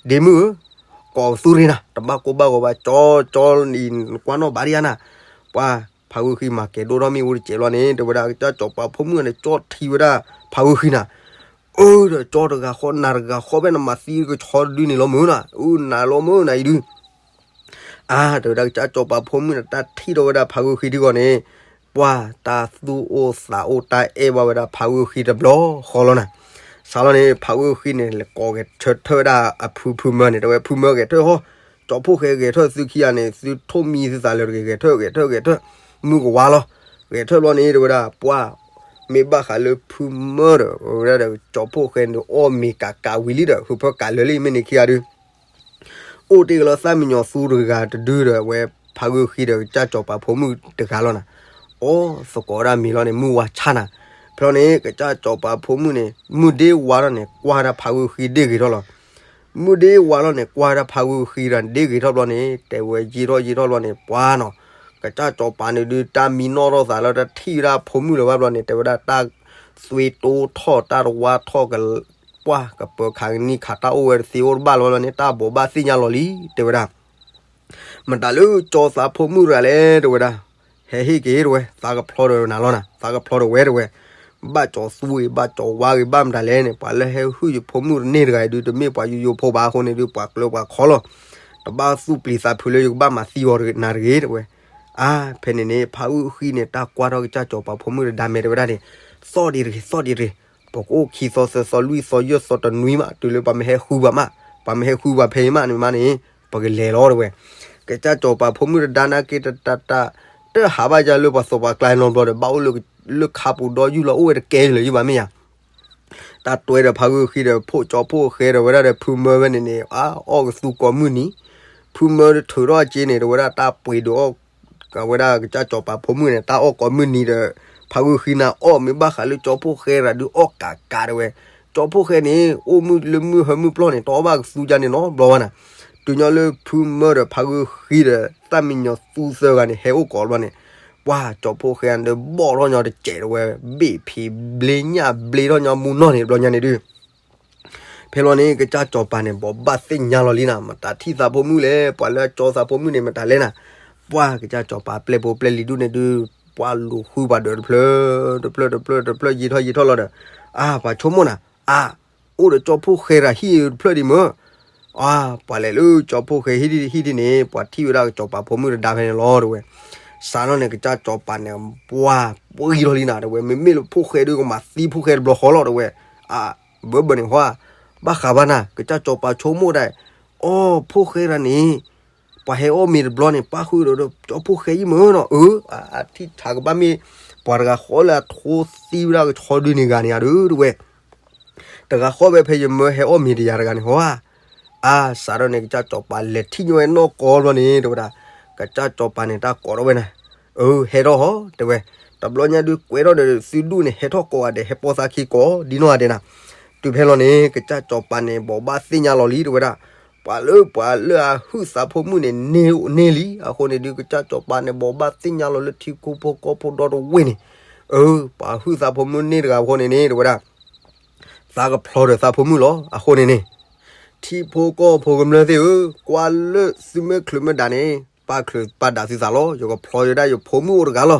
ဒ့မုၣ်ဧၢ ကိးပသူရ့နၤ တဘၣ်ကိၢ်ဘၣ်ဂီၤဘၣ် ကၠီ ကၠီအံၤ နကွၢ်နီၣ်ဘၣ်ဒံးဧါနၤ. ပှၤ ဖးဂုာ်ဃံမၤကဲၤဒိၣ်ထီၣ်မ့ၣ်အူတစဲးဘျီန့ၣ် တဲဝဲဒၣ် ကစၢ်စီၤပၤဖိမုၣ်န့ၣ် ကၠီထံဝဲဒၣ် ဖးဂုာ်ဃံနၤ အၢ ဒီးကၠီတဂၤဃီ နၤတဂၤဃီ ဖဲနမၤသံကဆီတဒုန့ၣ်လီၤမုၢ်နၤ အၢ နၤလီၤမုၢ်နၤအံၤဒု အါ တဲဝဲဒၣ် ကစၢ်စီၤပၤဖိမုၣ်န့ၣ် တၢ်ထံၣ်ထီၣ်ဝဲဒၣ်ဖးဂုာ်ဃံထံကီၢ်န့ၣ် ပှၤတၢ်သူၣ်အိၣ်သးအိၣ်တၢ်အဲၣ်ဘၣ်ဝဲဒၣ်ဖးဂုာ်ဃံတဘျီဃီလီၤနၤ. စးလီၤန့ၣ် ဖးဂုာ်ဃံန့ၣ် လဲၤကိးဂဲၤဆၢထၢၣ်ဝဲဒၣ်အဖုဖုမၢန့ၣ် တဲဝဲ ဖုမၢဂဲၤထၢၣ်ဟီ ကၠီဖိၣ်ဃဲဂဲၤထၢၣ် သုခံဂၤန့ၣ် သုထိၣ်မံသုသးလၢတဂ့ၤ ဂဲၤထၢၣ် ဂဲၤထၢၣ် ဂဲၤထၢၣ် မုၢ်ကဝါလီၤ. ဂဲၤထၢၣ်ဘျီန့ၣ် တဲဝဲဒၣ် ပှၤ မ့ၢ်ဘၣ်ဃးလၢဖုမၢဒီး ဝဲဒၣ်ဒီး ကၠီဖိၣ်ဃဲန့ၣ် အီၣ်မ့ၤကးကးဝံၤလံဒီး ဟူးဖၢကးလၢာ်လံ မ့ၢ်န့ၣ်ခံဂၤဒု အိၣ်တ့ၢ်ကလီၤသၣ်မံညီၤသူတဂၤတဒုဒီး အဝဲဖးဂုာ်ဃံဒီး ကစၢ်စီၤပၤဖိမုၣ်တဂၤလီၤနၤ. အီ သကိးဒၣ်မံၤလီၤန့ၣ် မုၢ်ဝါဆါနၤ. ဖဲလီၤန့ၣ် ကစၢ်စီၤပၤဖိမုၣ်န့ၣ် မုၢ်ဒ့ဝါထီၣ်န့ၣ် ကွၢ်ဒၣ်ဖးဂုာ်ဃံဒ့ဂ့ၤထီၣ်လီၤ. မုၢ်ဒ့ဝါထီၣ်န့ၣ် ကွၢ်ဒၣ်ဖးဂုာ်ဃံဒီးဒ့ဂ့ၤထီၣ်ဘျီန့ၣ် တဲဝဲယံာ်ထီၣ်ယံာ်ထီၣ်ဘျီန့ၣ် ပှၤနီၤ ကစၢ်စီၤပၤန့ၣ်ဒုး တၢ်မံနီၣ်ထီၣ်သးလၢတၢ်ထံၣ်ဝဲဒၣ်ဖိမုၣ်လၢၤဘၣ်ဘျီန့ၣ် တဲဝဲဒၣ် တၢ်သွံတိထီၣ် တၢ်တဝါထီၣ်က ပှၢ်ကပၢၤခးကနံၣ်ခးတၢ်အိၣ်ဝဲတသ့အိၣ်တဘၣ်လၢၤဘၣ်န့ၣ် တၢ်ဘိးဘၣ်သ့ၣ်ညါလီၤလံ တဲဝဲဒၣ်. မတၤလၢကၠီသးဖိမုၣ်တဂၤလဲၣ် တဲဝဲဒၣ်. ဟဲဟ့ၣ်က့ၤ တဲဝဲ သးကဖျီဒီးနၤလီၤနၤ သးကဖျီဒီးဝဲ တဲဝဲ. ဘၣ်ကၠီသူဂ့ၤ ဘၣ်ကၠီဝါဂ့ၤ ဘၣ်မတၤလဲၣ်န့ၣ် ပှၤလၢဟဲဟုၣ်ယဖိမုၣ်တန့ၢ်တဂၤအံၤဒုး တမ့ၢ်ပှၤယိယိဖိဘၣ်အဃိန့ၣ်ဒုး ပှၤကျၢၤပှၤခီလီၤ. တဘၣ်သူၣ်ပျံၤသးဖုးလၢယကဘၣ်မၤသံအီၤနၤတဂ့ၤ တဲဝဲ. အါ ဖဲန့ၣ်န့ၣ် ဖးဂုာ်ဃံန့ၣ် တၢ်ကွၢ်ထီၣ်ကစၢ်စီၤပၤဖိမုၣ်တဒါမဲာ်တဲဝဲဒၣ်န့ၣ်, သီၣ်ဒံးတဂ့ၤ သီၣ်ဒံးတဂ့ၤ, ပကအိၣ်ခံသီသၢသီလွံၢ်သီယဲၢ်သီတနွံမး တုၤလၢပှၤမ့ၢ်ဟဲဃုပှၤမး, ပှၤမ့ၢ်ဟဲဃုပှၤဖဲအံၤမးန့ၣ်မးန့ၣ် ပကလဲၤလီၤတဲဝဲ. ကစၢ်စီၤပၤဖိမုၣ်တဒါနာ်က့တတၢ် တဟးဘၣ်ယၤလၢပှၤသိးပှၤကျါနီတဘျီဒီး ဘၣ်အိၣ်လၢ လၢခါပူၤဒီယူၢ်လီၤအိၣ်ဝဲတကဲလၢၤယဘၣ်မ့ၢ်ယၤ တၢ်တွဲဒီးဖးဂုာ်ဃံဒီး ဖိကၠီဖိဃဲဒီးဝဲဒၣ်ဒီး ဖုမၢဝဲန့ၣ်န့ၣ် အါ အီၣ်ကသူကိးမုၢ်နံၤ, ဖုမၢထုးထီၣ်အစ့န့ၣ် တဲဝဲဒၣ်တၢ်ပှ့ၤဒုးအီၣ် ဝဲဒၣ်ကစၢ်စီၤပၤဖိမုၣ်န့ၣ် တၢ်အီၣ်ကိးမုၢ်နံၤဒီး ဖးဂုာ်ဃံန့ၣ်အီၣ် မ့ၢ်ဘၣ်ဃးလၢကၠီဖိဃဲရၤဒုးအီၣ်ကးကးတဲဝဲ. ကၠီဖိဃဲန့ၣ် အိၣ်မုၢ်လၢမုၢ်ဟၢမုၢ်ပျီၢ်န့ၣ် တအီၣ်ဘၣ်ကသူကါန့ၣ်နီတဘျီဘၣ်နၤ. တုၤညီလၢဖုမၢဒီးဖးဂုာ်ဃံဒီး သၣ်မံညီၤသူသၢဂၤန့ၣ် ဟဲအိၣ်ကိးဘျီန့ၣ် ပှၤကၠီဖိဃဲန့ၣ် ဘီၣ်ထီၣ်ညီတစဲးတဲဝဲ, ဘ့ၣ်ဖံးဘျ့ညၣ်ဘျ့ထီၣ်ညီမူနီၢ်န့ၣ်တဘျီညါန့ၣ်ဒုး ဖဲလီၤန့ၣ် ကစၢ်စီၤပၤန့ၣ် ဘိးဘၣ်သ့ၣ်ညါလီၤလံနၤ, မတၤထံၣ်သးဖိမုၣ်လဲၣ်, ပှၤလၢအကၠီသးဖိမုၣ်န့ၣ် မတၤလဲၣ်နၤ. ပှၤကစၢ်စီၤပၤပျဲၢ်ဖိပျဲၢ်လံၤဒူၣ်န့ၣ်ဒုး ပှၤလူၤဃုပှၤဒၢးတဖျၢၣ် တဖျၢၣ်တဖျၢၣ်တဖျၢၣ်ယံာ်ထီၣ်ယံာ်ထီၣ်လီၤဒီး အါ ပှၤဆိကမိၣ်နၤ, အါ အိၣ်ဒီးကၠီဖိဃဲရၤဟံၣ်တဖျၢၣ်ဒံးမၢ် အါ ပှၤလဲၤလၢကၠီဖိဃဲဟံၣ်ဒံးန့ၣ် ပှၤထံၣ်ဝဲဒၣ်ကစၢ်စီၤပၤဖိမုၣ်တဒါဖဲန့ၣ်လီၤတဲဝဲ. စးထီၣ်န့ၣ် ကစၢ်စီၤပၤန့ၣ် ပှၤပှံၢ်ထီၣ်လံနၤတဲဝဲ, မ့မ့ၢ်လၢဖိဃဲဒုးကမၤသံဖိဃဲတဘျီဃီလီၤတဲဝဲ. အါ ဘၢဘၢန့ၣ်ဟီ ဘၣ်ဃးဘၣ်နၤ ကစၢ်စီၤပၤဆိကမိၣ်ဒၣ်, အီ ဖိဃဲရၤန့ၣ် ပှၤဟဲအီၣ်မ့ၤတဘျီန့ၣ် ပၣ်ဃုာ်ဒီးကၠီဖိဃဲအံၤမၢ်နီၤ, အါ အထံၣ်ထးကဘၣ်မ့ၢ် ပှၤတဂၤဃီလၢအထိသံဝဲဒၣ်ကဆီဒုန့ၣ်ဂၤန့ၣ်ဧါဒုးတဲဝဲ တဂၤဃီဝဲဖဲယမၢဟဲအီၣ်မ့ၤတယၤတဂၤန့ၣ်ဟီဧါ. အါ စးထီၣ်န့ၣ် ကစၢ်စီၤပၤလဲၤထံၣ်ညီဝဲနီၢ်ကီၢ်ဘျီန့ၣ်တဲဝဲဒၣ်, ကစၢ်စီၤပၤန့ၣ် တၢ်ကိးထီၣ်ဝဲနၤ, အၢ ဟဲထီၣ်ဟီတဲဝဲ, တဘျီညါဒုးကွဲထီၣ်ဒီးသုဒူၣ်န့ၣ် ဟဲထီၣ်ကိးဂၤဒဲး ဟဲပိာ်သးခံကိးဒ်နီၢ်ဂၤဒဲးနၤ. တုၤဖဲလီၤန့ၣ် ကစၢ်စီၤပၤန့ၣ် ဘိးဘၣ်သ့ၣ်ညါလီၤလံတဲဝဲဒၣ်, ပှၤလၢပှၤလၢအဟုၣ်သးဖိမုၣ်န့ၣ် န့ၢ်န့ၢ်လံ. အဃိန့ၣ်ဒုး ကစၢ်စီၤပၤန့ၣ် ဘိးဘၣ်သ့ၣ်ညါလီၤလၢထံဖိကီၢ်ဖိဒီတဝ့ၢ်န့ၣ်, အၢ ပှၤဟုၣ်သးဖိမုၣ်န့ၢ်တဂၤအဃိန့ၣ်န့ၣ် တဲဝဲဒၣ် သးကဖျီဒီးသးဖိမုၣ်လီၤ. အဃိန့ၣ်န့ၣ် ထံဖိကီၢ်ဖိကမျၢၢ်သ့ၣ်ဧၢ, ကွၢ်လၢသုမ့ၢ်ချုးမ့ၢ်ဒးန့ၣ် ပာ်ချုးပာ်ဒးသုသးလီၤ. ယကဖျီဝဲဒၣ်ယဖိမုၣ်အိၣ်တဂၤလီၤ.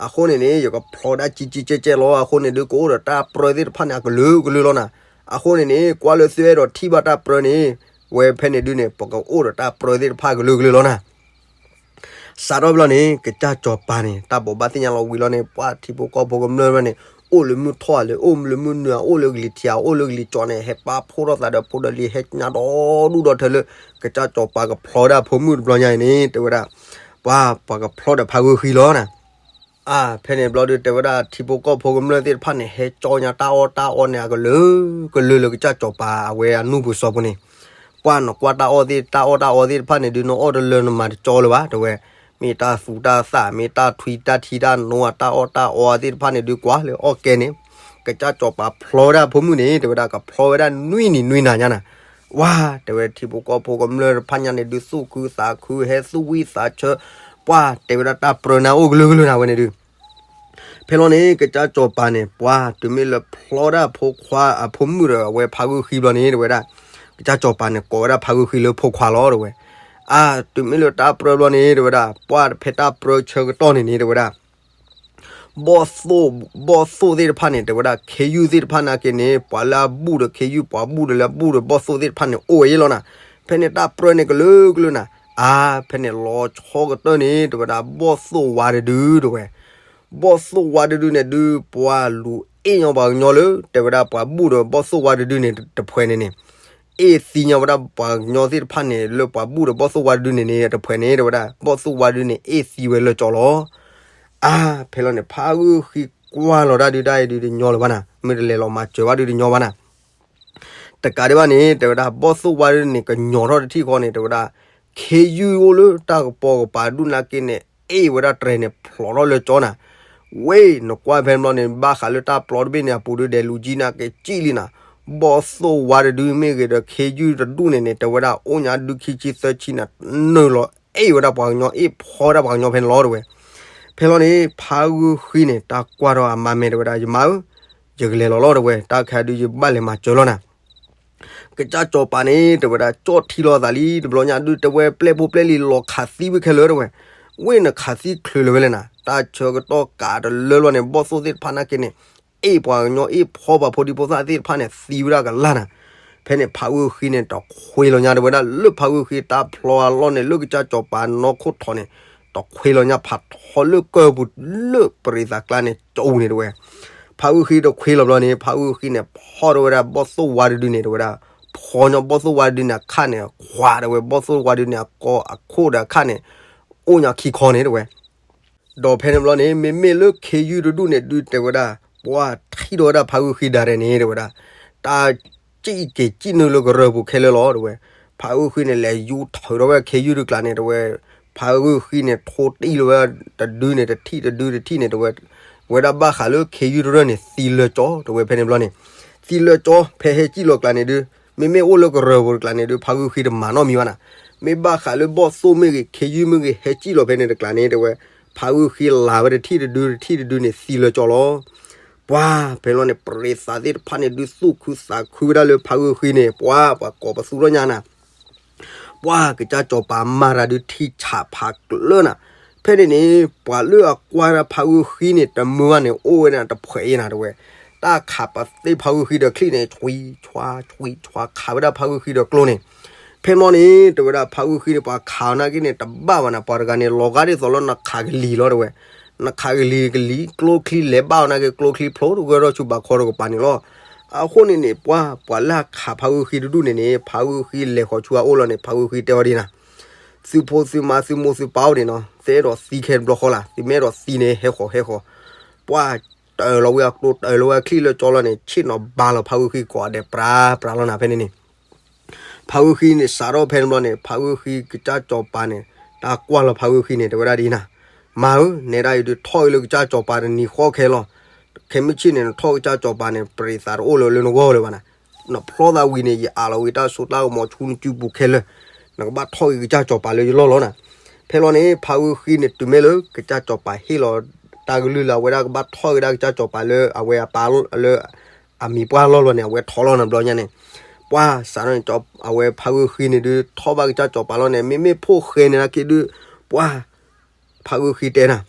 အဃိန့ၣ်န့ၣ် ယကဖျီဝဲဒၣ်ကံကံကဲကဲလီၤ. အဃိန့ၣ်ဒုး ကအိၣ်ဒီးတၢ်ပြၢသ့ၣ်တဖၣ်န့ၣ် အကလုာ်ကလုာ်လီၤနၤ. အဃိန့ၣ်န့ၣ် ကွၢ်လၢသုအဲၣ်ဒိးထံၣ်ဘၣ်တၢ်ပြၢန့ၣ် ဝဲဖဲန့ၣ်ဒုးန့ၣ် ပကအိၣ်ဒီးတၢ်ပြၢသ့ၣ်တဖၣ်ကလုာ်ကလုာ်လီၤနၤ. စးထီၣ်ဘျီန့ၣ် ကစၢ်စီၤပၤန့ၣ် တၢ်ဘိးဘၣ်သ့ၣ်ညါလီၤဝံၤလီၤန့ၣ် ပှၤထံဖိကီၢ်ဖိကမျၢၢ်ဘျီန့ၣ် အိၣ်လၢမုၢ်ထီၣ်လၢ အိၣ်လၢမုၢ်နုာ် အိၣ်လၢကလံၤထံး အိၣ်လၢကလံၤကၠီန့ၣ် ဟဲပာ်ဖှိၣ်ထီၣ်သးဒီးဖိဒီးလံၤ ဟဲညါဒီဒူၣ်ဒီထၢလၢ ကစၢ်စီၤပၤကဖျီဒၣ်ဖိမုၣ်တဘျီညါအံၤန့ၣ် တဲဝဲဒၣ် ပှၤပှၤကဖျီဒီးဖးဂုာ်ဃံလီၤနၤ. အါ ဖဲန့ၣ်ဘျီဒုး တဲဝဲဒၣ်ထံဖိကီၢ်ဖိကမျၢၢ်သ့ၣ်တဖၣ်န့ၣ် ဟဲကၠီညါတၢ်အီၣ်တၢ်အီန့ၣ် အကလုာ်ကလုာ်လၢကစၢ်စီၤပၤအဝဲအနူၢ်ပူၤစီၤပူၤန့ၣ် ပှၤနကွၢ်တၢ်အီၣ်သ့ၣ် တၢ်အီၣ်တၢ်အီသ့ၣ်တဖၣ်န့ၣ်ဒုး နအီၣ်တလၢနမၤတကၠီလၢၤဘၣ် တဲဝဲ, မ့ၢ်တၢ်သူတၢ်သၣ် မ့ၢ်တၢ်ထွံတၢ်ထံတၢ်နိ တၢ်အီၣ်တၢ်အီသ့ၣ်တဖၣ်န့ၣ်ဒုး ကွၢ်လၢအီၣ်ကဲန့ၣ် ကစၢ်စီၤပၤဖျီဝဲဒၣ်ဖိမုၣ်န့ၣ် တဲဝဲဒၣ် ကဖျီဝဲဒၣ်နွံနံၤနွံနၤညါနၤ. ဝါ တဲဝဲ ထံဖိကီၢ်ဖိကမျၢၢ်တဖၣ်ညါန့ၣ်ဒုး သူၣ်ခုသးခု ဟဲသူၣ်ဝံၣ်သးဆၢ, ပှၤတဲဝဲဒၣ်တၢ်ပြၢနၤအိၣ်ကလုာ်ကလုာ်နၤဝဲန့ၣ်ဒုး ဖဲလီၤန့ၣ် ကစၢ်စီၤပၤန့ၣ် ပှၤတုၤမ့ၢ်လၢဖျီဒၣ်ဖိခွါအဖိမုၣ်ဒီးအဝဲဖးဂုာ်ဃံဘျီန့ၣ် တဲဝဲဒၣ် ကစၢ်စီၤပၤန့ၣ် ကိးဝဲဒၣ်ဖးဂုာ်ဃံလၢဖိခွါလီၤ တဲဝဲ. အါ တုၤမ့ၢ်လၢတၢ်ပြၢဘျီန့ၣ် တဲဝဲဒၣ် ပှၤတဖဲတၢ်ပြၢဆၢကတီၢ်န့ၣ်န့ၣ် တဲဝဲဒၣ် ဘီၣ်သိၣ် ဘီၣ်သိၣ်သ့ၣ်တဖၣ်န့ၣ် တဲဝဲဒၣ် ခ့ယုၢ်သ့ၣ်တဖၣ်နာ်က့န့ၣ် ပှၤလၢအဘူၣ်ဒီးခ့ယုၢ် ပှၤဘူၣ်ဒီးလၢအဘူၣ်ဒီးဘီၣ်သိၣ်သ့ၣ်တဖၣ်န့ၣ် အိၣ်ဝဲယဲလီၤနၤ. ဖဲန့ၣ်တၢ်ပြၢန့ၣ်ကလုာ်ကလုာ်နၤ. အါ ဖဲန့ၣ်လီၤဆီကတၢၢ်န့ၣ် တဲဝဲဒၣ် ဘီၣ်သိၣ်ဝါတဒု တဲဝဲ ဘီၣ်သိၣ်ဝါတဒုန့ၣ်ဒုး ပှၤလူၤအ့ၣ်ညီပှၤကညီလၢ တဲဝဲဒၣ်ပှၤဘူၣ်ဒီးဘီၣ်သိၣ်ဝါတဒုန့ၣ်တဖှဲးန့ၣ်န့ၣ် အ့ၣ်သံညီဝဲဒၣ်ပှၤကညီသ့ၣ်တဖၣ်န့ၣ် လၢပှၤဘူၣ်ဒီးဘီၣ်သိၣ်ဝါတဒုန့ၣ်န့ၣ် တဖှဲးန့ၣ် တဲဝဲဒၣ် ဘီၣ်သိၣ်ဝါတဒုန့ၣ် အ့ၣ်သံဝဲလၢကၠီလီၤ. အါ ဖဲလီၤန့ၣ် ဖးဂုာ်ဃံကွၢ်လီၤတၢ်ဒုးတၢ်အံၤဒုးတညီလၢၤဘၣ်နၤ, မ့ၢ်တလဲၤလီၤမၤစၢၤဘၣ်ဒုးတညီဘၣ်နၤ တကးဒံးဘၣ်န့ၣ် တဲဝဲဒၣ် ဘီၣ်သိၣ်ဝါဒုန့ၣ် ကညီၤထီၣ်တထံၣ်ဃီန့ၣ် တဲဝဲဒၣ် ခ့ယုၢ်အိၣ်လၢတၢ်ကပီၤကပၤဒူၣ်နာ်က့န့ၣ် အ့ၣ်ဝဲဒၣ်တြဲၤန့ၣ် ဖျိးထီၣ်လၢကၠီနၤ. ဝ့ၢ် နကွၢ်ဖဲန့ၣ်ဘျီန့ၣ် ဘၣ်ဃးလၢတၢ်ပျီတဘ့ၣ်န့ၣ် အပူၤဒုးဒဲးလူၤကံနၤက့ၤကံၣ်လံနၤ. ဘီၣ်သိၣ်ဝါတဒုမ့ၢ်ဂ့ၤဒီး ခ့ယုၢ်တဒူၣ်န့ၣ်န့ၣ် တဲဝဲဒၣ် အိၣ်ညါဒုခံဆံသၢဆံနၤ နုာ်လီၤအ့ၣ်ဝဲဒၣ်ပှၤကညီ အ့ၣ်ဖီဒၣ်ပှၤကညီဖဲန့ၣ်လီၤတဲဝဲ. ဖဲလီၤန့ၣ် ဖးဂုာ်ဃံန့ၣ် တၢ်ကွၢ်ထီၣ်အမါမဲာ်တဲဝဲဒၣ် ယမါဧၢ, ယကလဲၤလီၤလီၤတဲဝဲ, တၢ်ခါဒုးယဘၣ်လဲၤမၤစၢၤလီၤနၤ. ကစၢ်စီၤပၤန့ၣ် တဲဝဲဒၣ် ကၠီၣ်ထံလီၤအသးလံ တဘျီညါဒုး တဲဝဲပျဲၢ်ဖိပျဲၢ်လံၤလီၤခးသံဝဲခဲလၢာ်တဲဝဲ. ဝ့ၢ်နခးသံချုးလၢၤဝဲလဲၣ်နၤ, တၢ်ဆၢကတီၢ်ကးတလၢလီၤန့ၣ် ဘီၣ်သိၣ်သ့ၣ်တဖၣ်နာ်က့န့ၣ် အ့ၣ်ပှၤကညီအ့ၣ်ဖီပှၤဖိဒံဖိသၣ်သ့ၣ်တဖၣ်န့ၣ် သံဝဲဒၣ်ကလၢ်နၤ. ဖဲန့ၣ်ဖးဂုာ်ဃံန့ၣ် တခွ့လီၤညါတဲဝဲဒၣ် လၢဖးဂုာ်ဃံတၢ်ဖျီအလီၢ်န့ၣ် လၢကစၢ်စီၤပၤနီၢ်ခိၣ်ထီးန့ၣ် တခွ့လီၤညါဖးထီလၢကၢၢ်ပူၤလၢပရံးသးကျါန့ၣ် ကၠီအူန့ၣ်တဝဲ. ဖးဂုၢ်ဃံတခွ့လီၤဘျီန့ၣ် ဖးဂုၢ်ဃံန့ၣ် ဖီၣ်ထီၣ်ဝဲဒၣ်ဘီၣ်သိၣ်ဝါတဒုန့ၣ်တဝဲဒၣ်, ဖီၣ်ညီဘီၣ်သိၣ်ဝါတဒုန့ၣ်အခါန့ၣ် ခွးတဝဲ ဘီၣ်သိၣ်ဝါတဒုန့ၣ် အကိာ်အခိၣ်ဒီးအခါန့ၣ် အိၣ်ညီခံခီန့ၣ်တဝဲ. ဒီးဖဲန့ၣ်ဘျီန့ၣ် မ့မ့ၢ်လၢခ့ယုၢ်တဒူၣ်န့ၣ်ဒုးတဲဝဲဒၣ် ပှၤထံၣ်ထီၣ်ဝဲဒၣ်ဖးဂုၢ်ဃံဒၣ်ရဲၣ်န့ၣ်တဝဲဒၣ်, တၢ်စံၣ်က့ၤစံၣ်နုာ်လၢကရၢၢ်ပူၤခဲလၢာ်လီၤတဝဲ. ဖးဂုၢ်ဃံန့ၣ် လဲၤယူၤထၢထီၣ်ဝဲခ့ယုၢ်တကျးန့ၣ်တဝဲ, ဖးဂုၢ်ဃံန့ၣ် ထိတံၢ်လီၤဝဲတဒုန့ၣ် တထံၣ်တဒုတထံၣ်န့ၣ်တဝဲ, ဝဲဒၣ်ဘၣ်ဃးလၢခ့ယုၢ်တရၢၢ်န့ၣ် သံလၢကၠီတဝဲဖဲန့ၣ်ဘျီန့ၣ်, သံလၢကၠီ ဖဲဟဲစံၣ်လီၤကျးန့ၣ်ဒုး မ့မ့ၢ်အိၣ်လၢကရၢၢ်ပူၤတကျးန့ၣ်ဒုး ဖးဂုၢ်ဃံတမၤနီတမံၤဘၣ်နၤ, မ့ၢ်ဘၣ်ဃးလၢဘီၣ်သိၣ်မ့ၢ်ဂ့ၤ ခ့ယုၢ်မ့ၢ်ဂ့ၤ ဟဲစံၣ်လီၤဖဲန့ၣ်တကျးန့ၣ်တဝဲ, ဖးဂုၢ်ဃံလၤဝဲတထံၣ်တဒုတထံၣ်တဒုန့ၣ် သံလၢကၠီလီၤ. ပှၤဖဲလီၤန့ၣ် ပရံးသးသ့ၣ်တဖၣ်န့ၣ်ဒုးသူၣ်ခုသးခုဝဲဒၣ်လၢဖးဂုၢ်ဃံန့ၣ် ပှၤပှၤကိးပသူထီၣ်ညါနၤ ပှၤကစၢ်စီၤပၤမၤတၢ်ဒုးထံဆးဖးကျၢၢ်နၤ, ဖဲန့ၣ်န့ၣ် ပှၤလၢအကွၢ်ဒၣ်ဖးဂုၢ်ဃံန့ၣ် တမုာ်ဘၣ်န့ၣ် အိၣ်ဝဲဒၣ်တဖှဲးအံၤနၤတဝဲ, တၢ်ခးပသ့ၣ်ဖးဂုၢ်ဃံဒီးချံၣ်န့ၣ် ဆွံဆွါဆွံဆွါ ခးဝဲဒၣ်ဖးဂုၢ်ဃံဒီးကျိန့ၣ်, ဖဲန့ၣ်န့ၣ် တဝဲဒၣ်ဖးဂုၢ်ဃံန့ၣ် ပှၤခးအီၤနာ်က့န့ၣ် တဘၣ်ဘၣ်နၤ ပှၤတဂၤန့ၣ် လီၤဂာ်ဒ်သိးလၢနခးကလံၤလီၤတဝဲ, နခးကလံၤကလံၤ ကျိချံလဲၤဘၣ်အီၤနာ်က့ ကျိချံဖျိတဂၢၢ်ထီၣ်ဆူဘးခီတကပၤန့ၣ်လီၤ. အဃိန့ၣ်န့ၣ် ပှၤ ပှၤလၢအခးဖးဂုၢ်ဃံတဒူၣ်န့ၣ်န့ၣ် ဖးဂုၢ်ဃံလဲၤဃီၤဆူအအိၣ်လီၤန့ၣ် ဖးဂုၢ်ဃံတဲအီၤဒ်နၤ, သုဖိသုမါသုမိၢ်သုပၢ်အိၣ်ဒံး သဲအဲၣ်ဒိးသံခဲတဘျီဃီလၢ်, သုမ့ၢ်အဲၣ်ဒိးသံန့ၣ် ဟဲဃီၤဟဲဃီၤ, ပှၤတၢၢ်လီၤဝဲအကျိ တၢၢ်လီၤဝဲအချံၣ်လၢကၠီလီၤန့ၣ် ဆ့ၣ်နီၤဘါလီၤဖးဂုၢ်ဃံကိးဂၤဒဲး ပြၤပြၤလီၤနၤ ဖဲန့ၣ်န့ၣ် ဖးဂုၢ်ဃံန့ၣ် စးထီၣ်ဖဲန့ၣ်ဘျီန့ၣ် ဖးဂုၢ်ဃံကစၢ်စီၤပၤန့ၣ် တၢ်ကွၢ်လီၤဖးဂုၢ်ဃံန့ၣ် တဲဝဲဒၣ်ဒ်နၤ, မၤဧၢ, နဲဒၣ်အံၤဒုးထီၣ်အံၤလၢကစၢ်စီၤပၤတနံၤဃီခဲလီၤ, ခဲမုၢ်ဆ့ၣ်န့ၣ် နထီၣ်ကစၢ်စီၤပၤန့ၣ် ပရံးသးတအိၣ်လၢၤလၢနဂီၢ်လၢၤဘၣ်နၤ, နဖျီသးဝံၤန့ၣ် ယအးလီၤဝံၤတၢ်စိတၢ်ကမီၤဆူနစုပူၤခဲလၢာ်, နကဘၣ်ထီၣ်က့ၤကစၢ်စီၤပၤလၢယလီၢ်လီၤနၤ. ဖဲလီၤန့ၣ် ဖးဂုၢ်ဃံန့ၣ် တုၤမ့ၢ်လၢကစၢ်စီၤပၤဟ့ၣ်လီၤတၢ်ကလုၢ်လၢအဝဲဒၣ်ကဘၣ်ထီၣ်က့ၤဒၣ်ကစၢ်စီၤပၤလၢအဝဲအပၢ်လၢ အမံၤပှၢ်လီၢ်လီၤန့ၣ် အဝဲထီၣ်လီၤနၤဘျီညါန့ၣ်, ပှၤစးထီၣ်န့ၣ် အဝဲဖးဂုၢ်ဃံန့ၣ်ဒုး ထီၣ်ဘၣ်ကစၢ်စီၤပၤလီၤန့ၣ် မ့မ့ၢ်ဖိၣ်ဃဲန့ၣ်နာ်က့ဒုး ပှၤ ဖးဂုၢ်ဃံတဲနၤ,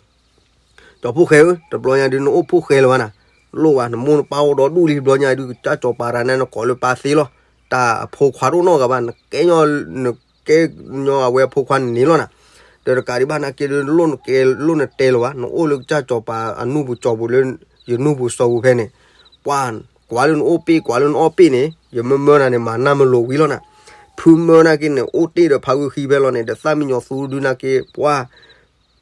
စီၤဖိၣ်ဃဲဧၢ, တဘျီညါဒုး နအိၣ်ဖိၣ်ဃဲလၢၤဘၣ်နၤ, လိၣ်ဘၣ် နမိၢ်နပၢ်အိၣ်ဒီဒူၣ်လံ တဘျီညါဒုး ကစၢ်စီၤပၤတဂၤန့ၣ် နကိးလၢပၢ်သ့လီၤ, တၢ်အဖိခွါတအိၣ်နီတဂၤဘၣ်, နကဲညီ နကဲညီအဝဲအဖိခွါန့ၣ်န့ၣ်လီၤနၤ, ဒီးတကးဒံးဘၣ်နာ်က့ဒုး နလိၣ်နကဲ လိၣ်နတဲလၢၤဘၣ်, နအိၣ်လၢကစၢ်စီၤပၤအနူၢ်ပူၤစီၤပူၤလၢ ယနူၢ်ပူၤစီၤပူၤဖဲန့ၣ်, ပှၤ ကွၢ်လၢနအိၣ်ပ့ၢ် ကွၢ်လၢနအီၣ်ပ့ၢ်န့ၣ် ယမၢမၢနၤန့ၣ် မၤနၢ်မလိာ်ဝံၤလီၤနၤ, ဖုမၢနာ်က့န့ၣ် အိၣ်တ့ၢ်ဒီးဖးဂုၢ်ဃံဖဲလီၤန့ၣ် ဒီးသၣ်မံညီၤသူဒုးနာ်က့ ပှၤ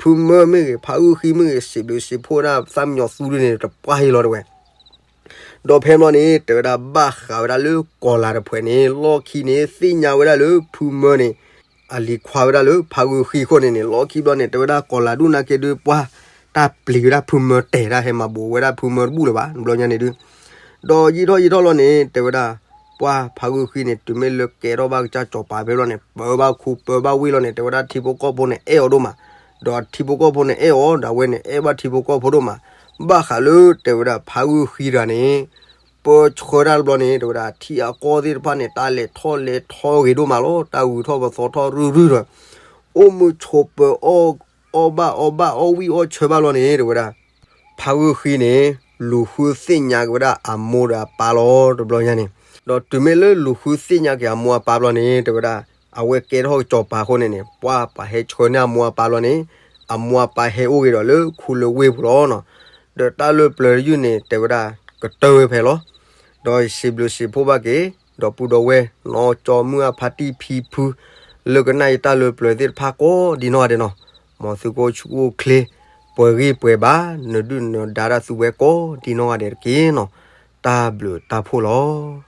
ဖုမၢမ့ၢ်ဂ့ၤ ဖးဂုၢ်ဃံမ့ၢ်ဂ့ၤ စံးဘျုးစံးဖှိၣ်ဝဲဒၣ်သၣ်မံညီၤသူဒုးန့ၣ် တပှၢ်ဟ့လီၤတဝဲ ဒီးဖဲဘျီန့ၣ် တဲဝဲဒၣ်ဘၣ်ဃးဝဲဒၣ်လၢကီၤလၤတဖှဲးန့ၣ် လီၢ်ခံန့ၣ် သ့ၣ်ညါဝဲဒၣ်လၢဖုမၢန့ၣ် အလံၤခွါဝဲဒၣ်လၢဖးဂုၢ်ဃံအဃိန့ၣ်န့ၣ် လီၢ်ခံဘျီန့ၣ် တဲဝဲဒၣ်ကီၤလၤဒူၣ်နာ်က့ဒုး ပှၤ တၢ်ပျံၤဝဲဒၣ်ဖုမၢတဲာ်ဒၣ် ဟဲမၤဘူးဝဲဒၣ်ဖုမၢတဘူၣ်လၢၤဘၣ် တဘျီညါန့ၣ်ဒုး ဒီးယံာ်ထီၣ်ယံာ်ထီၣ်လီၤန့ၣ် တဲဝဲဒၣ် ပှၤဖးဂုၢ်ဃံန့ၣ် တုၤမ့ၢ်လၢကဲထီၣ်ဘၣ်ကစၢ်စီၤပၤဖဲဘျီန့ၣ် ပၢဘၣ်ခူပၢဘၣ်ဝ့ၢ်လီၤန့ၣ် တဲဝဲဒၣ်ထံဖိကီၢ်ဖိန့ၣ် အဲၣ်အီၤဒိၣ်မး, ဒီးထံဖိကီၢ်ဖိန့ၣ် အဲၣ်အီၤ ဒီးအဝဲန့ၣ် အဲၣ်ဘၣ်ထံဖိကီၢ်ဖိဒိၣ်မး, ဘၣ်ဃးလၢတဲဝဲဒၣ်ဖးဂုၢ်ဃံတဂၤန့ၣ် ပၢဆှၢတၢ်တဘျီန့ၣ် တဲဝဲဒၣ်ထံအကီၢ်သ့ၣ်တဖၣ်န့ၣ် တၢ်လဲၤထီၣ်လဲၤထီဂ့ၤဒိၣ်မးလီၤ, တၢ်ဂုၤထီၣ်ပသီထီၣ်ရုၢ်ရုၢ်ဒီး အိၣ်မုာ်ဆိးပၢၤ အီၣ်ဘၣ်အီဘၣ်အီၣ်ဝံၣ်အီၣ်ဆၢဘၣ်လီၤန့ၣ် တဲဝဲဒၣ် ဖးဂုၢ်ဃံန့ၣ် လူၤဃုသ့ၣ်ညါက့ၤဝဲဒၣ်အမိၢ်ဒီးအပၢ်လီၤ တဘျီညါန့ၣ်, ဒီးတုၤမ့ၢ်လၢလူၤဃုသ့ၣ်ညါက့ၤအမိၢ်အပၢ်ဘျီန့ၣ် တဲဝဲဒၣ် အဝဲကဲထီၣ်စီၤပၤအဃိန့ၣ်န့ၣ် ပှၤပှၤဟဲဆှၢန့ၢ်အမိၢ်အပၢ်ဘျီန့ၣ် အမိၢ်အပၢ်ဟဲအိၣ်ဂ့ၤဒီးလၢခူလၢဝ့ၢ်ပူၤလီၤနီၤ, ဒီးတၢ်လၢပျၢၤတယုၢ်န့ၣ် တဲဝဲဒၣ် ကတၢၢ်ဝဲဖဲလီၤ. ဒီးယစံးဘျုးစံးဖှိၣ်ဘၣ်က့ၤ ဒီပုၢ်ဒီဝဲၢ် နီၢ်ကၠီမုၢ်အဖါတံၢ်ဖံဖု လၢကနၣ်ယတၢ်လၢပျၢၤသ့ၣ်တဖၣ်ကိးဒ်နီၢ်ဂၤဒဲးနီၤ, မ်သုကအိၣ်ဆူၣ်အိၣ်ချ့ ပှဲၤဂံၢ်ပှဲၤဘါ နဒုၣ်နဒါတၢ်သုဝဲကိးဒ်နီၢ်ဂၤဒဲးတက့ၢ်နီၤ, တၢ်ဘျုးတၢ်ဖှိၣ်လီၤ.